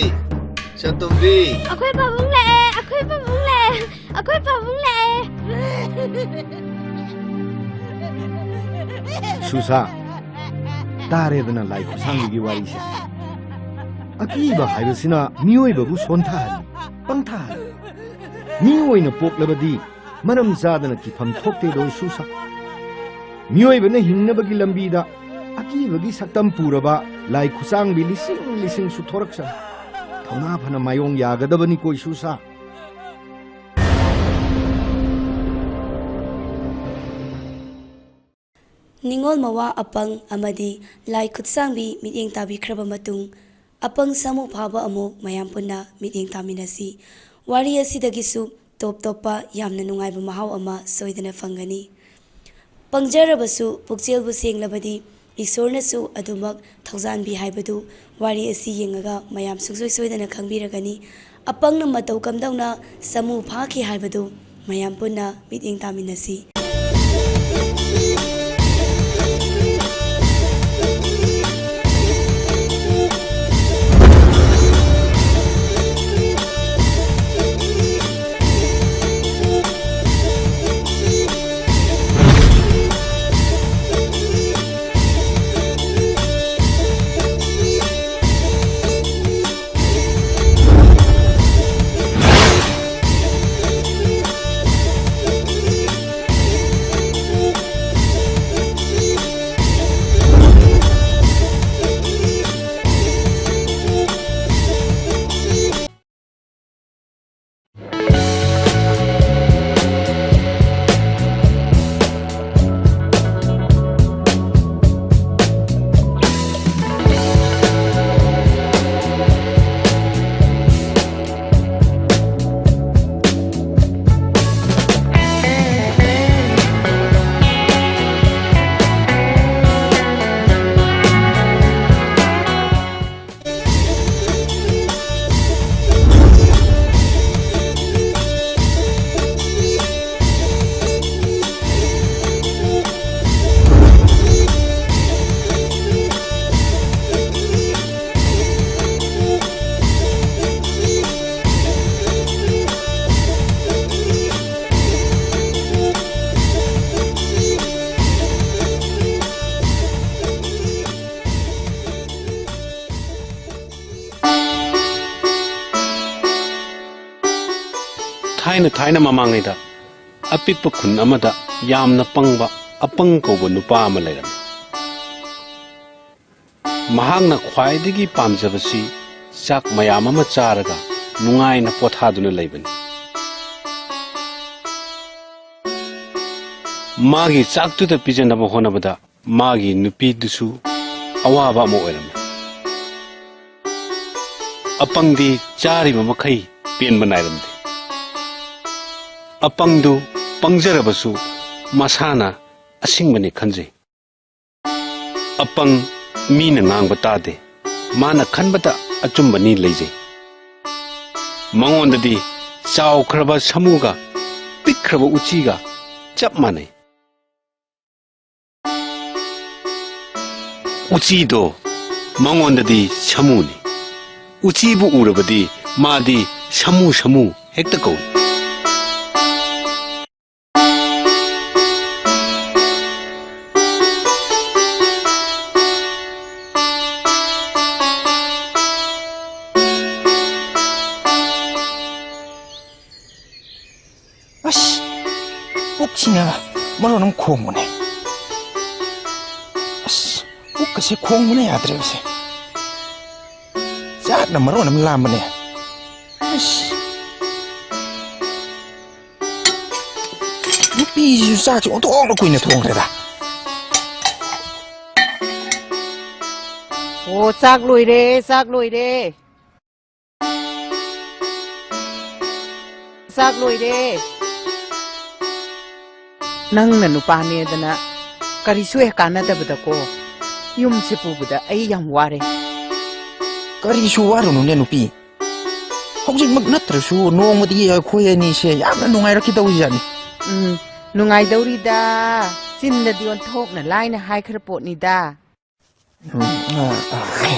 ꯆꯇꯣꯝꯕꯤ꯫ ꯑꯩꯈꯣꯏ ꯄꯥꯕꯨꯡ ꯂꯥꯛꯑꯦ, ꯑꯩꯈꯣꯏ ꯄꯥꯕꯨꯡ ꯂꯥꯛꯑꯦ, ꯑꯩꯈꯣꯏ ꯄꯥꯕꯨꯡ ꯂꯥꯛꯑꯦ꯫ ꯁꯨꯁꯥ, ꯇꯥꯔꯦꯗꯅ ꯂꯥꯏ ꯈꯨꯠꯁꯥꯡꯕꯤꯒꯤ ꯋꯥꯔꯤꯁꯦ꯫ ꯑꯀꯤꯕ ꯍꯥꯏꯕꯁꯤꯅ ꯃꯤꯑꯣꯏꯕꯕꯨ ꯁꯣꯟꯊꯍꯜꯂꯤ, ꯄꯪꯊꯍꯜꯂꯤ꯫ ꯃꯤ ꯑꯣꯏꯅ ꯄꯣꯛꯂꯕꯗꯤ ꯃꯔꯝ ꯆꯥꯗꯅ ꯀꯤꯐꯝ ꯊꯣꯛꯇꯦꯗꯣ ꯁꯨꯁꯥ꯫ ꯃꯤꯑꯣꯏꯕꯅ ꯍꯤꯡꯅꯕꯒꯤ ꯂꯝꯕꯤꯗ ꯑꯀꯤꯕꯒꯤ ꯁꯛꯇꯝ ꯄꯨꯔꯕ ꯂꯥꯏ ꯈꯨꯠꯁꯥꯡꯕꯤ ꯂꯤꯁꯤꯡ ꯂꯤꯁꯤꯡ ꯁꯨꯊꯣꯔꯛꯁꯅꯨ꯫ ꯊꯧꯅꯥ ꯐꯅ ꯃꯥꯏꯑꯣꯡ ꯌꯥꯒꯗꯕꯅꯤꯀꯣ ꯁꯨꯁꯥ꯫ ꯅꯤꯉꯣꯜ ꯃꯋꯥ ꯑꯄꯪ ꯑꯃꯗꯤ ꯂꯥꯏ ꯈꯨꯠꯁꯥꯡꯕꯤ ꯃꯤꯠꯌꯦꯡ ꯇꯥꯕꯤꯈ꯭ꯔꯕ ꯃꯇꯨꯡ, ꯑꯄꯪ ꯁꯥꯃꯨ ꯐꯥꯕ ꯑꯃꯨꯛ ꯃꯌꯥꯝ ꯄꯨꯟꯅ ꯃꯤꯠꯌꯦꯡ ꯇꯥꯃꯤꯟꯅꯁꯤ꯫ ꯋꯥꯔꯤ ꯑꯁꯤꯗꯒꯤꯁꯨ ꯇꯣꯞ ꯇꯣꯞꯄ ꯌꯥꯝꯅ ꯅꯨꯡꯉꯥꯏꯕ ꯃꯍꯥꯎ ꯑꯃ ꯁꯣꯏꯗꯅ ꯐꯪꯒꯅꯤ꯫ ꯄꯪꯖꯔꯕꯁꯨ ꯄꯨꯛꯆꯦꯜꯕꯨ ꯁꯦꯡꯂꯕꯗꯤ ꯏꯁꯣꯔꯅꯁꯨ ꯑꯗꯨꯃꯛ ꯊꯧꯖꯥꯟꯕꯤ ꯍꯥꯏꯕꯗꯨ ꯋꯥꯔꯤ ꯑꯁꯤ ꯌꯦꯡꯉꯒ ꯃꯌꯥꯝ ꯁꯨꯡꯁꯣꯏ ꯁꯣꯏꯗꯅ ꯈꯪꯕꯤꯔꯒꯅꯤ꯫ ꯑꯄꯪꯅ ꯃꯇꯧ ꯀꯝꯗꯧꯅ ꯁꯥꯃꯨ ꯐꯥꯈꯤ ꯍꯥꯏꯕꯗꯨ ꯃꯌꯥꯝ ꯄꯨꯟꯅ ꯃꯤꯠꯌꯦꯡ ꯇꯥꯃꯤꯟꯅꯁꯤ꯫ ꯊꯥꯏꯅ ꯊꯥꯏꯅ ꯃꯃꯥꯡꯉꯩꯗ ꯑꯄꯤꯛꯄ ꯈꯨꯟ ꯑꯃꯗ ꯌꯥꯝꯅ ꯄꯪꯕ ꯑꯄꯪ ꯀꯧꯕ ꯅꯨꯄꯥ ꯑꯃ ꯂꯩꯔꯝꯃꯤ꯫ ꯃꯍꯥꯛꯅ ꯈ꯭ꯋꯥꯏꯗꯒꯤ ꯄꯥꯝꯖꯕꯁꯤ ꯆꯥꯛ ꯃꯌꯥꯝ ꯑꯃ ꯆꯥꯔꯒ ꯅꯨꯡꯉꯥꯏꯅ ꯄꯣꯊꯥꯗꯨꯅ ꯂꯩꯕꯅꯤ꯫ ꯃꯥꯒꯤ ꯆꯥꯛꯇꯨꯗ ꯄꯤꯖꯅꯕ ꯍꯣꯠꯅꯕꯗ ꯃꯥꯒꯤ ꯅꯨꯄꯤꯗꯨꯁꯨ ꯑꯋꯥꯕ ꯑꯃ ꯑꯣꯏꯔꯝꯃꯤ꯫ ꯑꯄꯪꯗꯤ ꯆꯥꯔꯤꯕ ꯃꯈꯩ ꯄꯦꯟꯕ ꯅꯥꯏꯔꯝꯗꯦ꯫ ꯑꯄꯪꯗꯨ ꯄꯪꯖꯔꯕꯁꯨ ꯃꯁꯥꯅ ꯑꯁꯤꯡꯕꯅꯤ ꯈꯟꯖꯩ꯫ ꯑꯄꯪ ꯃꯤꯅ ꯉꯥꯡꯕ ꯇꯥꯗꯦ꯫ ꯃꯥꯅ ꯈꯟꯕꯇ ꯑꯆꯨꯝꯕꯅꯤ ꯂꯩꯖꯩ꯫ ꯃꯉꯣꯟꯗꯗꯤ ꯆꯥꯎꯈ꯭ꯔꯕ ꯁꯥꯃꯨꯒ ꯄꯤꯛꯈ꯭ꯔꯕ ꯎꯆꯤꯒ ꯆꯞ ꯃꯥꯟꯅꯩ꯫ ꯎꯆꯤꯗꯣ ꯃꯉꯣꯟꯗꯗꯤ ꯁꯥꯃꯨꯅꯤ꯫ ꯎꯆꯤꯕꯨ ꯎꯔꯕꯗꯤ ꯃꯥꯗꯤ ꯁꯥꯃꯨ ꯁꯥꯃꯨ ꯍꯦꯛꯇ ꯀꯧꯏ꯫ ꯑꯁ! ꯄꯨꯛꯁꯤꯅ ꯃꯔꯣꯟ ꯑꯃ ꯈꯣꯡꯕꯅꯦ꯫ ꯑꯁ! ꯄꯨꯛꯀꯁꯦ ꯈꯣꯡꯕꯅ ꯌꯥꯗ꯭ꯔꯦꯕꯁꯦ꯫ ꯆꯥꯛꯅ ꯃꯔꯣꯟ ꯑꯃ ꯂꯥꯝꯕꯅꯦ꯫ ꯑꯁ! ꯅꯨꯄꯤꯁꯤꯁꯨ ꯆꯥꯛꯁꯦ ꯑꯣꯟꯊꯣꯛꯅ ꯀꯨꯏꯅ ꯊꯣꯡꯈ꯭ꯔꯦꯗ꯫ ꯑꯣ, ꯆꯥꯛ ꯂꯣꯏꯔꯦ, ꯆꯥꯛ ꯂꯣꯏꯔꯦ꯫ ꯆꯥꯛ ꯂꯣꯏꯔꯦ꯫ ꯅꯪꯅ ꯅꯨꯄꯥꯅꯦꯗꯅ ꯀꯔꯤꯁꯨ ꯍꯦꯛ ꯀꯥꯟꯅꯗꯕꯗꯀꯣ꯫ ꯌꯨꯝꯁꯦ ꯄꯨꯕꯗ ꯑꯩ ꯌꯥꯝ ꯋꯥꯔꯦ꯫ ꯀꯔꯤꯁꯨ ꯋꯥꯔꯨꯅꯨꯅꯦ ꯅꯨꯄꯤ꯫ ꯍꯧꯖꯤꯛꯃꯛ ꯅꯠꯇ꯭ꯔꯁꯨ ꯅꯣꯡꯃꯗꯤ ꯑꯩꯈꯣꯏ ꯑꯅꯤꯁꯦ ꯌꯥꯝꯅ ꯅꯨꯡꯉꯥꯏꯔꯛꯈꯤꯗꯧꯔꯤꯖꯥꯠꯅꯤ꯫ ꯎꯝ, ꯅꯨꯡꯉꯥꯏꯗꯧꯔꯤꯗ꯫ ꯆꯤꯟꯗꯗꯤ ꯑꯣꯟꯊꯣꯛꯅ ꯂꯥꯏꯅ ꯍꯥꯏꯈ꯭ꯔ ꯄꯣꯠꯅꯤꯗ꯫ ꯎꯝ, ꯑ, ꯑ,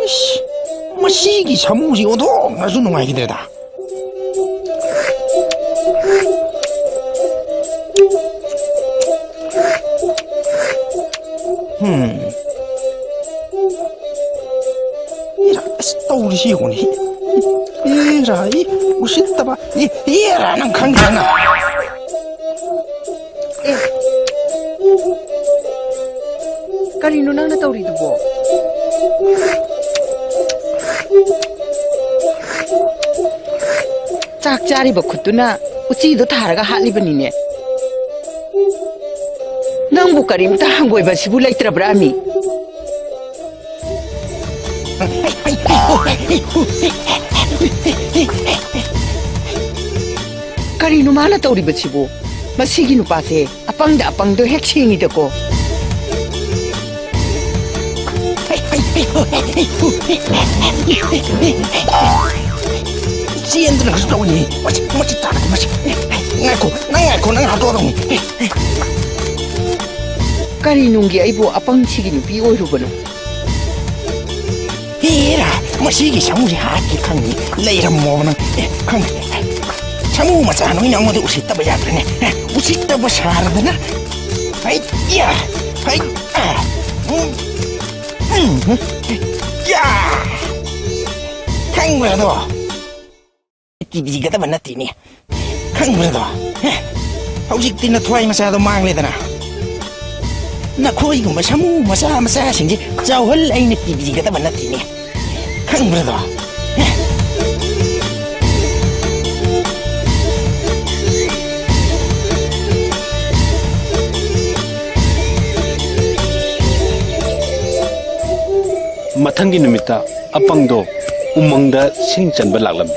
ꯏꯁ, ꯃꯁꯤꯒꯤ ꯁꯥꯃꯨꯁꯤ ꯑꯣꯟꯊꯣꯛꯅꯁꯨ ꯅꯨꯡꯉꯥꯏꯈꯤꯗ꯭ꯔꯦꯗ꯫ ꯍꯝ꯫ ꯏꯔꯥ, ꯑꯁ, ꯇꯧꯔꯤꯁꯤ ꯌꯦꯡꯉꯨꯅꯦ꯫ ꯏꯔꯥ, ꯏ, ꯎꯁꯤꯠꯇꯕ꯫ ꯏ, ꯏꯔꯥ, ꯅꯪ ꯈꯪꯗ꯭ꯔꯅ? ꯑꯦ, ꯀꯔꯤꯅꯣ ꯅꯪꯅ ꯇꯧꯔꯤꯗꯨꯕꯣ? ꯆꯥꯛ ꯆꯥꯔꯤꯕ ꯈꯨꯠꯇꯨꯅ ꯎꯆꯤꯗꯣ ꯊꯥꯔꯒ ꯍꯥꯠꯂꯤꯕꯅꯤꯅꯦ꯫ ꯅꯪꯕꯨ ꯀꯔꯤꯝꯇ ꯍꯪꯒꯣꯏꯕꯁꯤꯕꯨ ꯂꯩꯇ꯭ꯔꯕ꯭ꯔꯥ, ꯑꯃꯤ? ꯀꯔꯤꯅꯣ ꯃꯥꯅ ꯇꯧꯔꯤꯕꯁꯤꯕꯨ? ꯃꯁꯤꯒꯤ ꯅꯨꯄꯥꯁꯦ ꯑꯄꯪꯗ ꯑꯄꯪꯗꯣ ꯍꯦꯛ ꯁꯦꯡꯉꯤꯗꯀꯣ꯫ ꯆꯦꯟꯗꯅ ꯀꯩꯁꯨ ꯇꯧꯅꯤ꯫ ꯃꯁꯤ, ꯃꯁꯤ ꯇꯥꯔꯗꯤ ꯃꯁꯤ꯫ ꯉꯥꯏꯈꯣ, ꯅꯪ ꯉꯥꯏꯈꯣ, ꯅꯪ ꯍꯥꯠꯇꯣꯛꯑꯗꯧꯅꯤ꯫ ꯀꯔꯤ ꯅꯨꯡꯒꯤ ꯑꯩꯕꯨ ꯑꯄꯪꯁꯤꯒꯤ ꯅꯨꯄꯤ ꯑꯣꯏꯔꯨꯕꯅꯣ? ꯍꯦꯔꯥ, ꯃꯁꯤꯒꯤ ꯁꯥꯃꯨꯁꯤ ꯍꯥꯠꯀꯦ ꯈꯪꯉꯤ꯫ ꯂꯩꯔꯝꯃꯣꯕ ꯅꯪ꯫ ꯑꯦ, ꯈꯪꯉꯦ꯫ ꯁꯥꯃꯨ ꯃꯆꯥ, ꯅꯣꯏꯅ ꯑꯩꯉꯣꯟꯗ ꯎꯁꯤꯠꯇꯕ ꯌꯥꯗ꯭ꯔꯦꯅꯦ꯫ ꯑꯦ, ꯎꯁꯤꯠꯇꯕ ꯁꯥꯔꯗꯅ꯫ ꯍꯩ, ꯌꯥ, ꯍꯩ, ꯑ, ꯎꯝ, ꯎꯝ, ꯌꯥ꯫ ꯈꯪꯕ꯭ꯔꯥ ꯑꯗꯣ? ꯇꯤꯕꯤꯒꯗꯕ ꯅꯠꯇꯦꯅꯦ꯫ ꯈꯪꯕ꯭ꯔꯗꯣ? ꯍꯦ? ꯍꯧꯖꯤꯛꯇꯤ ꯅꯊ꯭ꯋꯥꯏ ꯃꯆꯥꯗꯣ ꯃꯥꯡꯂꯦꯗꯅ꯫ ꯅꯈꯣꯏꯒꯨꯝꯕ ꯁꯥꯃꯨ ꯃꯆꯥ ꯃꯆꯥꯁꯤꯡꯁꯦ ꯆꯥꯎꯍꯜ ꯑꯩꯅ ꯇꯤꯕꯤꯒꯗꯕ ꯅꯠꯇꯦꯅꯦ꯫ ꯈꯪꯕ꯭ꯔꯗꯣ? ꯍꯦ? ꯃꯊꯪꯒꯤ ꯅꯨꯃꯤꯠꯇ ꯑꯄꯪꯗꯣ ꯎꯃꯪꯗ ꯁꯤꯡ ꯆꯟꯕ ꯂꯥꯛꯂꯝꯃꯤ꯫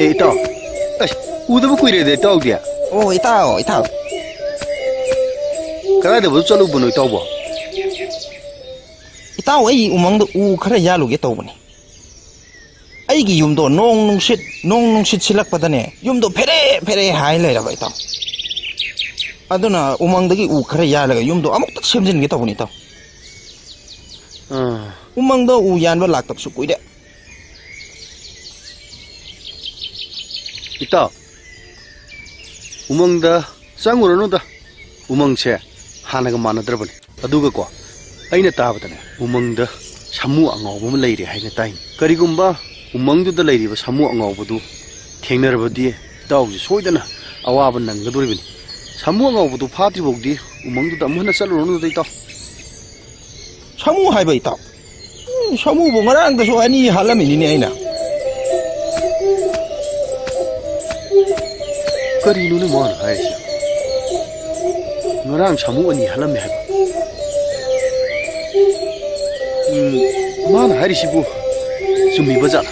ꯑꯦ, ꯏꯇꯥꯎ꯫ ꯑꯁ, ꯎꯗꯕ ꯀꯨꯏꯔꯦꯗ, ꯏꯇꯥꯎꯗꯤ꯫ ꯑꯣ, ꯏꯇꯥꯎ, ꯏꯇꯥꯎ꯫ ꯀꯗꯥꯏꯗꯕꯨ ꯆꯠꯂꯨꯕꯅꯣ, ꯏꯇꯥꯎꯕꯣ? ꯏꯇꯥꯎ, ꯑꯩ ꯎꯃꯪꯗ ꯎ ꯈꯔ ꯌꯥꯜꯂꯨꯒꯦ ꯇꯧꯕꯅꯤ꯫ ꯑꯩꯒꯤ ꯌꯨꯝꯗꯣ ꯅꯣꯡ ꯅꯨꯡꯁꯤꯠ, ꯅꯣꯡ ꯅꯨꯡꯁꯤꯠ ꯁꯤꯜꯂꯛꯄꯗꯅꯦ, ꯌꯨꯝꯗꯣ ꯐꯦꯔꯦ ꯐꯦꯔꯦ ꯍꯥꯏ ꯂꯩꯔꯕ, ꯏꯇꯥꯎ꯫ ꯑꯗꯨꯅ ꯎꯃꯪꯗꯒꯤ ꯎ ꯈꯔ ꯌꯥꯜꯂꯒ ꯌꯨꯝꯗꯣ ꯑꯃꯨꯛꯇ ꯁꯦꯝꯖꯤꯟꯒꯦ ꯇꯧꯕꯅꯤ, ꯏꯇꯥꯎ꯫ ꯑꯥ꯫ ꯎꯃꯪꯗ ꯎ ꯌꯥꯟꯕ ꯂꯥꯛꯇꯕꯁꯨ ꯀꯨꯏꯔꯦ꯫ ꯏꯇꯥꯎ, ꯎꯃꯪꯗ ꯆꯪꯉꯨꯔꯅꯨꯗ꯫ ꯎꯃꯪꯁꯦ ꯍꯥꯟꯅꯒ ꯃꯥꯟꯅꯗ꯭ꯔꯕꯅꯤ꯫ ꯑꯗꯨꯒꯀꯣ, ꯑꯩꯅ ꯇꯥꯕꯗꯅꯦ, ꯎꯃꯪꯗ ꯁꯥꯃꯨ ꯑꯉꯥꯎꯕ ꯑꯃ ꯂꯩꯔꯦ ꯍꯥꯏꯅ ꯇꯥꯏ꯫ ꯀꯔꯤꯒꯨꯝꯕ ꯎꯃꯪꯗꯨꯗ ꯂꯩꯔꯤꯕ ꯁꯥꯃꯨ ꯑꯉꯥꯎꯕꯗꯨ ꯊꯦꯡꯅꯔꯕꯗꯤ ꯏꯇꯥꯎꯁꯦ ꯁꯣꯏꯗꯅ ꯑꯋꯥꯕ ꯅꯪꯒꯗꯧꯔꯤꯕꯅꯤ꯫ ꯁꯥꯃꯨ ꯑꯉꯥꯎꯕꯗꯨ ꯐꯥꯗ꯭ꯔꯤꯐꯥꯎꯗꯤ ꯎꯃꯪꯗꯨꯗ ꯑꯃꯨꯛ ꯍꯟꯅ ꯆꯠꯂꯨꯔꯅꯨꯗ ꯏꯇꯥꯎ꯫ ꯁꯥꯃꯨ ꯍꯥꯏꯕ ꯏꯇꯥꯎ? ꯎꯝ, ꯁꯥꯃꯨꯕꯨ ꯉꯔꯥꯡꯗꯁꯨ ꯑꯅꯤ ꯍꯥꯠꯂꯝꯃꯤꯅꯤꯅꯦ ꯑꯩꯅ꯫ ꯀꯔꯤꯅꯣꯅꯦ ꯃꯥꯅ ꯍꯥꯏꯔꯤꯁꯦ? ꯉꯔꯥꯡ ꯁꯥꯃꯨ ꯑꯅꯤ ꯍꯥꯠꯂꯝꯃꯦ ꯍꯥꯏꯕ? ꯎꯝ, ꯃꯥꯅ ꯍꯥꯏꯔꯤꯁꯤꯕꯨ ꯆꯨꯝꯃꯤꯕ ꯖꯥꯠꯂ?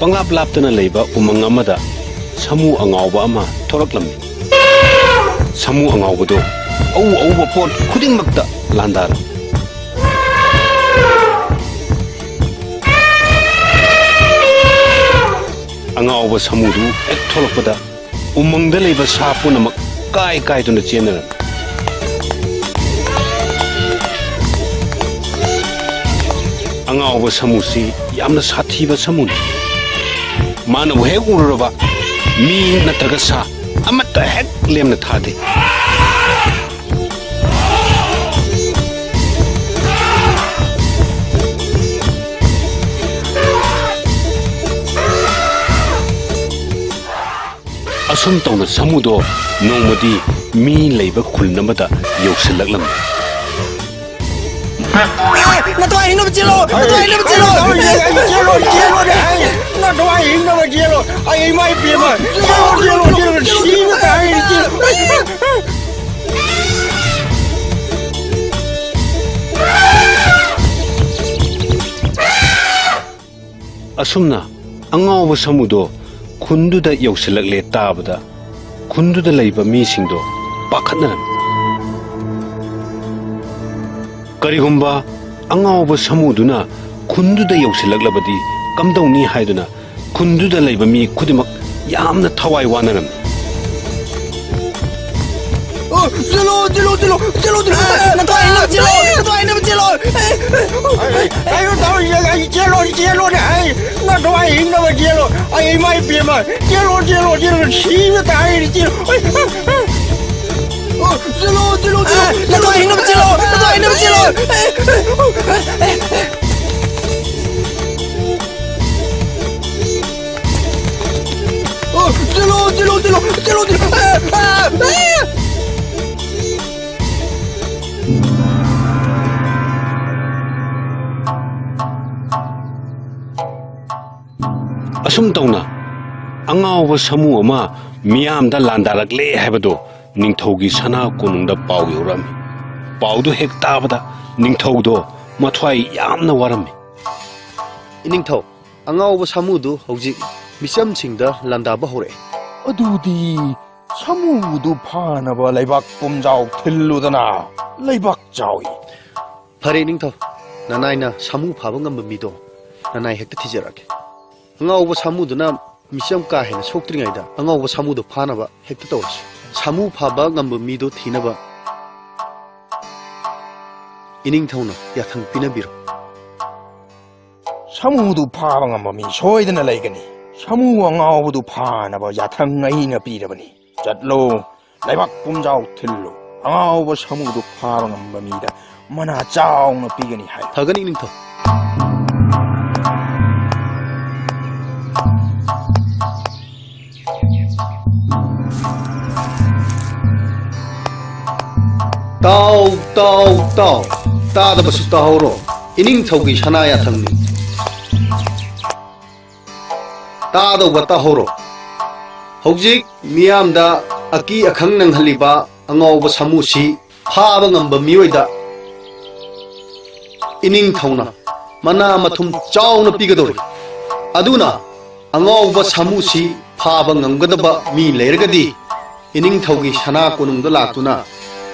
ꯄꯪꯂꯥꯞ ꯂꯥꯞꯇꯅ ꯂꯩꯕ ꯎꯃꯪ ꯑꯃꯗ ꯁꯥꯃꯨ ꯑꯉꯥꯎꯕ ꯑꯃ ꯊꯣꯛꯂꯛꯂꯝꯃꯤ꯫ ꯁꯥꯃꯨ ꯑꯉꯥꯎꯕꯗꯨ ꯑꯎ ꯑꯎꯕ ꯄꯣꯠ ꯈꯨꯗꯤꯡꯃꯛꯇ ꯂꯥꯟꯗꯥꯔꯝꯃꯤ꯫ ꯑꯉꯥꯎꯕ ꯁꯥꯃꯨꯗꯨ ꯍꯦꯛ ꯊꯣꯛꯂꯛꯄꯗ ꯎꯃꯪꯗ ꯂꯩꯕ ꯁꯥ ꯄꯨꯝꯅꯃꯛ ꯀꯥꯏ ꯀꯥꯏꯗꯨꯅ ꯆꯦꯟꯅꯔꯝꯃꯤ꯫ ꯑꯉꯥꯎꯕ ꯁꯥꯃꯨꯁꯤ ꯌꯥꯝꯅ ꯁꯥꯊꯤꯕ ꯁꯥꯃꯨꯅꯤ꯫ ꯃꯥꯅꯕꯨ ꯍꯦꯛ ꯎꯔꯨꯔꯕ ꯃꯤ ꯅꯠꯇ꯭ꯔꯒ ꯁꯥ ꯑꯃꯠꯇ ꯍꯦꯛ ꯂꯦꯝꯅ ꯊꯥꯗꯦ꯫ ꯑꯁꯨꯝ ꯇꯧꯅ ꯁꯥꯃꯨꯗꯣ ꯅꯣꯡꯃꯗꯤ ꯃꯤ ꯂꯩꯕ ꯈꯨꯜ ꯑꯃꯗ ꯌꯧꯁꯤꯜꯂꯛꯂꯝꯃꯤ꯫ ꯅꯇꯋꯥꯏ ꯍꯤꯡꯅꯕ ꯆꯦꯜꯂꯣ! ꯅꯇꯋꯥꯏ ꯍꯤꯡꯅꯕ ꯆꯦꯜꯂꯣ! ꯆꯦꯜꯂꯣ, ꯆꯦꯜꯂꯣꯅꯦ! ꯅꯇꯋꯥꯏ ꯍꯤꯡꯅꯕ ꯆꯦꯜꯂꯣ! ꯑꯩ ꯏꯃꯥ ꯏꯕꯦꯝꯃ! ꯆꯦꯜꯂꯣ, ꯆꯦꯜꯂꯣ, ꯆꯦꯜꯂꯣ! ꯁꯤꯕ ꯇꯥꯔꯦ, ꯆꯦꯜꯂꯣ! ꯑꯁꯨꯝꯅ ꯑꯉꯥꯎꯕ ꯁꯥꯃꯨꯗꯣ ꯈꯨꯟꯗꯨꯗ ꯌꯧꯁꯤꯜꯂꯛꯂꯦ ꯇꯥꯕꯗ, ꯈꯨꯟꯗꯨꯗ ꯂꯩꯕ ꯃꯤꯁꯤꯡꯗꯣ ꯄꯥꯈꯠꯅꯔꯝꯃꯤ꯫ ꯀꯔꯤꯒꯨꯝꯕ ꯑꯉꯥꯎꯕ ꯁꯥꯃꯨꯗꯨꯅ ꯈꯨꯟꯗꯨꯗ ꯌꯧꯁꯤꯜꯂꯛꯂꯕꯗꯤ ꯀꯝꯗꯧꯅꯤ ꯍꯥꯏꯗꯨꯅ ꯈꯨꯟꯗꯨꯗ ꯂꯩꯕ ꯃꯤ ꯈꯨꯗꯤꯡꯃꯛ ꯌꯥꯝꯅ ꯊꯋꯥꯏ ꯋꯥꯅꯔꯝꯃꯤ꯫ ꯑꯣ, ꯆꯦꯜꯂꯣ, ꯆꯦꯜꯂꯣ, ꯆꯦꯜꯂꯣ, ꯆꯦꯜꯂꯣ, ꯆꯦꯜꯂꯣ! ꯑ, ꯅꯇꯋꯥꯏ ꯍꯤꯡꯅꯕ ꯆꯦꯜꯂꯣ! ꯅꯇꯋꯥꯏ ꯍꯤꯡꯅꯕ ꯆꯦꯜꯂꯣ! ꯑꯩ, ꯑꯩ, ꯑꯩ, ꯀꯩꯅꯣ ꯇꯧꯔꯤꯁꯦ, ꯑꯩ ꯆꯦꯜꯂꯣ, ꯆꯦꯜꯂꯣꯅꯦ, ꯑꯩ ꯅꯇꯋꯥꯏ ꯍꯤꯡꯅꯕ ꯆꯦꯜꯂꯣ! ꯑꯩ, ꯏꯃꯥ ꯏꯕꯦꯝꯃ! ꯆꯦꯜꯂꯣ, ꯆꯦꯜꯂꯣ, ꯆꯦꯜꯂꯣ! ꯁꯤꯕ ꯇꯥꯔꯦ, ꯆꯦꯜꯂꯣ! ꯑꯩ, ꯑ, ꯑ, ꯑ꯫ ꯑꯣ, ꯆꯦꯜꯂꯣ, ꯆꯦꯜꯂꯣ, ꯆꯦꯜꯂꯣ, ꯑ, ꯆꯦꯜꯂꯣ, ꯅꯇꯣꯏ ꯏꯟꯅꯕ ꯆꯦꯜꯂꯣ! ꯅꯇꯣꯏ ꯏꯟꯅꯕ ꯆꯦꯜꯂꯣ! ꯑꯣ, ꯆꯦꯜꯂꯣ, ꯆꯦꯜꯂꯣ, ꯆꯦꯜꯂꯣ! ꯑ, ꯑ, ꯑ! ꯑꯁꯨꯝ ꯇꯧꯅ ꯑꯉꯥꯎꯕ ꯁꯥꯃꯨ ꯑꯃ ꯃꯤꯌꯥꯝꯗ ꯂꯥꯟꯗꯥꯔꯛꯂꯦ ꯍꯥꯏꯕꯗꯨ ꯅꯤꯡꯊꯧꯒꯤ ꯁꯅꯥ ꯀꯣꯅꯨꯡꯗ ꯄꯥꯎ ꯌꯧꯔꯛꯑꯝꯃꯤ꯫ ꯄꯥꯎꯗꯨ ꯍꯦꯛ ꯇꯥꯕꯗ ꯅꯤꯡꯊꯧꯗꯣ ꯃꯊ꯭ꯋꯥꯏ ꯌꯥꯝꯅ ꯋꯥꯔꯝꯃꯤ꯫ ꯏꯅꯤꯡꯊꯧ, ꯑꯉꯥꯎꯕ ꯁꯥꯃꯨꯗꯨ ꯍꯧꯖꯤꯛ ꯃꯤꯆꯝꯁꯤꯡꯗ ꯂꯥꯟꯗꯥꯕ ꯍꯧꯔꯛꯑꯦ꯫ ꯑꯗꯨꯗꯤ ꯁꯥꯃꯨꯗꯨ ꯐꯥꯅꯕ ꯂꯩꯕꯥꯛ ꯄꯨꯝꯖꯥꯎ ꯊꯤꯜꯂꯨꯗꯅ꯫ ꯂꯩꯕꯥꯛ ꯆꯥꯎꯏ꯫ ꯐꯔꯦ ꯅꯤꯡꯊꯧ, ꯅꯅꯥꯏꯅ ꯁꯥꯃꯨ ꯐꯥꯕ ꯉꯝꯕ ꯃꯤꯗꯣ ꯅꯅꯥꯏ ꯍꯦꯛꯇ ꯊꯤꯖꯔꯛꯀꯦ꯫ ꯑꯉꯥꯎꯕ ꯁꯥꯃꯨꯗꯨꯅ ꯃꯤꯆꯝ ꯀꯥ ꯍꯦꯟꯅ ꯁꯣꯛꯇ꯭ꯔꯤꯉꯩꯗ ꯑꯉꯥꯎꯕ ꯁꯥꯃꯨꯗꯣ ꯐꯥꯅꯕ ꯍꯦꯛꯇ ꯇꯧꯔꯁꯤ꯫ ꯁꯥꯃꯨ ꯐꯥꯕ ꯉꯝꯕ ꯃꯤꯗꯣ ꯊꯤꯅꯕ ꯏꯅꯤꯡꯊꯧꯅ ꯌꯥꯊꯪ ꯄꯤꯅꯕꯤꯔꯣ꯫ ꯁꯥꯃꯨꯗꯨ ꯐꯥꯕ ꯉꯝꯕ ꯃꯤ ꯁꯣꯏꯗꯅ ꯂꯩꯒꯅꯤ꯫ ꯁꯥꯃꯨ ꯑꯉꯥꯎꯕꯗꯨ ꯐꯥꯅꯕ ꯌꯥꯊꯪ ꯑꯩꯅ ꯄꯤꯔꯕꯅꯤ꯫ ꯆꯠꯂꯣ, ꯂꯩꯕꯥꯛ ꯄꯨꯝꯖꯥꯎ ꯊꯤꯜꯂꯨ꯫ ꯑꯉꯥꯎꯕ ꯁꯥꯃꯨꯗꯨ ꯐꯥꯕ ꯉꯝꯕ ꯃꯤꯗ ꯃꯅꯥ ꯆꯥꯎꯅ ꯄꯤꯒꯅꯤ ꯍꯥꯏꯌꯨ꯫ ꯐꯒꯅꯤ ꯅꯤꯡꯊꯧ꯫ ꯇꯥꯎ, ꯇꯥꯎ, ꯇꯥꯎ꯫ ꯇꯥꯗꯕꯁꯨ ꯇꯥꯍꯧꯔꯣ꯫ ꯏꯅꯤꯡꯊꯧꯒꯤ ꯁꯅꯥ ꯌꯥꯊꯪꯅꯤ꯫ ꯇꯥꯗꯧꯕ ꯇꯥꯍꯧꯔꯣ꯫ ꯍꯧꯖꯤꯛ ꯃꯤꯌꯥꯝꯗ ꯑꯀꯤ ꯑꯈꯪ ꯅꯪꯍꯜꯂꯤꯕ ꯑꯉꯥꯎꯕ ꯁꯥꯃꯨꯁꯤ ꯐꯥꯕ ꯉꯝꯕ ꯃꯤꯑꯣꯏꯗ ꯏꯅꯤꯡꯊꯧꯅ ꯃꯅꯥ ꯃꯊꯨꯝ ꯆꯥꯎꯅ ꯄꯤꯒꯗꯧꯔꯤ꯫ ꯑꯗꯨꯅ ꯑꯉꯥꯎꯕ ꯁꯥꯃꯨꯁꯤ ꯐꯥꯕ ꯉꯝꯒꯗꯕ ꯃꯤ ꯂꯩꯔꯒꯗꯤ ꯏꯅꯤꯡꯊꯧꯒꯤ ꯁꯅꯥ ꯀꯣꯅꯨꯡꯗ ꯂꯥꯛꯇꯨꯅ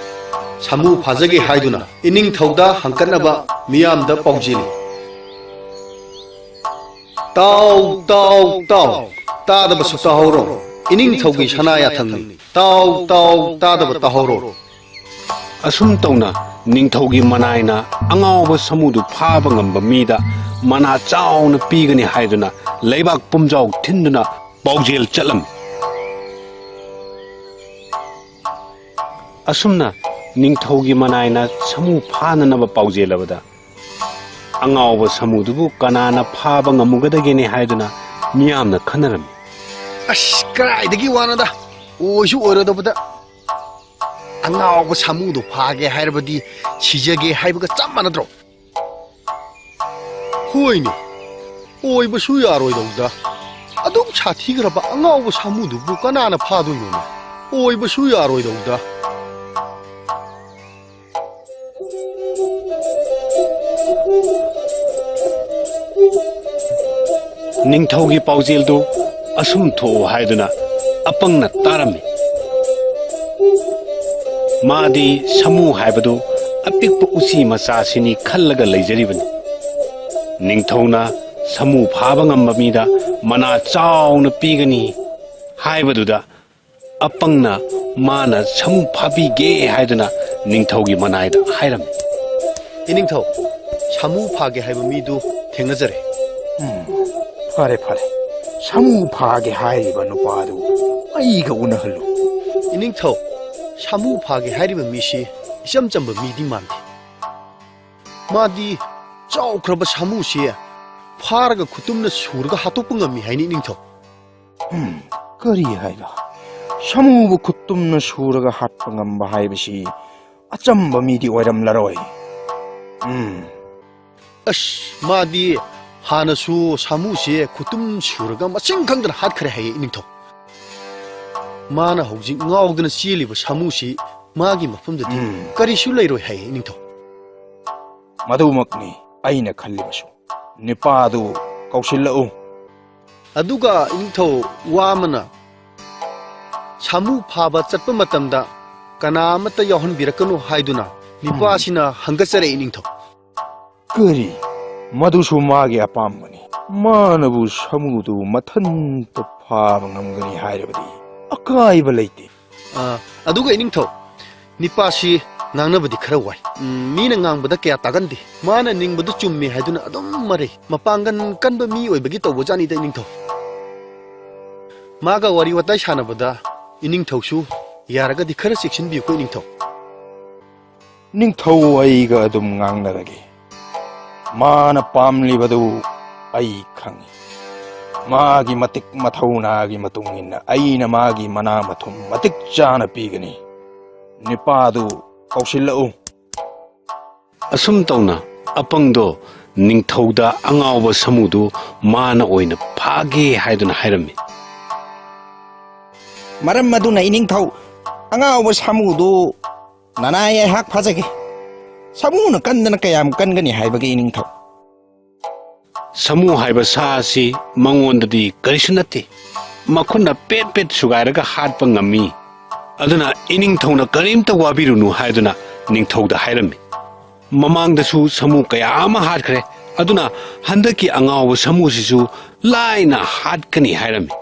ꯁꯥꯃꯨ ꯐꯥꯖꯒꯦ ꯍꯥꯏꯗꯨꯅ ꯏꯅꯤꯡꯊꯧꯗ ꯍꯪꯀꯠꯅꯕ ꯃꯤꯌꯥꯝꯗ ꯄꯥꯎꯖꯦꯜꯂꯤ꯫ ꯇꯥꯎ, ꯇꯥꯎ, ꯇꯥꯎ꯫ ꯇꯥꯗꯕꯁꯨ ꯇꯥꯍꯧꯔꯣ꯫ ꯏꯅꯤꯡꯊꯧꯒꯤ ꯁꯅꯥ ꯌꯥꯊꯪꯅꯤ꯫ ꯇꯥꯎ, ꯇꯥꯎ, ꯇꯥꯗꯕ ꯇꯥꯍꯧꯔꯣ꯫ ꯑꯁꯨꯝ ꯇꯧꯅ ꯅꯤꯡꯊꯧꯒꯤ ꯃꯅꯥꯏꯅ ꯑꯉꯥꯎꯕ ꯁꯥꯃꯨꯗꯨ ꯐꯥꯕ ꯉꯝꯕ ꯃꯤꯗ ꯃꯅꯥ ꯆꯥꯎꯅ ꯄꯤꯒꯅꯤ ꯍꯥꯏꯗꯨꯅ ꯂꯩꯕꯥꯛ ꯄꯨꯝꯖꯥꯎ ꯊꯤꯟꯗꯨꯅ ꯄꯥꯎꯖꯦꯜ ꯆꯠꯂꯝꯃꯤ꯫ ꯑꯁꯨꯝꯅ ꯅꯤꯡꯊꯧꯒꯤ ꯃꯅꯥꯏꯅ ꯁꯥꯃꯨ ꯐꯥꯅꯅꯕ ꯄꯥꯎꯖꯦꯜꯂꯕꯗ, ꯑꯉꯥꯎꯕ ꯁꯥꯃꯨꯗꯨꯕꯨ ꯀꯅꯥꯅ ꯐꯥꯕ ꯉꯝꯃꯨꯒꯗꯒꯦꯅꯦ ꯍꯥꯏꯗꯨꯅ ꯃꯤꯌꯥꯝꯅ ꯈꯟꯅꯔꯝꯃꯤ꯫ ꯑꯁ, ꯀꯗꯥꯏꯗꯒꯤ ꯋꯥꯅꯣꯗ? ꯑꯣꯏꯁꯨ ꯑꯣꯏꯔꯣꯏꯗꯧꯕꯗ꯫ ꯑꯉꯥꯎꯕ ꯁꯥꯃꯨꯗꯣ ꯐꯥꯒꯦ ꯍꯥꯏꯔꯕꯗꯤ ꯁꯤꯖꯒꯦ ꯍꯥꯏꯕꯒ ꯆꯞ ꯃꯥꯟꯅꯗ꯭ꯔꯣ? ꯍꯣꯏꯅꯦ, ꯑꯣꯏꯕꯁꯨ ꯌꯥꯔꯣꯏꯗꯧꯗ꯫ ꯑꯗꯨꯛ ꯁꯥꯊꯤꯈ꯭ꯔꯕ ꯑꯉꯥꯎꯕ ꯁꯥꯃꯨꯗꯨꯕꯨ ꯀꯅꯥꯅ ꯐꯥꯗꯣꯏꯅꯣꯅꯦ? ꯑꯣꯏꯕꯁꯨ ꯌꯥꯔꯣꯏꯗꯧꯗ꯫ ꯅꯤꯡꯊꯧꯒꯤ ꯄꯥꯎꯖꯦꯜꯗꯨ ꯑꯁꯨꯝ ꯊꯣꯛꯎ ꯍꯥꯏꯗꯨꯅ ꯑꯄꯪꯅ ꯇꯥꯔꯝꯃꯤ꯫ ꯃꯥꯗꯤ ꯁꯥꯃꯨ ꯍꯥꯏꯕꯗꯨ ꯑꯄꯤꯛꯄ ꯎꯆꯤ ꯃꯆꯥꯁꯤꯅꯤ ꯈꯜꯂꯒ ꯂꯩꯖꯔꯤꯕꯅꯤ꯫ ꯅꯤꯡꯊꯧꯅ ꯁꯥꯃꯨ ꯐꯥꯕ ꯉꯝꯕ ꯃꯤꯗ ꯃꯅꯥ ꯆꯥꯎꯅ ꯄꯤꯒꯅꯤ ꯍꯥꯏꯕꯗꯨꯗ ꯑꯄꯪꯅ ꯃꯥꯅ ꯁꯥꯃꯨ ꯐꯥꯕꯤꯒꯦ ꯍꯥꯏꯗꯨꯅ ꯅꯤꯡꯊꯧꯒꯤ ꯃꯅꯥꯏꯗ ꯍꯥꯏꯔꯝꯃꯤ꯫ ꯏꯅꯤꯡꯊꯧ, ꯁꯥꯃꯨ ꯐꯥꯒꯦ ꯍꯥꯏꯕ ꯃꯤꯗꯨ ꯊꯦꯡꯅꯖꯔꯦ꯫ ꯎꯝ, ꯐꯔꯦ, ꯐꯔꯦ꯫ ꯁꯥꯃꯨ ꯐꯥꯒꯦ ꯍꯥꯏꯔꯤꯕ ꯅꯨꯄꯥꯗꯨ ꯑꯩꯒ ꯎꯅꯍꯜꯂꯨ꯫ ꯏꯅꯤꯡꯊꯧ, ꯁꯥꯃꯨ ꯐꯥꯒꯦ ꯍꯥꯏꯔꯤꯕ ꯃꯤꯁꯤ ꯏꯆꯝ ꯆꯝꯕ ꯃꯤꯗꯤ ꯃꯥꯟꯗꯦ꯫ ꯃꯥꯗꯤ ꯆꯥꯎꯈ꯭ꯔꯕ ꯁꯥꯃꯨꯁꯤ ꯐꯥꯔꯒ ꯈꯨꯇꯨꯝꯅ ꯁꯨꯔꯒ ꯍꯥꯠꯇꯣꯛꯄ ꯉꯝꯃꯤ ꯍꯥꯏꯅꯤ, ꯏꯅꯤꯡꯊꯧ꯫ ꯎꯝ, ꯀꯔꯤ ꯍꯥꯏꯕ? ꯁꯥꯃꯨꯕꯨ ꯈꯨꯠꯇꯨꯝꯅ ꯁꯨꯔꯒ ꯍꯥꯠꯄ ꯉꯝꯕ ꯍꯥꯏꯕꯁꯤ ꯑꯆꯝꯕ ꯃꯤꯗꯤ ꯑꯣꯏꯔꯝꯂꯔꯣꯏ꯫ ꯎꯝ꯫ ꯑꯁ, ꯃꯥꯗꯤ ꯍꯥꯟꯅꯁꯨ ꯁꯥꯃꯨꯁꯦ ꯈꯨꯠꯇꯨꯝ ꯁꯨꯔꯒ ꯃꯁꯤꯡ ꯈꯪꯗꯅ ꯍꯥꯠꯈ꯭ꯔꯦ ꯍꯥꯏꯌꯦ, ꯏꯅꯤꯡꯊꯧ꯫ ꯃꯥꯅ ꯍꯧꯖꯤꯛ ꯉꯥꯎꯗꯅ ꯆꯦꯜꯂꯤꯕ ꯁꯥꯃꯨꯁꯤ ꯃꯥꯒꯤ ꯃꯐꯝꯗꯗꯤ ꯎꯝ꯫ ꯀꯔꯤꯁꯨ ꯂꯩꯔꯣꯏ ꯍꯥꯏꯌꯦ, ꯏꯅꯤꯡꯊꯧ꯫ ꯃꯗꯨꯃꯛꯅꯤ ꯑꯩꯅ ꯈꯜꯂꯤꯕꯁꯨ꯫ ꯅꯤꯄꯥꯗꯨ ꯀꯧꯁꯤꯜꯂꯛꯎ꯫ ꯑꯗꯨꯒ ꯏꯅꯤꯡꯊꯧ, ꯋꯥ ꯑꯃꯅ, ꯁꯥꯃꯨ ꯐꯥꯕ ꯆꯠꯄ ꯃꯇꯝꯗ ꯀꯅꯥ ꯑꯃꯠꯇ ꯌꯥꯎꯍꯟꯕꯤꯔꯛꯀꯅꯨ ꯍꯥꯏꯗꯨꯅ ꯅꯤꯄꯥꯁꯤꯅ ꯍꯪꯒꯠꯆꯔꯛꯏ, ꯏꯅꯤꯡꯊꯧ꯫ ꯀꯔꯤ? ꯃꯗꯨꯁꯨ ꯃꯥꯒꯤ ꯑꯄꯥꯝꯕꯅꯤ꯫ ꯃꯥꯅꯕꯨ ꯁꯥꯃꯨꯗꯨ ꯃꯊꯟꯇ ꯐꯥꯕ ꯉꯝꯒꯅꯤ ꯍꯥꯏꯔꯕꯗꯤ ꯑꯀꯥꯏꯕ ꯂꯩꯇꯦ꯫ ꯑ, ꯑꯗꯨꯒ ꯏꯅꯤꯡꯊꯧ, ꯅꯤꯄꯥꯁꯤ ꯉꯥꯡꯅꯕꯗꯤ ꯈꯔ ꯋꯥꯏ꯫ ꯎꯝ, ꯃꯤꯅ ꯉꯥꯡꯕꯗ ꯀꯌꯥ ꯇꯥꯒꯟꯗꯦ꯫ ꯃꯥꯅ ꯅꯤꯡꯕꯗꯨ ꯆꯨꯝꯃꯤ ꯍꯥꯏꯗꯨꯅ ꯑꯗꯨꯝ ꯃꯔꯩ꯫ ꯃꯄꯥꯡꯒꯜ ꯀꯟꯕ ꯃꯤ ꯑꯣꯏꯕꯒꯤ ꯇꯧꯕꯖꯥꯠꯅꯤꯗ, ꯏꯅꯤꯡꯊꯧ꯫ ꯃꯥꯒ ꯋꯥꯔꯤ ꯋꯥꯇꯥꯏ ꯁꯥꯟꯅꯕꯗ ꯏꯅꯤꯡꯊꯧꯁꯨ ꯌꯥꯔꯒꯗꯤ ꯈꯔ ꯆꯦꯛꯁꯤꯟꯕꯤꯌꯨꯀꯣ, ꯏꯅꯤꯡꯊꯧ꯫ ꯅꯤꯡꯊꯧ ꯑꯩꯒ ꯑꯗꯨꯝ ꯉꯥꯡꯅꯔꯒꯦ꯫ ꯃꯥꯅ ꯄꯥꯝꯂꯤꯕꯗꯨ ꯑꯩ ꯈꯪꯏ꯫ ꯃꯥꯒꯤ ꯃꯇꯤꯛ ꯃꯊꯧꯅꯥꯒꯤ ꯃꯇꯨꯡ ꯏꯟꯅ ꯑꯩꯅ ꯃꯥꯒꯤ ꯃꯅꯥ ꯃꯊꯨꯝ ꯃꯇꯤꯛ ꯆꯥꯅ ꯄꯤꯒꯅꯤ꯫ ꯅꯤꯄꯥꯗꯨ ꯀꯧꯁꯤꯜꯂꯛꯎ꯫ ꯑꯁꯨꯝ ꯇꯧꯅ ꯑꯄꯪꯗꯣ ꯅꯤꯡꯊꯧꯗ ꯑꯉꯥꯎꯕ ꯁꯥꯃꯨꯗꯨ ꯃꯥꯅ ꯑꯣꯏꯅ ꯐꯥꯒꯦ ꯍꯥꯏꯗꯨꯅ ꯍꯥꯏꯔꯝꯃꯤ꯫ ꯃꯔꯝ ꯑꯗꯨꯅ ꯏꯅꯤꯡꯊꯧ, ꯑꯉꯥꯎꯕ ꯁꯥꯃꯨꯗꯨ ꯅꯅꯥꯏ ꯑꯩꯍꯥꯛ ꯐꯥꯖꯒꯦ꯫ ꯁꯥꯃꯨꯅ ꯀꯟꯗꯅ ꯀꯌꯥꯝ ꯀꯟꯒꯅꯤ ꯍꯥꯏꯕꯒꯦ ꯏꯅꯤꯡꯊꯧ? ꯁꯥꯃꯨ ꯍꯥꯏꯕ ꯁꯥ ꯑꯁꯤ ꯃꯉꯣꯟꯗꯗꯤ ꯀꯔꯤꯁꯨ ꯅꯠꯇꯦ꯫ ꯃꯈꯨꯠꯅ ꯄꯦꯠ ꯄꯦꯠ ꯁꯨꯒꯥꯏꯔꯒ ꯍꯥꯠꯄ ꯉꯝꯃꯤ꯫ ꯑꯗꯨꯅ ꯏꯅꯤꯡꯊꯧꯅ ꯀꯔꯤꯝꯇ ꯋꯥꯕꯤꯔꯨꯅꯨ ꯍꯥꯏꯗꯨꯅ ꯅꯤꯡꯊꯧꯗ ꯍꯥꯏꯔꯝꯃꯤ꯫ ꯃꯃꯥꯡꯗꯁꯨ ꯁꯥꯃꯨ ꯀꯌꯥ ꯑꯃ ꯍꯥꯠꯈ꯭ꯔꯦ꯫ ꯑꯗꯨꯅ ꯍꯟꯗꯛꯀꯤ ꯑꯉꯥꯎꯕ ꯁꯥꯃꯨꯁꯤꯁꯨ ꯂꯥꯏꯅ ꯍꯥꯠꯀꯅꯤ ꯍꯥꯏꯔꯝꯃꯤ꯫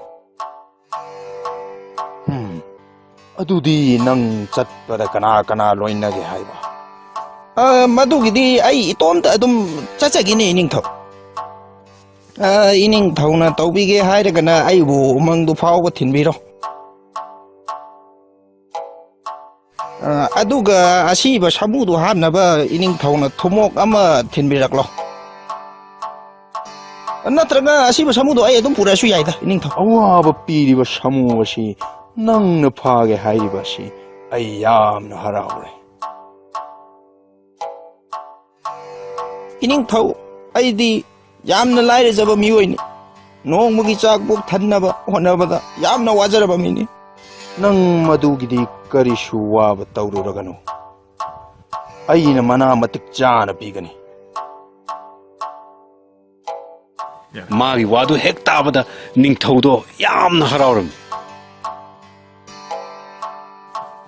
ꯍꯝ, ꯑꯗꯨꯗꯤ ꯅꯪ ꯆꯠꯄꯗ ꯀꯅꯥ ꯀꯅꯥ ꯂꯣꯏꯅꯒꯦ ꯍꯥꯏꯕ? ꯑ, ꯃꯗꯨꯒꯤꯗꯤ ꯑꯩ ꯏꯇꯣꯝꯇ ꯑꯗꯨꯝ ꯆꯠꯆꯒꯦꯅꯦ, ꯏꯅꯤꯡꯊꯧ꯫ ꯑ, ꯏꯅꯤꯡꯊꯧꯅ ꯇꯧꯕꯤꯒꯦ ꯍꯥꯏꯔꯒꯅ ꯑꯩꯕꯨ ꯎꯃꯪꯗꯨ ꯐꯥꯎꯕ ꯊꯤꯟꯕꯤꯔꯣ꯫ ꯑ, ꯑꯗꯨꯒ ꯑꯁꯤꯕ ꯁꯥꯃꯨꯗꯨ ꯍꯥꯠꯅꯕ ꯏꯅꯤꯡꯊꯧꯅ ꯊꯨꯝꯃꯣꯛ ꯑꯃ ꯊꯤꯟꯕꯤꯔꯛꯂꯣ꯫ ꯅꯠꯇ꯭ꯔꯒ ꯑꯁꯤꯕ ꯁꯥꯃꯨꯗꯣ ꯑꯩ ꯑꯗꯨꯝ ꯄꯨꯔꯛꯑꯁꯨ ꯌꯥꯏꯗ, ꯏꯅꯤꯡꯊꯧ꯫ ꯑꯋꯥꯕ ꯄꯤꯔꯤꯕ ꯁꯥꯃꯨ ꯑꯁꯤ ꯅꯪꯅ ꯐꯥꯒꯦ ꯍꯥꯏꯔꯤꯕ ꯑꯁꯤ ꯑꯩ ꯌꯥꯝꯅ ꯍꯔꯥꯎꯔꯦ꯫ ꯏꯅꯤꯡꯊꯧ, ꯑꯩꯗꯤ ꯌꯥꯝꯅ ꯂꯥꯏꯔꯖꯕ ꯃꯤꯑꯣꯏꯅꯤ꯫ ꯅꯣꯡꯃꯒꯤ ꯆꯥꯛ ꯄꯨꯛ ꯊꯟꯅꯕ ꯍꯣꯠꯅꯕꯗ ꯌꯥꯝꯅ ꯋꯥꯖꯔꯕ ꯃꯤꯅꯤ꯫ ꯅꯪ ꯃꯗꯨꯒꯤꯗꯤ ꯀꯔꯤꯁꯨ ꯋꯥꯕ ꯇꯧꯔꯨꯔꯒꯅꯨ꯫ ꯑꯩꯅ ꯃꯅꯥ ꯃꯇꯤꯛ ꯆꯥꯅ ꯄꯤꯒꯅꯤ꯫ ꯃꯥꯒꯤ ꯋꯥꯗꯨ ꯍꯦꯛ ꯇꯥꯕꯗ ꯅꯤꯡꯊꯧꯗꯣ ꯌꯥꯝꯅ ꯍꯔꯥꯎꯔꯝꯃꯤ꯫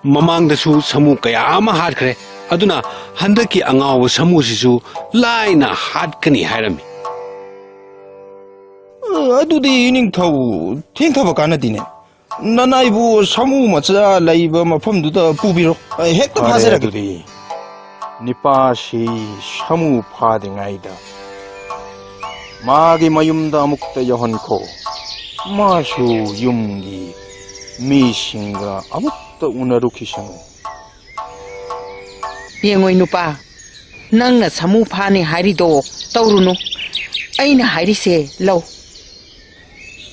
ꯃꯃꯥꯡꯗꯁꯨ ꯁꯥꯃꯨ ꯀꯌꯥ ꯑꯃ ꯍꯥꯠꯈ꯭ꯔꯦ꯫ ꯑꯗꯨꯅ ꯍꯟꯗꯛꯀꯤ ꯑꯉꯥꯎꯕ ꯁꯥꯃꯨꯁꯤꯁꯨ ꯂꯥꯏꯅ ꯍꯥꯠꯀꯅꯤ ꯍꯥꯏꯔꯝꯃꯤ꯫ ꯑ, ꯑꯗꯨꯗꯤ ꯏꯅꯤꯡꯊꯧ ꯊꯦꯡꯊꯕ ꯀꯥꯟꯅꯗꯦꯅꯦ꯫ ꯅꯅꯥꯏꯕꯨ ꯁꯥꯃꯨ ꯃꯆꯥ ꯂꯩꯕ ꯃꯐꯝꯗꯨꯗ ꯄꯨꯕꯤꯔꯣ꯫ ꯑꯩ ꯍꯦꯛꯇ ꯐꯥꯖꯔꯒꯦ꯫ ꯑꯗꯨꯗꯤ ꯅꯤꯄꯥꯁꯤ ꯁꯥꯃꯨ ꯐꯥꯗ꯭ꯔꯤꯉꯩꯗ ꯃꯥꯒꯤ ꯃꯌꯨꯝꯗ ꯑꯃꯨꯛꯇ ꯌꯧꯍꯟꯈꯣ꯫ ꯃꯥꯁꯨ ꯌꯨꯝꯒꯤ ꯃꯤꯁꯤꯡꯒ ꯑꯃꯨꯛꯇ ꯎꯅꯔꯨꯈꯤꯁꯅꯨ꯫ ꯌꯦꯡꯉꯣꯏ ꯅꯨꯄꯥ, ꯅꯪꯅ ꯁꯥꯃꯨ ꯐꯥꯅꯤ ꯍꯥꯏꯔꯤꯗꯣ ꯇꯧꯔꯨꯅꯨ꯫ ꯑꯩꯅ ꯍꯥꯏꯔꯤꯁꯦ ꯂꯧ꯫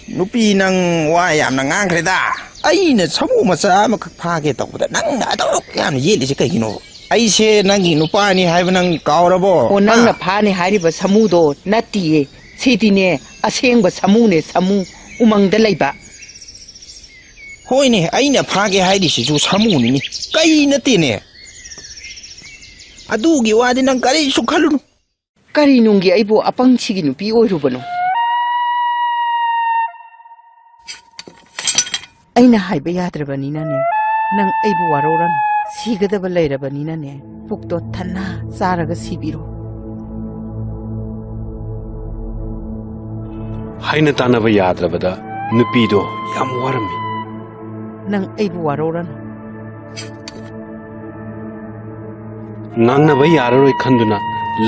ꯅꯨꯄꯤ, ꯅꯪ ꯋꯥ ꯌꯥꯝꯅ ꯉꯥꯡꯈ꯭ꯔꯦꯗ꯫ ꯑꯩꯅ ꯁꯥꯃꯨ ꯃꯆꯥ ꯑꯃꯈꯛ ꯐꯥꯒꯦ ꯇꯧꯕꯗ ꯅꯪꯅ ꯑꯗꯨꯛ ꯌꯥꯝꯅ ꯌꯦꯠꯂꯤꯁꯦ ꯀꯩꯒꯤꯅꯣ? ꯑꯩꯁꯦ ꯅꯪꯒꯤ ꯅꯨꯄꯥꯅꯤ ꯍꯥꯏꯕ ꯅꯪ ꯀꯥꯎꯔꯕꯣ? ꯑꯣ, ꯅꯪꯅ ꯍꯥ? ꯐꯥꯅꯤ ꯍꯥꯏꯔꯤꯕ ꯁꯥꯃꯨꯗꯣ ꯅꯠꯇꯤꯌꯦ꯫ ꯁꯤꯗꯤꯅꯦ, ꯑꯁꯦꯡꯕ ꯁꯥꯃꯨꯅꯦ, ꯁꯥꯃꯨ, ꯎꯃꯪꯗ ꯂꯩꯕ꯫ ꯍꯣꯏꯅꯦ, ꯑꯩꯅ ꯐꯥꯒꯦ ꯍꯥꯏꯔꯤꯁꯤꯁꯨ ꯁꯥꯃꯨꯅꯤꯅꯦ, ꯀꯩ ꯅꯠꯇꯦꯅꯦ꯫ ꯑꯗꯨꯒꯤ ꯋꯥꯗꯤ ꯅꯪ ꯀꯔꯤꯁꯨ ꯈꯜꯂꯨꯅꯨ꯫ ꯀꯔꯤ ꯅꯨꯡꯒꯤ ꯑꯩꯕꯨ ꯑꯄꯪꯁꯤꯒꯤ ꯅꯨꯄꯤ ꯑꯣꯏꯔꯨꯕꯅꯣ? ꯑꯩꯅ ꯍꯥꯏꯕ ꯌꯥꯗ꯭ꯔꯕꯅꯤꯅꯅꯦ, ꯅꯪ ꯑꯩꯕꯨ ꯋꯥꯔꯧꯔꯅꯨ꯫ ꯁꯤꯒꯗꯕ ꯂꯩꯔꯕꯅꯤꯅꯅꯦ, ꯄꯨꯛꯇꯣ ꯊꯟꯅ ꯆꯥꯔꯒ ꯁꯤꯕꯤꯔꯣ꯫ ꯍꯥꯏꯅ ꯇꯥꯅꯕ ꯌꯥꯗ꯭ꯔꯕꯗ ꯅꯨꯄꯤꯗꯣ ꯌꯥꯝ ꯋꯥꯔꯝꯃꯤ꯫ ꯅꯪ ꯑꯩꯕꯨ ꯋꯥꯔꯧꯔꯅꯨ꯫ ꯉꯥꯡꯅꯕ ꯌꯥꯔꯔꯣꯏ ꯈꯟꯗꯨꯅ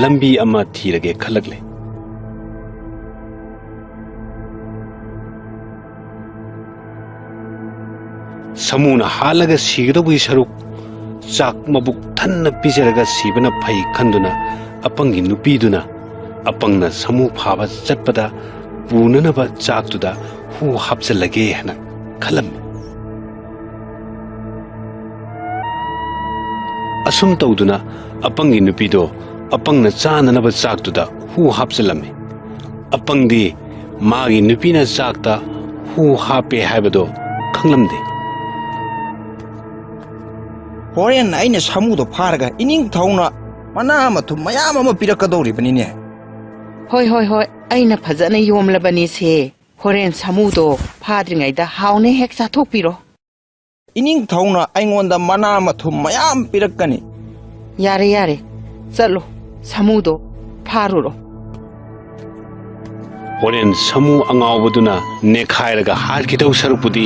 ꯂꯝꯕꯤ ꯑꯃ ꯊꯤꯔꯒꯦ ꯈꯜꯂꯛꯂꯦ꯫ ꯁꯥꯃꯨꯅ ꯍꯥꯠꯂꯒ ꯁꯤꯒꯗꯧꯕꯒꯤ ꯁꯔꯨꯛ ꯆꯥꯛ ꯃꯕꯨꯛ ꯊꯟꯅ ꯄꯤꯖꯔꯒ ꯁꯤꯕꯅ ꯐꯩ ꯈꯟꯗꯨꯅ ꯑꯄꯪꯒꯤ ꯅꯨꯄꯤꯗꯨꯅ ꯑꯄꯪꯅ ꯁꯥꯃꯨ ꯐꯥꯕ ꯆꯠꯄꯗ ꯄꯨꯅꯅꯕ ꯆꯥꯛꯇꯨꯗ ꯍꯨ ꯍꯥꯞꯆꯜꯂꯒꯦ ꯍꯥꯏꯅ ꯈꯜꯂꯝꯃꯤ꯫ ꯑꯁꯨꯝ ꯇꯧꯗꯨꯅ ꯑꯄꯪꯒꯤ ꯅꯨꯄꯤꯗꯣ ꯑꯄꯪꯅ ꯆꯥꯅꯅꯕ ꯆꯥꯛꯇꯨꯗ ꯍꯨ ꯍꯥꯞꯆꯜꯂꯝꯃꯤ꯫ ꯑꯄꯪꯗꯤ ꯃꯥꯒꯤ ꯅꯨꯄꯤꯅ ꯆꯥꯛꯇ ꯍꯨ ꯍꯥꯞꯄꯦ ꯍꯥꯏꯕꯗꯣ ꯈꯪꯂꯝꯗꯦ꯫ ꯍꯣꯔꯦꯟ ꯑꯩꯅ ꯁꯥꯃꯨꯗꯣ ꯐꯥꯔꯒ ꯏꯅꯤꯡꯊꯧꯅ ꯃꯅꯥ ꯃꯊꯨꯝ ꯃꯌꯥꯝ ꯑꯃ ꯄꯤꯔꯛꯀꯗꯧꯔꯤꯕꯅꯤꯅꯦ꯫ ꯍꯣꯏ, ꯍꯣꯏ, ꯍꯣꯏ, ꯑꯩꯅ ꯐꯖꯅ ꯌꯣꯝꯂꯕꯅꯤꯁꯦ꯫ ꯍꯣꯔꯦꯟ ꯁꯥꯃꯨꯗꯣ ꯐꯥꯗ꯭ꯔꯤꯉꯩꯗ ꯍꯥꯎꯅ ꯍꯦꯛ ꯆꯥꯊꯣꯛꯄꯤꯔꯣ꯫ ꯏꯅꯤꯡꯊꯧꯅ ꯑꯩꯉꯣꯟꯗ ꯃꯅꯥ ꯃꯊꯨꯝ ꯃꯌꯥꯝ ꯄꯤꯔꯛꯀꯅꯤ꯫ ꯌꯥꯔꯦ, ꯌꯥꯔꯦ, ꯆꯠꯂꯣ, ꯁꯥꯃꯨꯗꯣ ꯐꯥꯔꯨꯔꯣ꯫ ꯍꯣꯔꯦꯟ ꯁꯥꯃꯨ ꯑꯉꯥꯎꯕꯗꯨꯅ ꯅꯦꯈꯥꯏꯔꯒ ꯍꯥꯠꯈꯤꯗꯧ ꯁꯔꯨꯛꯄꯨꯗꯤ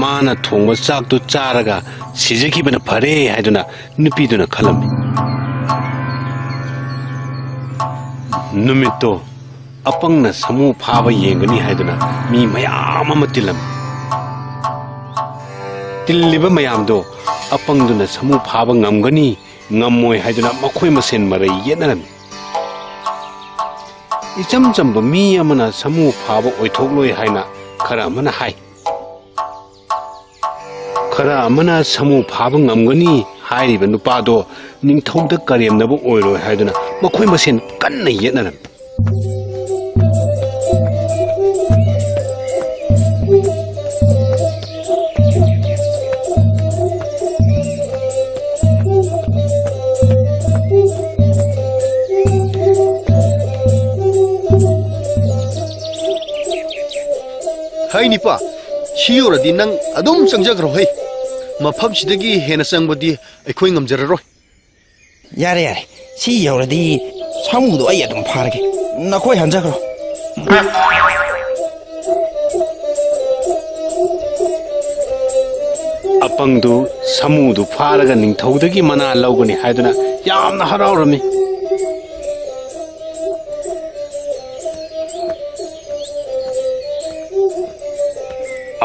ꯃꯥꯅ ꯊꯣꯡꯕ ꯆꯥꯛꯇꯨ ꯆꯥꯔꯒ ꯁꯤꯖꯈꯤꯕꯅ ꯐꯔꯦ ꯍꯥꯏꯗꯨꯅ ꯅꯨꯄꯤꯗꯨꯅ ꯈꯜꯂꯝꯃꯤ꯫ ꯅꯨꯃꯤꯠꯇꯣ ꯑꯄꯪꯅ ꯁꯥꯃꯨ ꯐꯥꯕ ꯌꯦꯡꯒꯅꯤ ꯍꯥꯏꯗꯨꯅ ꯃꯤ ꯃꯌꯥꯝ ꯑꯃ ꯇꯤꯜꯂꯝꯃꯤ꯫ ꯇꯤꯜꯂꯤꯕ ꯃꯌꯥꯝꯗꯣ ꯑꯄꯪꯗꯨꯅ ꯁꯥꯃꯨ ꯐꯥꯕ ꯉꯝꯒꯅꯤ ꯉꯝꯃꯣꯏ ꯍꯥꯏꯗꯨꯅ ꯃꯈꯣꯏ ꯃꯁꯦꯟ ꯃꯔꯩ ꯌꯦꯠꯅꯔꯝꯃꯤ꯫ ꯏꯆꯝ ꯆꯝꯕ ꯃꯤ ꯑꯃꯅ ꯁꯥꯃꯨ ꯐꯥꯕ ꯑꯣꯏꯊꯣꯛꯂꯣꯏ ꯍꯥꯏꯅ ꯈꯔ ꯑꯃꯅ ꯍꯥꯏ꯫ ꯈꯔ ꯑꯃꯅ ꯁꯥꯃꯨ ꯐꯥꯕ ꯉꯝꯒꯅꯤ ꯍꯥꯏꯔꯤꯕ ꯅꯨꯄꯥꯗꯣ ꯅꯤꯡꯊꯧꯗ ꯀꯔꯦꯝꯅꯕ ꯑꯣꯏꯔꯣꯏ ꯍꯥꯏꯗꯨꯅ ꯃꯈꯣꯏ ꯃꯁꯦꯟ ꯀꯟꯅ ꯌꯦꯠꯅꯔꯝꯃꯤ꯫ ꯍꯩ ꯅꯤꯄꯥ, ꯁꯤ ꯌꯧꯔꯗꯤ ꯅꯪ ꯑꯗꯨꯝ ꯆꯪꯖꯈ꯭ꯔꯣ ꯍꯩ꯫ ꯃꯐꯝꯁꯤꯗꯒꯤ ꯍꯦꯟꯅ ꯆꯪꯕꯗꯤ ꯑꯩꯈꯣꯏ ꯉꯝꯖꯔꯔꯣꯏ꯫ ꯌꯥꯔꯦ, ꯌꯥꯔꯦ꯫ ꯁꯤ ꯌꯧꯔꯗꯤ ꯁꯥꯃꯨꯗꯣ ꯑꯩ ꯑꯗꯨꯝ ꯐꯥꯔꯒꯦ꯫ ꯅꯈꯣꯏ ꯍꯟꯖꯈ꯭ꯔꯣ꯫ ꯑꯄꯪꯗꯨ ꯁꯥꯃꯨꯗꯨ ꯐꯥꯔꯒ ꯅꯤꯡꯊꯧꯗꯒꯤ ꯃꯅꯥ ꯂꯧꯒꯅꯤ ꯍꯥꯏꯗꯨꯅ ꯌꯥꯝꯅ ꯍꯔꯥꯎꯔꯝꯃꯤ꯫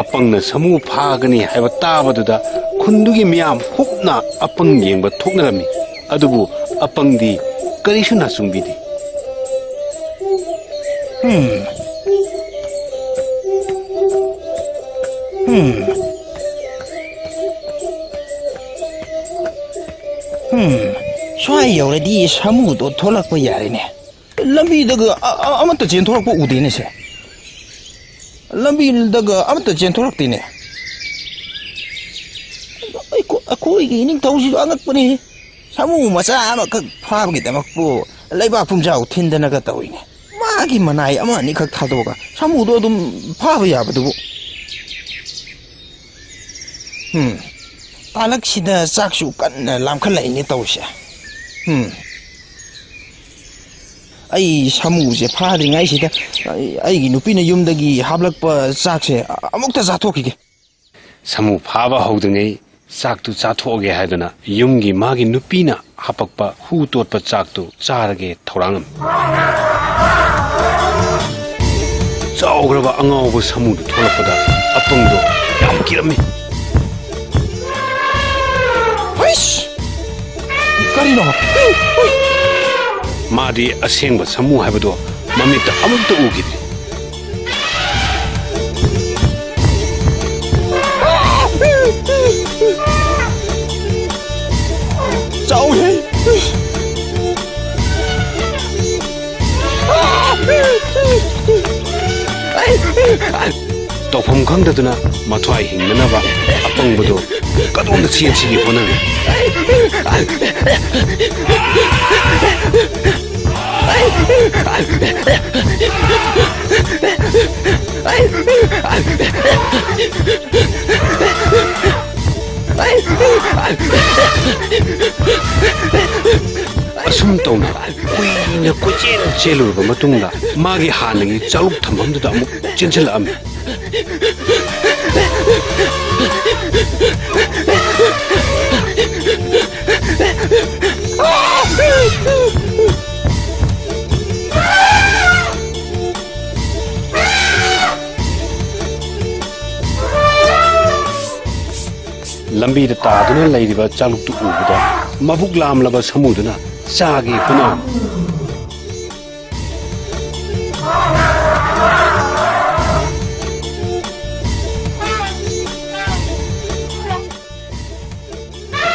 ꯑꯄꯪꯅ ꯁꯥꯃꯨ ꯐꯥꯒꯅꯤ ꯍꯥꯏꯕ ꯇꯥꯕꯗꯨꯗ ꯈꯨꯟꯗꯨꯒꯤ ꯃꯤꯌꯥꯝ ꯍꯨꯞꯅ ꯑꯄꯪ ꯌꯦꯡꯕ ꯊꯣꯛꯅꯔꯝꯃꯤ꯫ ꯑꯗꯨꯕꯨ ꯑꯄꯪꯗꯤ ꯀꯔꯤꯁꯨ ꯅꯥꯆꯨꯡꯕꯤꯗꯦ꯫ ꯍꯝ꯫ ꯍꯝ꯫ ꯍꯝ꯫ ꯁ꯭ꯋꯥꯏ ꯌꯧꯔꯗꯤ ꯁꯥꯃꯨꯗꯣ ꯊꯣꯛꯂꯛꯄ ꯌꯥꯔꯦꯅꯦ꯫ ꯂꯝꯕꯤꯗꯒ ꯑ-, ꯑ-, ꯑꯃꯠꯇ ꯆꯦꯟꯊꯣꯔꯛꯄ ꯎꯗꯦꯅꯦ ꯁꯦ꯫ ꯂꯝꯕꯤꯗꯒ ꯑꯃꯠꯇ ꯆꯦꯟꯊꯣꯔꯛꯇꯦꯅꯦ꯫ ꯑꯩꯈꯣ-, ꯑꯩꯈꯣꯏꯒꯤ ꯏꯅꯤꯡꯊꯧꯁꯤꯁꯨ ꯑꯉꯛꯄꯅꯤ꯫ ꯁꯥꯃꯨ ꯃꯆꯥ ꯑꯃꯈꯛ ꯐꯥꯕꯒꯤꯗꯃꯛꯄꯨ ꯂꯩꯕꯥꯛ ꯄꯨꯝꯖꯥꯎ ꯊꯤꯟꯗꯅꯒ ꯇꯧꯏꯅꯦ꯫ ꯃꯥꯒꯤ ꯃꯅꯥꯏ ꯑꯃ ꯑꯅꯤꯈꯛ ꯊꯥꯗꯣꯛꯑꯒ ꯁꯥꯃꯨꯗꯣ ꯑꯗꯨꯝ ꯐꯥꯕ ꯌꯥꯕꯗꯨꯕꯨ꯫ ꯎꯝ, ꯇꯥꯂꯛꯁꯤꯗ ꯆꯥꯛꯁꯨ ꯀꯟꯅ ꯂꯥꯝꯈꯠꯂꯛꯏꯅꯦ ꯇꯧꯔꯤꯁꯦ꯫ ꯎꯝ꯫ ꯑꯩ ꯁꯥꯃꯨꯁꯦ ꯐꯥꯗ꯭ꯔꯤꯉꯩꯁꯤꯗ ꯑꯩ-, ꯑꯩꯒꯤ ꯅꯨꯄꯤꯅ ꯌꯨꯝꯗꯒꯤ ꯍꯥꯞꯂꯛꯄ ꯆꯥꯛꯁꯦ ꯑꯃꯨꯛꯇ ꯆꯥꯊꯣꯛꯈꯤꯒꯦ꯫ ꯁꯥꯃꯨ ꯐꯥꯕ ꯍꯧꯗ꯭ꯔꯤꯉꯩ ꯆꯥꯛꯇꯨ ꯆꯥꯊꯣꯛꯑꯒꯦ ꯍꯥꯏꯗꯨꯅ ꯌꯨꯝꯒꯤ ꯃꯥꯒꯤ ꯅꯨꯄꯤꯅ ꯍꯥꯄꯛꯄ ꯍꯨ ꯇꯣꯠꯄ ꯆꯥꯛꯇꯨ ꯆꯥꯔꯒꯦ ꯊꯧꯔꯥꯡꯉꯝꯃꯤ꯫ ꯆꯥꯎꯈ꯭ꯔꯕ ꯑꯉꯥꯎꯕ ꯁꯥꯃꯨꯗꯨ ꯊꯣꯛꯂꯛꯄꯗ ꯑꯄꯪꯗꯣ ꯌꯥꯝ ꯀꯤꯔꯝꯃꯤ꯫ ꯍꯩꯁ! ꯀꯔꯤꯅꯣ? ꯃꯥꯗꯤ ꯑꯁꯦꯡꯕ ꯁꯥꯃꯨ ꯍꯥꯏꯕꯗꯣ ꯃꯃꯤꯠꯇ ꯑꯃꯨꯛꯇ ꯎꯈꯤꯗ꯭ꯔꯤ꯫ ꯆꯥꯎꯍꯦ! ꯇꯧꯐꯝ ꯈꯪꯗꯗꯨꯅ ꯃꯊ꯭ꯋꯥꯏ ꯍꯤꯡꯅꯅꯕ ꯑꯄꯪꯕꯗꯨ ꯀꯗꯣꯝꯗ ꯆꯦꯟꯁꯤꯒꯦ ꯍꯣꯠꯅꯔꯤ꯫ ꯑꯁꯨꯝ ꯇꯧꯅ ꯀꯨꯏꯅ ꯀꯣꯏꯆꯦꯟ ꯆꯦꯜꯂꯨꯔꯕ ꯃꯇꯨꯡꯗ ꯃꯥꯒꯤ ꯍꯥꯟꯅꯒꯤ ꯆꯥꯛꯂꯨꯛ ꯊꯝꯐꯝꯗꯨꯗ ꯑꯃꯨꯛ ꯆꯦꯟꯁꯤꯜꯂꯛꯑꯝꯃꯤ꯫ ꯂꯝꯕꯤꯗ ꯇꯥꯗꯨꯅ ꯂꯩꯔꯤꯕ ꯆꯥꯛꯂꯨꯛꯇꯨ ꯎꯕꯗ ꯃꯕꯨꯛ ꯂꯥꯝꯂꯕ ꯁꯥꯃꯨꯗꯨꯅ ꯆꯥꯒꯦ ꯍꯣꯠꯅꯔꯝꯃꯤ꯫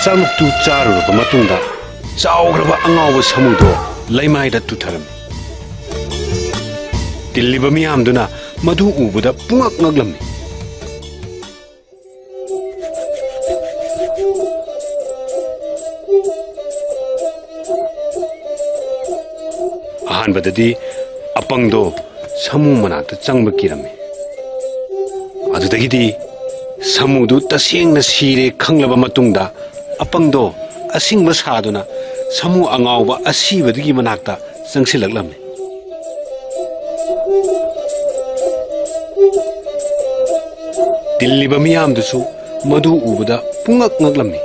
ꯆꯥꯛꯂꯨꯛꯇꯨ ꯆꯥꯔꯨꯔꯕ ꯃꯇꯨꯡꯗ ꯆꯥꯎꯈ꯭ꯔꯕ ꯑꯉꯥꯎꯕ ꯁꯥꯃꯨꯗꯣ ꯂꯩꯃꯥꯏꯗ ꯇꯨꯊꯔꯝꯃꯤ꯫ ꯇꯤꯜꯂꯤꯕ ꯃꯤꯌꯥꯝꯗꯨꯅ ꯃꯗꯨ ꯎꯕꯗ ꯄꯨꯡꯉꯛ ꯉꯛꯂꯝꯃꯤ꯫ ꯑꯍꯥꯟꯕꯗꯗꯤ ꯑꯄꯪꯗꯣ ꯁꯥꯃꯨ ꯃꯅꯥꯛꯇ ꯆꯪꯕ ꯀꯤꯔꯝꯃꯤ꯫ ꯑꯗꯨꯗꯒꯤꯗꯤ ꯁꯥꯃꯨꯗꯨ ꯇꯁꯦꯡꯅ ꯁꯤꯔꯦ ꯈꯪꯂꯕ ꯃꯇꯨꯡꯗ ꯑꯄꯪꯗꯣ ꯑꯁꯤꯡꯕ ꯁꯥꯗꯨꯅ ꯁꯥꯃꯨ ꯑꯉꯥꯎꯕ ꯑꯁꯤꯕꯗꯨꯒꯤ ꯃꯅꯥꯛꯇ ꯆꯪꯁꯤꯜꯂꯛꯂꯝꯃꯤ꯫ ꯇꯤꯜꯂꯤꯕ ꯃꯤꯌꯥꯝꯗꯨꯁꯨ ꯃꯗꯨ ꯎꯕꯗ ꯄꯨꯡꯉꯛ ꯉꯛꯂꯝꯃꯤ꯫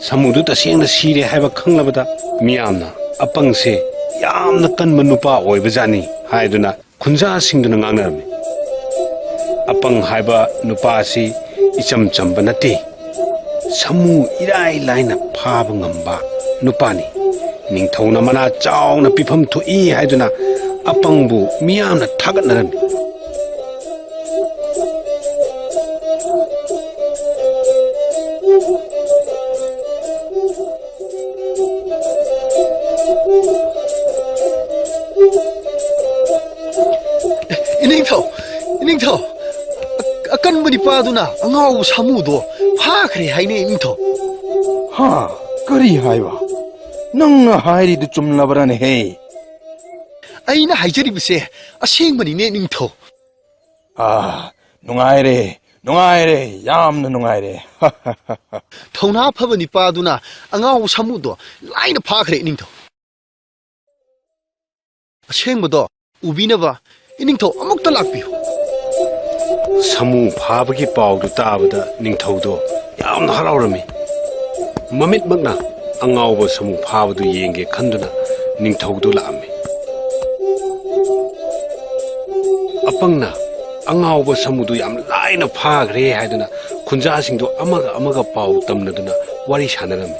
ꯁꯥꯃꯨꯗꯨ ꯇꯁꯦꯡꯅ ꯁꯤꯔꯦ ꯍꯥꯏꯕ ꯈꯪꯂꯕꯗ ꯃꯤꯌꯥꯝꯅ ꯑꯄꯪꯁꯦ ꯌꯥꯝꯅ ꯀꯟꯕ ꯅꯨꯄꯥ ꯑꯣꯏꯕꯖꯥꯠꯅꯤ ꯍꯥꯏꯗꯨꯅ ꯈꯨꯟꯖꯥꯁꯤꯡꯗꯨꯅ ꯉꯥꯡꯅꯔꯝꯃꯤ꯫ ꯑꯄꯪ ꯍꯥꯏꯕ ꯅꯨꯄꯥ ꯑꯁꯤ ꯏꯆꯝ ꯆꯝꯕ ꯅꯠꯇꯦ꯫ ꯁꯥꯃꯨ ꯏꯔꯥꯏ ꯂꯥꯏꯅ ꯐꯥꯕ ꯉꯝꯕ ꯅꯨꯄꯥꯅꯤ꯫ ꯅꯤꯡꯊꯧꯅ ꯃꯅꯥ ꯆꯥꯎꯅ ꯄꯤꯐꯝ ꯊꯣꯛꯏ ꯍꯥꯏꯗꯨꯅ ꯑꯄꯪꯕꯨ ꯃꯤꯌꯥꯝꯅ ꯊꯥꯒꯠꯅꯔꯝꯃꯤ꯫ ꯏꯅꯤꯡꯊꯧ, ꯏꯅꯤꯡꯊꯧ, ꯑ-, ꯑꯀꯟꯕ ꯅꯤꯄꯥꯗꯨꯅ ꯑꯉꯥꯎꯕ ꯁꯥꯃꯨꯗꯣ ꯐꯥꯈ꯭ꯔꯦ ꯍꯥꯏꯅꯦ, ꯏꯅꯤꯡꯊꯧ꯫ ꯍꯥ? ꯀꯔꯤ ꯍꯥꯏꯕ? ꯅꯪꯅ ꯍꯥꯏꯔꯤꯗꯨ ꯆꯨꯝꯂꯕ꯭ꯔꯥꯅꯦꯍꯦ? ꯑꯩꯅ ꯍꯥꯏꯖꯔꯤꯕꯁꯦ ꯑꯁꯦꯡꯕꯅꯤꯅꯦ, ꯏꯅꯤꯡꯊꯧ꯫ ꯑꯥ, ꯅꯨꯡꯉꯥꯏꯔꯦ, ꯅꯨꯡꯉꯥꯏꯔꯦ, ꯌꯥꯝꯅ ꯅꯨꯡꯉꯥꯏꯔꯦ꯫ ꯊꯧꯅꯥ ꯐꯕ ꯅꯤꯄꯥꯗꯨꯅ ꯑꯉꯥꯎꯕ ꯁꯥꯃꯨꯗꯣ ꯂꯥꯏꯅ ꯐꯥꯈ꯭ꯔꯦ, ꯏꯅꯤꯡꯊꯧ꯫ ꯑꯁꯦꯡꯕꯗꯣ ꯎꯕꯤꯅꯕ ꯏꯅꯤꯡꯊꯧ ꯑꯃꯨꯛꯇ ꯂꯥꯛꯄꯤꯌꯨ꯫ ꯁꯥꯃꯨ ꯐꯥꯕꯒꯤ ꯄꯥꯎꯗꯨ ꯇꯥꯕꯗ ꯅꯤꯡꯊꯧꯗꯣ ꯌꯥꯝꯅ ꯍꯔꯥꯎꯔꯝꯃꯤ꯫ ꯃꯃꯤꯠꯃꯛꯅ ꯑꯉꯥꯎꯕ ꯁꯥꯃꯨ ꯐꯥꯕꯗꯨ ꯌꯦꯡꯒꯦ ꯈꯟꯗꯨꯅ ꯅꯤꯡꯊꯧꯗꯨ ꯂꯥꯛꯑꯝꯃꯤ꯫ ꯑꯄꯪꯅ ꯑꯉꯥꯎꯕ ꯁꯥꯃꯨꯗꯨ ꯌꯥꯝ ꯂꯥꯏꯅ ꯐꯥꯈ꯭ꯔꯦ ꯍꯥꯏꯗꯨꯅ ꯈꯨꯟꯖꯥꯁꯤꯡꯗꯨ ꯑꯃꯒ ꯑꯃꯒ ꯄꯥꯎ ꯇꯝꯅꯗꯨꯅ ꯋꯥꯔꯤ ꯁꯥꯟꯅꯔꯝꯃꯤ꯫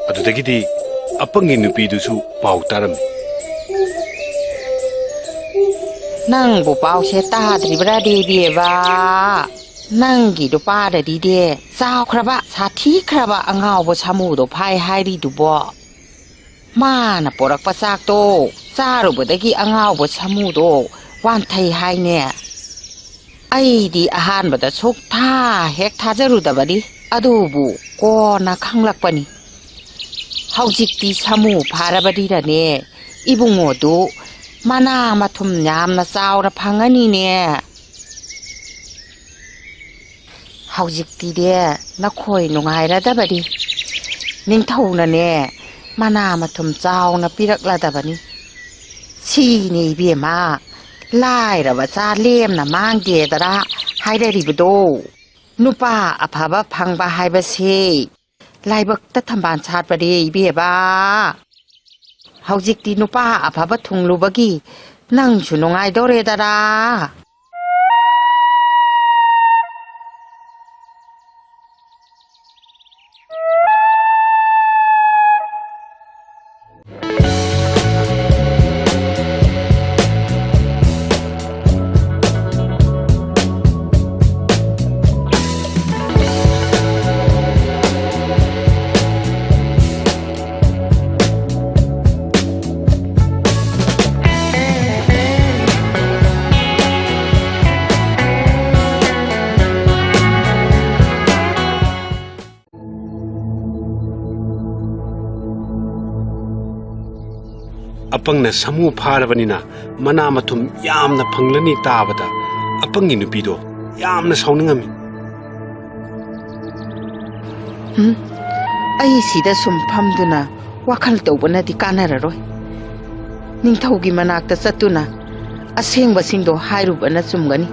ꯑꯗꯨꯗꯒꯤꯗꯤ ꯑꯄꯪꯒꯤ ꯅꯨꯄꯤꯗꯨꯁꯨ ꯄꯥꯎ ꯇꯥꯔꯝꯃꯤ꯫ ꯅꯪꯕꯨ ꯄꯥꯎꯁꯦ ꯇꯥꯗ꯭ꯔꯤꯕ꯭ꯔꯥ, ꯗꯦꯕꯦꯕ? ꯅꯪꯒꯤ ꯅꯨꯄꯥꯗꯗꯤꯅꯦ, ꯆꯥꯎꯈ꯭ꯔꯕ, ꯁꯥꯊꯤꯈ꯭ꯔꯕ ꯑꯉꯥꯎꯕ ꯁꯥꯃꯨꯗꯣ ꯐꯥꯏ ꯍꯥꯏꯔꯤꯗꯨꯕꯣ꯫ ꯃꯥꯅ ꯄꯣꯔꯛꯄ ꯆꯥꯛꯇꯣ ꯆꯥꯔꯨꯕꯗꯒꯤ ꯑꯉꯥꯎꯕ ꯁꯥꯃꯨꯗꯣ ꯋꯥꯟꯊꯩ ꯍꯥꯏꯅꯦ꯫ ꯑꯩꯗꯤ ꯑꯍꯥꯟꯕꯗ ꯁꯨꯛꯊꯥ ꯍꯦꯛ ꯊꯥꯖꯔꯨꯗꯕꯅꯤ, ꯑꯗꯨꯕꯨ ꯀꯣꯟꯅ ꯈꯪꯂꯛꯄꯅꯤ꯫ ꯍꯧꯖꯤꯛꯇꯤ ꯁꯥꯃꯨ ꯐꯥꯔꯕꯅꯤꯅꯅꯦ, ꯏꯕꯨꯡꯉꯣꯗꯨ ꯃꯅꯥ ꯃꯊꯨꯝ ꯌꯥꯝꯅ ꯆꯥꯎꯅ ꯐꯪꯉꯅꯤꯅꯦ꯫ ꯍꯧꯖꯤꯛꯇꯤꯅꯦ, ꯅꯈꯣꯏ ꯅꯨꯡꯉꯥꯏꯔꯗꯕꯅꯤ꯫ ꯅꯤꯡꯊꯧꯅꯅꯦ, ꯃꯅꯥ ꯃꯊꯨꯝ ꯆꯥꯎꯅ ꯄꯤꯔꯛꯂꯗꯕꯅꯤ꯫ ꯁꯤꯅꯤ ꯏꯕꯦꯝꯃ, ꯂꯥꯏꯔꯕ ꯆꯥ ꯂꯦꯝꯅ ꯃꯥꯡꯗꯦꯗꯅ ꯍꯥꯏꯔꯔꯤꯕꯗꯣ꯫ ꯅꯨꯄꯥ ꯑꯐꯕ ꯐꯪꯕ ꯍꯥꯏꯕꯁꯦ ꯂꯥꯏꯕꯛꯇ ꯊꯝꯕꯥꯜ ꯁꯥꯠꯄꯅꯦ ꯏꯕꯦꯝꯃ꯫ ꯍꯧꯖꯤꯛꯇꯤ ꯅꯨꯄꯥ ꯑꯐꯕ ꯊꯨꯡꯂꯨꯕꯒꯤ ꯅꯪꯁꯨ ꯅꯨꯡꯉꯥꯏꯗꯧꯔꯦꯗꯅ꯫ ꯑꯄꯪꯅ ꯁꯥꯃꯨ ꯐꯥꯔꯕꯅꯤꯅ ꯃꯅꯥ ꯃꯊꯨꯝ ꯌꯥꯝꯅ ꯐꯪꯂꯅꯤ ꯇꯥꯕꯗ ꯑꯄꯪꯒꯤ ꯅꯨꯄꯤꯗꯣ ꯌꯥꯝꯅ ꯁꯥꯎꯅꯤꯡꯉꯝꯃꯤ꯫ ꯎꯝ, ꯑꯩ ꯁꯤꯗ ꯁꯨꯝ ꯐꯝꯗꯨꯅ ꯋꯥꯈꯜ ꯇꯧꯕꯅꯗꯤ ꯀꯥꯟꯅꯔꯔꯣꯏ꯫ ꯅꯤꯡꯊꯧꯒꯤ ꯃꯅꯥꯛꯇ ꯆꯠꯇꯨꯅ ꯑꯁꯦꯡꯕꯁꯤꯡꯗꯣ ꯍꯥꯏꯔꯨꯕꯅ ꯆꯨꯝꯒꯅꯤ꯫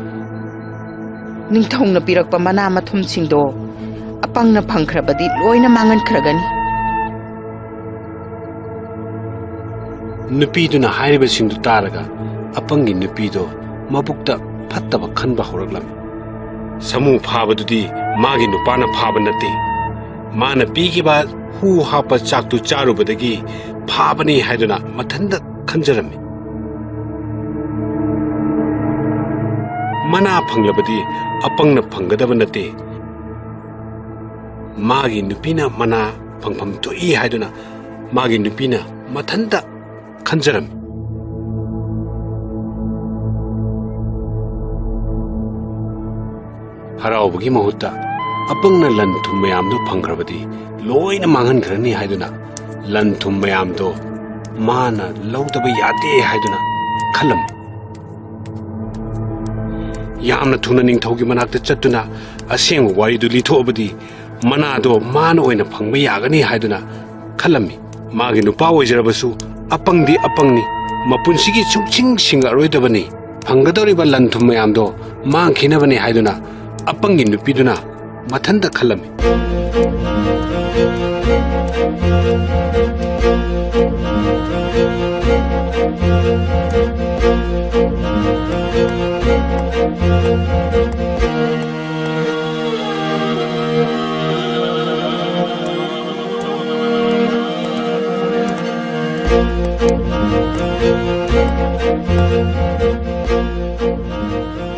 ꯅꯤꯡꯊꯧꯅ ꯄꯤꯔꯛꯄ ꯃꯅꯥ ꯃꯊꯨꯝꯁꯤꯡꯗꯣ ꯑꯄꯪꯅ ꯐꯪꯈ꯭ꯔꯕꯗꯤ ꯂꯣꯏꯅ ꯃꯥꯡꯍꯟꯈ꯭ꯔꯒꯅꯤ꯫ ꯅꯨꯄꯤꯗꯨꯅ ꯍꯥꯏꯔꯤꯕꯁꯤꯡꯗꯨ ꯇꯥꯔꯒ ꯑꯄꯪꯒꯤ ꯅꯨꯄꯤꯗꯣ ꯃꯕꯨꯛꯇ ꯐꯠꯇꯕ ꯈꯟꯕ ꯍꯧꯔꯛꯂꯝꯃꯤ꯫ ꯁꯥꯃꯨ ꯐꯥꯕꯗꯨꯗꯤ ꯃꯥꯒꯤ ꯅꯨꯄꯥꯅ ꯐꯥꯕ ꯅꯠꯇꯦ, ꯃꯥꯅ ꯄꯤꯈꯤꯕ ꯍꯨ ꯍꯥꯞꯄ ꯆꯥꯛꯇꯨ ꯆꯥꯔꯨꯕꯗꯒꯤ ꯐꯥꯕꯅꯤ ꯍꯥꯏꯗꯨꯅ ꯃꯊꯟꯇ ꯈꯟꯖꯔꯝꯃꯤ꯫ ꯃꯅꯥ ꯐꯪꯂꯕꯗꯤ ꯑꯄꯪꯅ ꯐꯪꯒꯗꯕ ꯅꯠꯇꯦ, ꯃꯥꯒꯤ ꯅꯨꯄꯤꯅ ꯃꯅꯥ ꯐꯪꯐꯝ ꯊꯣꯛꯏ ꯍꯥꯏꯗꯨꯅ ꯃꯥꯒꯤ ꯅꯨꯄꯤꯅ ꯃꯊꯟꯇ ꯈꯟꯖꯔꯝꯃꯤ꯫ ꯍꯔꯥꯎꯕꯒꯤ ꯃꯍꯨꯠꯇ ꯑꯄꯪꯅ ꯂꯟ ꯊꯨꯝ ꯃꯌꯥꯝꯗꯨ ꯐꯪꯈ꯭ꯔꯕꯗꯤ ꯂꯣꯏꯅ ꯃꯥꯡꯍꯟꯈ꯭ꯔꯅꯤ ꯍꯥꯏꯗꯨꯅ ꯂꯟ ꯊꯨꯝ ꯃꯌꯥꯝꯗꯣ ꯃꯥꯅ ꯂꯧꯗꯕ ꯌꯥꯗꯦ ꯍꯥꯏꯗꯨꯅ ꯈꯜꯂꯝꯃꯤ꯫ ꯌꯥꯝꯅ ꯊꯨꯅ ꯅꯤꯡꯊꯧꯒꯤ ꯃꯅꯥꯛꯇ ꯆꯠꯇꯨꯅ ꯑꯁꯦꯡꯕ ꯋꯥꯔꯤꯗꯨ ꯂꯤꯊꯣꯛꯑꯕꯗꯤ ꯃꯅꯥꯗꯣ ꯃꯥꯅ ꯑꯣꯏꯅ ꯐꯪꯕ ꯌꯥꯒꯅꯤ ꯍꯥꯏꯗꯨꯅ ꯈꯜꯂꯝꯃꯤ꯫ ꯃꯥꯒꯤ ꯅꯨꯄꯥ ꯑꯣꯏꯖꯔꯕꯁꯨ ꯑꯄꯪꯗꯤ ꯑꯄꯪꯅꯤ, ꯃꯄꯨꯟꯁꯤꯒꯤ ꯁꯨꯡꯁꯤꯡ ꯁꯤꯡꯉꯔꯣꯏꯗꯕꯅꯤ, ꯐꯪꯒꯗꯧꯔꯤꯕ ꯂꯟ ꯊꯨꯝ ꯃꯌꯥꯝꯗꯣ ꯃꯥꯡꯈꯤꯅꯕꯅꯤ ꯍꯥꯏꯗꯨꯅ ꯑꯄꯪꯒꯤ ꯅꯨꯄꯤꯗꯨꯅ ꯃꯊꯟꯇ ꯈꯜꯂꯝꯃꯤ꯫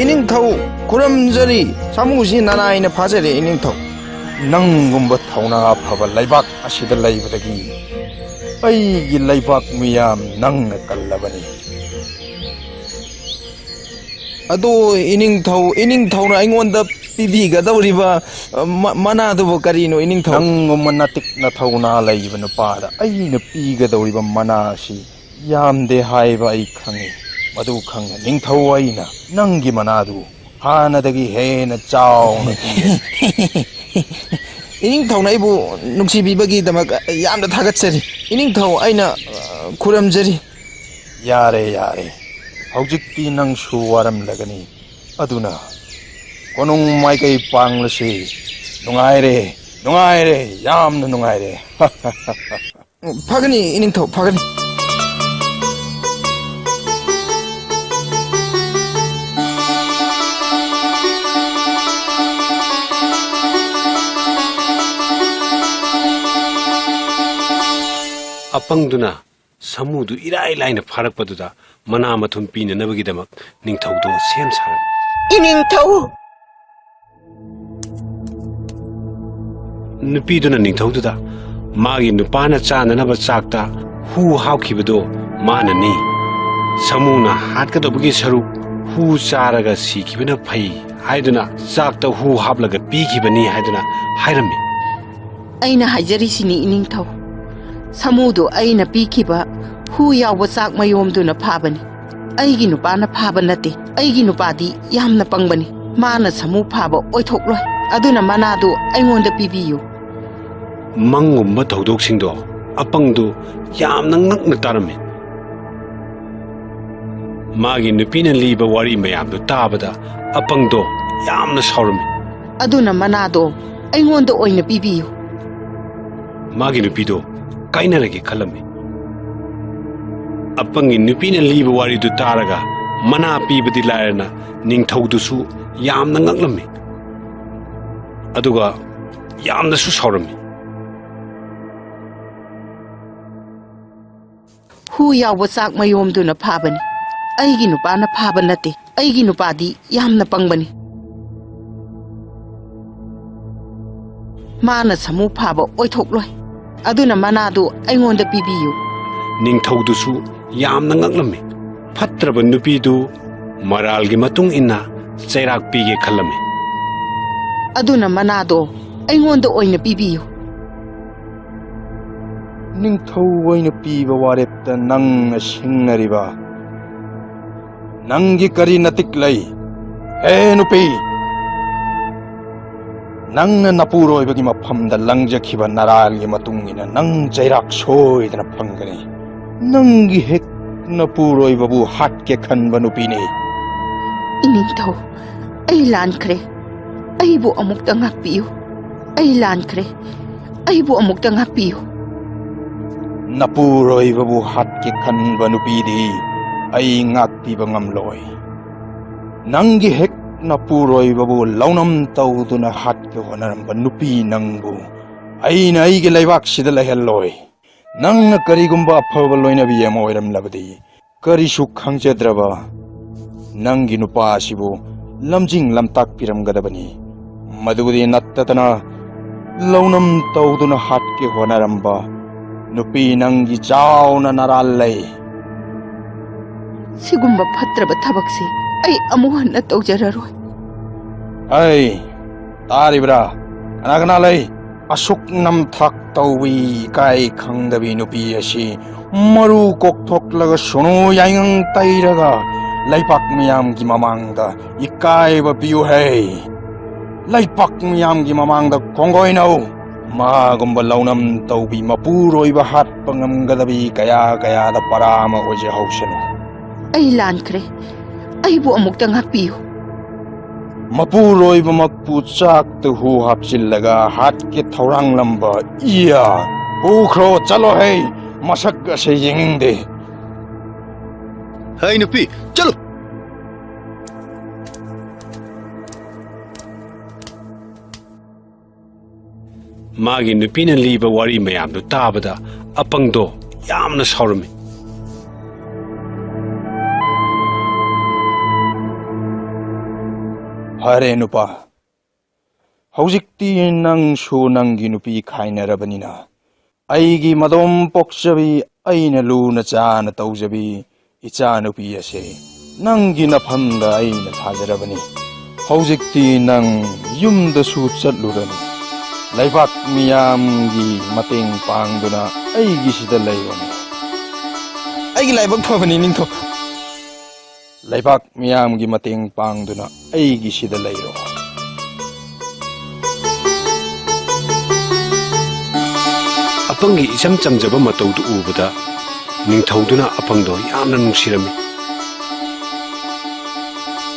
ꯏꯅꯤꯡꯊꯧ, ꯈꯨꯔꯨꯝꯖꯔꯤ꯫ ꯁꯥꯃꯨꯁꯤ ꯅꯅꯥꯏꯅ ꯐꯥꯖꯔꯦ, ꯏꯅꯤꯡꯊꯧ꯫ ꯅꯪꯒꯨꯝꯕ ꯊꯧꯅꯥ ꯐꯕ ꯂꯩꯕꯥꯛ ꯑꯁꯤꯗ ꯂꯩꯕꯗꯒꯤ ꯑꯩꯒꯤ ꯂꯩꯕꯥꯛ ꯃꯤꯌꯥꯝ ꯅꯪꯅ ꯀꯜꯂꯕꯅꯤ꯫ ꯑꯗꯣ ꯏꯅꯤꯡꯊꯧ, ꯏꯅꯤꯡꯊꯧꯅ ꯑꯩꯉꯣꯟꯗ ꯄꯤꯕꯤꯒꯗꯧꯔꯤꯕ, ꯑ, ꯃ-, ꯃꯅꯥꯗꯨꯕꯨ ꯀꯔꯤꯅꯣ, ꯏꯅꯤꯡꯊꯧ? ꯅꯪꯒꯨꯝꯕ ꯅꯇꯤꯛ ꯅꯊꯧꯅꯥ ꯂꯩꯕ ꯅꯨꯄꯥꯗ ꯑꯩꯅ ꯄꯤꯒꯗꯧꯔꯤꯕ ꯃꯅꯥ ꯑꯁꯤ ꯌꯥꯝꯗꯦ ꯍꯥꯏꯕ ꯑꯩ ꯈꯪꯏ꯫ ꯃꯗꯨ ꯈꯪꯅ ꯅꯤꯡꯊꯧ ꯑꯩꯅ ꯅꯪꯒꯤ ꯃꯅꯥꯗꯨ ꯍꯥꯟꯅꯗꯒꯤ ꯍꯦꯟꯅ ꯆꯥꯎꯅ ꯄꯤꯒꯅꯤ꯫ ꯏꯅꯤꯡꯊꯧꯅ ꯑꯩꯕꯨ ꯅꯨꯡꯁꯤꯕꯤꯕꯒꯤꯗꯃꯛ ꯌꯥꯝꯅ ꯊꯥꯒꯠꯆꯔꯤ꯫ ꯏꯅꯤꯡꯊꯧ ꯑꯩꯅ, ꯑ, ꯈꯨꯔꯨꯝꯖꯔꯤ꯫ ꯌꯥꯔꯦ, ꯌꯥꯔꯦ꯫ ꯍꯧꯖꯤꯛꯇꯤ ꯅꯪꯁꯨ ꯋꯥꯔꯝꯂꯒꯅꯤ꯫ ꯑꯗꯨꯅ ꯀꯣꯅꯨꯡ ꯃꯥꯏꯀꯩ ꯄꯥꯡꯂꯁꯤ꯫ ꯅꯨꯡꯉꯥꯏꯔꯦ, ꯅꯨꯡꯉꯥꯏꯔꯦ, ꯌꯥꯝꯅ ꯅꯨꯡꯉꯥꯏꯔꯦ꯫ ꯐꯒꯅꯤ, ꯏꯅꯤꯡꯊꯧ, ꯐꯒꯅꯤ꯫ ꯑꯄꯪꯗꯨꯅ ꯁꯥꯃꯨꯗꯨ ꯏꯔꯥꯏ ꯂꯥꯏꯅ ꯐꯥꯔꯛꯄꯗꯨꯗ ꯃꯅꯥ ꯃꯊꯨꯝ ꯄꯤꯅꯅꯕꯒꯤꯗꯃꯛ ꯅꯤꯡꯊꯧꯗꯨ ꯁꯦꯝ ꯁꯥꯔꯝꯃꯤ꯫ ꯏꯅꯤꯡꯊꯧ! ꯅꯨꯄꯤꯗꯨꯅ ꯅꯤꯡꯊꯧꯗꯨꯗ ꯃꯥꯒꯤ ꯅꯨꯄꯥꯅ ꯆꯥꯅꯅꯕ ꯆꯥꯛꯇ ꯍꯨ ꯍꯥꯞꯈꯤꯕꯗꯣ ꯃꯥꯅꯅꯤ, ꯁꯥꯃꯨꯅ ꯍꯥꯠꯀꯗꯧꯕꯒꯤ ꯁꯔꯨꯛ ꯍꯨ ꯆꯥꯔꯒ ꯁꯤꯈꯤꯕꯅ ꯐꯩ ꯍꯥꯏꯗꯨꯅ ꯆꯥꯛꯇ ꯍꯨ ꯍꯥꯞꯂꯒ ꯄꯤꯈꯤꯕꯅꯤ ꯍꯥꯏꯗꯨꯅ ꯍꯥꯏꯔꯝꯃꯤ꯫ ꯑꯩꯅ ꯍꯥꯏꯖꯔꯤꯁꯤꯅꯤ, ꯏꯅꯤꯡꯊꯧ꯫ ꯁꯥꯃꯨꯗꯨ ꯑꯩꯅ ꯄꯤꯈꯤꯕ ꯍꯨ ꯌꯥꯎꯕ ꯆꯥꯛ ꯃꯌꯣꯝꯗꯨꯅ ꯐꯥꯕꯅꯤ꯫ ꯑꯩꯒꯤ ꯅꯨꯄꯥꯅ ꯐꯥꯕ ꯅꯠꯇꯦ꯫ ꯑꯩꯒꯤ ꯅꯨꯄꯥꯗꯤ ꯌꯥꯝꯅ ꯄꯪꯕꯅꯤ꯫ ꯃꯥꯅ ꯁꯥꯃꯨ ꯐꯥꯕ ꯑꯣꯏꯊꯣꯛꯂꯣꯏ꯫ ꯑꯗꯨꯅ ꯃꯅꯥꯗꯨ ꯑꯩꯉꯣꯟꯗ ꯄꯤꯕꯤꯌꯨ꯫ ꯃꯪꯒꯨꯝꯕ ꯊꯧꯗꯣꯛꯁꯤꯡꯗꯣ ꯑꯄꯪꯗꯨ ꯌꯥꯝꯅ ꯉꯛꯅ ꯇꯥꯔꯝꯃꯤ꯫ ꯃꯥꯒꯤ ꯅꯨꯄꯤꯅ ꯂꯤꯕ ꯋꯥꯔꯤ ꯃꯌꯥꯝꯗꯨ ꯇꯥꯕꯗ ꯑꯄꯪꯗꯣ ꯌꯥꯝꯅ ꯁꯥꯎꯔꯝꯃꯤ꯫ ꯑꯗꯨꯅ ꯃꯅꯥꯗꯣ ꯑꯩꯉꯣꯟꯗ ꯑꯣꯏꯅ ꯄꯤꯕꯤꯌꯨ꯫ ꯃꯥꯒꯤ ꯅꯨꯄꯤꯗꯣ ꯀꯥꯏꯅꯔꯒꯦ ꯈꯜꯂꯝꯃꯤ꯫ ꯑꯄꯪꯒꯤ ꯅꯨꯄꯤꯅ ꯂꯤꯕ ꯋꯥꯔꯤꯗꯨ ꯇꯥꯔꯒ ꯃꯅꯥ ꯄꯤꯕꯗꯤ ꯂꯥꯏꯔꯅ ꯅꯤꯡꯊꯧꯗꯨꯁꯨ ꯌꯥꯝꯅ ꯉꯛꯂꯝꯃꯤ꯫ ꯑꯗꯨꯒ ꯌꯥꯝꯅꯁꯨ ꯁꯥꯎꯔꯝꯃꯤ꯫ ꯍꯨ ꯌꯥꯎꯕ ꯆꯥꯛ ꯃꯌꯣꯝꯗꯨꯅ ꯐꯥꯕꯅꯤ꯫ ꯑꯩꯒꯤ ꯅꯨꯄꯥꯅ ꯐꯥꯕ ꯅꯠꯇꯦ꯫ ꯑꯩꯒꯤ ꯅꯨꯄꯥꯗꯤ ꯌꯥꯝꯅ ꯄꯪꯕꯅꯤ꯫ ꯃꯥꯅ ꯁꯥꯃꯨ ꯐꯥꯕ ꯑꯣꯏꯊꯣꯛꯂꯣꯏ꯫ ꯑꯗꯨꯅ ꯃꯅꯥꯗꯨ ꯑꯩꯉꯣꯟꯗ ꯄꯤꯕꯤꯌꯨ꯫ ꯅꯤꯡꯊꯧꯗꯨꯁꯨ ꯌꯥꯝꯅ ꯉꯛꯂꯝꯃꯤ꯫ ꯐꯠꯇ꯭ꯔꯕ ꯅꯨꯄꯤꯗꯨ ꯃꯔꯥꯜꯒꯤ ꯃꯇꯨꯡ ꯏꯟꯅ ꯆꯩꯔꯥꯛ ꯄꯤꯒꯦ ꯈꯜꯂꯝꯃꯤ꯫ ꯑꯗꯨꯅ ꯃꯅꯥꯗꯣ ꯑꯩꯉꯣꯟꯗ ꯑꯣꯏꯅ ꯄꯤꯕꯤꯌꯨ꯫ ꯅꯤꯡꯊꯧ ꯑꯣꯏꯅ ꯄꯤꯕ ꯋꯥꯔꯦꯞꯇ ꯅꯪꯅ ꯁꯤꯡꯅꯔꯤꯕ ꯅꯪꯒꯤ ꯀꯔꯤ ꯅꯇꯤꯛ ꯂꯩ? ꯍꯦ ꯅꯨꯄꯤ, ꯅꯪꯅ ꯅꯄꯨꯔꯣꯏꯕꯒꯤ ꯃꯐꯝꯗ ꯂꯪꯖꯈꯤꯕ ꯅꯔꯥꯜꯒꯤ ꯃꯇꯨꯡ ꯏꯟꯅ ꯅꯪ ꯆꯩꯔꯥꯛ ꯁꯣꯏꯗꯅ ꯐꯪꯒꯅꯤ꯫ ꯅꯪꯒꯤ ꯍꯦꯛ ꯅꯄꯨꯔꯣꯏꯕꯕꯨ ꯍꯥꯠꯀꯦ ꯈꯟꯕ ꯅꯨꯄꯤꯅꯤ꯫ ꯏꯅꯤꯡꯊꯧ, ꯑꯩ ꯂꯥꯟꯈ꯭ꯔꯦ꯫ ꯑꯩꯕꯨ ꯑꯃꯨꯛꯇ ꯉꯥꯛꯄꯤꯌꯨ꯫ ꯑꯩ ꯂꯥꯟꯈ꯭ꯔꯦ꯫ ꯑꯩꯕꯨ ꯑꯃꯨꯛꯇ ꯉꯥꯛꯄꯤꯌꯨ꯫ ꯅꯄꯨꯔꯣꯏꯕꯕꯨ ꯍꯥꯠꯀꯦ ꯈꯟꯕ ꯅꯨꯄꯤꯗꯤ ꯑꯩ ꯉꯥꯛꯄꯤꯕ ꯉꯝꯂꯣꯏ꯫ ꯅꯪꯒꯤ ꯍꯦꯛ ꯅꯄꯨꯔꯣꯏꯕꯕꯨ ꯂꯧꯅꯝ ꯇꯧꯗꯨꯅ ꯍꯥꯠꯀꯦ ꯍꯣꯠꯅꯔꯝꯕ ꯅꯨꯄꯤ ꯅꯪꯕꯨ ꯑꯩꯅ ꯑꯩꯒꯤ ꯂꯩꯕꯥꯛꯁꯤꯗ ꯂꯩꯍꯜꯂꯣꯏ꯫ ꯅꯪꯅ ꯀꯔꯤꯒꯨꯝꯕ ꯑꯐꯕ ꯂꯣꯏꯅꯕꯤ ꯑꯃ ꯑꯣꯏꯔꯝꯂꯕꯗꯤ, ꯀꯔꯤꯁꯨ ꯈꯪꯖꯗ꯭ꯔꯕ ꯅꯪꯒꯤ ꯅꯨꯄꯥ ꯑꯁꯤꯕꯨ ꯂꯝꯖꯤꯡ ꯂꯝꯇꯥꯛꯄꯤꯔꯝꯒꯗꯕꯅꯤ꯫ ꯃꯗꯨꯗꯤ ꯅꯠꯇꯗꯅ ꯂꯧꯅꯝ ꯇꯧꯗꯨꯅ ꯍꯥꯠꯀꯦ ꯍꯣꯠꯅꯔꯝꯕ ꯅꯨꯄꯤ ꯅꯪꯒꯤ ꯆꯥꯎꯅ ꯅꯔꯥꯜ ꯂꯩ꯫ ꯁꯤꯒꯨꯝꯕ ꯐꯠꯇ꯭ꯔꯕ ꯊꯕꯛꯁꯤ ꯑꯩ ꯑꯃꯨꯛ ꯍꯟꯅ ꯇꯧꯖꯔꯔꯣꯏ꯫ ꯑꯩ, ꯇꯥꯔꯤꯕ꯭ꯔꯥ? ꯀꯅꯥ ꯀꯅꯥ ꯂꯩ? ꯑꯁꯨꯛ ꯅꯝꯊꯥꯛ ꯇꯧꯕꯤ ꯏꯀꯥꯏ ꯈꯪꯗꯕꯤ ꯅꯨꯄꯤ ꯑꯁꯤ ꯃꯔꯨ ꯀꯣꯛꯊꯣꯛꯂꯒ ꯁꯨꯅꯨ ꯌꯥꯏꯉꯪ ꯇꯩꯔꯒ ꯂꯩꯄꯥꯛ ꯃꯤꯌꯥꯝꯒꯤ ꯃꯃꯥꯡꯗ ꯏꯀꯥꯏꯕ ꯄꯤꯌꯨ ꯍꯦ꯫ ꯂꯩꯄꯥꯛ ꯃꯤꯌꯥꯝꯒꯤ ꯃꯃꯥꯡꯗ ꯈꯣꯡꯒꯣꯏꯅꯧ꯫ ꯃꯥꯒꯨꯝꯕ ꯂꯧꯅꯝ ꯇꯧꯕꯤ ꯃꯄꯨꯔꯣꯏꯕ ꯍꯥꯠꯄ ꯉꯝꯒꯗꯕꯤ ꯀꯌꯥ ꯀꯌꯥꯗ ꯄꯔꯥ ꯑꯃ ꯑꯣꯏꯖꯍꯧꯁꯅꯨ꯫ ꯑꯩ ꯂꯥꯟꯈ꯭ꯔꯦ꯫ ꯑꯩꯕꯨ ꯑꯃꯨꯛꯇ ꯉꯥꯛꯄꯤꯌꯨ꯫ ꯃꯄꯨꯔꯣꯏꯕꯃꯛꯄꯨ ꯆꯥꯛꯇ ꯍꯨ ꯍꯥꯞꯆꯤꯜꯂꯒ ꯍꯥꯠꯀꯦ ꯊꯧꯔꯥꯡꯂꯝꯕ ꯏꯌꯥ! ꯄꯨꯈ꯭ꯔꯣ, ꯆꯠꯂꯣ ꯍꯦ! ꯃꯁꯛ ꯑꯁꯦ ꯌꯦꯡꯅꯤꯡꯗꯦ꯫ ꯍꯩ ꯅꯨꯄꯤ, ꯆꯠꯂꯨ! ꯃꯥꯒꯤ ꯅꯨꯄꯤꯅ ꯂꯤꯕ ꯋꯥꯔꯤ ꯃꯌꯥꯝꯗꯨ ꯇꯥꯕꯗ ꯑꯄꯪꯗꯣ ꯌꯥꯝꯅ ꯁꯥꯎꯔꯝꯃꯤ꯫ ꯐꯔꯦ ꯅꯨꯄꯥ, ꯍꯧꯖꯤꯛꯇꯤ ꯅꯪꯁꯨ ꯅꯪꯒꯤ ꯅꯨꯄꯤ ꯈꯥꯏꯅꯔꯕꯅꯤꯅ, ꯑꯩꯒꯤ ꯃꯗꯣꯝ ꯄꯣꯛꯆꯕꯤ, ꯑꯩꯅ ꯂꯨꯅ ꯆꯥꯅ ꯇꯧꯖꯕꯤ ꯏꯆꯥꯅꯨꯄꯤ ꯑꯁꯦ ꯅꯪꯒꯤ ꯅꯐꯝꯗ ꯑꯩꯅ ꯊꯥꯖꯔꯕꯅꯤ꯫ ꯍꯧꯖꯤꯛꯇꯤ ꯅꯪ ꯌꯨꯝꯗꯁꯨ ꯆꯠꯂꯨꯔꯅꯨ꯫ ꯂꯩꯕꯥꯛ ꯃꯤꯌꯥꯝꯒꯤ ꯃꯇꯦꯡ ꯄꯥꯡꯗꯨꯅ ꯑꯩꯒꯤꯁꯤꯗ ꯂꯩꯔꯣꯅꯦ꯫ ꯑꯩꯒꯤ ꯂꯥꯏꯕꯛ ꯐꯕꯅꯤ, ꯅꯤꯡꯊꯧ꯫ ꯂꯩꯕꯥꯛ ꯃꯤꯌꯥꯝꯒꯤ ꯃꯇꯦꯡ ꯄꯥꯡꯗꯨꯅ ꯑꯩꯒꯤꯁꯤꯗ ꯂꯩꯔꯣ꯫ ꯑꯄꯪꯒꯤ ꯏꯆꯝ ꯆꯝꯖꯕ ꯃꯇꯧꯗꯨ ꯎꯕꯗ ꯅꯤꯡꯊꯧꯗꯨꯅ ꯑꯄꯪꯗꯣ ꯌꯥꯝꯅ ꯅꯨꯡꯁꯤꯔꯝꯃꯤ꯫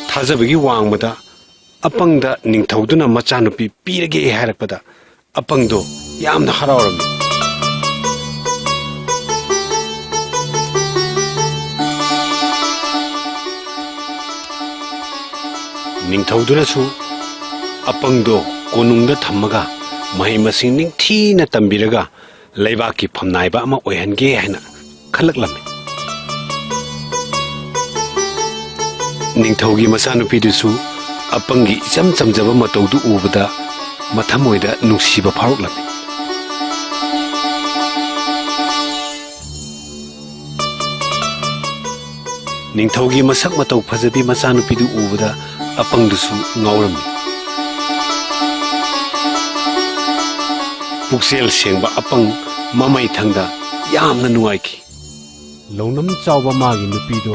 ꯊꯥꯖꯕꯒꯤ ꯋꯥꯡꯃꯗ ꯑꯄꯪꯗ ꯅꯤꯡꯊꯧꯗꯨꯅ ꯃꯆꯥꯅꯨꯄꯤ ꯄꯤꯔꯒꯦ ꯍꯥꯏꯔꯛꯄꯗ ꯑꯄꯪꯗꯣ ꯌꯥꯝꯅ ꯍꯔꯥꯎꯔꯝꯃꯤ꯫ ꯅꯤꯡꯊꯧꯗꯨꯅꯁꯨ ꯑꯄꯪꯗꯣ ꯀꯣꯅꯨꯡꯗ ꯊꯝꯃꯒ ꯃꯍꯩ ꯃꯁꯤꯡ ꯅꯤꯡꯊꯤꯅ ꯇꯝꯕꯤꯔꯒ ꯂꯩꯕꯥꯛꯀꯤ ꯐꯝꯅꯥꯏꯕ ꯑꯃ ꯑꯣꯏꯍꯟꯒꯦ ꯍꯥꯏꯅ ꯈꯜꯂꯛꯂꯝꯃꯤ꯫ ꯅꯤꯡꯊꯧꯒꯤ ꯃꯆꯥꯅꯨꯄꯤꯗꯨꯁꯨ ꯑꯄꯪꯒꯤ ꯏꯆꯝ ꯆꯝꯖꯕ ꯃꯇꯧꯗꯨ ꯎꯕꯗ ꯃꯊꯃꯣꯏꯗ ꯅꯨꯡꯁꯤꯕ ꯐꯥꯎꯔꯛꯂꯝꯃꯤ꯫ ꯅꯤꯡꯊꯧꯒꯤ ꯃꯁꯛ ꯃꯇꯧ ꯐꯖꯕꯤ ꯃꯆꯥꯅꯨꯄꯤꯗꯨ ꯎꯕꯗ ꯑꯄꯪꯗꯨꯁꯨ ꯉꯥꯎꯔꯝꯃꯤ꯫ ꯄꯨꯛꯆꯦꯜ ꯁꯦꯡꯕ ꯑꯄꯪ ꯃꯃꯩꯊꯪꯗ ꯌꯥꯝꯅ ꯅꯨꯡꯉꯥꯏꯈꯤ꯫ ꯂꯧꯅꯝ ꯆꯥꯎꯕ ꯃꯥꯒꯤ ꯅꯨꯄꯤꯗꯣ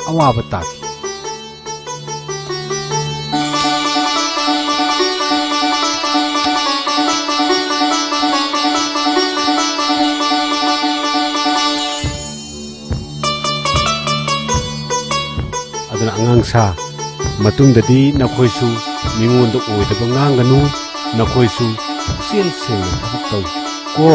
ꯑꯋꯥꯕ ꯇꯥꯈꯤ꯫ ꯑꯗꯨꯅ ꯑꯉꯥꯡ ꯁꯥ, ꯃꯇꯨꯡꯗꯗꯤ ꯅꯈꯣꯏꯁꯨ ꯃꯤꯉꯣꯟꯗ ꯑꯣꯏꯗꯕ ꯉꯥꯡꯒꯅꯨ, ꯅꯈꯣꯏꯁꯨ ꯄꯨꯛꯆꯦꯜ ꯁꯦꯡꯅ ꯊꯕꯛ ꯇꯧ ꯀꯣ꯫